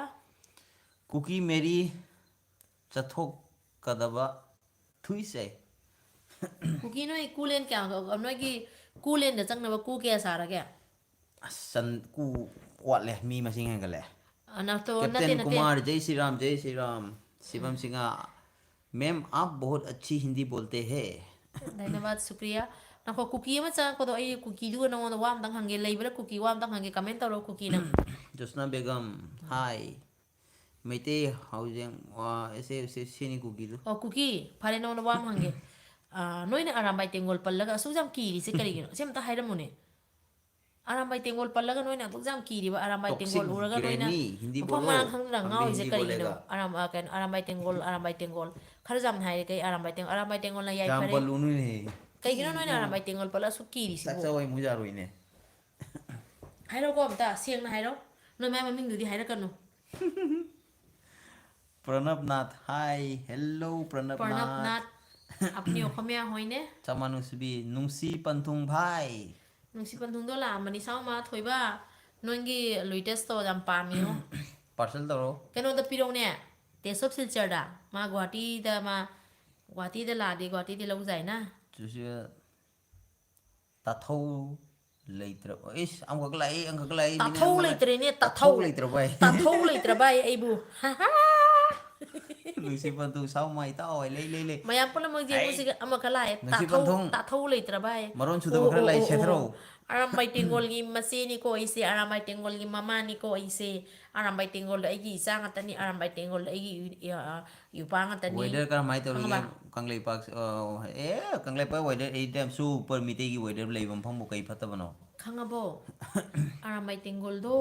ꯀꯨꯀꯤ ꯃꯦꯔꯤ ꯆꯠꯊꯣꯛꯀꯗꯕ ꯊꯨꯏꯁꯦ꯫ ꯀꯨꯀꯤ ꯅꯣꯏ ꯀꯨꯂꯦꯟ ꯀꯌꯥ, ꯅꯣꯏꯒꯤ ꯀꯨꯂꯦꯟꯗ ꯆꯪꯅꯕ ꯀꯨ ꯀꯌꯥ ꯁꯥꯔꯒꯦ? ꯑꯁ, ꯆꯟ-, ꯀꯨ ꯋꯥꯠꯂꯦ, ꯃꯤ ꯃꯁꯤꯡ ꯍꯦꯟꯒꯠꯂꯦ꯫ ꯑ, ꯅꯠꯇꯣ-, ꯅꯠꯇꯦ, ꯀꯦꯞꯇꯦꯟ ꯅꯠꯇꯦ꯫ ꯀꯨꯃꯥꯔ, ꯖꯩ ꯁ꯭ꯔꯤꯔꯥꯝ, ꯖꯩ ꯁ꯭ꯔꯤꯔꯥꯝ, ꯁꯤꯕꯝ ꯁꯤꯡꯍ, मैम, आप बहुत अच्छी हिंदी बोलते हैं। धन्यवाद, शुक्रिया। ꯉꯥꯏꯈꯣ, ꯀꯨꯀꯤ ꯑꯃ ꯆꯪꯉꯛꯄꯗꯣ, ꯑꯩ ꯀꯨꯀꯤꯗꯨꯒ ꯅꯉꯣꯟꯗ ꯋꯥ ꯑꯝꯇꯪ ꯍꯪꯒꯦ꯫ ꯂꯩꯕ꯭ꯔꯥ ꯀꯨꯀꯤ? ꯋꯥ ꯑꯝꯇꯪ ꯍꯪꯒꯦ, comment ꯇꯧꯔꯣ ꯀꯨꯀꯤꯅ꯫ ꯖꯣꯁꯅꯥ ꯕꯦꯒꯝ, hi꯫ ꯃꯩꯇꯩ ꯍꯧꯖꯤꯛ, ꯑ, ꯑꯁꯦ, ꯑꯁꯦ, ꯁꯤꯅꯤ ꯀꯨꯀꯤꯗꯨ꯫ ꯑꯣ, ꯀꯨꯀꯤ, ꯐꯔꯦ, ꯅꯉꯣꯟꯗ ꯋꯥ ꯑꯃ ꯍꯪꯒꯦ꯫ ꯑ, ꯅꯣꯏꯅ ꯑꯔꯥꯝꯕꯥꯏ ꯇꯦꯡꯒꯣꯜ ꯄꯜꯂꯒ ꯑꯁꯨꯛ ꯌꯥꯝ ꯀꯤꯔꯤꯁꯦ ꯀꯔꯤꯒꯤꯅꯣ? ꯁꯤ ꯑꯝꯇ ꯍꯥꯏꯔꯝꯃꯨꯅꯦ꯫ ꯑꯔꯥꯝꯕꯥꯏ ꯇꯦꯡꯒꯣꯜ ꯄꯜꯂꯒ ꯅꯣꯏꯅ ꯑꯗꯨꯛ ꯌꯥꯝ ꯀꯤꯔꯤꯕ ꯑꯔꯥꯝꯕꯥꯏ ꯇꯦꯡꯒꯣꯜ ꯎꯔꯒ ꯅꯣꯏꯅ ꯃꯐꯝ ꯃꯔꯥꯡ ꯈꯪꯗꯅ ꯉꯥꯎꯔꯤꯁꯦ ꯀꯔꯤꯒꯤꯅꯣ? ꯑꯔꯥꯝ-, ꯑ, ꯀꯩꯅꯣ, ꯑꯔꯥꯝꯕꯥꯏ ꯇꯦꯡꯒꯣꯜ, ꯑꯔꯥꯝꯕꯥꯏ ꯇꯦꯡꯒꯣꯜ꯫ ꯈꯔ ꯆꯝꯅ ꯍꯥꯏꯔꯦ, ꯀꯩ ꯑꯔꯥꯝꯕꯥꯏ ꯇꯦꯡ-, ꯑꯔꯥꯝꯕꯥꯏ ꯇꯦꯡꯒꯣꯜꯅ ꯌꯥꯝ ꯌꯥꯏꯐꯔꯦ꯫ ꯄꯜꯂꯨꯅꯨꯅꯦ꯫ ꯀꯩꯒꯤꯅꯣ ꯅꯣꯏꯅ ꯑꯔꯥꯝꯕꯥꯏ ꯇꯦꯡꯒꯣꯜ ꯄꯜꯂ ꯑꯁꯨꯛ ꯀꯤꯔꯤꯁꯤꯕꯨ? ꯆꯥꯛ ꯆꯥꯕ ꯑꯩ ꯃꯨꯛ ꯌꯥꯔꯣꯏꯅꯦ꯫ ꯍꯥꯏꯔꯣꯀꯣ, ꯑꯝꯇ ꯁꯦꯡꯅ ꯍꯥꯏꯔꯣ꯫ ꯅꯣꯏ ꯃꯥꯏ ꯃꯃꯤꯡꯗꯨꯗꯤ ꯍꯥꯏꯔꯛꯀꯅꯨ꯫ ꯄ꯭ꯔꯅꯕ ꯅꯥꯊ, hi, hello, ꯄ꯭ꯔꯅꯕ ꯄ꯭ꯔꯅꯕ ꯅꯥꯊ꯫ ꯅꯥꯊ, ꯑꯄꯅꯤ ꯑꯣꯈꯣꯃꯤꯌꯥ ꯍꯣꯏꯅꯦ꯫ ꯆꯃꯥꯅꯨꯁꯤꯕꯤ, ꯅꯨꯡꯁꯤ ꯄꯟꯊꯨꯡ ꯚꯥꯏ꯫ ꯅꯨꯡꯁꯤ ꯄꯟꯊꯨꯡꯗꯣ ꯂꯥꯛꯑꯝꯕꯅꯤ, ꯁꯥꯎꯃ ꯊꯣꯏꯕ, ꯅꯣꯏꯒꯤ ꯂꯨꯏꯇꯁꯇꯣ ꯌꯥꯝ ꯄꯥꯝꯃꯤꯉꯣ꯫ Parcel ꯇꯧꯔꯣ꯫ ꯀꯩꯅꯣꯗ ꯄꯤꯔꯛꯎꯅꯦ, Taste of Silchar ꯗ, ꯃꯥ ꯒꯨꯍꯥꯇꯤꯗ, ꯃꯥ ꯒꯨꯍꯥꯇꯤꯗ ꯂꯥꯛꯑꯗꯤ ꯒꯨꯍꯥꯇꯤꯗꯤ ꯂꯧꯖꯥꯏꯅ꯫ ꯆꯨꯁꯤ-, ꯇꯥꯊꯧ ꯂꯩꯇ꯭ꯔꯕ? ꯏꯁ, ꯑꯃꯈꯛ ꯂꯥꯛꯏ, ꯑꯃꯈꯛ ꯂꯥꯛꯏ, ꯃꯤꯅ ꯇꯥꯊꯧ ꯑꯃꯈꯛ ꯂꯥꯛꯏ꯫ ꯂꯩꯇ꯭ꯔꯦꯅꯦ, ꯇꯥꯊꯧ ꯇꯥꯊꯧ꯫ ꯂꯩꯇ꯭ꯔꯕ ꯍꯥꯏ꯫ ꯇꯥꯊꯧ ꯂꯩꯇ꯭ꯔꯕ ꯍꯥꯏ ꯑꯩꯕꯨ꯫ ꯅꯨꯡꯁꯤ ꯄꯟꯊꯨꯡ ꯁꯥꯎ ꯃꯥꯏ ꯇꯥꯎ ꯍꯥꯏ, ꯂꯩ, ꯂꯩ, ꯂꯩ꯫ ꯃꯌꯥꯝ ꯄꯨꯝꯅꯃꯛ ꯍꯥꯏ꯫ ꯌꯦꯡꯉꯨꯁꯤꯒ ꯑꯃꯈꯛ ꯂꯥꯛꯑꯦ꯫ ꯅꯨꯡꯁꯤ ꯇꯥꯊꯧ, ꯄꯟꯊꯨꯡ꯫ ꯇꯥꯊꯧ ꯂꯩꯇ꯭ꯔꯕ ꯍꯥꯏ꯫ ꯃꯔꯣꯟ ꯁꯨꯗꯕ ꯑꯣ, ꯈꯔ ꯑꯣ, ꯂꯥꯛꯏ, ꯑꯣ, ꯑꯣ, ꯁꯦꯊꯔꯛꯎ꯫ ꯑꯣ꯫ ꯑꯔꯥꯝꯕꯥꯏ ꯇꯦꯡꯒꯣꯜꯒꯤ ꯃꯆꯦꯅꯤꯀꯣ ꯑꯩꯁꯦ, ꯑꯔꯥꯝꯕꯥꯏ ꯇꯦꯡꯒꯣꯜꯒꯤ ꯃꯃꯥꯅꯤꯀꯣ ꯑꯩꯁꯦ꯫ ꯑꯔꯥꯝꯕꯥꯏ ꯇꯦꯡꯒꯣꯜꯗ ꯑꯩꯒꯤ ꯏꯆꯥ ꯉꯥꯛꯇꯅꯤ, ꯑꯔꯥꯝꯕꯥꯏ ꯇꯦꯡꯒꯣꯜꯗ ꯑꯩꯒꯤ ꯏ-, ꯑ, ꯌꯨꯄꯥ ꯉꯥꯛꯇꯅꯤ꯫ Weather ꯀꯔꯝꯍꯥꯏꯅ ꯇꯧꯔꯤꯒꯦ ꯈꯪꯉꯕ? ꯀꯪꯂꯩꯄꯥꯛ, ꯑ, ꯑꯦ, ꯀꯪꯂꯩꯄꯥꯛ weather, ꯑꯩ damn super ꯃꯤꯇꯩꯒꯤ weather ꯂꯩꯕ ꯃꯐꯝꯕꯨ ꯀꯩ ꯐꯠꯇꯕꯅꯣ? ꯈꯪꯉꯕꯣ? ꯑꯔꯥꯝꯕꯥꯏ ꯇꯦꯡꯒꯣꯜꯗꯣ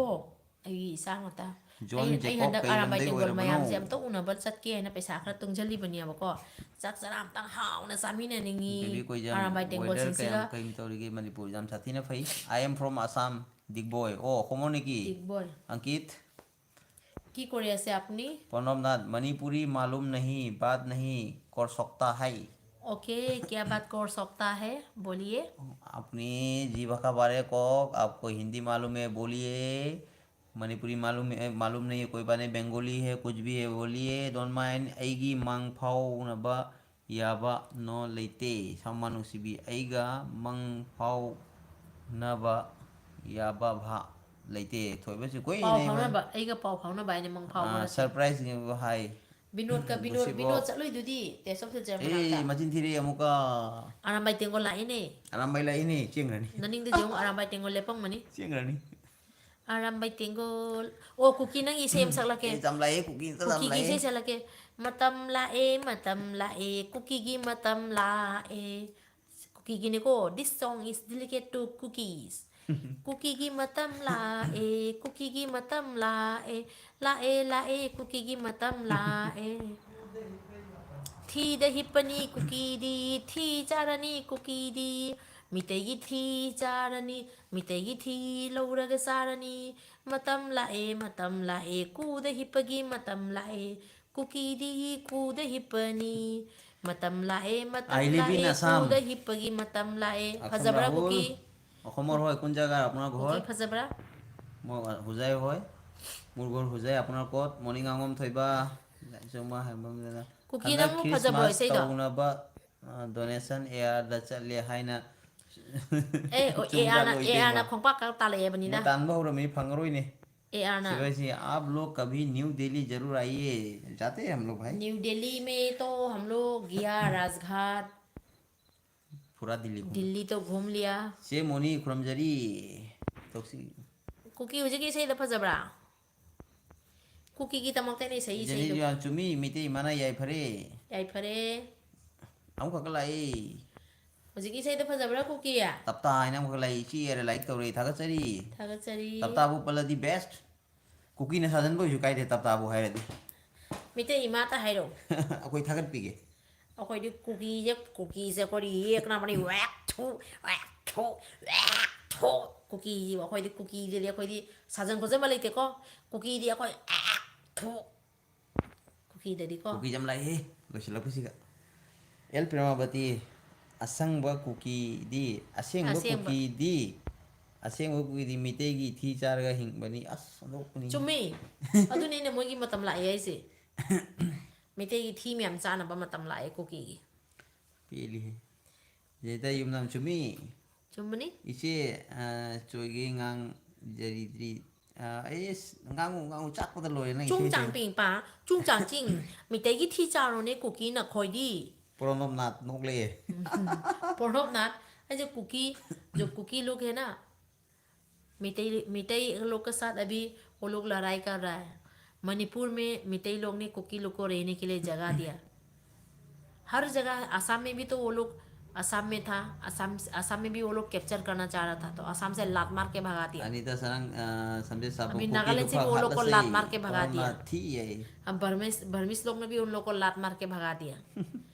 ꯑꯩꯒꯤ ꯏꯆꯥ ꯉꯥꯛꯇ꯫ ꯖꯣꯟ ꯑꯩ, ꯑꯩ ꯖꯦꯀꯣꯕ ꯍꯟꯗꯛ ꯀꯩ ꯑꯔꯥꯝꯕꯥꯏ ꯂꯝꯗꯩ ꯇꯦꯡꯒꯣꯜ ꯑꯣꯏꯔꯕꯅꯣ? ꯃꯌꯥꯝꯁꯦ ꯑꯝꯇ ꯎꯅꯕ ꯆꯠꯀꯦ ꯍꯥꯏꯅ ꯄꯩꯁꯥ ꯈꯔ ꯇꯨꯡꯁꯤꯜꯂꯤꯕꯅꯦꯕꯀꯣ꯫ ꯆꯥꯛ ꯆꯔꯥ ꯑꯝꯇꯪ ꯍꯥꯎꯅ ꯆꯥꯃꯤꯟꯅꯅꯤꯡꯉꯤ꯫ ꯕꯦꯕꯤ ꯀꯣꯏꯖꯝ, ꯑꯔꯥꯝꯕꯥꯏ weather ꯇꯦꯡꯒꯣꯜꯁꯤꯡꯁꯤꯒ꯫ ꯀꯌꯥꯝ, ꯀꯩꯝ ꯇꯧꯔꯤꯒꯦ ꯃꯅꯤꯄꯨꯔ? ꯌꯥꯝ ꯁꯥꯊꯤꯅ ꯐꯩ꯫ I am from Assam, ꯗꯤꯒꯕꯣꯏ꯫ ꯑꯣ, ꯑꯁꯣꯝ ꯅꯤꯀꯤ꯫ ꯗꯤꯒꯕꯣꯏ꯫ ꯑꯪꯀꯤꯠ꯫ কি কৰি আছে আপুনি? প্ৰণৱ নাথ, মণিপুৰী মালুম নাহি, বাত নাহি কৰ চকতা হাই। ओके, क्या बात कर सकता है? बोलिए। আপুনি যি ভাষা পাৰে কওক, आपको हिंदी मालूम है बोलिए, मणिपुरी मालूम है, मालूम नहीं है कोई बात नहीं, बंगाली है, कुछ भी है बोलिए, don't mind, ꯑꯩꯒꯤ ꯃꯪ ꯐꯥꯎꯅꯕ ꯌꯥꯕ ꯅꯣ ꯂꯩꯇꯦ꯫ ꯁꯥꯃꯥ ꯅꯨꯡꯁꯤꯕꯤ, ꯑꯩꯒ ꯃꯪ ꯐꯥꯎꯅꯕ ꯌꯥꯕ ꯚꯥ ꯂꯩꯇꯦ꯫ ꯊꯣꯏꯕꯁꯤ ꯄꯥꯎ ꯀꯨꯏꯅꯦ ꯐꯥꯎꯅꯕ, ꯑꯩꯒ ꯄꯥꯎ ꯐꯥꯎꯅꯕ ꯍꯥꯏꯅ ꯃꯪ ꯐꯥꯎꯕ ꯑꯥ, ꯅꯠꯇꯦ꯫ ꯁꯔꯄ꯭ꯔꯥꯏꯖ ꯍꯥꯏ꯫ ꯕꯤꯅꯣꯗꯀ, ꯕꯤꯅꯣꯗ, ꯕꯨꯁꯤꯕꯣ꯫ ꯕꯤꯅꯣꯗ ꯆꯠꯂꯨꯏꯗꯨꯗꯤ Taste of the Jar ꯑꯦ, ꯃꯅꯥꯛꯇ꯫ ꯃꯆꯤꯟ ꯊꯤꯔꯦ ꯑꯃꯨꯛꯀ꯫ ꯑꯔꯥꯝꯕꯥꯏ ꯇꯦꯡꯒꯣꯜ ꯂꯥꯛꯏꯅꯦ꯫ ꯑꯔꯥꯝꯕꯥꯏ ꯂꯥꯛꯏꯅꯦ, ꯆꯦꯟꯈ꯭ꯔꯅꯤ꯫ ꯅꯅꯤꯡꯗ ꯌꯦꯡꯉꯨ, ꯑꯔꯥꯝꯕꯥꯏ ꯇꯦꯡꯒꯣꯜ ꯂꯦꯞꯄꯝꯒꯅꯤ꯫ ꯆꯦꯟꯈ꯭ꯔꯅꯤ꯫ ꯑꯔꯥꯝꯕꯥꯏ ꯇꯦꯡꯒꯣꯜ꯫ ꯑꯣ, ꯀꯨꯀꯤ, ꯅꯪꯒꯤ ꯏꯁꯩ ꯑꯃ ꯁꯛꯂꯛꯀꯦ꯫ ꯑꯦ, ꯌꯥꯝ ꯂꯥꯛꯑꯦ, ꯀꯨꯀꯤ ꯑꯝꯇ ꯌꯥꯝ ꯀꯨꯀꯤꯒꯤ ꯂꯥꯛꯑꯦ꯫ ꯏꯁꯩ ꯁꯛꯂꯛꯀꯦ꯫ ꯃꯇꯝ ꯂꯥꯛꯑꯦ, ꯃꯇꯝ ꯂꯥꯛꯑꯦ, ꯀꯨꯀꯤꯒꯤ ꯃꯇꯝ ꯂꯥꯛꯑꯦ꯫ ꯀꯨꯀꯤꯒꯤꯅꯦꯀꯣ, this song is dedicated to cookies. ꯀꯨꯀꯤꯒꯤ ꯃꯇꯝ ꯂꯥꯛꯑꯦ, ꯀꯨꯀꯤꯒꯤ ꯃꯇꯝ ꯂꯥꯛꯑꯦ, ꯂꯥꯛꯑꯦ, ꯂꯥꯛꯑꯦ, ꯀꯨꯀꯤꯒꯤ ꯃꯇꯝ ꯂꯥꯛꯑꯦ꯫ ꯊꯤꯗ ꯍꯤꯞꯄꯅꯤ ꯀꯨꯀꯤꯗꯤ, ꯊꯤ ꯆꯥꯔꯅꯤ ꯀꯨꯀꯤꯗꯤ, ꯃꯤꯇꯩꯒꯤ ꯊꯤ ꯆꯥꯔꯅꯤ, ꯃꯤꯇꯩꯒꯤ ꯊꯤ ꯂꯧꯔꯒ ꯆꯥꯔꯅꯤ꯫ ꯃꯇꯝ ꯂꯥꯛꯑꯦ, ꯃꯇꯝ ꯂꯥꯛꯑꯦ, ꯀꯨꯗ ꯍꯤꯞꯄꯒꯤ ꯃꯇꯝ ꯂꯥꯛꯑꯦ, ꯀꯨꯀꯤꯗꯤ ꯀꯨꯗ ꯍꯤꯞꯄꯅꯤ꯫ ꯃꯇꯝ ꯂꯥꯛꯑꯦ, ꯃꯇꯝ I live in ꯂꯥꯛꯑꯦ, Assam. ꯀꯨꯗ ꯍꯤꯞꯄꯒꯤ ꯃꯇꯝ ꯂꯥꯛꯑꯦ꯫ ꯑꯁꯥꯝ ꯐꯖꯕ꯭ꯔꯥ ꯔꯥꯍꯨꯜ꯫ ꯀꯨꯀꯤ? অসমৰ হয়, কোন জেগাৰ আপোনাৰ ঘৰ? কুকি ফজবৰা? মই হোজাই হয়। মোৰ ঘৰ হোজাই। আপোনাৰ ক'ত? মণিগাঙম থৈবা। চুমা হেমব্ৰম দাদা। কুকি, ঠাণ্ডাত নামো খ্ৰীষ্টমাছ ꯐꯖꯕ꯭ꯔꯣ ꯏꯁꯩꯗꯣ? ꯇꯧꯅꯕ, ꯑ, donation ꯑꯦ ꯑꯥꯔꯗ ꯆꯠꯂꯦ ꯍꯥꯏꯅ ꯑꯦ, ꯑꯣ, ꯆꯨꯝꯖꯥꯠꯂꯣ ꯑꯦ ꯑꯥꯔꯅ, ꯑꯦ ꯏꯇꯩꯃ? ꯑꯥꯔꯅ ꯈꯣꯡꯄꯥꯛ ꯀꯛ ꯇꯥꯜꯂꯛꯑꯦꯕꯅꯤꯅ꯫ ꯃꯣꯏ ꯇꯥꯟꯕ ꯍꯧꯔꯝꯃꯤ, ꯐꯪꯉꯔꯣꯏꯅꯦ꯫ ꯑꯦ ꯑꯥꯔꯅ꯫ ꯁꯤꯕꯥꯏꯁꯤ, "आप लोग कभी न्यू दिल्ली जरूर आइए।" जाते हैं हम लोग भाई। न्यू दिल्ली में तो हम लोग गया राजघाट। पूरा दिल्ली घूम। दिल्ली तो घूम लिया। ꯆꯦ ꯃꯣꯅꯤ ꯈꯨꯔꯨꯝꯖꯔꯤ꯫ ꯇꯣꯛꯁꯤ꯫ ꯀꯨꯀꯤ, ꯍꯧꯖꯤꯛꯀꯤ ꯏꯁꯩꯗꯣ ꯐꯖꯕ꯭ꯔꯥ? ꯀꯨꯀꯤꯒꯤꯗꯃꯛꯇꯅꯦ ꯏꯁꯩ, ꯏꯁꯩꯗꯣ꯫ ꯖꯦꯅꯤꯁ ꯌꯥꯝ ꯆꯨꯝꯃꯤ, ꯃꯩꯇꯩ ꯏꯃꯥꯅ ꯌꯥꯏꯐꯔꯦ꯫ ꯌꯥꯏꯐꯔꯦ꯫ ꯑꯃꯨꯛꯈꯛꯀ ꯂꯥꯛꯏ꯫ ꯍꯧꯖꯤꯛꯀꯤ ꯏꯁꯩꯗꯣ ꯐꯖꯕ꯭ꯔꯥ, ꯀꯨꯀꯤ? ꯇꯞꯇꯥ ꯍꯥꯏꯅ ꯑꯃꯨꯛꯈꯛ ꯂꯥꯛꯏ, ꯏꯆꯦ ꯍꯥꯏꯔ like ꯇꯧꯔꯛꯏ, ꯊꯥꯒꯠꯆꯔꯤ꯫ ꯊꯥꯒꯠꯆꯔꯤ꯫ ꯇꯞꯇꯥꯕꯨ ꯄꯜꯂꯗꯤ best꯫ ꯀꯨꯀꯤꯅ ꯁꯥꯖꯟꯕ ꯑꯣꯏꯁꯨ ꯀꯥꯏꯗꯦ, ꯇꯞ ꯇꯥꯕꯨ ꯍꯥꯏꯔꯗꯤ꯫ ꯃꯤꯇꯩ ꯏꯃꯥꯇ ꯍꯥꯏꯔꯣ꯫ ꯑꯩꯈꯣꯏ ꯊꯥꯒꯠꯄꯤꯒꯦ꯫ ꯑꯩꯈꯣꯏꯗꯤ ꯀꯨꯀꯤꯁꯦ, ꯀꯨꯀꯤꯁꯦ ꯑꯩꯈꯣꯏꯗꯤ ꯌꯦꯛꯅꯕꯅꯤ, ꯋꯦꯛ ꯊꯨ, ꯋꯦꯛ ꯊꯨ, ꯋꯦꯛ ꯊꯨ꯫ ꯀꯨꯀꯤꯁꯤꯕꯨ ꯑꯩꯈꯣꯏꯗꯤ, ꯀꯨꯀꯤꯗꯗꯤ ꯑꯩꯈꯣꯏꯗꯤ ꯁꯥꯖꯟ ꯈꯣꯠꯆꯟꯕ ꯂꯩꯇꯦꯀꯣ꯫ ꯀꯨꯀꯤꯗꯤ ꯑꯩꯈꯣꯏ ꯑꯦꯛ ꯊꯨ꯫ ꯀꯨꯀꯤꯗꯗꯤꯀꯣ꯫ ꯀꯨꯀꯤ ꯌꯥꯝ ꯂꯥꯛꯏꯍꯦ, ꯂꯣꯏꯁꯤꯜꯂꯛꯄꯁꯤꯒ꯫ ꯑꯦꯜ ꯄ꯭ꯔꯦꯃꯥꯕꯇꯤ, ꯑꯁꯪꯕ ꯀꯨꯀꯤꯗꯤ, ꯑꯁꯦꯡꯕ ꯑꯁꯦꯡꯕ꯫ ꯀꯨꯀꯤꯗꯤ, ꯑꯁꯦꯡꯕ ꯀꯨꯀꯤꯗꯤ ꯃꯤꯇꯩꯒꯤ ꯊꯤ ꯆꯥꯔꯒ ꯍꯤꯡꯕꯅꯤ꯫ ꯑꯁ, ꯑꯣꯟꯊꯣꯛꯄꯅꯤ꯫ ꯆꯨꯝꯃꯤ꯫ ꯑꯗꯨꯅꯤꯅꯦ ꯃꯣꯏꯒꯤ ꯃꯇꯝ ꯂꯥꯛꯑꯦ ꯍꯥꯏꯁꯦ꯫ ꯃꯤꯇꯩꯒꯤ ꯊꯤ ꯃꯌꯥꯝ ꯆꯥꯅꯕ ꯃꯇꯝ ꯂꯥꯛꯑꯦ ꯀꯨꯀꯤꯒꯤ꯫ ꯄꯦꯜꯂꯤꯍꯦ꯫ ꯖꯦꯇꯥ ꯌꯨꯝꯅꯥꯝ ꯆꯨꯝꯃꯤ꯫ ꯆꯨꯝꯕꯅꯤ꯫ ꯏꯆꯦ, ꯑ, ꯆꯣꯏꯒꯦ ꯉꯥꯡꯖꯔꯤꯗ꯭ꯔꯤ꯫ ꯑ, ꯑꯩꯁ, ꯉꯥꯡꯉꯨ, ꯉꯥꯡꯉꯨ, ꯆꯥꯛꯄꯗ ꯂꯣꯏꯔꯦ ꯅꯪ ꯆꯨꯡ ꯏꯁꯩꯁꯦ꯫ ꯆꯥꯡ ꯄꯤꯡ ꯄꯥ, ꯆꯨꯡ ꯆꯥꯡ ꯆꯤꯡ꯫ ꯃꯤꯇꯩꯒꯤ ꯊꯤ ꯆꯥꯔꯣꯅꯦ ꯀꯨꯀꯤ ꯅꯈꯣꯏꯗꯤ꯫ ꯄ꯭ꯔꯣꯅꯣꯝꯅꯥꯊ ꯅꯣꯛꯂꯛꯑꯦ꯫ प्रणबनाथ, ऐसे कुकी, जो कुकी लोग है ना, मितई, मितई लोग के साथ अभी वो लोग लड़ाई कर रहा है। मणिपुर में मितई लोग ने कुकी लोग को रहने के लिए जगह दिया। हर जगह, आसाम में भी तो वो लोग, आसाम में था, आसाम, आसाम में भी वो लोग कैप्चर करना चाह रहा था, तो आसाम से लात मार के भगा दिया। ꯑꯅꯤꯇꯥ ꯁꯔꯪ, ꯑ, ꯁꯝꯖꯦꯠ ꯁꯥꯕ अभी ꯀꯨꯀꯤꯗꯨ नागालैंड से ꯈꯛ भी वो लोग को ꯍꯥꯠꯂꯁꯦ꯫ लात मार के भगा दिया। ꯄ꯭ꯔꯣꯅꯣꯝꯅꯥꯊ ꯊꯤ ꯌꯥꯏ꯫ अब बर्मेस, बर्मीस लोग ने भी उन लोग को लात मार के भगा दिया।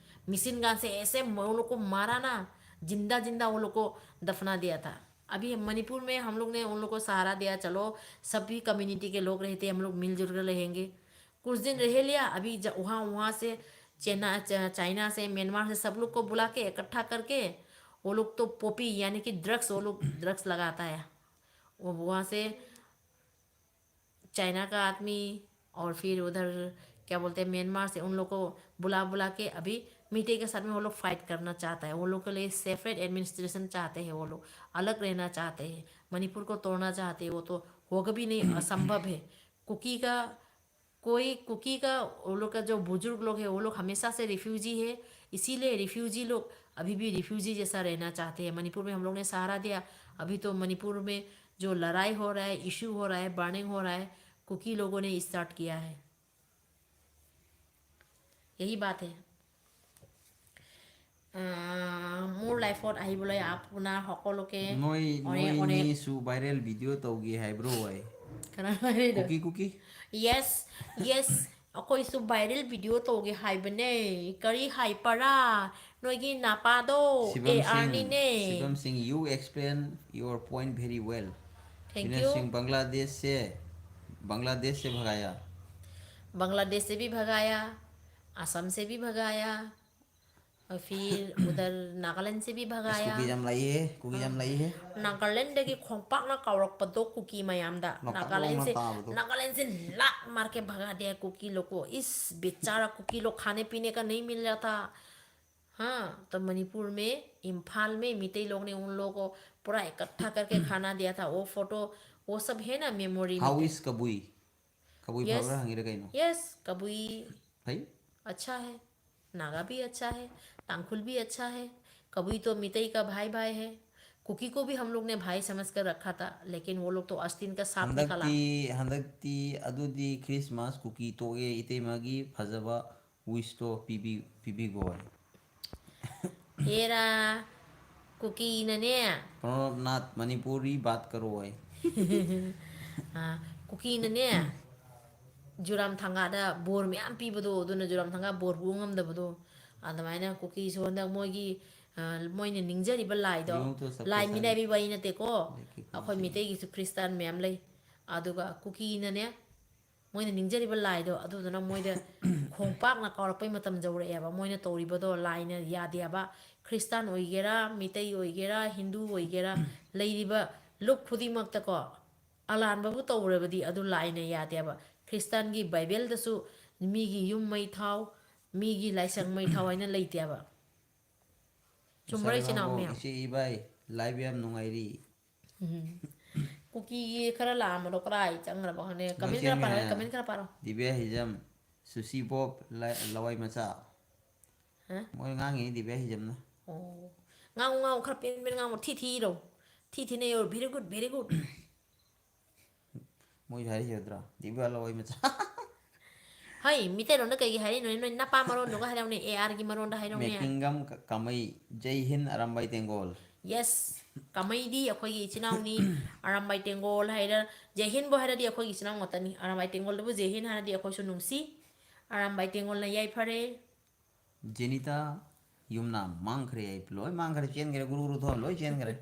मशीन गन से ऐसे म-, उन लोग को मारा ना, जिंदा जिंदा उन लोग को दफना दिया था। अभी मणिपुर में हम लोग ने उन लोग को सहारा दिया, चलो सभी कम्युनिटी के लोग रहते हैं, हम लोग मिलजुल कर रहेंगे। कुछ दिन रह लिया, अभी ज-, वहाँ, वहाँ से चाइना, च-, चाइना से, म्यांमार से सब लोग को बुला के इकट्ठा करके वो लोग तो पोपी यानी कि ड्रग्स, वो लोग ड्रग्स लगाता है। वो वहाँ से चाइना का आदमी और फिर उधर क्या बोलते हैं, म्यांमार से उन लोग को बुला बुला के अभी मीते के साथ में वो लोग फाइट करना चाहता है। वो लोग के लिए सेपरेट एडमिनिस्ट्रेशन चाहते हैं, वो लोग अलग रहना चाहते हैं, मणिपुर को तोड़ना चाहते हैं। वो तो होगा भी नहीं, असंभव है। कुकी का कोई, कुकी का, वो लोग का जो बुजुर्ग लोग है, वो लोग हमेशा से रिफ्यूजी है, इसीलिए रिफ्यूजी लोग अभी भी रिफ्यूजी जैसा रहना चाहते हैं। मणिपुर में हम लोग ने सहारा दिया, अभी तो मणिपुर में जो लड़ाई हो रहा है, इशू हो रहा है, बर्निंग हो रहा है, कुकी लोगों ने स्टार्ट किया है। यही बात है। আহ, মোৰ লাইফত আহিবলৈ আপোনাৰ সকলোকে ꯅꯣꯏ অনেক, অনেক ꯅꯣꯏꯅꯤꯁꯨ ꯚꯥꯏꯔꯦꯜ ꯚꯤডিꯑꯣ ꯇꯧꯒꯦ ꯍꯥꯏꯕ꯭ꯔꯣ ꯑꯩ? ꯀꯅꯥ ꯍꯥꯏꯔꯤꯅꯣ? ꯀꯨꯀꯤ, ꯀꯨꯀꯤ꯫ Yes, yes, ꯑꯩꯈꯣꯏꯁꯨ viral video ꯇꯧꯒꯦ ꯍꯥꯏꯕꯅꯦ꯫ ꯀꯔꯤ ꯍꯥꯏꯄꯔꯥ? ꯅꯣꯏꯒꯤ ꯅꯄꯥꯗꯣ ꯁꯤꯕꯝ ꯁꯤꯡ, A R ꯅꯤꯅꯦ꯫ ꯁꯤꯕꯝ ꯁꯤꯡ, you explain your point very well. Thank Vinay you. Singh, Bangladesh से, बांग्लादेश से भगाया। बांग्लादेश से भी भगाया, असम से भी भगाया, और फिर उधर नागालैंड से भी भगाया। कुकी जम लाई है, कुकी जम लाई है। ꯅꯥꯒꯥꯂꯦꯟꯗꯒꯤ ꯈꯣꯡꯄꯥꯛꯅ ꯀꯥꯎꯔꯛꯄꯗꯣ ꯀꯨꯀꯤ ꯃꯌꯥꯝꯗ꯫ ꯂꯣꯛꯇꯥꯛ नागालैंड से, ꯂꯣꯝꯅ ꯇꯥꯕꯗꯣ꯫ नागालैंड से लात मार के भगा दिया कुकी लोग को। इस बेचारा कुकी लोग खाने पीने का नहीं मिल रहा था। हाँ, तो मणिपुर में, इम्फाल में मितई लोग ने उन लोगों को पूरा इकट्ठा करके खाना दिया था। वो फोटो, वो सब है ना मेमोरी How में। Is कबुई? कबुई Yes. ꯐꯕ꯭ꯔꯥ ꯍꯪꯉꯤꯔ ꯀꯩꯅꯣ? Yes, कबुई ꯐꯩ? अच्छा है, नागा भी अच्छा है, तांगखुल भी अच्छा है। कबुई तो मितई का भाई भाई है। कुकी को भी हम लोग ने भाई समझ कर रखा था, लेकिन वो लोग तो आस्तीन का सांप निकला। ꯍꯟꯗꯛꯇꯤ, ꯍꯟꯗꯛꯇꯤ ꯑꯗꯨꯗꯤ ꯈ꯭ꯔꯤꯁꯃꯥꯁ ꯀꯨꯀꯤ ꯇꯣꯛꯑꯦ, ꯏꯇꯩꯃꯒꯤ ꯐꯖꯕ wishꯇꯣ ꯄꯤꯕꯤ, ꯄꯤꯕꯤꯒꯣ ꯍꯥꯏ꯫ ꯍꯦꯔꯥ, ꯀꯨꯀꯤꯅꯅꯦ꯫ प्रणव नाथ, मणिपुरी बात करो ꯍꯥꯏ꯫ ꯑꯥ, ꯀꯨꯀꯤꯅꯅꯦ, ꯖꯨꯔꯥꯝ ꯊꯥꯡꯒꯥꯗ ꯕꯣꯔ ꯃꯌꯥꯝ ꯄꯤꯕꯗꯣ, ꯑꯗꯨꯅ ꯖꯨꯔꯥꯝ ꯊꯥꯡꯒꯥ ꯕꯣꯔ ꯄꯨꯕ ꯉꯝꯗꯕꯗꯣ꯫ ꯑꯗꯨꯃꯥꯏꯅ ꯀꯨꯀꯤꯁꯨ ꯍꯟꯗꯛ ꯃꯣꯏꯒꯤ, ꯑ, ꯃꯣꯏꯅ ꯅꯤꯡꯖꯔꯤꯕ ꯂꯥꯏꯗꯣ, ꯌꯨꯝꯗ ꯆꯠꯄ ꯂꯥꯏ ꯆꯠꯂꯤ꯫ ꯃꯤꯅꯥꯏꯕꯤ ꯋꯥꯔꯤ ꯅꯠꯇꯦꯀꯣ꯫ ꯂꯩꯈꯤ ꯑꯩꯈꯣꯏ ꯀꯨꯀꯤ꯫ ꯃꯤꯇꯩꯒꯤꯁꯨ ꯈ꯭ꯔꯤꯁꯇꯥꯟ ꯃꯌꯥꯝ ꯂꯩ꯫ ꯑꯗꯨꯒ ꯀꯨꯀꯤꯅꯅꯦ, ꯃꯣꯏꯅ ꯅꯤꯡꯖꯔꯤꯕ ꯂꯥꯏꯗꯣ, ꯑꯗꯨꯗꯨꯅ ꯃꯣꯏꯗ ꯈꯣꯡꯄꯥꯛꯅ ꯀꯥꯎꯔꯛꯄꯩ ꯃꯇꯝ ꯌꯧꯔꯛꯑꯦꯕ꯫ ꯃꯣꯏꯅ ꯇꯧꯔꯤꯕꯗꯣ ꯂꯥꯏꯅ ꯌꯥꯗꯦꯕ꯫ ꯈ꯭ꯔꯤꯁꯇꯥꯟ ꯑꯣꯏꯒꯦꯔꯥ, ꯃꯤꯇꯩ ꯑꯣꯏꯒꯦꯔꯥ, ꯍꯤꯟꯗꯨ ꯑꯣꯏꯒꯦꯔꯥ, ꯂꯩꯔꯤꯕ ꯂꯨꯞ ꯈꯨꯗꯤꯡꯃꯛꯇꯀꯣ, ꯑꯂꯥꯟꯕꯕꯨ ꯇꯧꯔꯕꯗꯤ ꯑꯗꯨ ꯂꯥꯏꯅ ꯌꯥꯗꯦꯕ꯫ ꯈ꯭ꯔꯤꯁꯇꯥꯟꯒꯤ ꯕꯥꯏꯕꯦꯜꯗꯁꯨ ꯃꯤꯒꯤ ꯌꯨꯝ ꯃꯩ ꯊꯥꯎ, ꯃꯤꯒꯤ ꯂꯥꯏꯁꯪ ꯃꯩ ꯊꯥꯎ ꯍꯥꯏꯅ ꯂꯩꯇꯦꯕ꯫ ꯆꯨꯝꯕ꯭ꯔꯥ, ꯏꯆꯤꯟ ꯏꯅꯥꯎ ꯁꯥꯔꯦ ꯃꯌꯥꯝ? ꯏꯆꯦ ꯏꯕꯥꯏ, live ꯌꯥꯝ ꯅꯨꯡꯉꯥꯏꯔꯤ꯫ ꯎꯝ꯫ ꯀꯨꯀꯤꯒꯤ ꯈꯔ ꯂꯥꯛꯑꯝꯕꯗꯣ ꯀꯔꯥꯏ ꯆꯪꯈ꯭ꯔꯕ ꯈꯪꯗꯦ꯫ Comment ꯈꯔ ꯄꯥꯔꯣ, comment ꯈꯔ ꯄꯥꯔꯣ꯫ ꯗꯤꯕꯤꯌꯥ ꯍꯤꯖꯝ, ꯁꯨꯁꯤ ꯕꯣꯕ, ꯂ-, ꯂꯋꯥꯏ ꯃꯆꯥ꯫ ꯍꯥ? ꯃꯣꯏ ꯉꯥꯡꯉꯤꯅꯤ ꯗꯤꯕꯤꯌꯥ ꯍꯤꯖꯝꯅ꯫ ꯑꯣ꯫ ꯉꯥꯡꯉꯨ, ꯉꯥꯡꯉꯨ, ꯈꯔ ꯄꯦꯟ ꯄꯦꯟ ꯉꯥꯡꯉꯨ, ꯊꯤ ꯊꯤ ꯏꯔꯣ꯫ ꯊꯤ ꯊꯤꯅ ꯏꯔꯣ, very good, very good꯫ ꯃꯣꯏꯁꯨ ꯍꯥꯏꯔꯤꯁꯤ ꯅꯠꯇ꯭ꯔꯣ? ꯗꯤꯕꯤꯌꯥ ꯂꯋꯥꯏ ꯃꯆꯥ꯫ ꯍꯩ, ꯃꯤꯇꯩꯂꯣꯟꯗ ꯀꯩꯒꯤ ꯍꯥꯏꯔꯤꯅꯣ? ꯅꯣꯏ ꯅꯄꯥ ꯃꯔꯣꯟꯗꯨꯒ ꯍꯥꯏꯔꯛꯎꯅꯦ, A R ꯒꯤ ꯃꯔꯣꯟꯗ ꯍꯥꯏꯔꯛꯎꯅꯦ꯫ ꯃꯦꯀꯤꯡꯒꯝ ꯀ-, ꯀꯃꯩ, ꯖꯩ ꯍꯤꯟ ꯑꯔꯥꯝꯕꯥꯏ ꯇꯦꯡꯒꯣꯜ꯫ Yes, ꯀꯃꯩꯗꯤ ꯑꯩꯈꯣꯏꯒꯤ ꯏꯆꯤꯟ ꯏꯅꯥꯎꯅꯤ꯫ ꯑꯔꯥꯝꯕꯥꯏ ꯇꯦꯡꯒꯣꯜ ꯍꯥꯏꯔ, ꯖꯦꯍꯤꯟꯕꯨ ꯍꯥꯏꯔꯗꯤ ꯑꯩꯈꯣꯏꯒꯤ ꯏꯆꯤꯟ ꯏꯅꯥꯎ ꯉꯥꯛꯇꯅꯤ꯫ ꯑꯔꯥꯝꯕꯥꯏ ꯇꯦꯡꯒꯣꯜꯗꯕꯨ ꯖꯦꯍꯤꯟ ꯍꯥꯏꯔꯗꯤ ꯑꯩꯈꯣꯏꯁꯨ ꯅꯨꯡꯁꯤ꯫ ꯑꯔꯥꯝꯕꯥꯏ ꯇꯦꯡꯒꯣꯜꯅ ꯌꯥꯏꯐꯔꯦ꯫ ꯖꯦꯅꯤꯇꯥ ꯌꯨꯝꯅꯥꯝ ꯃꯥꯡꯈ꯭ꯔꯦ꯫ ꯑꯩ ꯂꯣꯏ ꯃꯥꯡꯈ꯭ꯔꯦ, ꯆꯦꯟꯈ꯭ꯔꯦ, ꯒꯨꯔꯨ ꯒꯨꯔꯨ ꯊꯣꯛꯑ ꯂꯣꯏ ꯆꯦꯟꯈ꯭ꯔꯦ꯫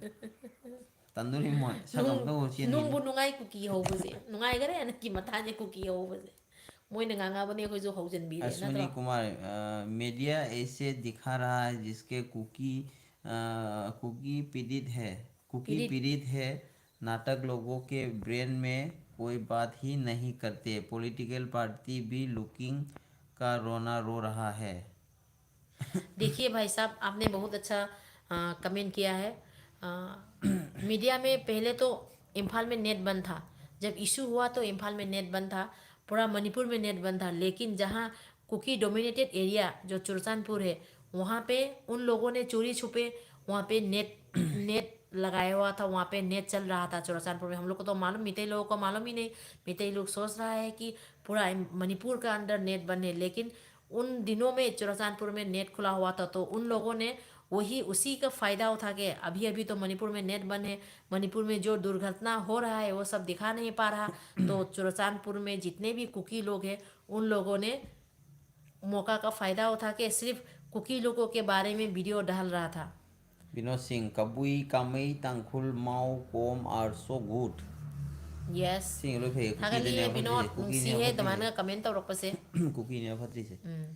ꯇꯟꯗꯨꯔꯤ ꯃꯣꯏ ꯁꯛ ꯑꯝꯇ ꯎꯔ ꯆꯦꯟꯈꯤꯅꯤ꯫ ꯅꯨꯡꯕꯨ ꯅꯨꯡꯉꯥꯏ ꯀꯨꯀꯤ ꯍꯧꯕꯁꯦ, ꯅꯨꯡꯉꯥꯏꯈꯔꯦ ꯍꯟꯗꯛꯀꯤ ꯃꯇꯥꯡꯁꯦ ꯀꯨꯀꯤ ꯍꯧꯕꯁꯦ꯫ ꯃꯣꯏꯅ ꯉꯥꯡꯉꯕꯅꯦ ꯑꯩꯈꯣꯏꯁꯨ ꯍꯧꯖꯤꯟꯕꯤꯔꯦ, अश्विनी ꯅꯠꯇ꯭ꯔꯣ? कुमार, अ, मीडिया ऐसे दिखा रहा है जिसके कुकी, अ, कुकी पीड़ित है, कुकी पीड़ित। पीड़ित है। नाटक लोगों के ब्रेन में कोई बात ही नहीं करते। पॉलिटिकल पार्टी भी लुकिंग का रोना रो रहा है। देखिए भाई साहब, आपने बहुत अच्छा कमेंट किया है। अ, मीडिया में पहले तो इम्फाल में नेट बंद था, जब इशू हुआ तो इम्फाल में नेट बंद था, पूरा मणिपुर में नेट बंद था। लेकिन जहाँ कुकी डोमिनेटेड एरिया जो चुरचानपुर है, वहाँ पे उन लोगों ने चोरी छुपे वहाँ पे नेट नेट लगाया हुआ था, वहाँ पे नेट चल रहा था चुरचानपुर में। हम लोग को तो मालूम, मितई लोगों को मालूम ही नहीं। मितई लोग सोच रहा है कि पूरा मणिपुर का अंडर नेट बंद है, लेकिन उन दिनों में चुरचानपुर में नेट खुला हुआ था, तो उन लोगों ने वही, उसी का फ़ायदा उठा के, अभी अभी तो मणिपुर में नेट बंद है, मणिपुर में जो दुर्घटना हो रहा है वो सब दिखा नहीं पा रहा। तो चुरचानपुर में जितने भी कुकी लोग हैं, उन लोगों ने मौका का फ़ायदा उठा के सिर्फ कुकी लोगों के बारे में वीडियो डाल रहा था। विनोद सिंह, कबुई, कामई, तांखुल, माओ, कोम are so good। Yes. ꯁꯤꯡ ꯂꯣꯏ ꯐꯩ꯫ ꯊꯥꯒꯠꯂꯤꯑꯦ ꯀꯨꯀꯤꯗꯅꯦꯕ ꯕꯤꯅꯣꯗ, ꯐꯠꯇ꯭ꯔꯤꯁꯦ, ꯀꯨꯀꯤꯅꯦꯕ ꯅꯨꯡꯁꯤꯍꯦ ꯐꯠꯇ꯭ꯔꯤꯁꯦ꯫ ꯑꯗꯨꯃꯥꯏꯅ ꯀꯃꯦꯟ ꯇꯧꯔꯛꯄꯁꯦ꯫ ꯀꯨꯀꯤꯅꯦꯕ ꯐꯠꯇ꯭ꯔꯤꯁꯦ꯫ ꯎꯝ꯫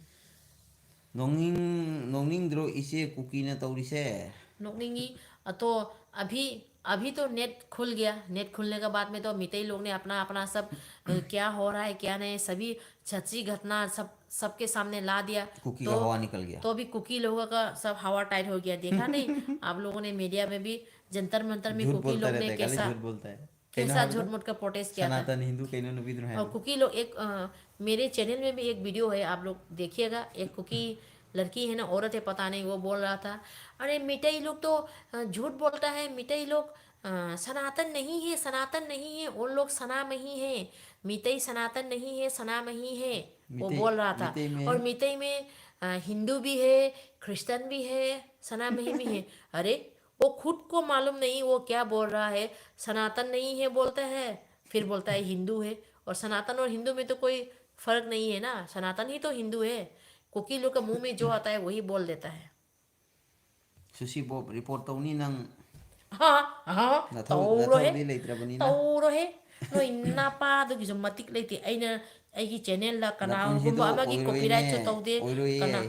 ꯅꯣꯛꯅꯤꯡ ꯅꯣꯛꯅꯤꯡꯗ꯭ꯔꯣ ꯏꯆꯦ ꯀꯨꯀꯤꯅ ꯇꯧꯔꯤꯁꯦ? नोकनिंगी। तो अभी अभी तो नेट खुल गया। नेट खुलने के बाद में तो मितई लोग ने अपना अपना सब, अ, क्या हो रहा है क्या नहीं, सभी सच्ची घटना सब सबके सामने ला दिया। कुकी तो का हवा निकल गया। तो अभी कुकी लोगों का सब हवा टाइट हो गया। देखा नहीं आप लोगों ने मीडिया में भी जंतर मंतर में झूठ कुकी बोलता लोग ने रहता है, खाली कैसा झूठ बोलता है। कैसा कहना झूठ होगा। मूठ का प्रोटेस्ट किया था। सनातन हिंदू कहना नुबिद्रो है। और कुकी लोग एक, अ, मेरे चैनल में भी एक वीडियो है, आप लोग देखिएगा। एक कुकी लड़की है ना, औरत है, पता नहीं, वो बोल रहा था, "अरे मिटई लोग तो, अ, झूठ बोलता है, मिटई लोग, अ, सनातन नहीं है, सनातन नहीं है, उन लोग सना मही है, मितई सनातन नहीं है, सना मही है।" वो मितई- बोल रहा था। मितई में- और मितई में, अ, हिंदू भी है, क्रिश्चियन भी है, सना मही भी है। अरे, वो खुद को मालूम नहीं वो क्या बोल रहा है। सनातन नहीं है बोलता है, फिर बोलता है हिंदू है। और सनातन और हिंदू में तो कोई फर्क नहीं है ना, सनातन ही तो हिंदू है। कुकी लोग के मुंह में जो आता है वही बोल देता है। ꯁꯨꯁꯤ ꯕꯣꯕ, ꯔꯤꯄꯣꯔꯠ ꯇꯧꯅꯤ ꯅꯪ꯫ ꯍꯥ? ꯍꯥ? ꯅꯊꯧ- ꯇꯧꯔꯣꯍꯦ꯫ ꯅꯊꯧꯗꯤ ꯂꯩꯇ꯭ꯔꯕꯅꯤꯅ꯫ ꯇꯧꯔꯣꯍꯦ꯫ ꯅꯣꯏ ꯅꯄꯥꯗꯨꯒꯤꯁꯨ ꯃꯇꯤꯛ ꯂꯩꯇꯦ꯫ ꯑꯩꯅ ꯑꯩꯒꯤ ꯆꯦꯅꯦꯜꯗ ꯀꯅꯥꯒꯨꯝꯕ ꯅꯄꯨꯟꯁꯤꯗꯣ ꯑꯃꯒꯤ ꯑꯣꯏꯔꯣꯏꯅꯦ, ꯀꯣꯄꯤꯔꯥꯏꯠꯁꯨ ꯇꯧꯗꯦ꯫ ꯑꯣꯏꯔꯣꯏꯌꯦ꯫ ꯀꯅꯥ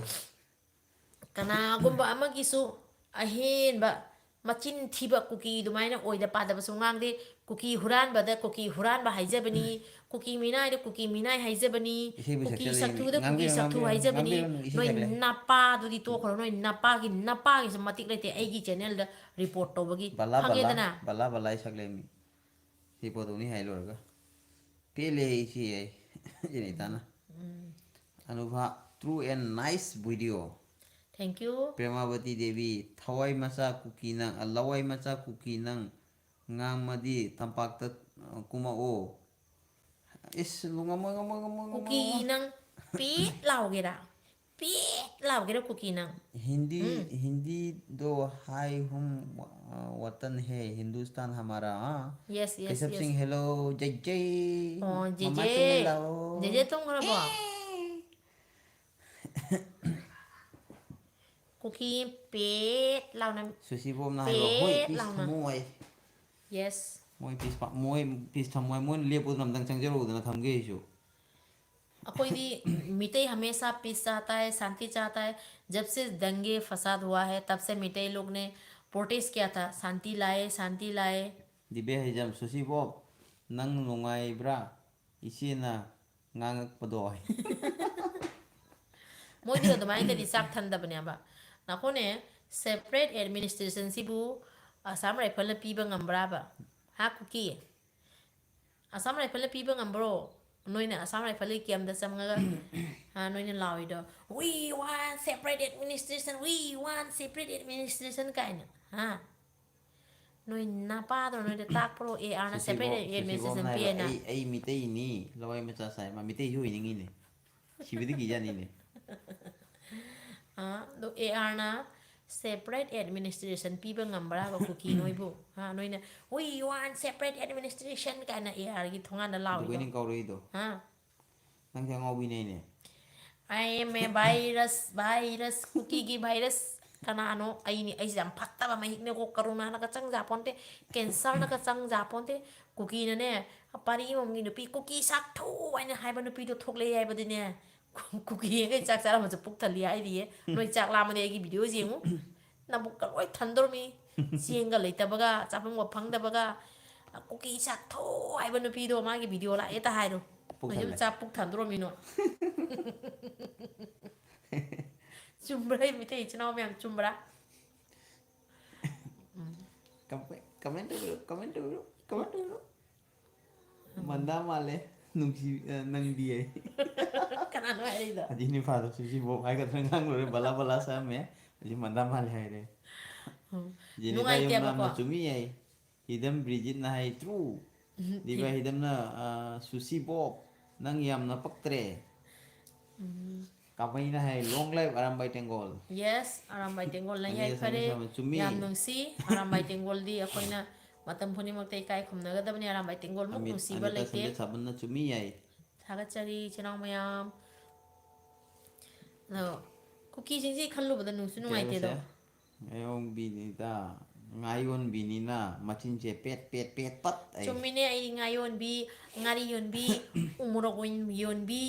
ꯀꯅꯥꯒꯨꯝꯕ ꯑꯃꯒꯤꯁꯨ ꯑꯍꯦꯟꯕ ꯃꯆꯤꯟ ꯊꯤꯕ ꯀꯨꯀꯤ ꯑꯗꯨꯃꯥꯏꯅ ꯑꯣꯏꯗ ꯄꯥꯗꯕꯁꯨ ꯉꯥꯡꯗꯦ꯫ ꯀꯨꯀꯤ ꯍꯨꯔꯥꯟꯕꯗ ꯀꯨꯀꯤ ꯍꯨꯔꯥꯟꯕ ꯍꯥꯏꯖꯕꯅꯤ, ꯀꯨꯀꯤ ꯃꯤꯅꯥꯏꯗ ꯀꯨꯀꯤ ꯃꯤꯅꯥꯏ ꯍꯥꯏꯖꯕꯅꯤ, ꯏꯁꯩꯕꯨ ꯀꯨꯀꯤ ꯁꯛꯆꯜꯂꯛꯏ꯫ ꯁꯛꯊꯨꯗ ꯀꯨꯀꯤ ꯉꯥꯡꯕꯤꯌꯨ, ꯁꯛꯊꯨ ꯉꯥꯡꯕꯤꯌꯨ, ꯍꯥꯏꯖꯕꯅꯤ꯫ ꯉꯥꯡꯕꯤꯌꯨ, ꯏꯁꯩ ꯅꯣꯏ ꯁꯛꯂꯦ꯫ ꯅꯄꯥꯗꯨꯗꯤ ꯇꯣꯛꯈ꯭ꯔꯣ, ꯅꯣꯏ ꯅꯄꯥꯒꯤ ꯅꯄꯥꯒꯤꯁꯨ ꯃꯇꯤꯛ ꯂꯩꯇꯦ꯫ ꯑꯩꯒꯤ ꯆꯦꯅꯦꯜꯗ ꯔꯤꯄꯣꯔꯠ ꯇꯧꯕꯒꯤ ꯕꯂꯥ ꯕꯂꯥ ꯈꯪꯉꯦꯗꯅ꯫ ꯕꯂꯥ ꯕꯂꯥ ꯁꯛꯂꯦꯃꯤ꯫ ꯁꯤ ꯄꯣꯠꯇꯧꯅꯤ ꯍꯥꯏ ꯂꯣꯏꯔꯒ꯫ ꯄꯦꯜꯂꯦ ꯑꯩ ꯁꯤ ꯑꯩ ꯏꯅꯦ ꯇꯥꯅ꯫ ꯑꯅꯨꯚꯥ, true and nice video꯫ Thank you꯫ ꯄ꯭ꯔꯦꯃꯥꯕꯇꯤ Devi, ꯊꯋꯥꯏ ꯃꯆꯥ ꯀꯨꯀꯤ ꯅꯪ, ꯑ, ꯂꯋꯥꯏ ꯃꯆꯥ ꯀꯨꯀꯤ ꯅꯪ, ꯉꯥꯡꯃꯗꯤ ꯇꯝꯄꯥꯛꯇ, ꯑ, ꯀꯨꯝꯃꯛꯑꯣ꯫ ꯏꯁ, ꯉꯝꯃꯣꯏ, ꯉꯝꯃꯣꯏ, ꯉꯝꯃꯣꯏ, ꯉꯝꯃꯣꯏ, ꯀꯨꯀꯤ ꯉꯝꯃꯣꯏ꯫ ꯅꯪ ꯄꯦꯠ ꯂꯥꯎꯒꯦꯔꯥ? ꯄꯦꯠ ꯂꯥꯎꯒꯦꯔꯥ ꯀꯨꯀꯤ ꯅꯪ? हिंदी, हिंदी दो हाय हम, अ, वतन है हिंदुस्तान हमारा, हाँ। Yes, yes, Keshav yes। Singh, hello, जय जय। ꯑꯣ, ꯖꯦ ꯃꯃꯥ ꯖꯦ꯫ ꯇꯨꯝꯃꯦ ꯂꯥꯛꯑꯣ꯫ ꯖꯦ ꯖꯦ ꯇꯨꯝꯈ꯭ꯔꯕꯣ? ꯀꯨꯀꯤ ꯄꯦꯠ ꯂꯥꯎꯅ꯫ ꯁꯨꯁꯤ ꯕꯣꯝꯅ ꯍꯥꯏꯕ, "ꯍꯣꯏ, ꯄꯦꯠ ꯄꯤꯁ ꯂꯥꯎꯅ꯫ ꯊꯝꯃꯣ" ꯍꯥꯏ꯫ Yes꯫ ꯃꯣꯏ ꯄꯤꯁ ꯄꯥ-, ꯃꯣꯏ ꯄꯤꯁ ꯊꯝꯃꯣ ꯍꯥꯏ꯫ ꯃꯣꯏꯅ ꯂꯦꯞꯄꯗꯨꯅ ꯑꯝꯇꯪ ꯆꯪꯖꯔꯛꯎꯗꯅ ꯊꯝꯒꯦ ꯑꯩꯁꯨ꯫ ꯑꯩꯈꯣꯏꯗꯤ ꯃꯤꯇꯩ ꯍꯃꯦꯁꯥ ꯄꯤꯁ ꯆꯥꯍꯇꯥ ꯍꯦ, ꯁꯥꯟꯇꯤ ꯆꯥꯍꯇꯥ ꯍꯦ꯫ ꯖꯕ ꯁꯦ ꯗꯪꯒꯦ ꯐꯁꯥꯗ ꯍꯨꯋꯥ ꯍꯦ, ꯇꯕ ꯁꯦ ꯃꯤꯇꯩ ꯂꯣꯒ ꯅꯦ ꯄ꯭ꯔꯣꯇꯦꯁ ꯀꯤꯌꯥ ꯊꯥ, ꯁꯥꯟꯇꯤ ꯂꯥꯑꯦ, ꯁꯥꯟꯇꯤ ꯂꯥꯑꯦ꯫ ꯗꯤꯕꯦ ꯍꯩꯖꯝ, ꯁꯨꯁꯤ ꯕꯣꯝ, ꯅꯪ ꯅꯨꯡꯉꯥꯏꯕ꯭ꯔꯥ? ꯏꯆꯦꯅ ꯉꯥꯡꯉꯛꯄꯗꯣ꯫ ꯃꯣꯏꯗꯤ ꯑꯗꯨꯃꯥꯏꯅꯗꯤ ꯆꯥꯛ ꯊꯟꯗꯕꯅꯦꯕ꯫ ꯅꯈꯣꯅꯦ, ꯁꯦꯄꯔꯦꯠ ꯑꯦꯗꯃꯤꯅꯤꯁꯇ꯭ꯔꯦꯁꯟꯁꯤꯕꯨ ꯑꯁꯥꯝ ꯔꯥꯏꯐꯜꯅ ꯄꯤꯕ ꯉꯝꯕ꯭ꯔꯥꯕ? ꯍꯥ, ꯀꯨꯀꯤ? ꯑꯁꯥꯝ ꯔꯥꯏꯐꯜꯅ ꯄꯤꯕ ꯉꯝꯕ꯭ꯔꯣ? ꯅꯣꯏꯅ ꯑꯁꯥꯝ ꯔꯥꯏꯐꯜꯒꯤ ꯀꯦꯝꯗ ꯆꯪꯉꯒ, ꯍꯥ, ꯅꯣꯏꯅ ꯂꯥꯎꯔꯤꯗꯣ, "We want separate administration, we want separate administration" ꯀꯥꯏꯅ, ꯍꯥ? ꯅꯣꯏ ꯅꯄꯥꯗꯣ ꯅꯣꯏꯗ ꯇꯥꯛꯄ꯭ꯔꯣ? ꯑꯦ ꯑꯥꯔꯅ ꯁꯨꯁꯤ ꯁꯦꯄꯔꯦꯠ ꯕꯣꯝ, ꯁꯨꯁꯤ ꯕꯣꯝꯅ ꯑꯦꯗꯃꯤꯅꯤꯁꯇ꯭ꯔꯦꯁꯟ ꯍꯥꯏꯕ, ꯄꯤꯌꯦꯅ? "ꯑꯩ, ꯑꯩ ꯃꯤꯇꯩꯅꯤ, ꯂꯋꯥꯏ ꯃꯆꯥ ꯁꯥꯏ"꯫ ꯃꯥ ꯃꯤꯇꯩꯁꯨ ꯑꯣꯏꯅꯤꯡꯉꯤꯅꯦ꯫ ꯁꯤꯕꯗꯤ ꯀꯤꯖꯥꯅꯤꯅꯦ꯫ ꯑꯥ, ꯑꯗꯣ ꯑꯦ ꯑꯥꯔꯅ Separate administration ꯄꯤꯕ ꯉꯝꯕ꯭ꯔꯥꯕ ꯀꯨꯀꯤ ꯅꯣꯏꯕꯨ? ꯍꯥ, ꯅꯣꯏꯅ "We want separate administration" ꯀꯥꯏꯅ ꯑꯦ ꯑꯥꯔꯒꯤ ꯊꯣꯡꯒꯥꯟꯗ ꯑꯗꯨꯒꯩꯅꯦ ꯂꯥꯎꯔꯤꯗꯣ? ꯀꯧꯔꯛꯏꯗꯣ꯫ ꯍꯥ? ꯅꯪꯁꯦ ꯑꯉꯥꯎꯕꯤꯅꯦꯅꯦ꯫ "I am a virus, virus, ꯀꯨꯀꯤꯒꯤ virus꯫ ꯀꯅꯥꯅꯣ? ꯑꯩꯅꯤ, ꯑꯩꯁꯦ ꯌꯥꯝ ꯐꯠꯇꯕ ꯃꯍꯤꯛꯅꯦꯀꯣ, ꯀꯣꯔꯣꯅꯥꯅꯒ ꯆꯪꯖꯥꯄꯣꯟꯇꯦ, ꯀꯦꯟꯁꯔꯅꯒ ꯆꯪꯖꯥꯄꯣꯟꯇꯦ, ꯀꯨꯀꯤꯅꯅꯦ, ꯄꯥꯔꯤ ꯑꯃꯃꯝꯒꯤ ꯅꯨꯄꯤ, ꯀꯨꯀꯤ ꯁꯥꯛꯊꯨ ꯍꯥꯏꯅ ꯍꯥꯏꯕ ꯅꯨꯄꯤꯗꯣ ꯊꯣꯛꯂꯛꯑꯦ ꯍꯥꯏꯕꯗꯤꯅꯦ, ꯀꯨꯀꯤ ꯌꯦꯡꯈꯩ ꯆꯥꯛ ꯆꯥꯔꯝꯕꯁꯨ ꯄꯨꯛ ꯊꯜꯂꯤ ꯍꯥꯏꯔꯤꯌꯦ꯫ ꯅꯣꯏ ꯆꯥꯛ ꯂꯥꯝꯃꯗꯤ ꯑꯩꯒꯤ videoꯁꯦ ꯌꯦꯡꯉꯨ, ꯅꯕꯨꯛꯀ ꯂꯣꯏ ꯊꯟꯗꯣꯔꯃꯤ꯫ ꯆꯦꯡꯒ ꯂꯩꯇꯕꯒ, ꯆꯥꯐꯝꯒ ꯐꯪꯗꯕꯒ, ꯀꯨꯀꯤ ꯁꯥꯛꯊꯨ ꯍꯥꯏꯕ ꯅꯨꯄꯤꯗꯣ, ꯃꯥꯒꯤ video ꯂꯥꯛꯑꯦ ꯇ ꯍꯥꯏꯔꯣ꯫ ꯄꯨꯛ ꯊꯜꯂꯦ꯫ ꯆꯥꯛ ꯄꯨꯛ ꯊꯟꯗꯣꯔꯃꯤ ꯅꯣꯏ꯫ ꯆꯨꯝꯕ꯭ꯔꯥ, ꯑꯩ ꯃꯤꯇꯩ ꯏꯆꯤꯟ ꯏꯅꯥꯎ ꯃꯌꯥꯝ, ꯆꯨꯝꯕ꯭ꯔꯥ? ꯎꯝ꯫ ꯀꯃꯦꯟ ꯇꯧꯕꯤꯔꯣ, ꯀꯃꯦꯟ ꯇꯧꯕꯤꯔꯣ, ꯀꯃꯦꯟ ꯇꯧꯕꯤꯔꯣ꯫ ꯎꯝ꯫ ꯃꯟꯗꯥ ꯃꯥꯜꯂꯦ, ꯅꯨꯡꯁꯤ, ꯑ, ꯅꯪꯗꯤ ꯑꯩ꯫ ꯀꯅꯥꯅꯣ ꯍꯥꯏꯔꯛꯏꯗꯣ? ꯑꯗꯨ ꯅꯤꯐꯥꯗꯣ ꯁꯨꯁꯤ ꯕꯣꯛ ꯍꯥꯏꯒꯗ꯭ꯔꯥ ꯉꯥꯡꯂꯨꯔꯦ, ꯕꯂꯥ ꯕꯂꯥ ꯁꯥꯝꯃꯦ꯫ ꯍꯧꯖꯤꯛ ꯃꯟꯗꯥ ꯃꯥꯜꯂꯦ ꯍꯥꯏꯔꯦ꯫ ꯎꯝ꯫ ꯖꯦꯅꯤꯐꯥ ꯅꯨꯡꯉꯥꯏꯇꯦꯕꯀꯣ꯫ ꯌꯨꯝꯅꯥꯝꯅ ꯆꯨꯝꯃꯤ ꯌꯥꯏ꯫ ꯍꯤꯗꯝ ꯕ꯭ꯔꯤꯖꯤꯠꯅ ꯍꯥꯏ, "True"꯫ ꯎꯝ, ꯗꯤꯕ ꯊꯤ- ꯍꯤꯗꯝꯅ, ꯑ, "ꯁꯨꯁꯤ ꯕꯣꯛ, ꯅꯪ ꯌꯥꯝꯅ ꯄꯛꯇ꯭ꯔꯦ"꯫ ꯎꯝ꯫ ꯀꯥꯃꯩꯅ ꯍꯥꯏ, "Long live Arambai ꯇꯦꯡꯒꯣꯜ"꯫ Yes, Arambai ꯇꯦꯡꯒꯣꯜꯅ ꯑꯅꯤꯔꯛ ꯌꯥꯏꯐꯔꯦ꯫ ꯁꯝꯅ ꯆꯨꯝꯃꯤ꯫ ꯌꯥꯝ ꯅꯨꯡꯁꯤ꯫ ꯑꯔꯥꯝꯕꯥꯏ ꯇꯦꯡꯒꯣꯜꯗꯤ ꯑꯩꯈꯣꯏꯅ ꯃꯇꯝ ꯈꯨꯗꯤꯡꯃꯛꯇ ꯏꯀꯥꯏ ꯈꯨꯝꯅꯒꯗꯕꯅꯤ꯫ ꯑꯔꯥꯝꯕꯥꯏ ꯇꯦꯡꯒꯣꯜꯃꯨꯛ ꯑꯃꯤꯠ-, ꯅꯨꯡꯁꯤꯕ ꯑꯅꯤꯇꯥ ꯂꯩꯇꯦ꯫ ꯁꯟꯗꯦ ꯁꯥꯕꯟꯅ ꯆꯨꯝꯃꯤ ꯌꯥꯏ꯫ ꯊꯥꯒꯠꯆꯔꯤ, ꯏꯆꯤꯟ ꯏꯅꯥꯎ ꯃꯌꯥꯝ꯫ ꯑꯗꯣ ꯀꯨꯀꯤꯁꯤꯡꯁꯤ ꯈꯜꯂꯨꯕꯗ ꯅꯨꯡꯁꯨ ꯀꯩ ꯍꯥꯏꯕ ꯅꯨꯡꯉꯥꯏꯇꯦꯗꯣ꯫ ꯁꯦ? ꯉꯥꯌꯣꯟꯕꯤꯅꯤꯗ, ꯉꯥꯌꯣꯟꯕꯤꯅꯤꯅ ꯃꯆꯤꯟꯁꯦ ꯄꯦꯠ, ꯄꯦꯠ, ꯄꯦꯠ, ꯄꯠ ꯑꯩ꯫ ꯆꯨꯝꯃꯤꯅꯦ, ꯑꯩ ꯉꯥ ꯌꯣꯟꯕꯤ, ꯉꯥꯔꯤ ꯌꯣꯟꯕꯤ, ꯎ ꯃꯣꯔꯣꯛ ꯑꯣꯏꯅ ꯌꯣꯟꯕꯤ,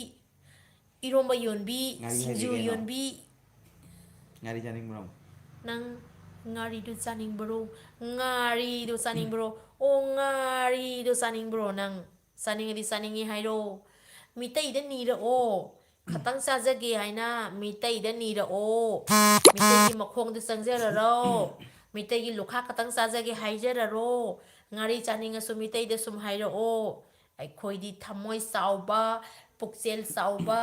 ꯏꯔꯣꯝꯕ ꯌꯣꯟꯕꯤ, ꯉꯥꯔꯤ ꯍꯥꯏꯗꯤ ꯁꯤꯡꯖꯨ ꯀꯩꯅꯣ? ꯌꯣꯟꯕꯤ꯫ ꯉꯥꯔꯤ ꯆꯥꯅꯤꯡꯕ꯭ꯔꯣ? ꯅꯪ ꯉꯥꯔꯤꯗꯨ ꯆꯥꯅꯤꯡꯕ꯭ꯔꯣ? ꯉꯥꯔꯤꯗꯨ ꯆꯥꯅꯤꯡꯕ꯭ꯔꯣ? ꯑꯣ, ꯉꯥꯔꯤꯗꯨ ꯆꯥꯅꯤꯡꯕ꯭ꯔꯣ ꯅꯪ? ꯆꯥꯅꯤꯡꯉꯗꯤ ꯆꯥꯅꯤꯡꯉꯤ ꯍꯥꯏꯔꯣ꯫ ꯃꯤꯇꯩꯗ ꯅꯤꯔꯛꯑꯣ꯫ ꯈꯇꯪ ꯆꯥꯖꯒꯦ ꯍꯥꯏꯅ ꯃꯤꯇꯩꯗ ꯅꯤꯔꯛꯑꯣ꯫ ꯃꯤꯇꯩꯒꯤ ꯃꯈꯣꯡꯗ ꯆꯪꯖꯔꯔꯣ꯫ ꯃꯤꯇꯩꯒꯤ ꯂꯨꯈꯥꯛ ꯈꯇꯪ ꯆꯥꯖꯒꯦ ꯍꯥꯏꯖꯔꯔꯣ꯫ ꯉꯥꯔꯤ ꯆꯥꯅꯤꯡꯉꯁꯨ ꯃꯤꯇꯩꯗ ꯁꯨꯝ ꯍꯥꯏꯔꯛꯑꯣ꯫ ꯑꯩꯈꯣꯏꯗꯤ ꯊꯃꯣꯏ ꯆꯥꯎꯕ, ꯄꯨꯛꯆꯦꯜ ꯆꯥꯎꯕ,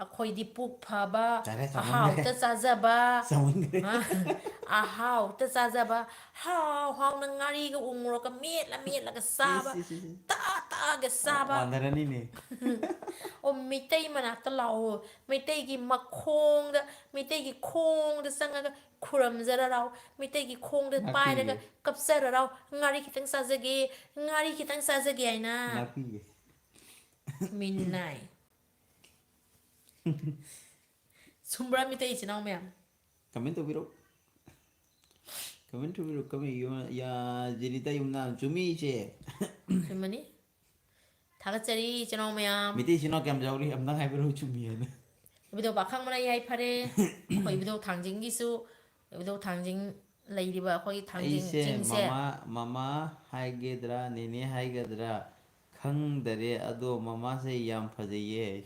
ꯑꯩꯈꯣꯏꯗꯤ ꯄꯨꯛ ꯐꯕ, ꯌꯥꯔꯦ, ꯆꯥꯃꯟꯈ꯭ꯔꯦ꯫ ꯑꯍꯥꯎꯇ ꯆꯥꯖꯕ, ꯆꯥꯃꯟꯈ꯭ꯔꯦ꯫ ꯑ, ꯑꯍꯥꯎꯇ ꯆꯥꯖꯕ, ꯍꯥꯎ ꯍꯥꯎꯅ ꯉꯥꯔꯤꯒ ꯎ ꯃꯣꯔꯣꯛꯀ ꯃꯦꯠꯂ ꯃꯦꯠꯂꯒ ꯆꯥꯕ, ꯏꯁ, ꯏꯁ, ꯏꯁ, ꯏꯁ꯫ ꯇꯥ ꯇꯥꯒ ꯆꯥꯕ꯫ ꯋꯥꯟꯊꯔꯅꯤꯅꯦ꯫ ꯑꯣ, ꯃꯤꯇꯩ ꯃꯅꯥꯛꯇ ꯂꯥꯛꯑꯣ, ꯃꯤꯇꯩꯒꯤ ꯃꯈꯣꯡꯗ, ꯃꯤꯇꯩꯒꯤ ꯈꯣꯡꯗ ꯆꯪꯉꯒ ꯐꯨꯔꯝꯖꯔꯔꯥꯎ, ꯃꯤꯇꯩꯒꯤ ꯈꯣꯡꯗ ꯄꯥꯏꯔꯒ ꯉꯥꯛꯄꯤꯒꯦ꯫ ꯀꯞꯆꯔꯔꯥꯎ, "ꯉꯥꯔꯤ ꯈꯤꯇꯪ ꯆꯥꯖꯒꯦ, ꯉꯥꯔꯤ ꯈꯤꯇꯪ ꯆꯥꯖꯒꯦ" ꯍꯥꯏꯅ꯫ ꯉꯥꯛꯄꯤꯒꯦ꯫ ꯃꯤꯅꯥꯏ꯫ ꯆꯨꯝꯕ꯭ꯔꯥ, ꯃꯤꯇꯩ ꯏꯆꯤꯟ ꯏꯅꯥꯎ ꯃꯌꯥꯝ? Comment ꯇꯧꯕꯤꯔꯣ꯫ Comment ꯇꯧꯕꯤꯔꯣ, comment꯫ ꯌꯨꯝ-, ꯌꯥ, ꯖꯦꯅꯤꯇꯥ ꯌꯨꯝꯅꯥꯝ, ꯆꯨꯝꯃꯤ ꯏꯆꯦ꯫ ꯆꯨꯝꯃꯅꯤ꯫ ꯊꯥꯒꯠꯆꯔꯤ ꯏꯆꯤꯟ ꯏꯅꯥꯎ ꯃꯌꯥꯝ꯫ ꯃꯤꯇꯩ ꯏꯆꯤꯟ ꯏꯅꯥꯎ ꯀꯌꯥꯝ ꯌꯥꯎꯔꯤ? ꯑꯝꯇꯪ ꯍꯥꯏꯕꯤꯔꯣ, ꯆꯨꯝꯃꯤ ꯍꯥꯏꯅ꯫ ꯏꯕꯨꯙꯧ ꯄꯥꯈꯪꯕꯅ ꯌꯥꯏꯐꯔꯦ꯫ ꯑꯩꯈꯣꯏ ꯏꯕꯨꯙꯧ ꯊꯥꯡꯖꯤꯡꯒꯤꯁꯨ, ꯏꯕꯨꯙꯧ ꯊꯥꯡꯖꯤꯡ ꯂꯩꯔꯤꯕ ꯑꯩꯈꯣꯏꯒꯤ ꯊꯥꯡꯖꯤꯡ ꯑꯩꯁꯦ ꯆꯤꯡꯁꯦ꯫ ꯃꯃꯥ, ꯃꯃꯥ ꯍꯥꯏꯒꯗ꯭ꯔꯥ, ꯅꯦꯅꯦ ꯍꯥꯏꯒꯗ꯭ꯔꯥ ꯈꯪꯗꯔꯦ, ꯑꯗꯣ ꯃꯃꯥꯁꯦ ꯌꯥꯝ ꯐꯖꯩꯌꯦ꯫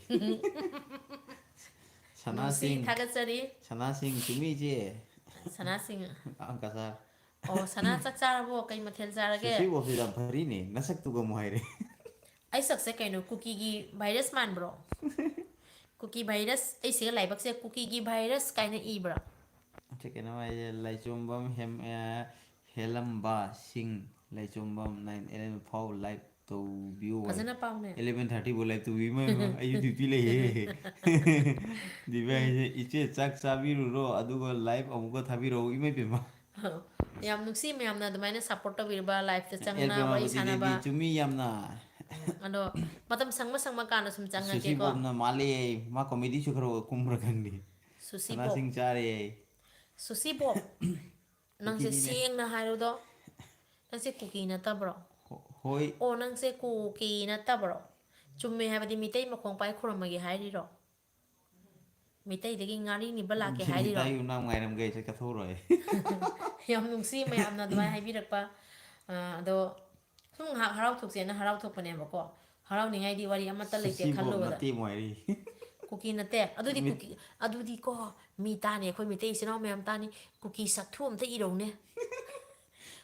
ꯅꯨꯡꯁꯤ, ꯁꯅꯥꯁꯤꯡ, ꯊꯥꯒꯠꯆꯔꯤ꯫ ꯁꯅꯥꯁꯤꯡ, ꯆꯨꯝꯃꯤ ꯏꯆꯦ꯫ ꯁꯅꯥꯁꯤꯡ꯫ ꯑꯪꯀ ꯁꯥꯔ꯫ ꯑꯣ, ꯁꯅꯥ ꯆꯥꯛ ꯆꯥꯔꯕꯣ? ꯀꯩ ꯃꯊꯦꯜ ꯆꯥꯔꯒꯦ? ꯁꯨꯁꯤ ꯕꯣꯕꯁꯦ ꯌꯥꯝ ꯐꯔꯤꯅꯦ, ꯅꯁꯛꯇꯨꯒ ꯑꯃꯨꯛ ꯍꯥꯏꯔꯦ꯫ ꯑꯩ ꯁꯛꯁꯦ ꯀꯩꯅꯣ, ꯀꯨꯀꯤꯒꯤ virus ꯃꯥꯟꯕ꯭ꯔꯣ? ꯀꯨꯀꯤ virus, ꯑꯩ ꯁꯤꯒ ꯂꯥꯏꯕꯛꯁꯦ ꯀꯨꯀꯤꯒꯤ virus ꯀꯥꯏꯅ ꯏꯕ꯭ꯔꯥ? ꯁꯤ ꯀꯩꯅꯣ ꯍꯥꯏꯁꯦ, ꯂꯩꯆꯣꯝꯕꯝ ꯍꯦꯝ-, ꯑ, ꯍꯦꯂꯝꯕ ꯁꯤꯡ, ꯂꯩꯆꯣꯝꯕꯝ nine eleven ꯐꯥꯎ live ꯇꯧꯕꯤꯌꯨ ꯍꯥꯏ꯫ ꯐꯖꯅ ꯄꯥꯎꯅꯦ꯫ Eleven thirty ꯐꯥꯎ live ꯇꯧꯕꯤꯌꯨ, ꯏꯃꯥ, ꯏꯃꯥ, ꯑꯩꯁꯨ duty ꯂꯩꯌꯦ꯫ ꯗꯤꯕꯤꯌꯥ ꯍꯥꯏꯁꯦ, "ꯏꯆꯦ, ꯆꯥꯛ ꯆꯥꯕꯤꯔꯨꯔꯣ, ꯑꯗꯨꯒ live ꯑꯃꯨꯛꯀ ꯊꯥꯕꯤꯔꯛꯎ", ꯏꯃꯥ ꯏꯕꯦꯝꯃ꯫ ꯌꯥꯝ ꯅꯨꯡꯁꯤ ꯃꯌꯥꯝꯅ ꯑꯗꯨꯃꯥꯏꯅ support ꯇꯧꯕꯤꯔꯕ, live ꯇ ꯆꯪꯅ ꯑꯦꯜ ꯋꯥꯔꯤ ꯄ꯭ꯔꯃꯥꯕꯇꯤ ꯁꯥꯟꯅꯕ꯫ ꯗꯦꯕꯤ, ꯆꯨꯝꯃꯤ ꯌꯥꯝꯅ꯫ ꯎꯝ, ꯑꯗꯣ ꯃꯇꯝ ꯁꯪꯕ ꯁꯪꯕ ꯀꯥꯟꯗ ꯁꯨꯝ ꯁꯨꯁꯤ ꯆꯪꯉꯛꯀꯦꯀꯣ꯫ ꯕꯣꯕꯅ ꯃꯥꯜꯂꯦ, ꯃꯥ comedy ꯁꯨ ꯈꯔ ꯀꯨꯝꯕ꯭ꯔꯥ ꯈꯪꯗꯦ꯫ Sushi Bob. ꯁꯅꯥꯁꯤꯡ ꯆꯥꯔꯦ꯫ ꯁꯨꯁꯤ ꯕꯣꯕ, ꯅꯪꯁꯦ ꯀꯨꯀꯤꯅꯤꯅꯦ꯫ ꯁꯦꯡꯅ ꯍꯥꯏꯔꯨꯗꯣ꯫ ꯅꯪꯁꯦ ꯀꯨꯀꯤ ꯅꯠꯇꯕ꯭ꯔꯣ? ꯍꯣ-, ꯍꯣꯏ꯫ ꯑꯣ, ꯅꯪꯁꯦ ꯀꯨꯀꯤ ꯅꯠꯇꯕ꯭ꯔꯣ? ꯆꯨꯝꯃꯦ ꯍꯥꯏꯕꯗꯤ ꯃꯤꯇꯩ ꯃꯈꯣꯡ ꯄꯥꯏ ꯈꯨꯔꯝꯃꯒꯦ ꯍꯥꯏꯔꯤꯔꯣ? ꯃꯤꯇꯩꯗꯒꯤ ꯉꯥꯔꯤ ꯅꯤꯕ ꯂꯥꯛꯀꯦ ꯍꯥꯏꯔꯤꯔꯣ? ꯖꯦꯅꯤꯇꯥ ꯌꯨꯝꯅꯥꯝ ꯉꯥꯏꯔꯝꯒꯦ, ꯑꯩꯁꯦ ꯀꯠꯊꯣꯛꯎꯔꯣꯏ꯫ ꯌꯥꯝ ꯅꯨꯡꯁꯤ ꯃꯌꯥꯝꯅ ꯑꯗꯨꯃꯥꯏꯅ ꯍꯥꯏꯕꯤꯔꯛꯄ꯫ ꯑ, ꯑꯗꯣ ꯁꯨꯝ ꯉꯥꯏꯍꯥꯛ ꯍꯔꯥꯎꯊꯣꯛꯁꯦꯅ ꯍꯔꯥꯎꯊꯣꯛꯄꯅꯦꯕꯀꯣ꯫ ꯍꯔꯥꯎꯅꯤꯡꯉꯥꯏꯗꯤ ꯋꯥꯔꯤ ꯑꯃꯠꯇ ꯂꯩꯇꯦ ꯁꯨꯁꯤ ꯕꯣꯕ ꯈꯜꯂꯨꯕꯗ꯫ ꯅꯠꯇꯦ ꯑꯃꯨꯛ ꯍꯥꯏꯔꯤ꯫ ꯀꯨꯀꯤ ꯅꯠꯇꯦ꯫ ꯑꯗꯨꯗꯤ ꯃꯤꯠ- ꯀꯨꯀꯤ, ꯑꯗꯨꯗꯤ ꯀꯣ, ꯃꯤ ꯇꯥꯅꯤ, ꯑꯩꯈꯣꯏ ꯃꯤꯇꯩ ꯏꯆꯤꯟ ꯏꯅꯥꯎ ꯃꯌꯥꯝ ꯇꯥꯅꯤ꯫ ꯀꯨꯀꯤ ꯁꯛꯊꯨ ꯑꯝꯇ ꯏꯔꯧꯅꯦ꯫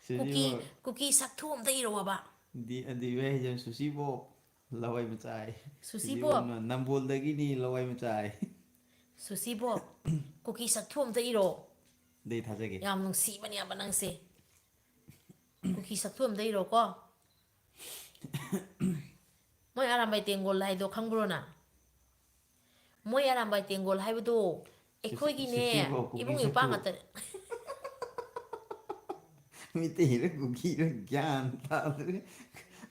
ꯁꯨꯁꯤ ꯀꯨꯀꯤ, ꯕꯣꯕ꯫ ꯀꯨꯀꯤ ꯁꯛꯊꯨ ꯑꯝꯇ ꯏꯔꯧꯑꯕ꯫ ꯗꯤ-, ꯗꯤꯕꯤꯌꯥ ꯍꯥꯏꯁꯦ ꯁꯨꯁꯤ ꯕꯣꯕ꯫ ꯂꯋꯥꯏ ꯃꯆꯥ ꯍꯥꯏ꯫ ꯁꯨꯁꯤ ꯁꯨꯁꯤ ꯕꯣꯕ꯫ ꯕꯣꯕꯅ ꯅꯝꯕꯣꯜꯗꯒꯤꯅꯤ, ꯂꯋꯥꯏ ꯃꯆꯥ ꯍꯥꯏ꯫ ꯁꯨꯁꯤ ꯕꯣꯕ, ꯀꯨꯀꯤ ꯁꯛꯊꯨ ꯑꯝꯇ ꯏꯔꯣ꯫ ꯑꯗꯩ ꯊꯥꯖꯒꯦ꯫ ꯌꯥꯝ ꯅꯨꯡꯁꯤꯕꯅꯦꯕ ꯅꯪꯁꯦ꯫ ꯀꯨꯀꯤ ꯁꯛꯊꯨ ꯑꯝꯇ ꯏꯔꯣꯀꯣ꯫ ꯃꯣꯏ ꯑꯔꯥꯝꯕꯥꯏ ꯇꯦꯡꯒꯣꯜ ꯍꯥꯏꯗꯣ ꯈꯪꯕ꯭ꯔꯣ ꯅꯪ? ꯃꯣꯏ ꯑꯔꯥꯝꯕꯥꯏ ꯇꯦꯡꯒꯣꯜ ꯍꯥꯏꯕꯗꯣ ꯑꯩꯈꯣꯏꯒꯤꯅꯦ ꯁꯨꯁꯤ ꯕꯣꯕ ꯀꯨꯀꯤ ꯏꯕꯨꯡ ꯏꯄ꯭ꯋꯥ ꯁꯛꯇꯨ꯫ ꯉꯥꯛꯇꯅꯦ꯫ ꯃꯤꯇꯩꯔ ꯀꯨꯀꯤꯔ ꯒ꯭ꯌꯥꯟ ꯇꯥꯗ꯭ꯔꯦ꯫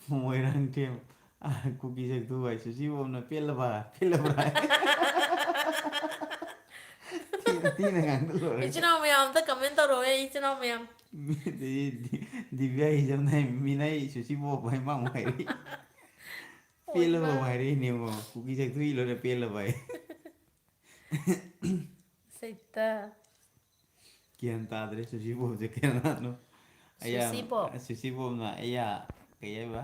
ꯃꯣꯏꯔꯥꯡꯊꯦꯝ, ꯑ, ꯀꯨꯀꯤ ꯁꯛꯇꯨ ꯍꯥꯏ, ꯁꯨꯁꯤ ꯕꯣꯕꯅ "ꯄꯦꯜꯂꯕ? ꯄꯦꯜꯂꯕ꯭ꯔꯥ?" ꯍꯥꯏ꯫ ꯊꯤꯅ, ꯊꯤꯅ ꯉꯥꯡꯅ ꯂꯣꯏꯔꯒ꯫ ꯏꯆꯤꯟ ꯏꯅꯥꯎ ꯃꯌꯥꯝ ꯑꯝꯇ comment ꯇꯧꯔꯛꯑꯣ, ꯏꯆꯤꯟ ꯏꯅꯥꯎ ꯃꯌꯥꯝ꯫ ꯃꯤꯗꯤ ꯗꯤ-, ꯗꯤꯕꯤꯌꯥ ꯏꯖꯝꯅ ꯍꯥꯏ, "ꯃꯤꯅ ꯑꯩ ꯁꯨꯁꯤ ꯕꯣꯕ ꯍꯥꯏ ꯃꯥꯃꯨꯛ ꯍꯥꯏꯔꯛꯏ꯫ ꯑꯣꯏꯃꯥ꯫ ꯄꯦꯜꯂꯕ ꯍꯥꯏꯔꯛꯏꯅꯦꯕꯣ, ꯀꯨꯀꯤ ꯁꯛꯇꯨ ꯏ ꯂꯣꯏꯔ ꯄꯦꯜꯂꯕ ꯍꯥꯏ"꯫ ꯁꯩꯇ꯫ ꯒ꯭ꯌꯥꯟ ꯇꯥꯗ꯭ꯔꯦ ꯁꯨꯁꯤ ꯕꯣꯕꯁꯦ ꯀꯅꯥꯅꯣ? ꯑꯌꯥ, ꯁꯨꯁꯤ ꯕꯣꯕ꯫ ꯁꯨꯁꯤ ꯕꯣꯕꯅ ꯑꯌꯥ, ꯀꯩ ꯍꯥꯏꯕ?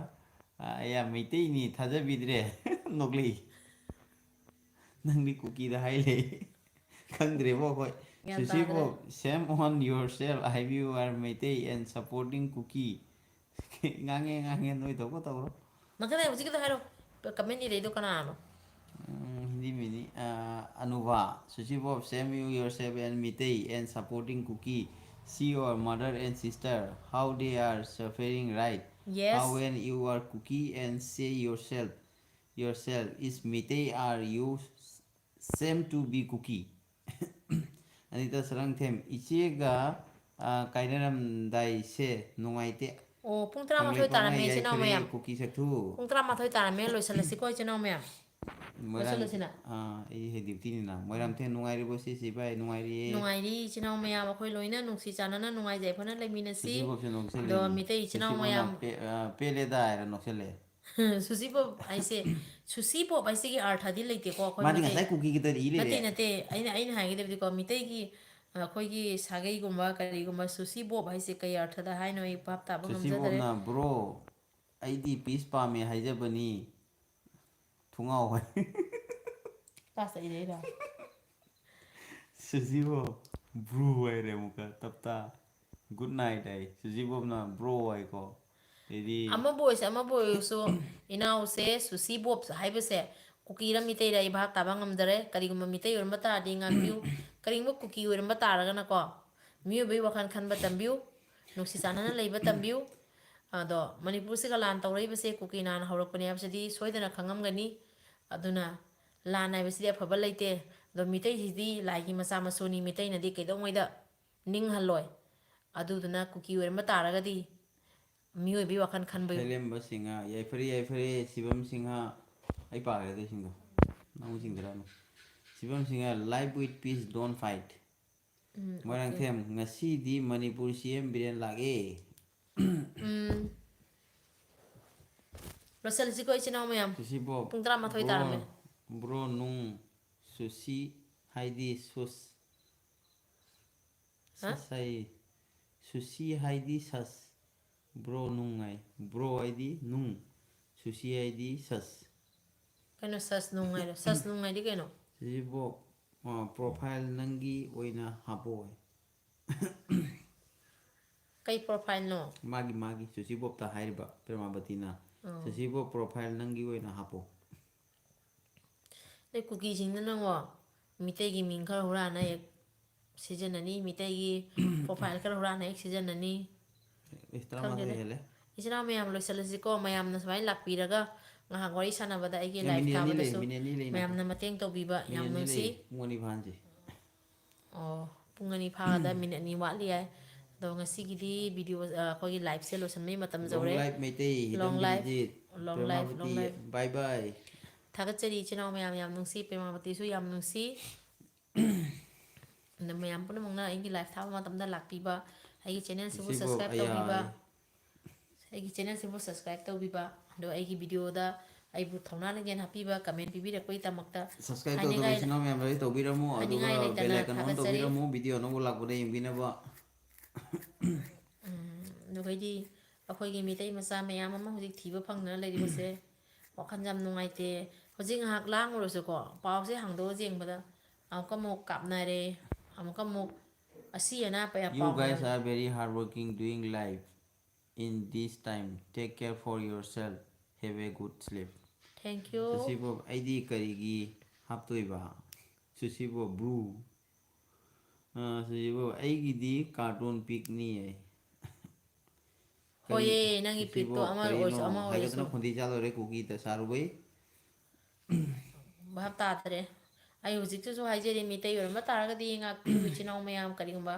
ꯑ, ꯑꯌꯥ, ꯃꯩꯇꯩꯅꯤ ꯊꯥꯖꯕꯤꯗ꯭ꯔꯦ꯫ ꯅꯣꯛꯂꯛꯏ꯫ ꯅꯪꯗꯤ ꯀꯨꯀꯤꯗ ꯍꯥꯏ ꯂꯩ꯫ ꯈꯪꯗ꯭ꯔꯦꯕꯣ ꯑꯩꯈꯣꯏ꯫ ꯒ꯭ꯌꯥꯟ ꯁꯨꯁꯤ ꯇꯥꯗ꯭ꯔꯦ꯫ Bob, "Shame on yourself, I, you are Meitei and supporting Kuki." ꯉꯥꯡꯉꯦ, ꯉꯥꯡꯉꯦ, ꯅꯣꯏ ꯇꯧꯕ ꯇꯧꯔꯣ꯫ ꯅꯪ ꯀꯗꯥꯏ ꯍꯧꯖꯤꯛꯀꯤꯗꯣ ꯍꯥꯏꯔꯣ꯫ Comment ꯏꯔꯛꯏꯗꯣ ꯀꯅꯥꯅꯣ? ꯎꯝ, ꯍꯤꯟꯗꯤ ꯃꯤꯅꯤ꯫ ꯑ, ꯑꯅꯨꯚꯥ, "Susi Bob, shame you yourself and Meitei and supporting Kuki. See your mother and sister, how they are suffering, right? Yes. How when you are Kuki and say yourself, yourself is Meitei, are you same to be Kuki?" Anita ꯁꯔꯪꯊꯦꯝ, ꯏꯆꯦꯒ, ꯑ, ꯀꯥꯏꯅꯔꯝꯗꯥꯏꯁꯦ ꯅꯨꯡꯉꯥꯏꯇꯦ꯫ ꯑꯣ, ꯄꯨꯡ ꯇꯔꯥꯃꯥꯊꯣꯏ ꯈꯪꯂꯦ, ꯄꯪꯂꯩ ꯇꯥꯔꯝꯃꯦ, ꯏꯆꯤꯟ ꯏꯅꯥꯎ ꯌꯥꯏꯐꯔꯦ, ꯃꯌꯥꯝ꯫ ꯀꯨꯀꯤ ꯁꯛꯊꯨ꯫ ꯄꯨꯡ ꯇꯔꯥꯃꯥꯊꯣꯏ ꯇꯥꯔꯝꯃꯦ, ꯂꯣꯏꯁꯤꯜꯂꯁꯤꯀꯣ, ꯏꯆꯤꯟ ꯏꯅꯥꯎ ꯃꯌꯥꯝ꯫ ꯃꯣꯏꯔꯥꯡ-, ꯂꯣꯏꯁꯤꯜꯂꯁꯤꯅ꯫ ꯑꯥ, ꯑꯩ ꯍꯦ duty ꯅꯤꯅ꯫ ꯃꯣꯏꯔꯥꯡꯊꯦꯝ ꯅꯨꯡꯉꯥꯏꯔꯤꯕꯣ? ꯁꯤꯁꯤ ꯚꯥꯏ, ꯅꯨꯡꯉꯥꯏꯔꯤꯌꯦ꯫ ꯅꯨꯡꯉꯥꯏꯔꯤ, ꯏꯆꯤꯟ ꯏꯅꯥꯎ ꯃꯌꯥꯝ꯫ ꯑꯩꯈꯣꯏ ꯂꯣꯏꯅ ꯅꯨꯡꯁꯤ ꯆꯥꯟꯅꯅ ꯅꯨꯡꯉꯥꯏ ꯌꯥꯏꯐꯅ ꯂꯩꯃꯤꯟꯅꯁꯤ꯫ ꯁꯨꯁꯤ ꯕꯣꯕꯁꯨ ꯅꯣꯛꯁꯜꯂꯤ꯫ ꯑꯗꯣ ꯃꯤꯇꯩ ꯏꯆꯤꯟ ꯏꯅꯥꯎ ꯁꯨꯁꯤ ꯕꯣꯕꯅ ꯃꯌꯥꯝ꯫ ꯄꯦ-, ꯑ, ꯄꯦꯜꯂꯦꯗ ꯍꯥꯏꯔ ꯅꯣꯛꯁꯜꯂꯦ꯫ ꯁꯨꯁꯤ ꯕꯣꯕ ꯍꯥꯏꯁꯦ, ꯁꯨꯁꯤ ꯕꯣꯕ ꯍꯥꯏꯁꯤꯒꯤ ꯑꯥꯔꯊꯗꯤ ꯂꯩꯇꯦꯀꯣ, ꯑꯩꯈꯣꯏ ꯃꯥꯗꯤ ꯃꯩꯇꯩ-, ꯉꯁꯥꯏ ꯀꯨꯀꯤꯒꯤꯗ ꯏ ꯂꯩꯔꯦ꯫ ꯅꯠꯇꯦ, ꯅꯠꯇꯦ, ꯑꯩꯅ, ꯑꯩꯅ ꯍꯥꯏꯒꯗꯕꯗꯤꯀꯣ, ꯃꯤꯇꯩꯒꯤ, ꯑ, ꯑꯩꯈꯣꯏꯒꯤ ꯁꯥꯒꯩꯒꯨꯝꯕ ꯀꯔꯤꯒꯨꯝꯕ ꯁꯨꯁꯤ ꯕꯣꯕ ꯍꯥꯏꯁꯦ ꯀꯩ ꯑꯥꯔꯊꯗ ꯍꯥꯏꯅꯣ ꯑꯩ ꯚꯥꯞ ꯇꯥꯕ ꯁꯨꯁꯤ ꯉꯝꯖꯗꯔꯦ꯫ ꯕꯣꯕꯅ, "Bro, ꯑꯩꯗꯤ peace ꯄꯥꯝꯃꯦ ꯍꯥꯏꯖꯕꯅꯤ, ꯊꯨꯡꯉꯥꯎ" ꯍꯥꯏ꯫ ꯀ꯭ꯂꯥꯁꯇ ꯏꯔꯛꯏꯔꯣ? ꯁꯨꯁꯤ ꯕꯣꯕ, "Bro" ꯍꯥꯏꯔꯦ ꯑꯃꯨꯛꯀ, ꯇꯞꯇꯥ꯫ "Good night" ꯍꯥꯏ꯫ ꯁꯨꯁꯤ ꯕꯣꯕꯅ "Bro" ꯍꯥꯏꯀꯣ꯫ ꯑꯗꯩꯗꯤ ꯑꯃꯕꯨ ꯑꯣꯏꯁꯦ, ꯑꯃꯕꯨ ꯑꯣꯏꯔꯁꯨ, ꯏꯅꯥꯎꯁꯦ ꯁꯨꯁꯤ ꯕꯣꯕ ꯍꯥꯏꯕꯁꯦ ꯀꯨꯀꯤꯔ ꯃꯤꯇꯩꯔ ꯑꯩ ꯚꯥꯞ ꯇꯥꯕ ꯉꯝꯗꯔꯦ꯫ ꯀꯔꯤꯒꯨꯝꯕ ꯃꯤꯇꯩ ꯑꯣꯏꯔꯝꯕ ꯇꯥꯔꯗꯤ ꯉꯥꯛꯄꯤꯌꯨ꯫ ꯀꯔꯤꯒꯨꯝꯕ ꯀꯨꯀꯤ ꯑꯣꯏꯔꯝꯕ ꯇꯥꯔꯒꯅꯀꯣ, ꯃꯤꯑꯣꯏꯕꯒꯤ ꯋꯥꯈꯜ ꯈꯟꯕ ꯇꯝꯕꯤꯌꯨ, ꯅꯨꯡꯁꯤ ꯆꯥꯟꯅꯅ ꯂꯩꯕ ꯇꯝꯕꯤꯌꯨ꯫ ꯑꯗꯣ ꯃꯅꯤꯄꯨꯔꯁꯤꯒ ꯂꯥꯟ ꯇꯧꯔꯛꯏꯕꯁꯦ ꯀꯨꯀꯤꯅ ꯍꯥꯟꯅ ꯍꯧꯔꯛꯄꯅꯦ ꯍꯥꯏꯕꯁꯤꯗꯤ ꯁꯣꯏꯗꯅ ꯈꯪꯉꯝꯒꯅꯤ꯫ ꯑꯗꯨꯅ ꯂꯥꯟ ꯍꯥꯏꯕꯁꯤꯗꯤ ꯑꯐꯕ ꯂꯩꯇꯦ꯫ ꯑꯗꯣ ꯃꯤꯇꯩꯁꯤꯗꯤ ꯂꯥꯏꯒꯤ ꯃꯆꯥ ꯃꯁꯨꯅꯤ, ꯃꯤꯇꯩꯅꯗꯤ ꯀꯩꯗꯧꯉꯩꯗ ꯅꯤꯡꯍꯜꯂꯣꯏ꯫ ꯑꯗꯨꯗꯨꯅ ꯀꯨꯀꯤ ꯑꯣꯏꯔꯝꯕ ꯇꯥꯔꯒꯗꯤ ꯃꯤꯑꯣꯏꯕꯒꯤ ꯋꯥꯈꯜ ꯈꯟꯕ꯫ ꯈꯦꯂꯦꯝꯕ ꯁꯤꯡꯍ, ꯌꯥꯏꯐꯔꯦ, ꯌꯥꯏꯐꯔꯦ, ꯁꯤꯕꯝ ꯁꯤꯡꯍ꯫ ꯑꯩ ꯄꯥꯔꯒꯦ ꯑꯗꯨꯁꯤꯡꯗꯣ, ꯅꯪ ꯆꯤꯡꯗꯔꯛꯑꯅꯨ꯫ ꯁꯤꯕꯝ Singh, "Live with peace, don't fight"꯫ ꯎꯝ, ꯃꯣꯏꯔꯥꯡꯊꯦꯝ, "ꯉꯁꯤꯗꯤ ꯃꯅꯤꯄꯨꯔ ꯁꯤ ꯑꯦꯝ ꯕꯤꯔꯦꯟ ꯂꯥꯛꯑꯦ"꯫ ꯎꯝ꯫ ꯂꯣꯏꯁꯤꯜꯂꯁꯤꯀꯣ, ꯏꯆꯤꯟ ꯏꯅꯥꯎ ꯃꯌꯥꯝ꯫ ꯁꯤꯁꯤꯕꯣ, ꯄꯨꯡ ꯇꯔꯥꯃꯥꯊꯣꯏ ꯕ꯭ꯔꯣ, ꯇꯥꯔꯝꯃꯦ꯫ ꯕ꯭ꯔꯣ ꯅꯨꯡ, ꯁꯨꯁꯤ ꯍꯥꯏꯗꯤ ꯁꯨꯁ꯫ ꯍꯥ? ꯁꯁ ꯍꯥꯏ, ꯁꯨꯁꯤ ꯍꯥꯏꯗꯤ ꯁꯁ꯫ ꯕ꯭ꯔꯣ ꯅꯨꯡ ꯍꯥꯏ꯫ ꯕ꯭ꯔꯣ ꯍꯥꯏꯗꯤ ꯅꯨꯡ꯫ ꯁꯨꯁꯤ ꯍꯥꯏꯗꯤ ꯁꯁ꯫ ꯀꯩꯅꯣ ꯁꯁ ꯅꯨꯡ ꯍꯥꯏꯗꯣ? ꯁꯁ ꯅꯨꯡ ꯍꯥꯏꯗꯤ ꯀꯩꯅꯣ? ꯁꯤꯁꯤꯕꯨ, ꯑ, profile ꯅꯪꯒꯤ ꯑꯣꯏꯅ ꯍꯥꯞꯄꯣ ꯍꯥꯏ꯫ ꯀꯩ profile ꯅꯣ? ꯃꯥꯒꯤ, ꯃꯥꯒꯤ, ꯁꯨꯁꯤ ꯕꯣꯕꯇ ꯍꯥꯏꯔꯤꯕ, ꯄ꯭ꯔꯦꯃꯥꯕꯇꯤꯅ꯫ ꯑꯣ꯫ ꯁꯨꯁꯤ ꯕꯣꯕ profile ꯅꯪꯒꯤ ꯑꯣꯏꯅ ꯍꯥꯞꯄꯣ꯫ ꯅꯣꯏ ꯀꯨꯀꯤꯁꯤꯡꯗꯨꯅꯉꯣ, ꯃꯤꯇꯩꯒꯤ ꯃꯤꯡ ꯈꯔ ꯍꯨꯔꯥꯟꯅ ꯍꯦꯛ ꯁꯤꯖꯤꯟꯅꯅꯤ, ꯃꯤꯇꯩꯒꯤ profile ꯈꯔ ꯍꯨꯔꯥꯟꯅ ꯍꯦꯛ ꯁꯤꯖꯤꯟꯅꯅꯤ꯫ ꯑꯦ, ꯇꯔꯥꯃꯥꯊꯣꯏ ꯈꯪꯗꯦꯗ꯫ ꯍꯦꯜꯂꯦ꯫ ꯏꯆꯤꯟ ꯏꯅꯥꯎ ꯃꯌꯥꯝ, ꯂꯣꯏꯁꯤꯜꯂꯁꯤꯀꯣ꯫ ꯃꯌꯥꯝꯅ ꯁꯨꯃꯥꯏꯅ ꯂꯥꯛꯄꯤꯔꯒ ꯉꯥꯏꯍꯥꯛ ꯋꯥꯔꯤ ꯁꯥꯟꯅꯕꯗ ꯑꯩꯒꯤ ꯑꯦ, live ꯃꯤꯅꯤꯠ ꯑꯅꯤ ꯂꯩ, ꯊꯥꯕꯗꯁꯨ ꯃꯤꯅꯤꯠ ꯑꯅꯤ ꯂꯩ, ꯉꯥꯏꯈꯣ꯫ ꯃꯌꯥꯝꯅ ꯃꯇꯦꯡ ꯇꯧꯕꯤꯕ ꯃꯤꯅꯤꯠ ꯌꯥꯝ ꯑꯅꯤ ꯅꯨꯡꯁꯤ꯫ ꯂꯩ, ꯄꯨꯡ ꯑꯅꯤ ꯐꯥꯍꯟꯁꯤ꯫ ꯑꯣ, ꯄꯨꯡ ꯑꯅꯤ ꯐꯥꯒꯗ ꯃꯤꯅꯤꯠ ꯑꯅꯤ ꯋꯥꯠꯂꯤ ꯍꯥꯏ꯫ ꯑꯗꯣ ꯉꯁꯤꯒꯤꯗꯤ video, ꯑ, ꯑꯩꯈꯣꯏꯒꯤ liveꯁꯦ ꯂꯣꯏꯁꯤꯟꯕꯒꯤ ꯃꯇꯝ ꯌꯧꯔꯦ꯫ Long live Meitei, hidden Long live, visit, long live, long ꯄ꯭ꯔꯦꯃꯥꯕꯇꯤ, live꯫ Bye bye꯫ ꯊꯥꯒꯠꯆꯔꯤ ꯏꯆꯤꯟ ꯏꯅꯥꯎ ꯃꯌꯥꯝ, ꯌꯥꯝ ꯅꯨꯡꯁꯤ, ꯄ꯭ꯔꯦꯃꯥꯕꯇꯤꯁꯨ ꯌꯥꯝ ꯅꯨꯡꯁꯤ꯫ ꯑꯗꯣ ꯃꯌꯥꯝ ꯄꯨꯝꯅꯃꯛꯅ ꯑꯩꯒꯤ live ꯊꯥꯕ ꯃꯇꯝꯗ ꯂꯥꯛꯄꯤꯕ, ꯑꯩꯒꯤ channelꯁꯤꯕꯨ ꯁꯤꯕꯨ subscribe ꯑꯌꯥ ꯇꯧꯕꯤꯕ, ꯑꯌꯥ꯫ ꯑꯩꯒꯤ channelꯁꯤꯕꯨ subscribe ꯇꯧꯕꯤꯕ, ꯑꯗꯣ ꯑꯩꯒꯤ videoꯗ ꯑꯩꯕꯨ ꯊꯧꯅꯥ ꯂꯤꯡꯖꯦꯜ ꯍꯥꯞꯄꯤꯕ, comment ꯄꯤꯕꯤꯔꯛꯄꯒꯤꯗꯃꯛꯇ subscribe ꯍꯥꯏꯅꯤꯡꯉꯥꯏ ꯇꯧꯗꯕ ꯏꯆꯤꯟ ꯏꯅꯥꯎ ꯃꯌꯥꯝ ꯂꯣꯏ ꯇꯧꯕꯤꯔꯝꯃꯣ, ꯍꯥꯏꯅꯤꯡꯉꯥꯏ ꯑꯗꯨꯒ ꯂꯩꯇꯅ bell icon on ꯊꯥꯒꯠꯆꯔꯤ꯫ ꯇꯧꯕꯤꯔꯝꯃꯣ, video ꯑꯅꯧꯕ ꯂꯥꯛꯄꯗ ꯌꯦꯡꯕꯤꯅꯕ꯫ ꯎꯝ, ꯑꯗꯨꯒꯩꯗꯤ ꯑꯩꯈꯣꯏꯒꯤ ꯃꯤꯇꯩ ꯃꯆꯥ ꯃꯌꯥꯝ ꯑꯃ ꯍꯧꯖꯤꯛ ꯊꯤꯕ ꯐꯪꯗꯅ ꯂꯩꯔꯤꯕꯁꯦ ꯋꯥꯈꯜ ꯌꯥꯝ ꯅꯨꯡꯉꯥꯏꯇꯦ꯫ ꯍꯧꯖꯤꯛ ꯉꯥꯏꯍꯥꯛ ꯂꯥꯡꯉꯨꯔꯁꯨꯀꯣ, ꯄꯥꯎꯁꯦ ꯍꯥꯡꯗꯣꯛꯑ ꯌꯦꯡꯕꯗ ꯑꯃꯨꯛꯀ ꯑꯃꯨꯛ ꯀꯥꯞꯅꯔꯦ, ꯑꯃꯨꯛꯀ ꯑꯃꯨꯛ ꯑꯁꯤ ꯑꯅꯥ ꯄꯌꯥ You ꯄꯥꯎ guys ꯃꯌꯥꯝ꯫ Are very hardworking doing live in this time. Take care for yourself. Have a good sleep. Thank you. ꯁꯨꯁꯤꯕꯣ, ꯑꯩꯗꯤ ꯀꯔꯤꯒꯤ ꯍꯥꯞꯇꯣꯏꯕ? ꯁꯨꯁꯤꯕꯣ, bro꯫ ꯑ, ꯁꯨꯁꯤꯕꯣ, ꯑꯩꯒꯤꯗꯤ cartoon picꯅꯤꯌꯦ꯫ ꯀꯔꯤ? ꯍꯣꯏꯌꯦ, ꯅꯪꯒꯤ ꯁꯨꯁꯤꯕꯣ, picꯇꯣ ꯑꯃ ꯀꯔꯤꯅꯣ? ꯑꯣꯏꯔꯁꯨ, ꯑꯃ ꯍꯥꯏꯒꯠꯇꯅ ꯑꯣꯏꯔꯁꯨ꯫ ꯈꯣꯟꯊꯤ ꯆꯥꯗꯧꯔꯦ ꯀꯨꯀꯤꯗ ꯁꯥꯔꯨꯕꯩ꯫ ꯚꯥꯞ ꯇꯥꯗ꯭ꯔꯦ꯫ ꯑꯩ ꯍꯧꯖꯤꯛꯇꯁꯨ ꯍꯥꯏꯖꯔꯤ, ꯃꯤꯇꯩ ꯑꯣꯏꯔꯝꯕ ꯇꯥꯔꯒꯗꯤ ꯉꯥꯛꯄꯤꯌꯨ ꯏꯆꯤꯟ ꯏꯅꯥꯎ ꯃꯌꯥꯝ꯫ ꯀꯔꯤꯒꯨꯝꯕ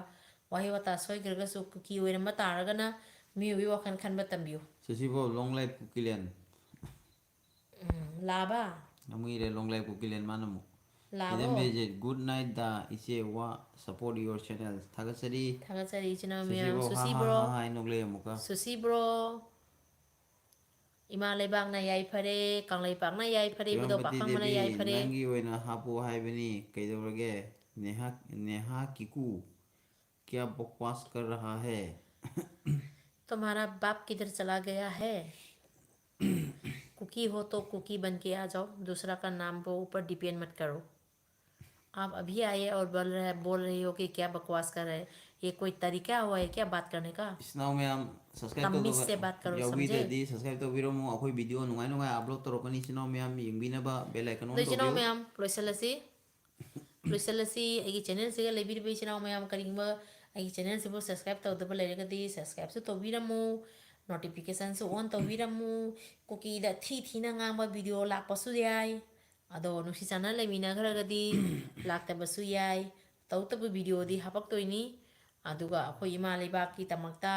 ꯋꯥꯍꯩ ꯋꯥꯇꯥ ꯁꯣꯏꯈ꯭ꯔꯒꯁꯨ ꯀꯨꯀꯤ ꯑꯣꯏꯔꯝꯕ ꯇꯥꯔꯒꯅ ꯃꯤꯑꯣꯏꯕꯒꯤ ꯋꯥꯈꯜ ꯈꯟꯕ ꯇꯝꯕꯤꯌꯨ꯫ ꯁꯨꯁꯤꯕꯧ, long live ꯀꯨꯀꯤꯂꯦꯟ꯫ ꯎꯝ, ꯂꯥꯕ? ꯑꯃꯨꯛ ꯏꯔꯦ, long live ꯀꯨꯀꯤꯂꯦꯟ ꯃꯥꯅ ꯑꯃꯨꯛ꯫ ꯂꯥꯕꯣ? ꯏꯗꯝ ꯕꯤꯖꯤꯠ, good night ꯗ ꯏꯆꯦ ꯋꯥ, support your channel꯫ ꯊꯥꯒꯠꯆꯔꯤ꯫ ꯊꯥꯒꯠꯆꯔꯤ ꯏꯆꯤꯟ ꯏꯅꯥꯎ ꯃꯌꯥꯝ꯫ ꯁꯨꯁꯤꯕꯧ, ꯍꯥ, ꯍꯥ, ꯁꯨꯁꯤꯕ꯭ꯔꯣ? ꯍꯥ, ꯍꯥ, ꯍꯥꯏ ꯅꯣꯛꯂꯛꯑꯦ ꯑꯃꯨꯛꯀ꯫ ꯁꯨꯁꯤꯕ꯭ꯔꯣ? ꯏꯃꯥ ꯂꯩꯕꯥꯛꯅ ꯌꯥꯏꯐꯔꯦ, ꯀꯪꯂꯩꯄꯥꯛꯅ ꯌꯥꯏꯐꯔꯦ, ꯏꯕꯨꯙꯧ ꯄꯥꯈꯪꯕꯅ ꯌꯥꯏꯐꯔꯦ꯫ ꯅꯪꯒꯤ ꯑꯣꯏꯅ ꯍꯥꯞꯄꯣ ꯍꯥꯏꯕꯅꯤ, ꯀꯩꯗꯧꯔꯒꯦ? ꯅꯦꯍꯥ, ꯅꯦꯍꯥ ꯀꯤꯀꯨ, क्या बकवास कर रहा है? तुम्हारा बाप किधर चला गया है? कुकी हो तो कुकी बन के आ जाओ, दूसरा का नाम वो ऊपर डिपेंड मत करो। आप अभी आए और बोल रहे, बोल रही हो कि क्या बकवास कर रहे हैं। ये कोई तरीका हुआ है क्या बात करने का? ꯏꯆꯤꯟ ꯏꯅꯥꯎ ꯃꯌꯥꯝ, subscribe ꯇꯃꯤꯁ ꯁꯦ ꯇꯧꯗꯕ ꯕꯥꯠ ꯀꯔꯣ, ꯌꯥꯎꯕꯤꯗ꯭ꯔꯗꯤ ꯁꯝꯖꯦ? Subscribe ꯇꯧꯕꯤꯔꯝꯃꯨ꯫ ꯑꯩꯈꯣꯏ video ꯅꯨꯡꯉꯥꯏ ꯅꯨꯡꯉꯥꯏ upload ꯇꯧꯔꯛꯀꯅꯤ꯫ ꯏꯆꯤꯟ ꯏꯅꯥꯎ ꯃꯌꯥꯝ ꯌꯦꯡꯕꯤꯅꯕ bell icon on ꯑꯗꯣ ꯏꯆꯤꯟ ꯏꯅꯥꯎ ꯇꯧꯕꯤꯌꯨ꯫ ꯃꯌꯥꯝ, ꯂꯣꯏꯁꯤꯜꯂꯁꯤ꯫ ꯂꯣꯏꯁꯤꯜꯂꯁꯤ꯫ ꯑꯩꯒꯤ channel ꯁꯤꯒ ꯂꯩꯕꯤꯔꯤꯕ ꯏꯆꯤꯟ ꯏꯅꯥꯎ ꯃꯌꯥꯝ, ꯀꯔꯤꯒꯨꯝꯕ ꯑꯩꯒꯤ channel ꯁꯤꯕꯨ subscribe ꯇꯧꯗꯕ ꯂꯩꯔꯒꯗꯤ subscribe ꯁꯨ ꯇꯧꯕꯤꯔꯝꯃꯨ, notification ꯁꯨ on ꯇꯧꯕꯤꯔꯝꯃꯨ꯫ ꯀꯨꯀꯤꯗ ꯊꯤ ꯊꯤꯅ ꯉꯥꯡꯕ video ꯂꯥꯛꯄꯁꯨ ꯌꯥꯏ꯫ ꯑꯗꯣ ꯅꯨꯡꯁꯤ ꯆꯥꯟꯅ ꯂꯩꯃꯤꯟꯅꯈ꯭ꯔꯒꯗꯤ ꯂꯥꯛꯇꯕꯁꯨ ꯌꯥꯏ꯫ ꯇꯧ ꯇꯧꯕ video ꯗꯤ ꯍꯥꯄꯛꯇꯣꯏꯅꯤ꯫ ꯑꯗꯨꯒ ꯑꯩꯈꯣꯏ ꯏꯃꯥ ꯂꯩꯕꯥꯛꯀꯤꯗꯃꯛꯇ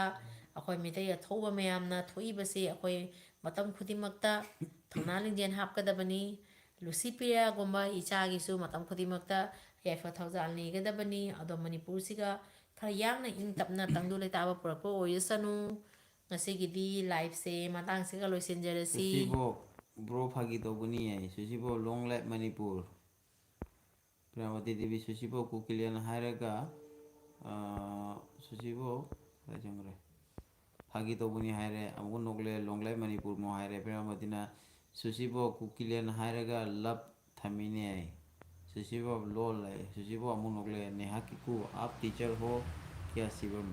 ꯑꯩꯈꯣꯏ ꯃꯤꯇꯩ ꯑꯊꯧꯕ ꯃꯌꯥꯝꯅ ꯊꯣꯛꯏꯕꯁꯤ ꯑꯩꯈꯣꯏ ꯃꯇꯝ ꯈꯨꯗꯤꯡꯃꯛꯇ ꯊꯧꯅꯥ ꯂꯤꯡꯖꯦꯜ ꯍꯥꯞꯀꯗꯕꯅꯤ꯫ ꯂꯨꯁꯤꯄ꯭ꯔꯤꯌꯥꯒꯨꯝꯕ ꯏꯆꯥꯒꯤꯁꯨ ꯃꯇꯝ ꯈꯨꯗꯤꯡꯃꯛꯇ ꯌꯥꯏꯐ ꯊꯧꯖꯥꯜ ꯅꯤꯒꯗꯕꯅꯤ꯫ ꯑꯗꯣ ꯃꯅꯤꯄꯨꯔꯁꯤꯒ ꯈꯔ ꯌꯥꯡꯅ ꯏꯪ ꯇꯞꯅ ꯇꯪꯗꯨ ꯂꯩꯇꯥꯕ ꯄꯨꯔꯛꯄ ꯑꯣꯏꯔꯁꯅꯨ꯫ ꯉꯁꯤꯒꯤꯗꯤ live ꯁꯦ ꯃꯇꯥꯡꯁꯤꯒ ꯂꯣꯏꯁꯤꯟꯖꯔꯁꯤ꯫ ꯁꯨꯁꯤꯕꯣ, bro, ꯐꯥꯒꯤ ꯇꯧꯕꯅꯤ ꯍꯥꯏ꯫ ꯁꯨꯁꯤꯕꯣ, long live ꯃꯅꯤꯄꯨꯔ꯫ ꯄ꯭ꯔꯤꯌꯥꯃꯇꯤ ꯗꯦꯕꯤ, ꯁꯨꯁꯤꯕꯣ ꯀꯨꯀꯤꯂꯦꯟ ꯍꯥꯏꯔꯒ, ꯑ, ꯁꯨꯁꯤꯕꯣ ꯀꯗꯥꯏ ꯆꯪꯈ꯭ꯔꯦ? ꯐꯥꯒꯤ ꯇꯧꯕꯅꯤ ꯍꯥꯏꯔꯦ, ꯑꯃꯨꯛ ꯅꯣꯛꯂꯦ, long live ꯃꯅꯤꯄꯨꯔ ꯑꯃꯨꯛ ꯍꯥꯏꯔꯦ꯫ ꯄ꯭ꯔꯤꯌꯥꯃꯇꯤꯅ ꯁꯨꯁꯤꯕꯣ ꯀꯨꯀꯤꯂꯦꯟ ꯍꯥꯏꯔꯒ love ꯊꯝꯃꯤꯅꯦ꯫ ꯁꯨꯁꯤꯕꯣ ꯂꯣꯜ ꯂꯩ, ꯁꯨꯁꯤꯕꯣ ꯑꯃꯨꯛ ꯅꯣꯛꯂꯦ꯫ ꯅꯦꯍꯥ ꯀꯤꯀꯨ, आप teacher हो क्या शिवम?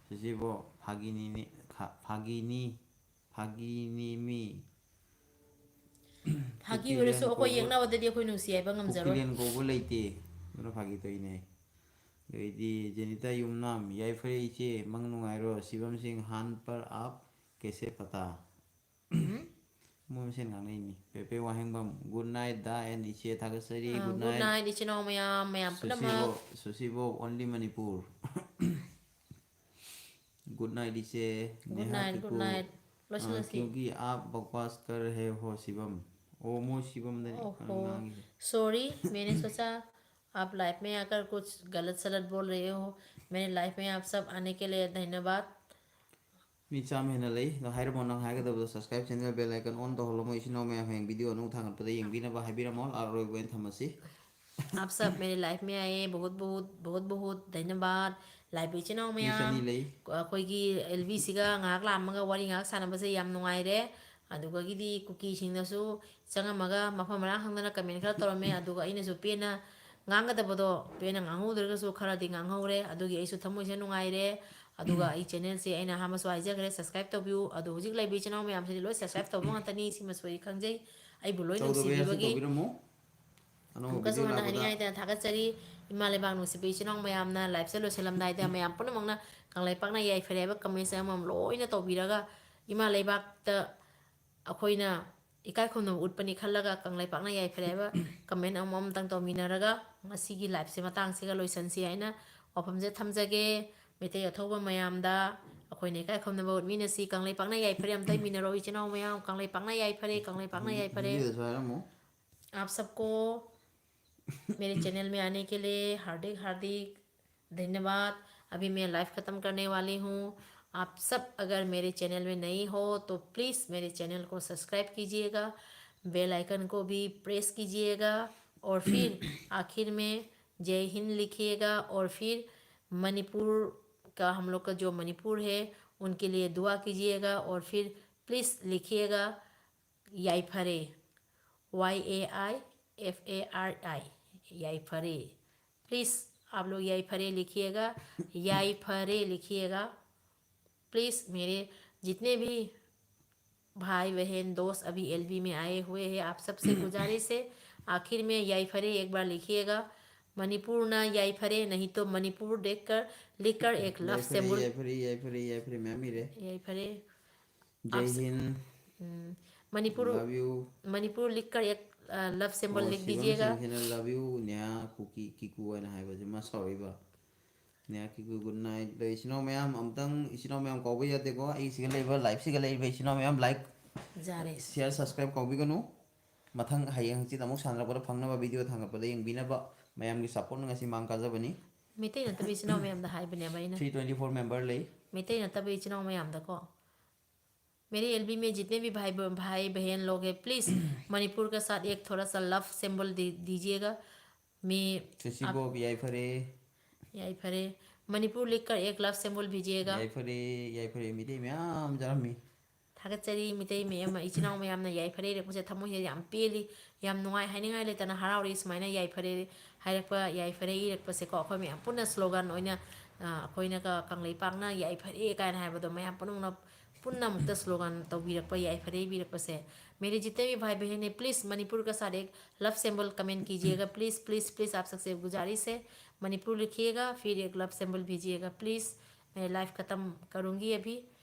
ꯁꯨꯁꯤꯕꯣ, ꯐꯥꯒꯤꯅꯤꯅꯤ, ꯈ-, ꯐꯥꯒꯤꯅꯤ, ꯐꯥꯒꯤꯅꯤ ꯃꯤ꯫ ꯐꯥꯒꯤ ꯑꯣꯏꯔꯁꯨ ꯀꯨꯀꯤꯂꯦꯟ ꯑꯩꯈꯣꯏ ꯀꯧꯕ, ꯌꯦꯛꯅꯕꯗꯗꯤ ꯑꯩꯈꯣꯏ ꯅꯨꯡꯁꯤ ꯍꯥꯏꯕ ꯉꯝꯖꯔꯣꯏ꯫ ꯀꯨꯀꯤꯂꯦꯟ ꯀꯧꯕ ꯂꯩꯇꯦ, ꯑꯗꯨꯅ ꯐꯥꯒꯤ ꯇꯧꯔꯤꯅꯦ꯫ ꯑꯗꯩꯗꯤ ꯖꯦꯅꯤꯇꯥ ꯌꯨꯝꯅꯥꯝ, ꯌꯥꯏꯐꯔꯦ ꯏꯆꯦ, ꯃꯪ ꯅꯨꯡꯉꯥꯏꯔꯣ꯫ ꯁꯤꯕꯝ ꯁꯤꯡ, ꯍꯥꯟ ꯄꯔ ꯑꯥꯞ ꯀꯦꯁꯦ ꯄꯇꯥ? ꯎꯝ? ꯃꯣꯏ ꯃꯁꯦꯟ ꯉꯥꯡꯅꯩꯅꯤ꯫ ꯄꯦꯄꯦ ꯋꯥꯍꯦꯡꯕꯝ, good night ꯗꯥ ꯑꯦꯟ ꯏꯆꯦ, ꯊꯥꯒꯠꯆꯔꯤ꯫ ꯑꯥ, Good good night꯫ night ꯏꯆꯤꯟ ꯏꯅꯥꯎ ꯃꯌꯥꯝ, ꯃꯌꯥꯝ ꯄꯨꯝꯅꯃꯛ꯫ Sushi Bob, only Manipur꯫ Good night ꯏꯆꯦ꯫ Good Neha night, good Kiku, night. आ, ꯂꯣꯏꯁꯤꯜꯂꯁꯤ꯫ क्योंकि आप बकवास कर रहे हो शिवम। ꯑꯣ, ꯃꯣꯏ ꯁꯤꯕꯝꯗꯅꯤ ओहो, ꯉꯥꯡꯉꯤꯁꯦ꯫ sorry, मैंने सोचा आप live में आकर कुछ गलत सलत बोल रहे हो। मेरे live में आप सब आने के लिए धन्यवाद। ꯃꯤ ꯆꯥꯝꯃ ꯍꯦꯟꯅ ꯂꯩ꯫ ꯑꯗꯣ ꯍꯥꯏꯔꯝꯃꯣ ꯅꯪ ꯍꯥꯏꯒꯗꯕꯗꯣ꯫ Subscribe channel, bell icon on ꯇꯧꯍꯜꯂꯝꯃꯣ꯫ ꯏꯆꯤꯟ ꯏꯅꯥꯎ ꯃꯌꯥꯝ ꯍꯌꯦꯡ video ꯑꯅꯧꯕ ꯊꯥꯡꯒꯠꯄꯗ ꯌꯦꯡꯕꯤꯅꯕ ꯍꯥꯏꯕꯤꯔꯝꯃꯣ꯫ ꯑꯔꯣꯏꯕ ꯑꯣꯏꯅ ꯊꯝꯃꯁꯤ꯫ आप सब मेरे live में आए, बहुत बहुत बहुत बहुत धन्यवाद। Live ꯏꯆꯤꯟ ꯏꯅꯥꯎ ꯃꯤ ꯆꯅꯤ ꯃꯌꯥꯝ, ꯂꯩ꯫ ꯑꯩꯈꯣꯏꯒꯤ ꯑꯦꯜ ꯕꯤꯁꯤꯒ ꯉꯥꯏꯍꯥꯛ ꯂꯥꯛꯑꯝꯃꯒ ꯋꯥꯔꯤ ꯉꯥꯏꯍꯥꯛ ꯁꯥꯟꯅꯕꯁꯦ ꯌꯥꯝ ꯅꯨꯡꯉꯥꯏꯔꯦ꯫ ꯑꯗꯨꯗꯒꯤꯗꯤ ꯀꯨꯀꯤꯁꯤꯡꯅꯁꯨ ꯆꯪꯉꯝꯃꯒ ꯃꯐꯝ ꯃꯔꯥꯡ ꯈꯪꯗꯅ comment ꯈꯔ ꯇꯧꯔꯝꯃꯦ꯫ ꯑꯗꯨꯒ ꯑꯩꯅꯁꯨ ꯄꯦꯟꯅ ꯉꯥꯡꯒꯗꯕꯗꯣ ꯄꯦꯟꯅ ꯉꯥꯡꯍꯧꯗ꯭ꯔꯒꯁꯨ ꯈꯔꯗꯤ ꯉꯥꯡꯍꯧꯔꯦ꯫ ꯑꯗꯨꯒꯤ ꯑꯩꯁꯨ ꯊꯃꯣꯏꯁꯦ ꯅꯨꯡꯉꯥꯏꯔꯦ꯫ ꯑꯗꯨꯒ ꯑꯩ channelꯁꯦ ꯑꯩꯅ ꯑꯍꯥꯟꯕꯁꯨ ꯍꯥꯏꯖꯈ꯭ꯔꯦ, subscribe ꯇꯧꯕꯤꯌꯨ꯫ ꯑꯗꯣ ꯍꯧꯖꯤꯛ ꯂꯩꯕ ꯏꯆꯤꯟ ꯏꯅꯥꯎ ꯃꯌꯥꯝꯁꯤꯗꯤ ꯂꯣꯏ subscribe ꯇꯧꯕ ꯉꯥꯛꯇꯅꯤ, ꯁꯤꯃꯁꯨ ꯑꯩ ꯈꯪꯖꯩ꯫ ꯑꯩꯕꯨ ꯂꯣꯏ ꯇꯧꯗꯕ ꯌꯥꯁꯨ ꯅꯨꯡꯁꯤꯕꯤꯕꯒꯤ꯫ ꯇꯧꯕꯤꯔꯝꯃꯣ꯫ ꯑꯅꯧꯕ ꯑꯃꯨꯛꯀꯁꯨ video ꯍꯟꯅ ꯂꯥꯛꯄꯗ꯫ ꯍꯥꯏꯅꯤꯡꯉꯥꯏꯗ ꯊꯥꯒꯠꯆꯔꯤ꯫ ꯏꯃꯥ ꯂꯩꯕꯥꯛ ꯅꯨꯡꯁꯤꯕ ꯏꯆꯤꯟ ꯏꯅꯥꯎ ꯃꯌꯥꯝꯅ liveꯁꯦ ꯂꯣꯏꯁꯤꯜꯂꯝꯗꯥꯏꯗ ꯃꯌꯥꯝ ꯄꯨꯝꯅꯃꯛꯅ ꯀꯪꯂꯩꯄꯥꯛꯅ ꯌꯥꯏꯐꯔꯦ ꯍꯥꯏꯕ commentꯁꯦ ꯑꯃꯃꯝ ꯂꯣꯏꯅ ꯇꯧꯕꯤꯔꯒ ꯏꯃꯥ ꯂꯩꯕꯥꯛꯇ ꯑꯩꯈꯣꯏꯅ ꯏꯀꯥꯏ ꯈꯨꯝꯅꯕ ꯎꯠꯄꯅꯤ ꯈꯜꯂꯒ ꯀꯪꯂꯩꯄꯥꯛꯅ ꯌꯥꯏꯐꯔꯦ ꯍꯥꯏꯕ comment ꯑꯃꯃꯝꯇꯪ ꯇꯧꯃꯤꯟꯅꯔꯒ ꯉꯁꯤꯒꯤ liveꯁꯦ ꯃꯇꯥꯡꯁꯤꯒ ꯂꯣꯏꯁꯟꯁꯤ ꯍꯥꯏꯅ ꯋꯥꯐꯝꯁꯦ ꯊꯝꯖꯒꯦ꯫ ꯃꯩꯇꯩ ꯑꯊꯧꯕ ꯃꯌꯥꯝꯗ ꯑꯩꯈꯣꯏꯅ ꯏꯀꯥꯏ ꯈꯨꯝꯅꯕ ꯎꯠꯃꯤꯟꯅꯁꯤ꯫ ꯀꯪꯂꯩꯄꯥꯛꯅ ꯌꯥꯏꯐꯔꯦ ꯑꯝꯇ ꯏꯃꯤꯟꯅꯔꯣ ꯏꯆꯤꯟ ꯏꯅꯥꯎ ꯃꯌꯥꯝ꯫ ꯀꯪꯂꯩꯄꯥꯛꯅ ꯌꯥꯏꯐꯔꯦ, ꯀꯪꯂꯩꯄꯥꯛꯅ ꯌꯥꯏꯐꯔꯦ꯫ Videoꯗꯁꯨ ꯍꯥꯏꯔꯝꯃꯣ꯫ आप सबको मेरे channel में आने के लिए हार्दिक हार्दिक धन्यवाद। अभी मैं live ख़त्म करने वाली हूँ। आप सब अगर मेरे channel में नए हो तो please मेरे channel को subscribe कीजिएगा, bell icon को भी press कीजिएगा और फिर आखिर में जय हिंद लिखिएगा और फिर मणिपुर का, हम लोग का जो मणिपुर है, उनके लिए दुआ कीजिएगा और फिर please लिखिएगा याईफरे, Y A I F A R I, याईफरे। प्लीज़ आप लोग याईफरे लिखिएगा, याईफरे लिखिएगा। प्लीज़ मेरे जितने भी भाई बहन दोस्त अभी एलबी में आए हुए हैं, आप सबसे गुजारिश है, आखिर में याईफरे एक बार लिखिएगा। मणिपुर ना याईफरे, नहीं तो मणिपुर देखकर लिखकर एक लव ꯌꯥꯏꯐꯔꯦ, सिंबल। ꯌꯥꯏꯐꯔꯦ, ꯌꯥꯏꯐꯔꯦ, ꯌꯥꯏꯐꯔꯦ ꯃꯌꯥꯝ ꯏꯔꯦ꯫ याईफरे। जय हिंद। हम्म, मणिपुर, Love you. मणिपुर लिख कर एक, अ, love symbol ꯑꯣ, लिख ꯁꯤꯕꯝ दीजिएगा। ꯁꯤꯡꯁꯤꯅ love you, ꯅꯦꯍꯥ ꯀꯨꯀꯤ ꯀꯤꯀꯨ ꯍꯥꯏꯅ ꯍꯥꯏꯕꯁꯦ ꯃꯥ ꯁꯥꯎꯔꯛꯏꯕ꯫ ꯅꯦꯍꯥ ꯀꯤꯀꯨ, good night꯫ ꯑꯗꯣ ꯏꯆꯤꯟ ꯏꯅꯥꯎ ꯃꯌꯥꯝ, ꯑꯃꯨꯛꯇꯪ ꯏꯆꯤꯟ ꯏꯅꯥꯎ ꯃꯌꯥꯝ ꯀꯧꯕ ꯌꯥꯗꯦꯀꯣ꯫ ꯑꯩ ꯁꯤꯒ ꯂꯩꯕ, live ꯁꯤꯒ ꯂꯩꯔꯤꯕ ꯏꯆꯤꯟ ꯏꯅꯥꯎ ꯃꯌꯥꯝ like, जा रहे हैं। share, subscribe ꯀꯧꯕꯤꯒꯅꯨ꯫ ꯃꯊꯪ ꯍꯌꯦꯡ ꯍꯪꯆꯤꯠ ꯑꯃꯨꯛ ꯁꯥꯟꯅꯔꯛꯄꯗ ꯐꯪꯅꯕ, video ꯊꯥꯡꯒꯠꯄꯗ ꯌꯦꯡꯕꯤꯅꯕ ꯃꯌꯥꯝꯒꯤ supportꯅ ꯉꯁꯤ ꯃꯥꯡ ꯀꯥꯖꯕꯅꯤ꯫ ꯃꯩꯇꯩ ꯅꯠꯇꯕ ꯏꯆꯤꯟ ꯏꯅꯥꯎ ꯃꯌꯥꯝꯗ ꯍꯥꯏꯕꯅꯦꯕ ꯑꯩꯅ꯫ Three twenty four member ꯂꯩ꯫ ꯃꯩꯇꯩ ꯅꯠꯇꯕ ꯏꯆꯤꯟ ꯏꯅꯥꯎ ꯃꯌꯥꯝꯗꯀꯣ, मेरे एलबी में जितने भी भाई ब-, भाई बहन लोग हैं, please मणिपुर के साथ एक थोड़ा सा love symbol दे दीजिएगा। मैं ꯁꯤꯁꯤꯕꯣꯕ, ꯌꯥꯏꯐꯔꯦ꯫ ꯌꯥꯏꯐꯔꯦ। मणिपुर लिखकर एक love symbol भेजिएगा। ꯌꯥꯏꯐꯔꯦ, ꯌꯥꯏꯐꯔꯦ, ꯃꯤꯇꯩ ꯃꯌꯥꯝ ꯆꯥꯔꯝꯃꯤ꯫ ꯊꯥꯒꯠꯆꯔꯤ ꯃꯤꯇꯩ ꯃꯌꯥꯝ, ꯏꯆꯤꯟ ꯏꯅꯥꯎ ꯃꯌꯥꯝꯅ ꯌꯥꯏꯐꯔꯦ ꯏꯔꯛꯄꯁꯦ ꯊꯃꯣꯏꯁꯦ ꯌꯥꯝ ꯄꯦꯜꯂꯤ, ꯌꯥꯝ ꯅꯨꯡꯉꯥꯏ, ꯍꯥꯏꯅꯤꯡꯉꯥꯏ ꯂꯩꯇꯅ ꯍꯔꯥꯎꯔꯤ꯫ ꯁꯨꯃꯥꯏꯅ ꯌꯥꯏꯐꯔꯦ ꯍꯥꯏꯔꯛꯄ, ꯌꯥꯏꯐꯔꯦ ꯏꯔꯛꯄꯁꯦꯀꯣ, ꯑꯩꯈꯣꯏ ꯃꯌꯥꯝ ꯄꯨꯟꯅ slogan ꯑꯣꯏꯅ, ꯑ, ꯑꯩꯈꯣꯏꯅꯒ ꯀꯪꯂꯩꯄꯥꯛꯅ ꯌꯥꯏꯐꯔꯦ ꯀꯥꯏꯅ ꯍꯥꯏꯕꯗꯣ ꯃꯌꯥꯝ ꯄꯨꯝꯅꯃꯛꯅ ꯄꯨꯟꯅ ꯑꯃꯨꯛꯇ slogan ꯇꯧꯕꯤꯔꯛꯄ, ꯌꯥꯏꯐꯔꯦ ꯏꯕꯤꯔꯛꯄꯁꯦ꯫ मेरे जितने भी भाई बहन हैं, please मणिपुर का साथ एक love symbol comment कीजिएगा, please, please, please, आप सबसे गुजारिश है। मणिपुर लिखिएगा, फिर एक love symbol भेजिएगा, please। मैं live खत्म करूँगी अभी।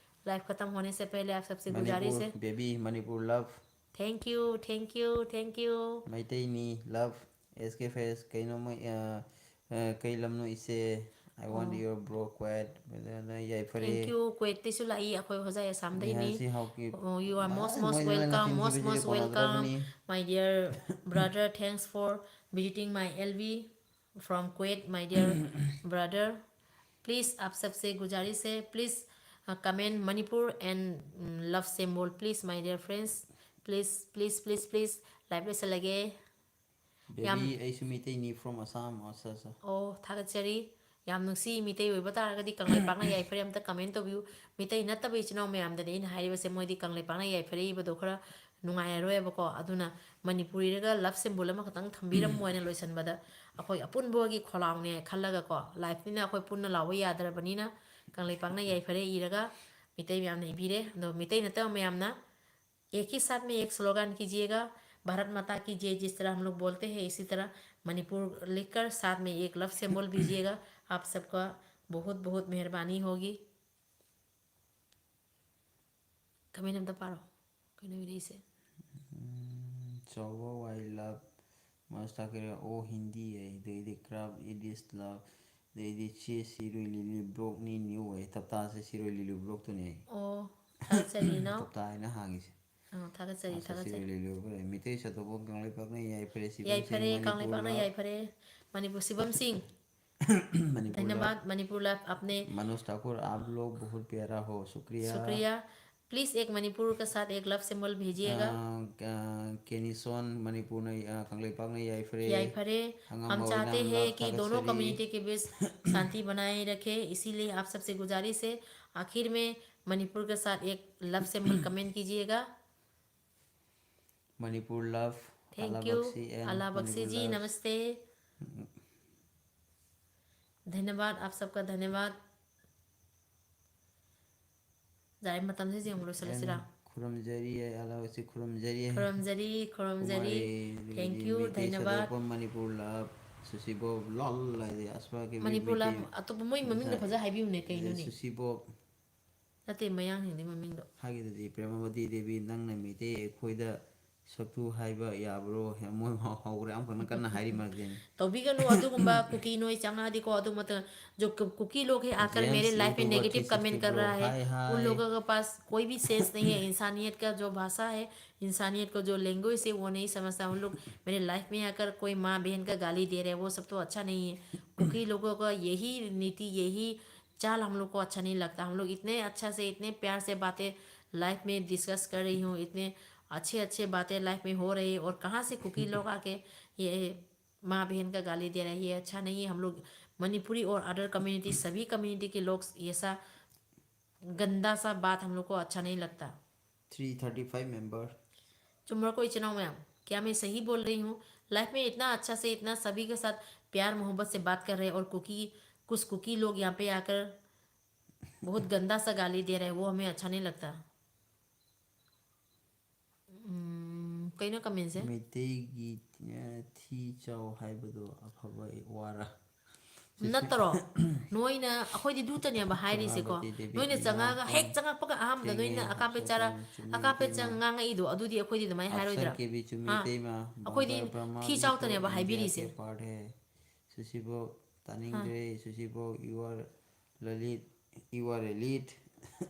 Live खत्म होने से पहले आप सबसे गुजारिश है। Manipur baby, Manipur love. Thank you, thank you, thank you. ꯃꯩꯇꯩꯅꯤ love. S K Fest, ꯀꯩꯅꯣ ꯃꯣꯏ, ꯑ, ꯑ, ꯀꯩ ꯂꯝꯅꯣ ꯏꯆꯦ? I want your bro Kuwait. ꯌꯥꯏꯐꯔꯦ꯫ Thank you, Kuwaitꯇꯩꯁꯨ ꯂꯥꯛꯏ ꯑꯩꯈꯣꯏ ꯍꯣꯖꯥꯏ ꯑꯁꯥꯝꯗꯒꯤꯅꯤ꯫ ꯅꯤꯍꯥꯜꯁꯤ ꯍꯥꯎꯀꯤ꯫ Oh, you are most, ꯑꯁ, most ꯃꯣꯏ ꯂꯣꯏꯅ welcome, most, ꯅꯆꯤꯟ most ꯊꯤꯕꯁꯤꯗꯤ welcome, ꯀꯣꯟꯅꯗ꯭ꯔꯕꯅꯤ꯫ My dear brother, thanks for visiting my L V from Kuwait, my dear brother. Please, आप सबसे गुजारिश है, please, uh, comment Manipur and, mm, love symbol, please, my dear friends. Please, please, please, please, live ꯂꯣꯏꯁꯤꯜꯂꯒꯦ꯫ Baby, ꯑꯩꯁꯨ ꯃꯤꯇꯩꯅꯤ from Assam. ꯑꯠꯆꯥ, ꯑꯠꯆꯥ꯫ ꯑꯣ, ꯊꯥꯒꯠꯆꯔꯤ꯫ ꯌꯥꯝ ꯅꯨꯡꯁꯤ꯫ ꯃꯤꯇꯩ ꯑꯣꯏꯕ ꯇꯥꯔꯒꯗꯤ ꯀꯪꯂꯩꯄꯥꯛꯅ ꯌꯥꯏꯐꯔꯦ ꯑꯝꯇ comment ꯇꯧꯕꯤꯌꯨ꯫ ꯃꯤꯇꯩ ꯅꯠꯇꯕ ꯏꯆꯤꯟ ꯏꯅꯥꯎ ꯃꯌꯥꯝꯗꯅꯤ ꯑꯩꯅ ꯍꯥꯏꯔꯤꯕꯁꯦ, ꯃꯣꯏꯗꯤ ꯀꯪꯂꯩꯄꯥꯛꯅ ꯌꯥꯏꯐꯔꯦ ꯏꯕꯗꯣ ꯈꯔ ꯅꯨꯡꯉꯥꯏꯔꯔꯣꯏꯕꯀꯣ꯫ ꯑꯗꯨꯅ ꯃꯅꯤꯄꯨꯔꯤꯗꯒ love symbol ꯑꯃꯈꯛꯇꯪ ꯊꯝꯕꯤꯔꯝꯃꯣ ꯍꯥꯏꯅ ꯂꯣꯏꯁꯤꯟꯕꯗ ꯑꯩꯈꯣꯏ ꯑꯄꯨꯟꯕꯒꯤ ꯈꯣꯜꯂꯥꯎꯅꯦ ꯈꯜꯂꯒꯀꯣ, liveꯅꯤꯅ ꯑꯩꯈꯣꯏ ꯄꯨꯟꯅ ꯂꯥꯎꯕ ꯌꯥꯗ꯭ꯔꯕꯅꯤꯅ ꯀꯪꯂꯩꯄꯥꯛꯅ ꯌꯥꯏꯐꯔꯦ ꯏꯔꯒ ꯃꯤꯇꯩ ꯃꯌꯥꯝꯅ ꯏꯕꯤꯔꯦ꯫ ꯑꯗꯣ ꯃꯤꯇꯩ ꯅꯠꯇꯕ ꯃꯌꯥꯝꯅ एक ही साथ में एक slogan कीजिएगा, भारत माता की जय, जिस तरह हम लोग बोलते हैं, इसी तरह मणिपुर लिखकर साथ में एक love symbol भेजिएगा। आप सबका बहुत बहुत मेहरबानी होगी। Comment ꯑꯝꯇ ꯄꯥꯔꯣ꯫ ꯀꯩꯅꯣ ꯏꯔꯛꯏꯁꯦ? ꯆꯥꯎꯕ ꯋꯥꯏ ꯂꯞ, ꯃꯁꯇꯥ ꯀꯔꯤ ꯑꯣ ꯍꯤꯟꯗꯤ ꯍꯥꯏ, ꯑꯗꯩꯗꯤ ꯀ꯭ꯔꯥꯐ ꯏꯗꯤꯁ ꯂꯞ, ꯑꯗꯩꯗꯤ ꯆꯦ ꯁꯤꯔꯣꯏ ꯂꯤꯂꯤ ꯕ꯭ꯂꯣꯛꯅꯤ ꯅ꯭ꯌꯨ ꯍꯥꯏ, ꯇꯞꯇꯥꯁꯦ ꯁꯤꯔꯣꯏ ꯂꯤꯂꯤ ꯕ꯭ꯂꯣꯛꯇꯨꯅꯦ꯫ ꯑꯣ, ꯊꯥꯒꯠꯆꯔꯤ ꯏꯅꯥꯎ꯫ ꯇꯞꯇꯥ ꯍꯥꯏꯅ ꯍꯥꯡꯉꯤꯁꯦ꯫ ꯑꯥ, ꯊꯥꯒꯠꯆꯔꯤ, ꯑꯁ, ꯁꯤꯔꯣꯏ ꯊꯥꯒꯠꯆꯔꯤ꯫ ꯂꯤꯂꯤ ꯕ꯭ꯂꯣꯛ ꯃꯤꯇꯩ ꯁꯥꯊꯣꯛꯄ ꯀꯪꯂꯩꯄꯥꯛꯅ ꯌꯥꯏꯐꯔꯦ ꯁꯤꯕꯝꯁꯤꯡ ꯌꯥꯏꯐꯔꯦ, ꯃꯅꯤꯄꯨꯔ ꯀꯪꯂꯩꯄꯥꯛꯅ ꯂꯞ, ꯌꯥꯏꯐꯔꯦ꯫ ꯃꯅꯤꯄꯨꯔ ꯁꯤꯕꯝꯁꯤꯡ, ꯃꯅꯤꯄꯨꯔ ꯂꯞ, ꯙꯟꯌꯕꯥꯗ, ꯃꯅꯤꯄꯨꯔ ꯂꯞ ꯑꯞꯅꯦ꯫ ꯃꯅꯣꯖ ꯊꯥꯀꯨꯔ, आप लोग बहुत प्यारा हो, शुक्रिया। शुक्रिया। प्लीज एक मणिपुर के साथ एक लव सिंबल भेजिएगा। ꯑ, ꯀ-, ꯀꯦꯅꯤꯁꯣꯟ, ꯃꯅꯤꯄꯨꯔꯅ, ꯑ, ꯀꯪꯂꯩꯄꯥꯛꯅ ꯌꯥꯏꯐꯔꯦ꯫ ꯌꯥꯏꯐꯔꯦ। ꯑꯉꯝꯕ हम चाहते ꯑꯣꯏꯅ हैं love कि दोनों ꯊꯥꯒꯠꯆꯔꯤ꯫ कम्युनिटी के बीच शांति बनाए रखे, इसीलिए आप सबसे गुजारिश है, आखिर में मणिपुर के साथ एक लव सिंबल कमेंट कीजिएगा। Manipur love, Thank Allah you, Bakshi and Allah Bakshi Manipur ji, loves। नमस्ते। धन्यवाद, आप सबका धन्यवाद। ꯌꯥꯔꯦ, ꯃꯇꯝꯁꯦ ꯌꯦꯡꯉꯨ, ꯂꯣꯏꯁꯤꯜꯂꯁꯤꯔꯥ? And ꯈꯨꯔꯨꯝꯖꯔꯤ, ꯑꯜꯂꯥꯍꯁꯤ ꯈꯨꯔꯨꯝꯖꯔꯤ꯫ ꯈꯨꯔꯨꯝꯖꯔꯤ, ꯈꯨꯔꯨꯝꯖꯔꯤ꯫ Kumari, Thank you, Meitei ꯙꯟꯌꯕꯥꯗ꯫ ꯁꯥꯗꯣꯛꯄ Manipur ꯂꯞ, ꯁꯨꯁꯤꯕꯣꯕ ꯂꯣꯜ ꯍꯥꯏꯗꯤ ꯑꯁꯃꯥꯒꯤ ꯃꯅꯤꯄꯨꯔ ꯂꯞ, ꯃꯩꯇꯩ ꯑꯇꯣꯞꯄ ꯃꯣꯏ ꯃꯃꯤꯡꯗꯣ ꯉꯁꯥꯏ ꯐꯖ ꯍꯥꯏꯕꯤꯌꯨꯅꯦ, ꯀꯩꯅꯣꯅꯦ? ꯁꯨꯁꯤꯕꯣꯕ ꯅꯠꯇꯦ, ꯃꯌꯥꯡꯁꯤꯡꯗꯤ ꯃꯃꯤꯡꯗꯣ꯫ ꯍꯥꯏꯒꯗꯗꯤ, ꯄ꯭ꯔꯦꯃꯥꯕꯇꯤ ꯗꯦꯕꯤ, ꯅꯪꯅ ꯃꯩꯇꯩ ꯑꯩꯈꯣꯏꯗ ꯁꯛꯇꯨ ꯍꯥꯏꯕ ꯌꯥꯕ꯭ꯔꯣ? ꯃꯣꯏ ꯍꯧꯈ꯭ꯔꯦ, ꯑꯃꯈꯛꯅ ꯀꯟꯅ ꯍꯥꯏꯔꯤ ꯃꯔꯛꯇꯅꯤ꯫ ꯇꯧꯕꯤꯒꯅꯨ ꯑꯗꯨꯒꯨꯝꯕ, ꯀꯨꯀꯤ ꯅꯣꯏ ꯆꯪꯉꯛꯑꯗꯤꯀꯣ, ꯑꯗꯨꯃꯛꯇ, जो कु-, कुकी लोग हैं आकर मेरे James लाइफ में YouTuber negative three sixty comment कर bro, रहा है, hi hi। उन लोगों के पास कोई भी सेंस नहीं है, इंसानियत का जो भाषा है, इंसानियत का जो लैंग्वेज है, वो नहीं समझता। उन लोग मेरे लाइफ में आकर कोई माँ बहन का गाली दे रहे हैं, वो सब तो अच्छा नहीं है। कुकी लोगों का यही नीति, यही चाल हम लोग को अच्छा नहीं लगता। हम लोग इतने अच्छा से, इतने प्यार से बातें लाइफ में डिस्कस कर रही हूँ, इतने अच्छे अच्छे बातें लाइफ में हो रही है, और कहाँ से कुकी लोग आके ये माँ बहन का गाली दे रहा है, ये अच्छा नहीं है। हम लोग मणिपुरी और अदर कम्युनिटी, सभी कम्युनिटी के लोग, ऐसा गंदा सा बात हम लोग को अच्छा नहीं लगता। Three thirty five member। चुमरको इचनाओ मैम, क्या मैं सही बोल रही हूँ? लाइफ में इतना अच्छा से, इतना सभी के साथ प्यार मोहब्बत से बात कर रहे हैं, और कुकी, कुछ कुकी लोग यहाँ पे आकर बहुत गंदा सा गाली दे रहे हैं, वो हमें अच्छा नहीं लगता। ꯎꯝ, ꯀꯩꯅꯣ ꯀꯃꯦꯟꯁꯦ? ꯃꯩꯇꯩꯒꯤ, ꯑ, ꯊꯤ ꯆꯥꯎ ꯍꯥꯏꯕꯗꯣ ꯑꯐꯕ ꯋꯥꯔ? ꯅꯠꯇ꯭ꯔꯣ? ꯅꯣꯏꯅ, ꯑꯩꯈꯣꯏꯗꯤ ꯗꯨꯇꯅꯦꯕ ꯍꯥꯏꯔꯤꯁꯦꯀꯣ꯫ ꯅꯣꯏꯅ ꯆꯪꯉꯛꯑꯒ, ꯍꯦꯛ ꯆꯪꯉꯛꯄꯒ ꯑꯍꯥꯟꯕꯗ ꯅꯣꯏꯅ ꯑꯀꯥꯝꯄꯦꯠ ꯆꯥꯔ, ꯑꯀꯥꯝꯄꯦꯠ ꯆꯪ ꯉꯥꯡꯉꯛꯏꯗꯣ, ꯑꯗꯨꯗꯤ ꯑꯩꯈꯣꯏꯗꯤ ꯑꯗꯨꯃꯥꯏꯅ ꯍꯥꯏꯔꯣꯏꯗ꯭ꯔꯥ? ꯍꯥ? ꯑꯩꯈꯣꯏꯗꯤ ꯊꯤ ꯆꯥꯎꯇꯅꯦꯕ ꯍꯥꯏꯕꯤꯔꯤꯁꯦ꯫ ꯁꯨꯁꯤꯕꯧ ꯇꯥꯅꯤꯡꯗ꯭ꯔꯦ꯫ ꯁꯨꯁꯤꯕꯧ, you are Lalit, you are a lit꯫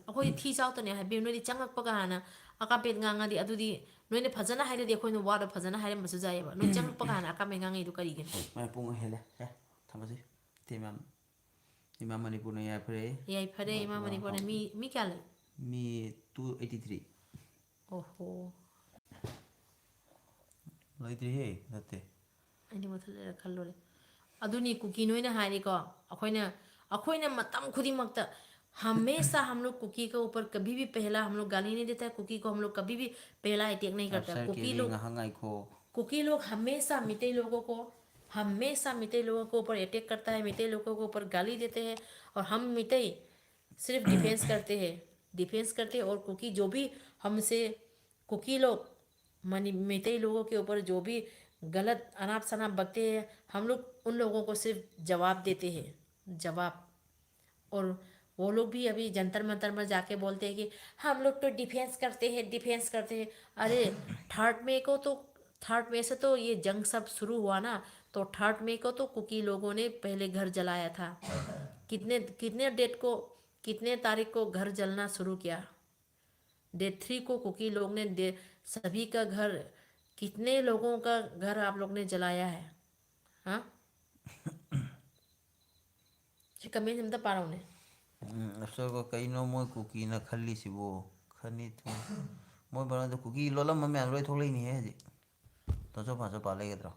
ꯑꯩꯈꯣꯏꯗꯤ ꯊꯤ ꯆꯥꯎꯇꯅꯦ ꯍꯥꯏꯕꯤꯌꯨ꯫ ꯅꯣꯏꯗꯤ ꯆꯪꯉꯛꯄꯒ ꯍꯥꯟꯅ ꯑꯀꯥꯝꯄꯦꯠ ꯉꯥꯡꯉꯗꯤ, ꯑꯗꯨꯗꯤ ꯅꯣꯏꯅ ꯐꯖꯅ ꯍꯥꯏꯔꯗꯤ ꯑꯩꯈꯣꯏꯅ ꯋꯥꯗꯣ ꯐꯖꯅ ꯍꯥꯏꯔꯝꯕꯁꯨ ꯌꯥꯏꯑꯕ꯫ ꯅꯣꯏ ꯆꯪꯉꯛꯄꯒ ꯍꯥꯟꯅ ꯑꯀꯥꯝꯄꯦꯠ ꯉꯥꯡꯉꯛꯏꯗꯣ ꯀꯔꯤꯒꯤꯅꯣ? ꯃꯥꯅ ꯄꯨꯡ ꯍꯦꯜꯂꯦ꯫ ꯑꯦ, ꯊꯝꯃꯁꯤ꯫ ꯏꯇꯩꯃ, ꯏꯃꯥ ꯃꯅꯤꯄꯨꯔꯅ ꯌꯥꯏꯐꯔꯦ꯫ ꯌꯥꯏꯐꯔꯦ, ꯏꯃꯥ ꯃꯅꯤꯄꯨꯔꯅ꯫ ꯃꯤ, ꯃꯤ ꯀꯌꯥ ꯂꯩ? ꯃꯤ two eighty three꯫ ꯑꯣꯍꯣ꯫ ꯂꯣꯏꯗ꯭ꯔꯤꯍꯦ, ꯅꯠꯇꯦ꯫ ꯑꯩꯗꯤ ꯃꯊꯟ ꯂꯩꯔ ꯈꯜꯂꯨꯔꯦ꯫ ꯑꯗꯨꯅꯤ ꯀꯨꯀꯤ ꯅꯣꯏꯅ ꯍꯥꯏꯔꯤꯀꯣ, ꯑꯩꯈꯣꯏꯅ, ꯑꯩꯈꯣꯏꯅ ꯃꯇꯝ ꯈꯨꯗꯤꯡꯃꯛꯇ, हमेशा हम लोग कुकी के ऊपर कभी भी पहला हम लोग गाली नहीं देता है, कुकी को हम लोग कभी भी पहला अटैक नहीं करता है। कुकी लोग, ꯉꯥꯏꯍꯥꯛ ꯉꯥꯏꯈꯣ꯫ कुकी लोग हमेशा मितई लोगों को, हमेशा मितई लोगों के ऊपर अटैक करता है, मितई लोगों के ऊपर गाली देते हैं, और हम मितई सिर्फ डिफेंस करते हैं, डिफेंस करते हैं। और कुकी जो भी हमसे, कुकी लोग मनी-, मितई लोगों के ऊपर जो भी गलत अनाप शनाप बकते हैं, हम लोग उन लोगों को सिर्फ जवाब देते हैं, जवाब। और वो लोग भी अभी जंतर मंतर पर जाके बोलते हैं कि हम लोग तो डिफेंस करते हैं, डिफेंस करते हैं। अरे, थर्ड मई को तो, थर्ड मई से तो ये जंग सब शुरू हुआ ना, तो थर्ड मई को तो कुकी लोगों ने पहले घर जलाया था। कितने, कितने डेट को, कितने तारीख को घर जलना शुरू किया? डे थ्री को कुकी लोग ने डे, सभी का घर, कितने लोगों का घर आप लोग ने जलाया है? हाँ? ꯁꯤ ꯀꯃꯦꯟ ꯑꯝꯇ ꯄꯥꯔꯛꯎꯅꯦ꯫ ꯎꯝ, ꯑꯁꯣꯏꯕ ꯀꯩꯅꯣ ꯃꯣꯏ ꯀꯨꯀꯤꯅ ꯈꯜꯂꯤꯁꯤꯕꯨ? ꯈꯅꯤ ꯊꯨ-, ꯃꯣꯏ ꯃꯔꯝꯗ ꯀꯨꯀꯤ ꯂꯣꯜꯂꯝꯕ ꯃꯌꯥꯝ ꯂꯣꯏ ꯊꯣꯛꯂꯛꯏꯅꯦꯍꯦ ꯍꯧꯖꯤꯛ꯫ ꯇꯣꯆꯣ ꯐꯥꯆꯣ ꯄꯥ ꯂꯩꯒꯗ꯭ꯔꯣ?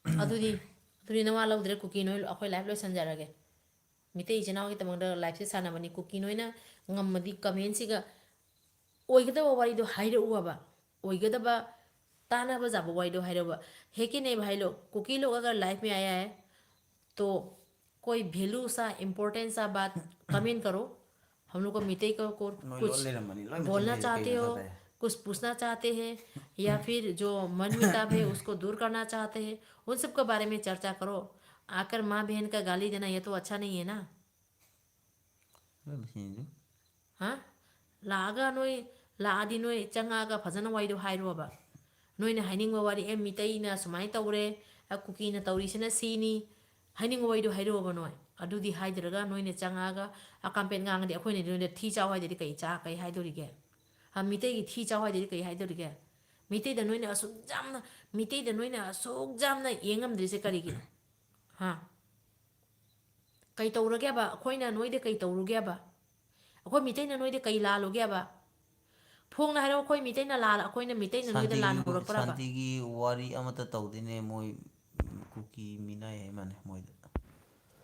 ꯑꯗꯨꯗꯤ, ꯑꯗꯨꯗꯤ ꯅꯋꯥ ꯂꯧꯗ꯭ꯔꯦ꯫ ꯀꯨꯀꯤ ꯅꯣꯏ, ꯑꯩꯈꯣꯏ ꯂꯥꯏꯐ ꯂꯣꯏꯁꯟꯖꯔꯒꯦ꯫ ꯃꯤꯇꯩ ꯏꯆꯤꯟ ꯏꯅꯥꯎꯒꯤꯗꯃꯛꯇ ꯂꯥꯏꯐꯁꯦ ꯁꯥꯟꯅꯕꯅꯤ꯫ ꯀꯨꯀꯤ ꯅꯣꯏꯅ ꯉꯝꯃꯗꯤ ꯀꯃꯦꯟꯁꯤꯒ ꯑꯣꯏꯒꯗꯕ ꯋꯥꯔꯤꯗꯣ ꯍꯥꯏꯔꯛꯎ ꯍꯥꯏꯕ꯫ ꯑꯣꯏꯒꯗꯕ, ꯇꯥꯟꯅꯕ ꯌꯥꯕ ꯋꯥꯔꯤꯗꯣ ꯍꯥꯏꯔꯛꯎꯕ꯫ है कि नहीं भाई लोग? कुकी लोग अगर लाइफ में आया है, तो कोई वैल्यू सा, इंपॉर्टेंट सा बात कमेंट करो। हम लोग को मितई को, को ꯅꯣꯏ ꯂꯣꯏ कुछ ꯂꯩꯔꯝꯃꯅꯤ, ꯂꯣꯏ ꯃꯆꯤꯟ बोलना ꯍꯩ चाहते ꯀꯩꯅꯣ हो, ꯇꯧ ꯇꯥꯏ। कुछ पूछना चाहते हैं, या फिर जो मन मिताब है उसको दूर करना चाहते हैं, उन सब के बारे में चर्चा करो। आकर माँ बहन का गाली देना, ये तो अच्छा नहीं है ना। ꯂꯣꯏ ꯃꯁꯤꯡꯁꯨ꯫ ꯍꯥ? ꯂꯥꯛꯑꯒ ꯅꯣꯏ, ꯂꯥꯛꯑꯗꯤ ꯅꯣꯏ ꯆꯪꯉꯛꯑꯒ ꯐꯖꯅ ꯋꯥꯔꯤꯗꯣ ꯍꯥꯏꯔꯣꯕ꯫ ꯅꯣꯏꯅ ꯍꯥꯏꯅꯤꯡꯕ ꯋꯥꯔꯤ, "ꯑꯦ, ꯃꯤꯇꯩꯅ ꯁꯨꯃꯥꯏꯅ ꯇꯧꯔꯦ, ꯑ, ꯀꯨꯀꯤꯅ ꯇꯧꯔꯤꯁꯤꯅ ꯁꯤꯅꯤ", ꯍꯥꯏꯅꯤꯡꯕ ꯋꯥꯔꯤꯗꯣ ꯍꯥꯏꯔꯛꯑꯣꯕ ꯅꯣꯏ꯫ ꯑꯗꯨꯗꯤ ꯍꯥꯏꯗ꯭ꯔꯒ ꯅꯣꯏꯅ ꯆꯪꯉꯛꯑꯒ ꯑꯀꯥꯝꯄꯦꯠ ꯉꯥꯡꯉꯗꯤ ꯑꯩꯈꯣꯏꯅꯗꯤ ꯅꯣꯏꯗ ꯊꯤ ꯆꯥꯎ ꯍꯥꯏꯗꯗꯤ ꯀꯩ ꯆꯥ-, ꯀꯩ ꯍꯥꯏꯗꯣꯔꯤꯒꯦ? ꯍꯥ, ꯃꯤꯇꯩꯒꯤ ꯊꯤ ꯆꯥꯎ ꯍꯥꯏꯗꯗꯤ ꯀꯩ ꯍꯥꯏꯗꯣꯔꯤꯒꯦ? ꯃꯤꯇꯩꯗ ꯅꯣꯏꯅ ꯑꯁꯨꯛ ꯌꯥꯝꯅ, ꯃꯤꯇꯩꯗ ꯅꯣꯏꯅ ꯑꯁꯨꯛ ꯌꯥꯝꯅ ꯌꯦꯡꯉꯝꯗ꯭ꯔꯤꯁꯦ ꯀꯔꯤꯒꯤꯅꯣ? ꯍꯥ? ꯀꯩ ꯇꯧꯔꯒꯦꯕ? ꯑꯩꯈꯣꯏꯅ ꯅꯣꯏꯗ ꯀꯩ ꯇꯧꯔꯨꯒꯦꯕ? ꯑꯩꯈꯣꯏ ꯃꯤꯇꯩꯅ ꯅꯣꯏꯗ ꯀꯩ ꯂꯥꯜꯂꯨꯒꯦꯕ? ꯐꯣꯡꯅ ꯍꯥꯏꯔꯛꯑꯣ, ꯑꯩꯈꯣꯏ ꯃꯤꯇꯩꯅ ꯂꯥꯜ-, ꯑꯩꯈꯣꯏꯅ ꯃꯤꯇꯩꯅ ꯅꯣꯏꯗ ꯂꯥꯟ ꯁꯥꯟꯇꯤꯒꯤ, ꯍꯧꯔꯛꯄ꯭ꯔꯕ? ꯁꯥꯟꯇꯤꯒꯤ ꯋꯥꯔꯤ ꯑꯃꯠꯇ ꯇꯧꯗꯦꯅꯦ ꯃꯣꯏ, ꯀꯨꯀꯤ ꯃꯤꯅꯥꯏ ꯍꯥꯏ ꯃꯥꯅꯦ ꯃꯣꯏꯗ꯫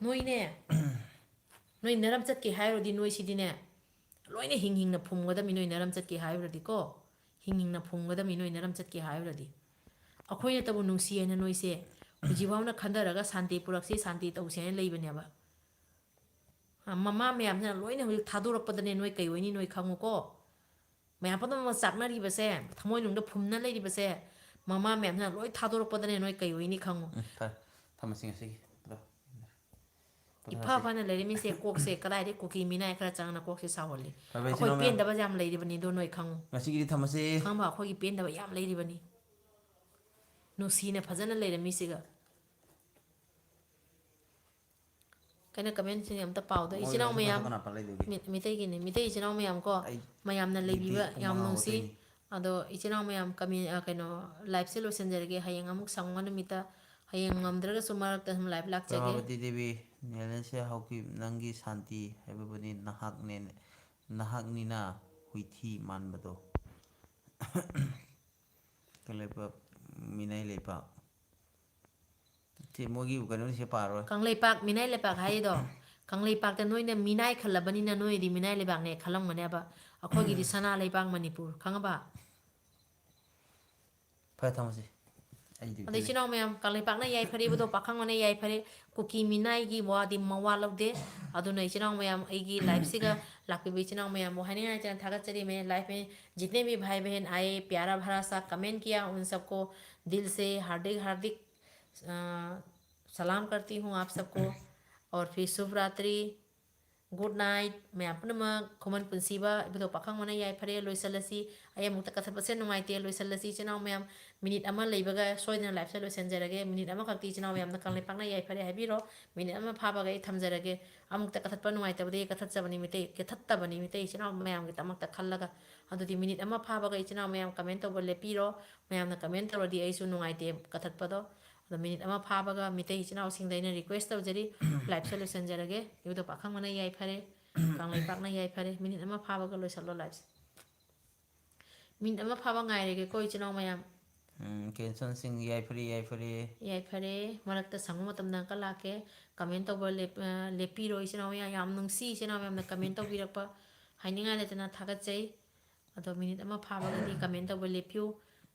ꯅꯣꯏꯅꯦ, ꯅꯣꯏ ꯅꯔꯝ ꯆꯠꯀꯦ ꯍꯥꯏꯔꯨꯔꯗꯤ ꯅꯣꯏꯁꯤꯗꯤꯅꯦ, ꯂꯣꯏꯅ ꯍꯤꯡ ꯍꯤꯡꯅ ꯐꯨꯝꯒꯗꯕꯅꯤ, ꯅꯣꯏ ꯅꯔꯝ ꯆꯠꯀꯦ ꯍꯥꯏꯔꯨꯔꯗꯤꯀꯣ꯫ ꯍꯤꯡ ꯍꯤꯡꯅ ꯐꯨꯝꯒꯗꯕꯅꯤ, ꯅꯣꯏ ꯅꯔꯝ ꯆꯠꯀꯦ ꯍꯥꯏꯔꯨꯔꯗꯤ꯫ ꯑꯩꯈꯣꯏꯅꯇꯕꯨ ꯅꯨꯡꯁꯤ ꯍꯥꯏꯅ ꯅꯣꯏꯁꯦ ꯍꯧꯖꯤꯛ ꯐꯥꯎꯅ ꯈꯟꯊꯔꯒ ꯁꯥꯟꯇꯤ ꯄꯨꯔꯛꯁꯤ, ꯁꯥꯟꯇꯤ ꯇꯧꯁꯤ ꯍꯥꯏꯅ ꯂꯩꯕꯅꯦꯕ꯫ ꯑ, ꯃꯃꯥ ꯃꯌꯥꯝꯁꯤꯅ ꯂꯣꯏꯅ ꯍꯧꯖꯤꯛ ꯊꯥꯗꯣꯔꯛꯄꯗꯅꯦ ꯅꯣꯏ ꯀꯩ ꯑꯣꯏꯅꯤ ꯅꯣꯏ ꯈꯪꯉꯨꯀꯣ꯫ ꯃꯌꯥꯝ ꯄꯨꯝꯅꯃꯛ ꯆꯥꯛꯅꯔꯤꯕꯁꯦ, ꯊꯃꯣꯏꯅꯨꯡꯗ ꯐꯨꯝꯅ ꯂꯩꯔꯤꯕꯁꯦ, ꯃꯃꯥ ꯃꯌꯥꯝꯁꯤꯅ ꯂꯣꯏ ꯊꯥꯗꯣꯔꯛꯄꯗꯅꯦ ꯅꯣꯏ ꯀꯩ ꯑꯣꯏꯅꯤ ꯈꯪꯉꯨ꯫ ꯎꯝ, ꯐꯔꯦ꯫ ꯊꯝꯃꯁꯤ ꯉꯁꯤꯒꯤ꯫ ꯑꯗꯣ, ꯏꯐ ꯐꯅ ꯂꯩꯔꯝꯃꯤꯁꯦ ꯀꯣꯛꯁꯦ ꯀꯗꯥꯏꯗꯩ ꯀꯨꯀꯤ ꯃꯤꯅꯥꯏ ꯈꯔ ꯆꯪꯅ ꯀꯣꯛꯁꯦ ꯁꯥꯎꯍꯜꯂꯤ꯫ ꯐꯔꯦ, ꯏꯆꯤꯟ ꯑꯩꯈꯣꯏ ꯏꯅꯥꯎ ꯃꯌꯥꯝ꯫ ꯄꯦꯟꯗꯕꯁꯦ ꯌꯥꯝ ꯂꯩꯔꯤꯕꯅꯤ ꯑꯗꯣ ꯅꯣꯏ ꯈꯪꯉꯨ꯫ ꯉꯁꯤꯒꯤꯗꯤ ꯊꯝꯃꯁꯤ꯫ ꯈꯪꯕ ꯑꯩꯈꯣꯏꯒꯤ ꯄꯦꯟꯗꯕ ꯌꯥꯝ ꯂꯩꯔꯤꯕꯅꯤ꯫ ꯅꯨꯡꯁꯤꯅ ꯐꯖꯅ ꯂꯩꯔꯝꯃꯤꯁꯤꯒ꯫ ꯀꯩꯅꯣ ꯀꯃꯦꯟꯁꯤꯡ ꯑꯝꯇ ꯄꯥꯎꯗ꯫ ꯃꯣꯏ ꯏꯆꯤꯟ ꯏꯅꯥꯎ ꯃꯁꯛ ꯃꯌꯥꯝ꯫ ꯃꯁꯛ ꯀꯅꯥ ꯄꯥ ꯂꯩꯗꯣꯏꯒꯦ? ꯃꯤ-, ꯃꯤꯇꯩꯒꯤꯅꯤ꯫ ꯃꯤꯇꯩ ꯏꯆꯤꯟ ꯏꯅꯥꯎ ꯃꯌꯥꯝ ꯀꯣ꯫ ꯑꯩ ꯃꯌꯥꯝꯅ ꯗ꯭ꯌꯨꯇꯤ ꯂꯩꯕꯤꯕ ꯄꯨꯡ ꯌꯥꯝ ꯃꯉꯥ ꯅꯨꯡꯁꯤ꯫ ꯍꯧꯒꯠꯇꯣꯏꯅꯤ꯫ ꯑꯗꯣ ꯏꯆꯤꯟ ꯏꯅꯥꯎ ꯃꯌꯥꯝ ꯀꯃꯦꯟ-, ꯑ, ꯀꯩꯅꯣ, ꯂꯥꯏꯞꯁꯦ ꯂꯣꯏꯁꯤꯟꯖꯔꯒꯦ꯫ ꯍꯌꯦꯡ ꯑꯃꯨꯛ ꯁꯪꯕ ꯅꯨꯃꯤꯠꯇ, ꯍꯌꯦꯡ ꯉꯝꯗ꯭ꯔꯒꯁꯨ ꯃꯔꯛꯇ ꯑꯗꯨꯝ ꯂꯥꯏꯞ ꯂꯥꯛꯆꯒꯦ꯫ ꯄ꯭ꯔꯚꯥꯕꯇꯤ ꯗꯦꯕꯤ, ꯅꯦꯂꯦꯟꯁꯦ ꯍꯧꯈꯤ, ꯅꯪꯒꯤ ꯁꯥꯟꯇꯤ ꯍꯥꯏꯕꯕꯨꯅꯤ ꯅꯍꯥꯛꯅꯦ, ꯅꯍꯥꯛꯅꯤꯅ ꯍꯨꯏꯊꯤ ꯃꯥꯟꯕꯗꯣ꯫ ꯀꯩ ꯂꯩꯕꯥꯛ? ꯃꯤꯅꯥꯏ ꯂꯩꯕꯥꯛ꯫ ꯁꯤ ꯃꯣꯏꯒꯤ ꯀꯩꯅꯣꯁꯦ ꯄꯥꯔꯣꯏ꯫ ꯀꯪꯂꯩꯄꯥꯛ, ꯃꯤꯅꯥꯏ ꯂꯩꯄꯥꯛ ꯍꯥꯏꯔꯤꯗꯣ, ꯀꯪꯂꯩꯄꯥꯛꯇ ꯅꯣꯏꯅ ꯃꯤꯅꯥꯏ ꯈꯜꯂꯕꯅꯤꯅ ꯅꯣꯏꯗꯤ ꯃꯤꯅꯥꯏ ꯂꯩꯕꯥꯛꯅꯦ ꯈꯜꯂꯝꯒꯅꯦꯕ꯫ ꯑꯩꯈꯣꯏꯒꯤꯗꯤ ꯁꯅꯥ ꯂꯩꯕꯥꯛ ꯃꯅꯤꯄꯨꯔ, ꯈꯪꯉꯕ? ꯐꯔꯦ, ꯊꯝꯃꯁꯤ꯫ ꯑꯩ ꯗ꯭ꯌꯨꯇꯤ ꯑꯗꯣ ꯂꯩ꯫ ꯏꯆꯤꯟ ꯏꯅꯥꯎ ꯃꯌꯥꯝ, ꯀꯪꯂꯩꯄꯥꯛꯅ ꯌꯥꯏꯐꯔꯤꯕꯗꯣ ꯄꯥꯈꯪꯕꯅ ꯌꯥꯏꯐꯔꯦ, ꯀꯨꯀꯤ ꯃꯤꯅꯥꯏꯒꯤ ꯋꯥꯗꯤ ꯃꯋꯥ ꯂꯧꯗꯦ꯫ ꯑꯗꯨꯅ ꯏꯆꯤꯟ ꯏꯅꯥꯎ ꯃꯌꯥꯝ, ꯑꯩꯒꯤ ꯂꯥꯏꯐꯁꯤꯒ ꯂꯥꯛꯄꯤꯕ ꯏꯆꯤꯟ ꯏꯅꯥꯎ ꯃꯌꯥꯝꯕꯨ ꯍꯥꯏꯅꯤꯡꯉꯥꯏ ꯂꯩꯇꯅ ꯊꯥꯒꯠꯆꯔꯤ꯫ मैं लाइफ में जितने भी भाई बहन आए, प्यारा भरा सा कमेंट किया, उन सबको दिल से हार्दिक हार्दिक, अ, ꯁꯂꯥꯝ ꯀꯔꯇꯤ ꯍꯨ ꯑꯥꯞ ꯁꯕꯀꯣ꯫ ꯑꯣꯔ ꯐꯤꯔ ꯁꯨꯚ ꯔꯥꯇ꯭ꯔꯤ꯫ ꯒꯨꯗ ꯅꯥꯏꯠ ꯃꯌꯥꯝ ꯄꯨꯝꯅꯃꯛ꯫ ꯈꯨꯃꯟ ꯄꯨꯟꯁꯤꯕ ꯏꯕꯨꯙꯧ ꯄꯥꯈꯪꯕꯅ ꯌꯥꯏꯐꯔꯦ꯫ ꯂꯣꯏꯁꯤꯜꯂꯁꯤ꯫ ꯑꯩ ꯑꯃꯨꯛꯇ ꯀꯊꯠꯄꯁꯦ ꯅꯨꯡꯉꯥꯏꯇꯦ꯫ ꯂꯣꯏꯁꯤꯜꯂꯁꯤ ꯏꯆꯤꯟ ꯏꯅꯥꯎ ꯃꯌꯥꯝ꯫ ꯃꯤꯅꯤꯠ ꯑꯃ ꯂꯩꯕꯒ ꯁꯣꯏꯗꯅ ꯂꯥꯏꯐꯁꯦ ꯂꯣꯏꯁꯤꯟꯖꯔꯒꯦ꯫ ꯃꯤꯅꯤꯠ ꯑꯃꯈꯛꯇꯤ ꯏꯆꯤꯟ ꯏꯅꯥꯎ ꯃꯌꯥꯝꯅ ꯀꯪꯂꯩꯄꯥꯛꯅ ꯌꯥꯏꯐꯔꯦ ꯍꯥꯏꯕꯤꯔꯣ꯫ ꯃꯤꯅꯤꯠ ꯑꯃ ꯐꯥꯕꯒ ꯑꯩ ꯊꯝꯖꯔꯒꯦ꯫ ꯑꯃꯨꯛꯇ ꯀꯊꯠꯄ ꯅꯨꯡꯉꯥꯏꯇꯕꯗꯒꯤ ꯀꯊꯠꯆꯕꯅꯤ ꯃꯤꯇꯩ, ꯀꯊꯠꯇꯕꯅꯤ ꯃꯤꯇꯩ ꯏꯆꯤꯟ ꯏꯅꯥꯎ ꯃꯌꯥꯝꯒꯤꯗꯃꯛꯇ ꯈꯜꯂꯒ꯫ ꯑꯗꯨꯗꯤ ꯃꯤꯅꯤꯠ ꯑꯃ ꯐꯥꯕꯒ ꯏꯆꯤꯟ ꯏꯅꯥꯎ ꯃꯌꯥꯝ ꯀꯃꯦꯟ ꯇꯧꯕ ꯂꯦꯞꯄꯤꯔꯣ꯫ ꯃꯌꯥꯝꯅ ꯀꯃꯦꯟ ꯇꯧꯔꯗꯤ ꯑꯩꯁꯨ ꯅꯨꯡꯉꯥꯏꯇꯦ ꯀꯊꯠꯄꯗꯣ꯫ ꯑꯗꯣ ꯃꯤꯅꯤꯠ ꯑꯃ ꯐꯥꯕꯒ ꯃꯤꯇꯩ ꯏꯆꯤꯟ ꯏꯅꯥꯎꯁꯤꯡꯗ ꯑꯩꯅ ꯔꯤꯀ꯭ꯋꯦꯁ ꯇꯧꯖꯔꯤ, ꯂꯥꯏꯐꯁꯦ ꯂꯣꯏꯁꯤꯟꯖꯔꯒꯦ꯫ ꯏꯕꯨꯙꯧ ꯄꯥꯈꯪꯕꯅ ꯌꯥꯏꯐꯔꯦ, ꯀꯪꯂꯩꯄꯥꯛꯅ ꯌꯥꯏꯐꯔꯦ꯫ ꯃꯤꯅꯤꯠ ꯑꯃ ꯐꯥꯕꯒ ꯂꯣꯏꯁꯤꯜꯂꯣ ꯂꯥꯏꯐꯁꯦ꯫ ꯃꯤꯅꯤꯠ ꯑꯃ ꯐꯥꯕ ꯉꯥꯏꯔꯒꯦꯀꯣ ꯏꯆꯤꯟ ꯏꯅꯥꯎ ꯃꯌꯥꯝ꯫ ꯎꯝ, ꯀꯦꯟꯁꯟ ꯁꯤꯡ ꯌꯥꯏꯐꯔꯦ, ꯌꯥꯏꯐꯔꯦ꯫ ꯌꯥꯏꯐꯔꯦ꯫ ꯃꯔꯛꯇ ꯁꯪꯕ ꯃꯇꯝꯗ ꯑꯃꯨꯛꯀ ꯂꯥꯛꯀꯦ꯫ ꯀꯃꯦꯟ ꯇꯧꯕ ꯂꯦꯞ-, ꯑ, ꯂꯦꯞꯄꯤꯔꯣ ꯏꯆꯤꯟ ꯏꯅꯥꯎ ꯃꯌꯥꯝ꯫ ꯌꯥꯝ ꯅꯨꯡꯁꯤ ꯏꯆꯤꯟ ꯏꯅꯥꯎ ꯃꯌꯥꯝꯅ ꯀꯃꯦꯟ ꯇꯧꯕꯤꯔꯛꯄ ꯍꯥꯏꯅꯤꯡꯉꯥꯏ ꯂꯩꯇꯅ ꯊꯥꯒꯠꯆꯩ꯫ ꯑꯗꯣ ꯃꯤꯅꯤꯠ ꯑꯃ ꯐꯥꯕꯒꯗꯤ ꯀꯃꯦꯟ ꯇꯧꯕ ꯂꯦꯞꯄꯤꯌꯨ꯫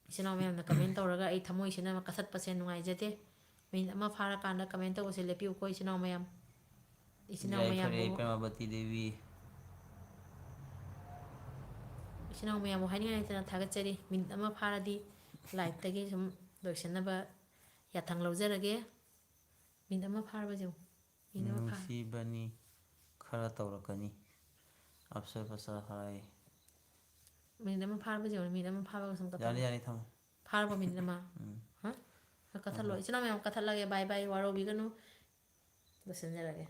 ꯏꯆꯤꯟ ꯏꯅꯥꯎ ꯃꯌꯥꯝꯅ ꯀꯃꯦꯟ ꯇꯧꯔꯒ ꯑꯩ ꯊꯃꯣꯏꯁꯤꯅ ꯀꯊꯠꯄꯁꯦ ꯅꯨꯡꯉꯥꯏꯖꯗꯦ꯫ ꯃꯤꯅꯤꯠ ꯑꯃ ꯐꯥꯔꯀꯥꯟꯗ ꯀꯃꯦꯟ ꯇꯧꯕꯁꯦ ꯂꯦꯞꯄꯤꯌꯨꯀꯣ ꯏꯆꯤꯟ ꯏꯅꯥꯎ ꯃꯌꯥꯝ꯫ ꯏꯆꯤꯟ ꯏꯅꯥꯎ ꯌꯥꯏꯐꯔꯦ ꯃꯌꯥꯝꯕꯨ, ꯄ꯭ꯔꯦꯃꯥꯕꯇꯤ ꯗꯦꯕꯤ꯫ ꯏꯆꯤꯟ ꯏꯅꯥꯎ ꯃꯌꯥꯝꯕꯨ ꯍꯥꯏꯅꯤꯡꯉꯥꯏ ꯂꯩꯇꯅ ꯊꯥꯒꯠꯆꯔꯤ꯫ ꯃꯤꯅꯤꯠ ꯑꯃ ꯐꯥꯔꯗꯤ ꯂꯥꯏꯐꯇꯒꯤ ꯁꯨꯝ ꯂꯣꯏꯁꯤꯟꯅꯕ ꯌꯥꯊꯪ ꯂꯧꯖꯔꯒꯦ꯫ ꯃꯤꯅꯤꯠ ꯑꯃ ꯐꯥꯔꯕ ꯌꯦꯡꯉꯨ꯫ ꯃꯤꯅꯤꯠ ꯑꯃ ꯐꯥꯔꯦ꯫ ꯅꯨꯡꯁꯤꯕꯅꯤ, ꯈꯔ ꯇꯧꯔꯛꯀꯅꯤ꯫ ꯑꯞꯁꯔ ꯄꯁꯥ ꯍꯥꯏ꯫ ꯃꯤꯅꯤꯠ ꯑꯃ ꯐꯥꯔꯕ ꯌꯦꯡꯉꯨ꯫ ꯃꯤꯅꯤꯠ ꯑꯃ ꯐꯥꯔꯒ ꯁꯨꯝ ꯌꯥꯅꯤ, ꯀꯊꯠꯂꯣ꯫ ꯌꯥꯅꯤ, ꯊꯝꯃꯣ꯫ ꯐꯥꯔꯕ ꯃꯤꯅꯤꯠ ꯑꯃ? ꯎꯝ꯫ ꯍꯥ? ꯀꯊꯠꯂꯣ꯫ ꯏꯆꯤꯟ ꯏꯅꯥꯎ ꯃꯌꯥꯝ ꯀꯊꯠꯂꯒꯦ꯫ ꯕꯥꯏ ꯕꯥꯏ꯫ ꯋꯥꯔꯧꯕꯤꯒꯅꯨ꯫ ꯂꯣꯏꯁꯤꯟꯖꯔꯒꯦ꯫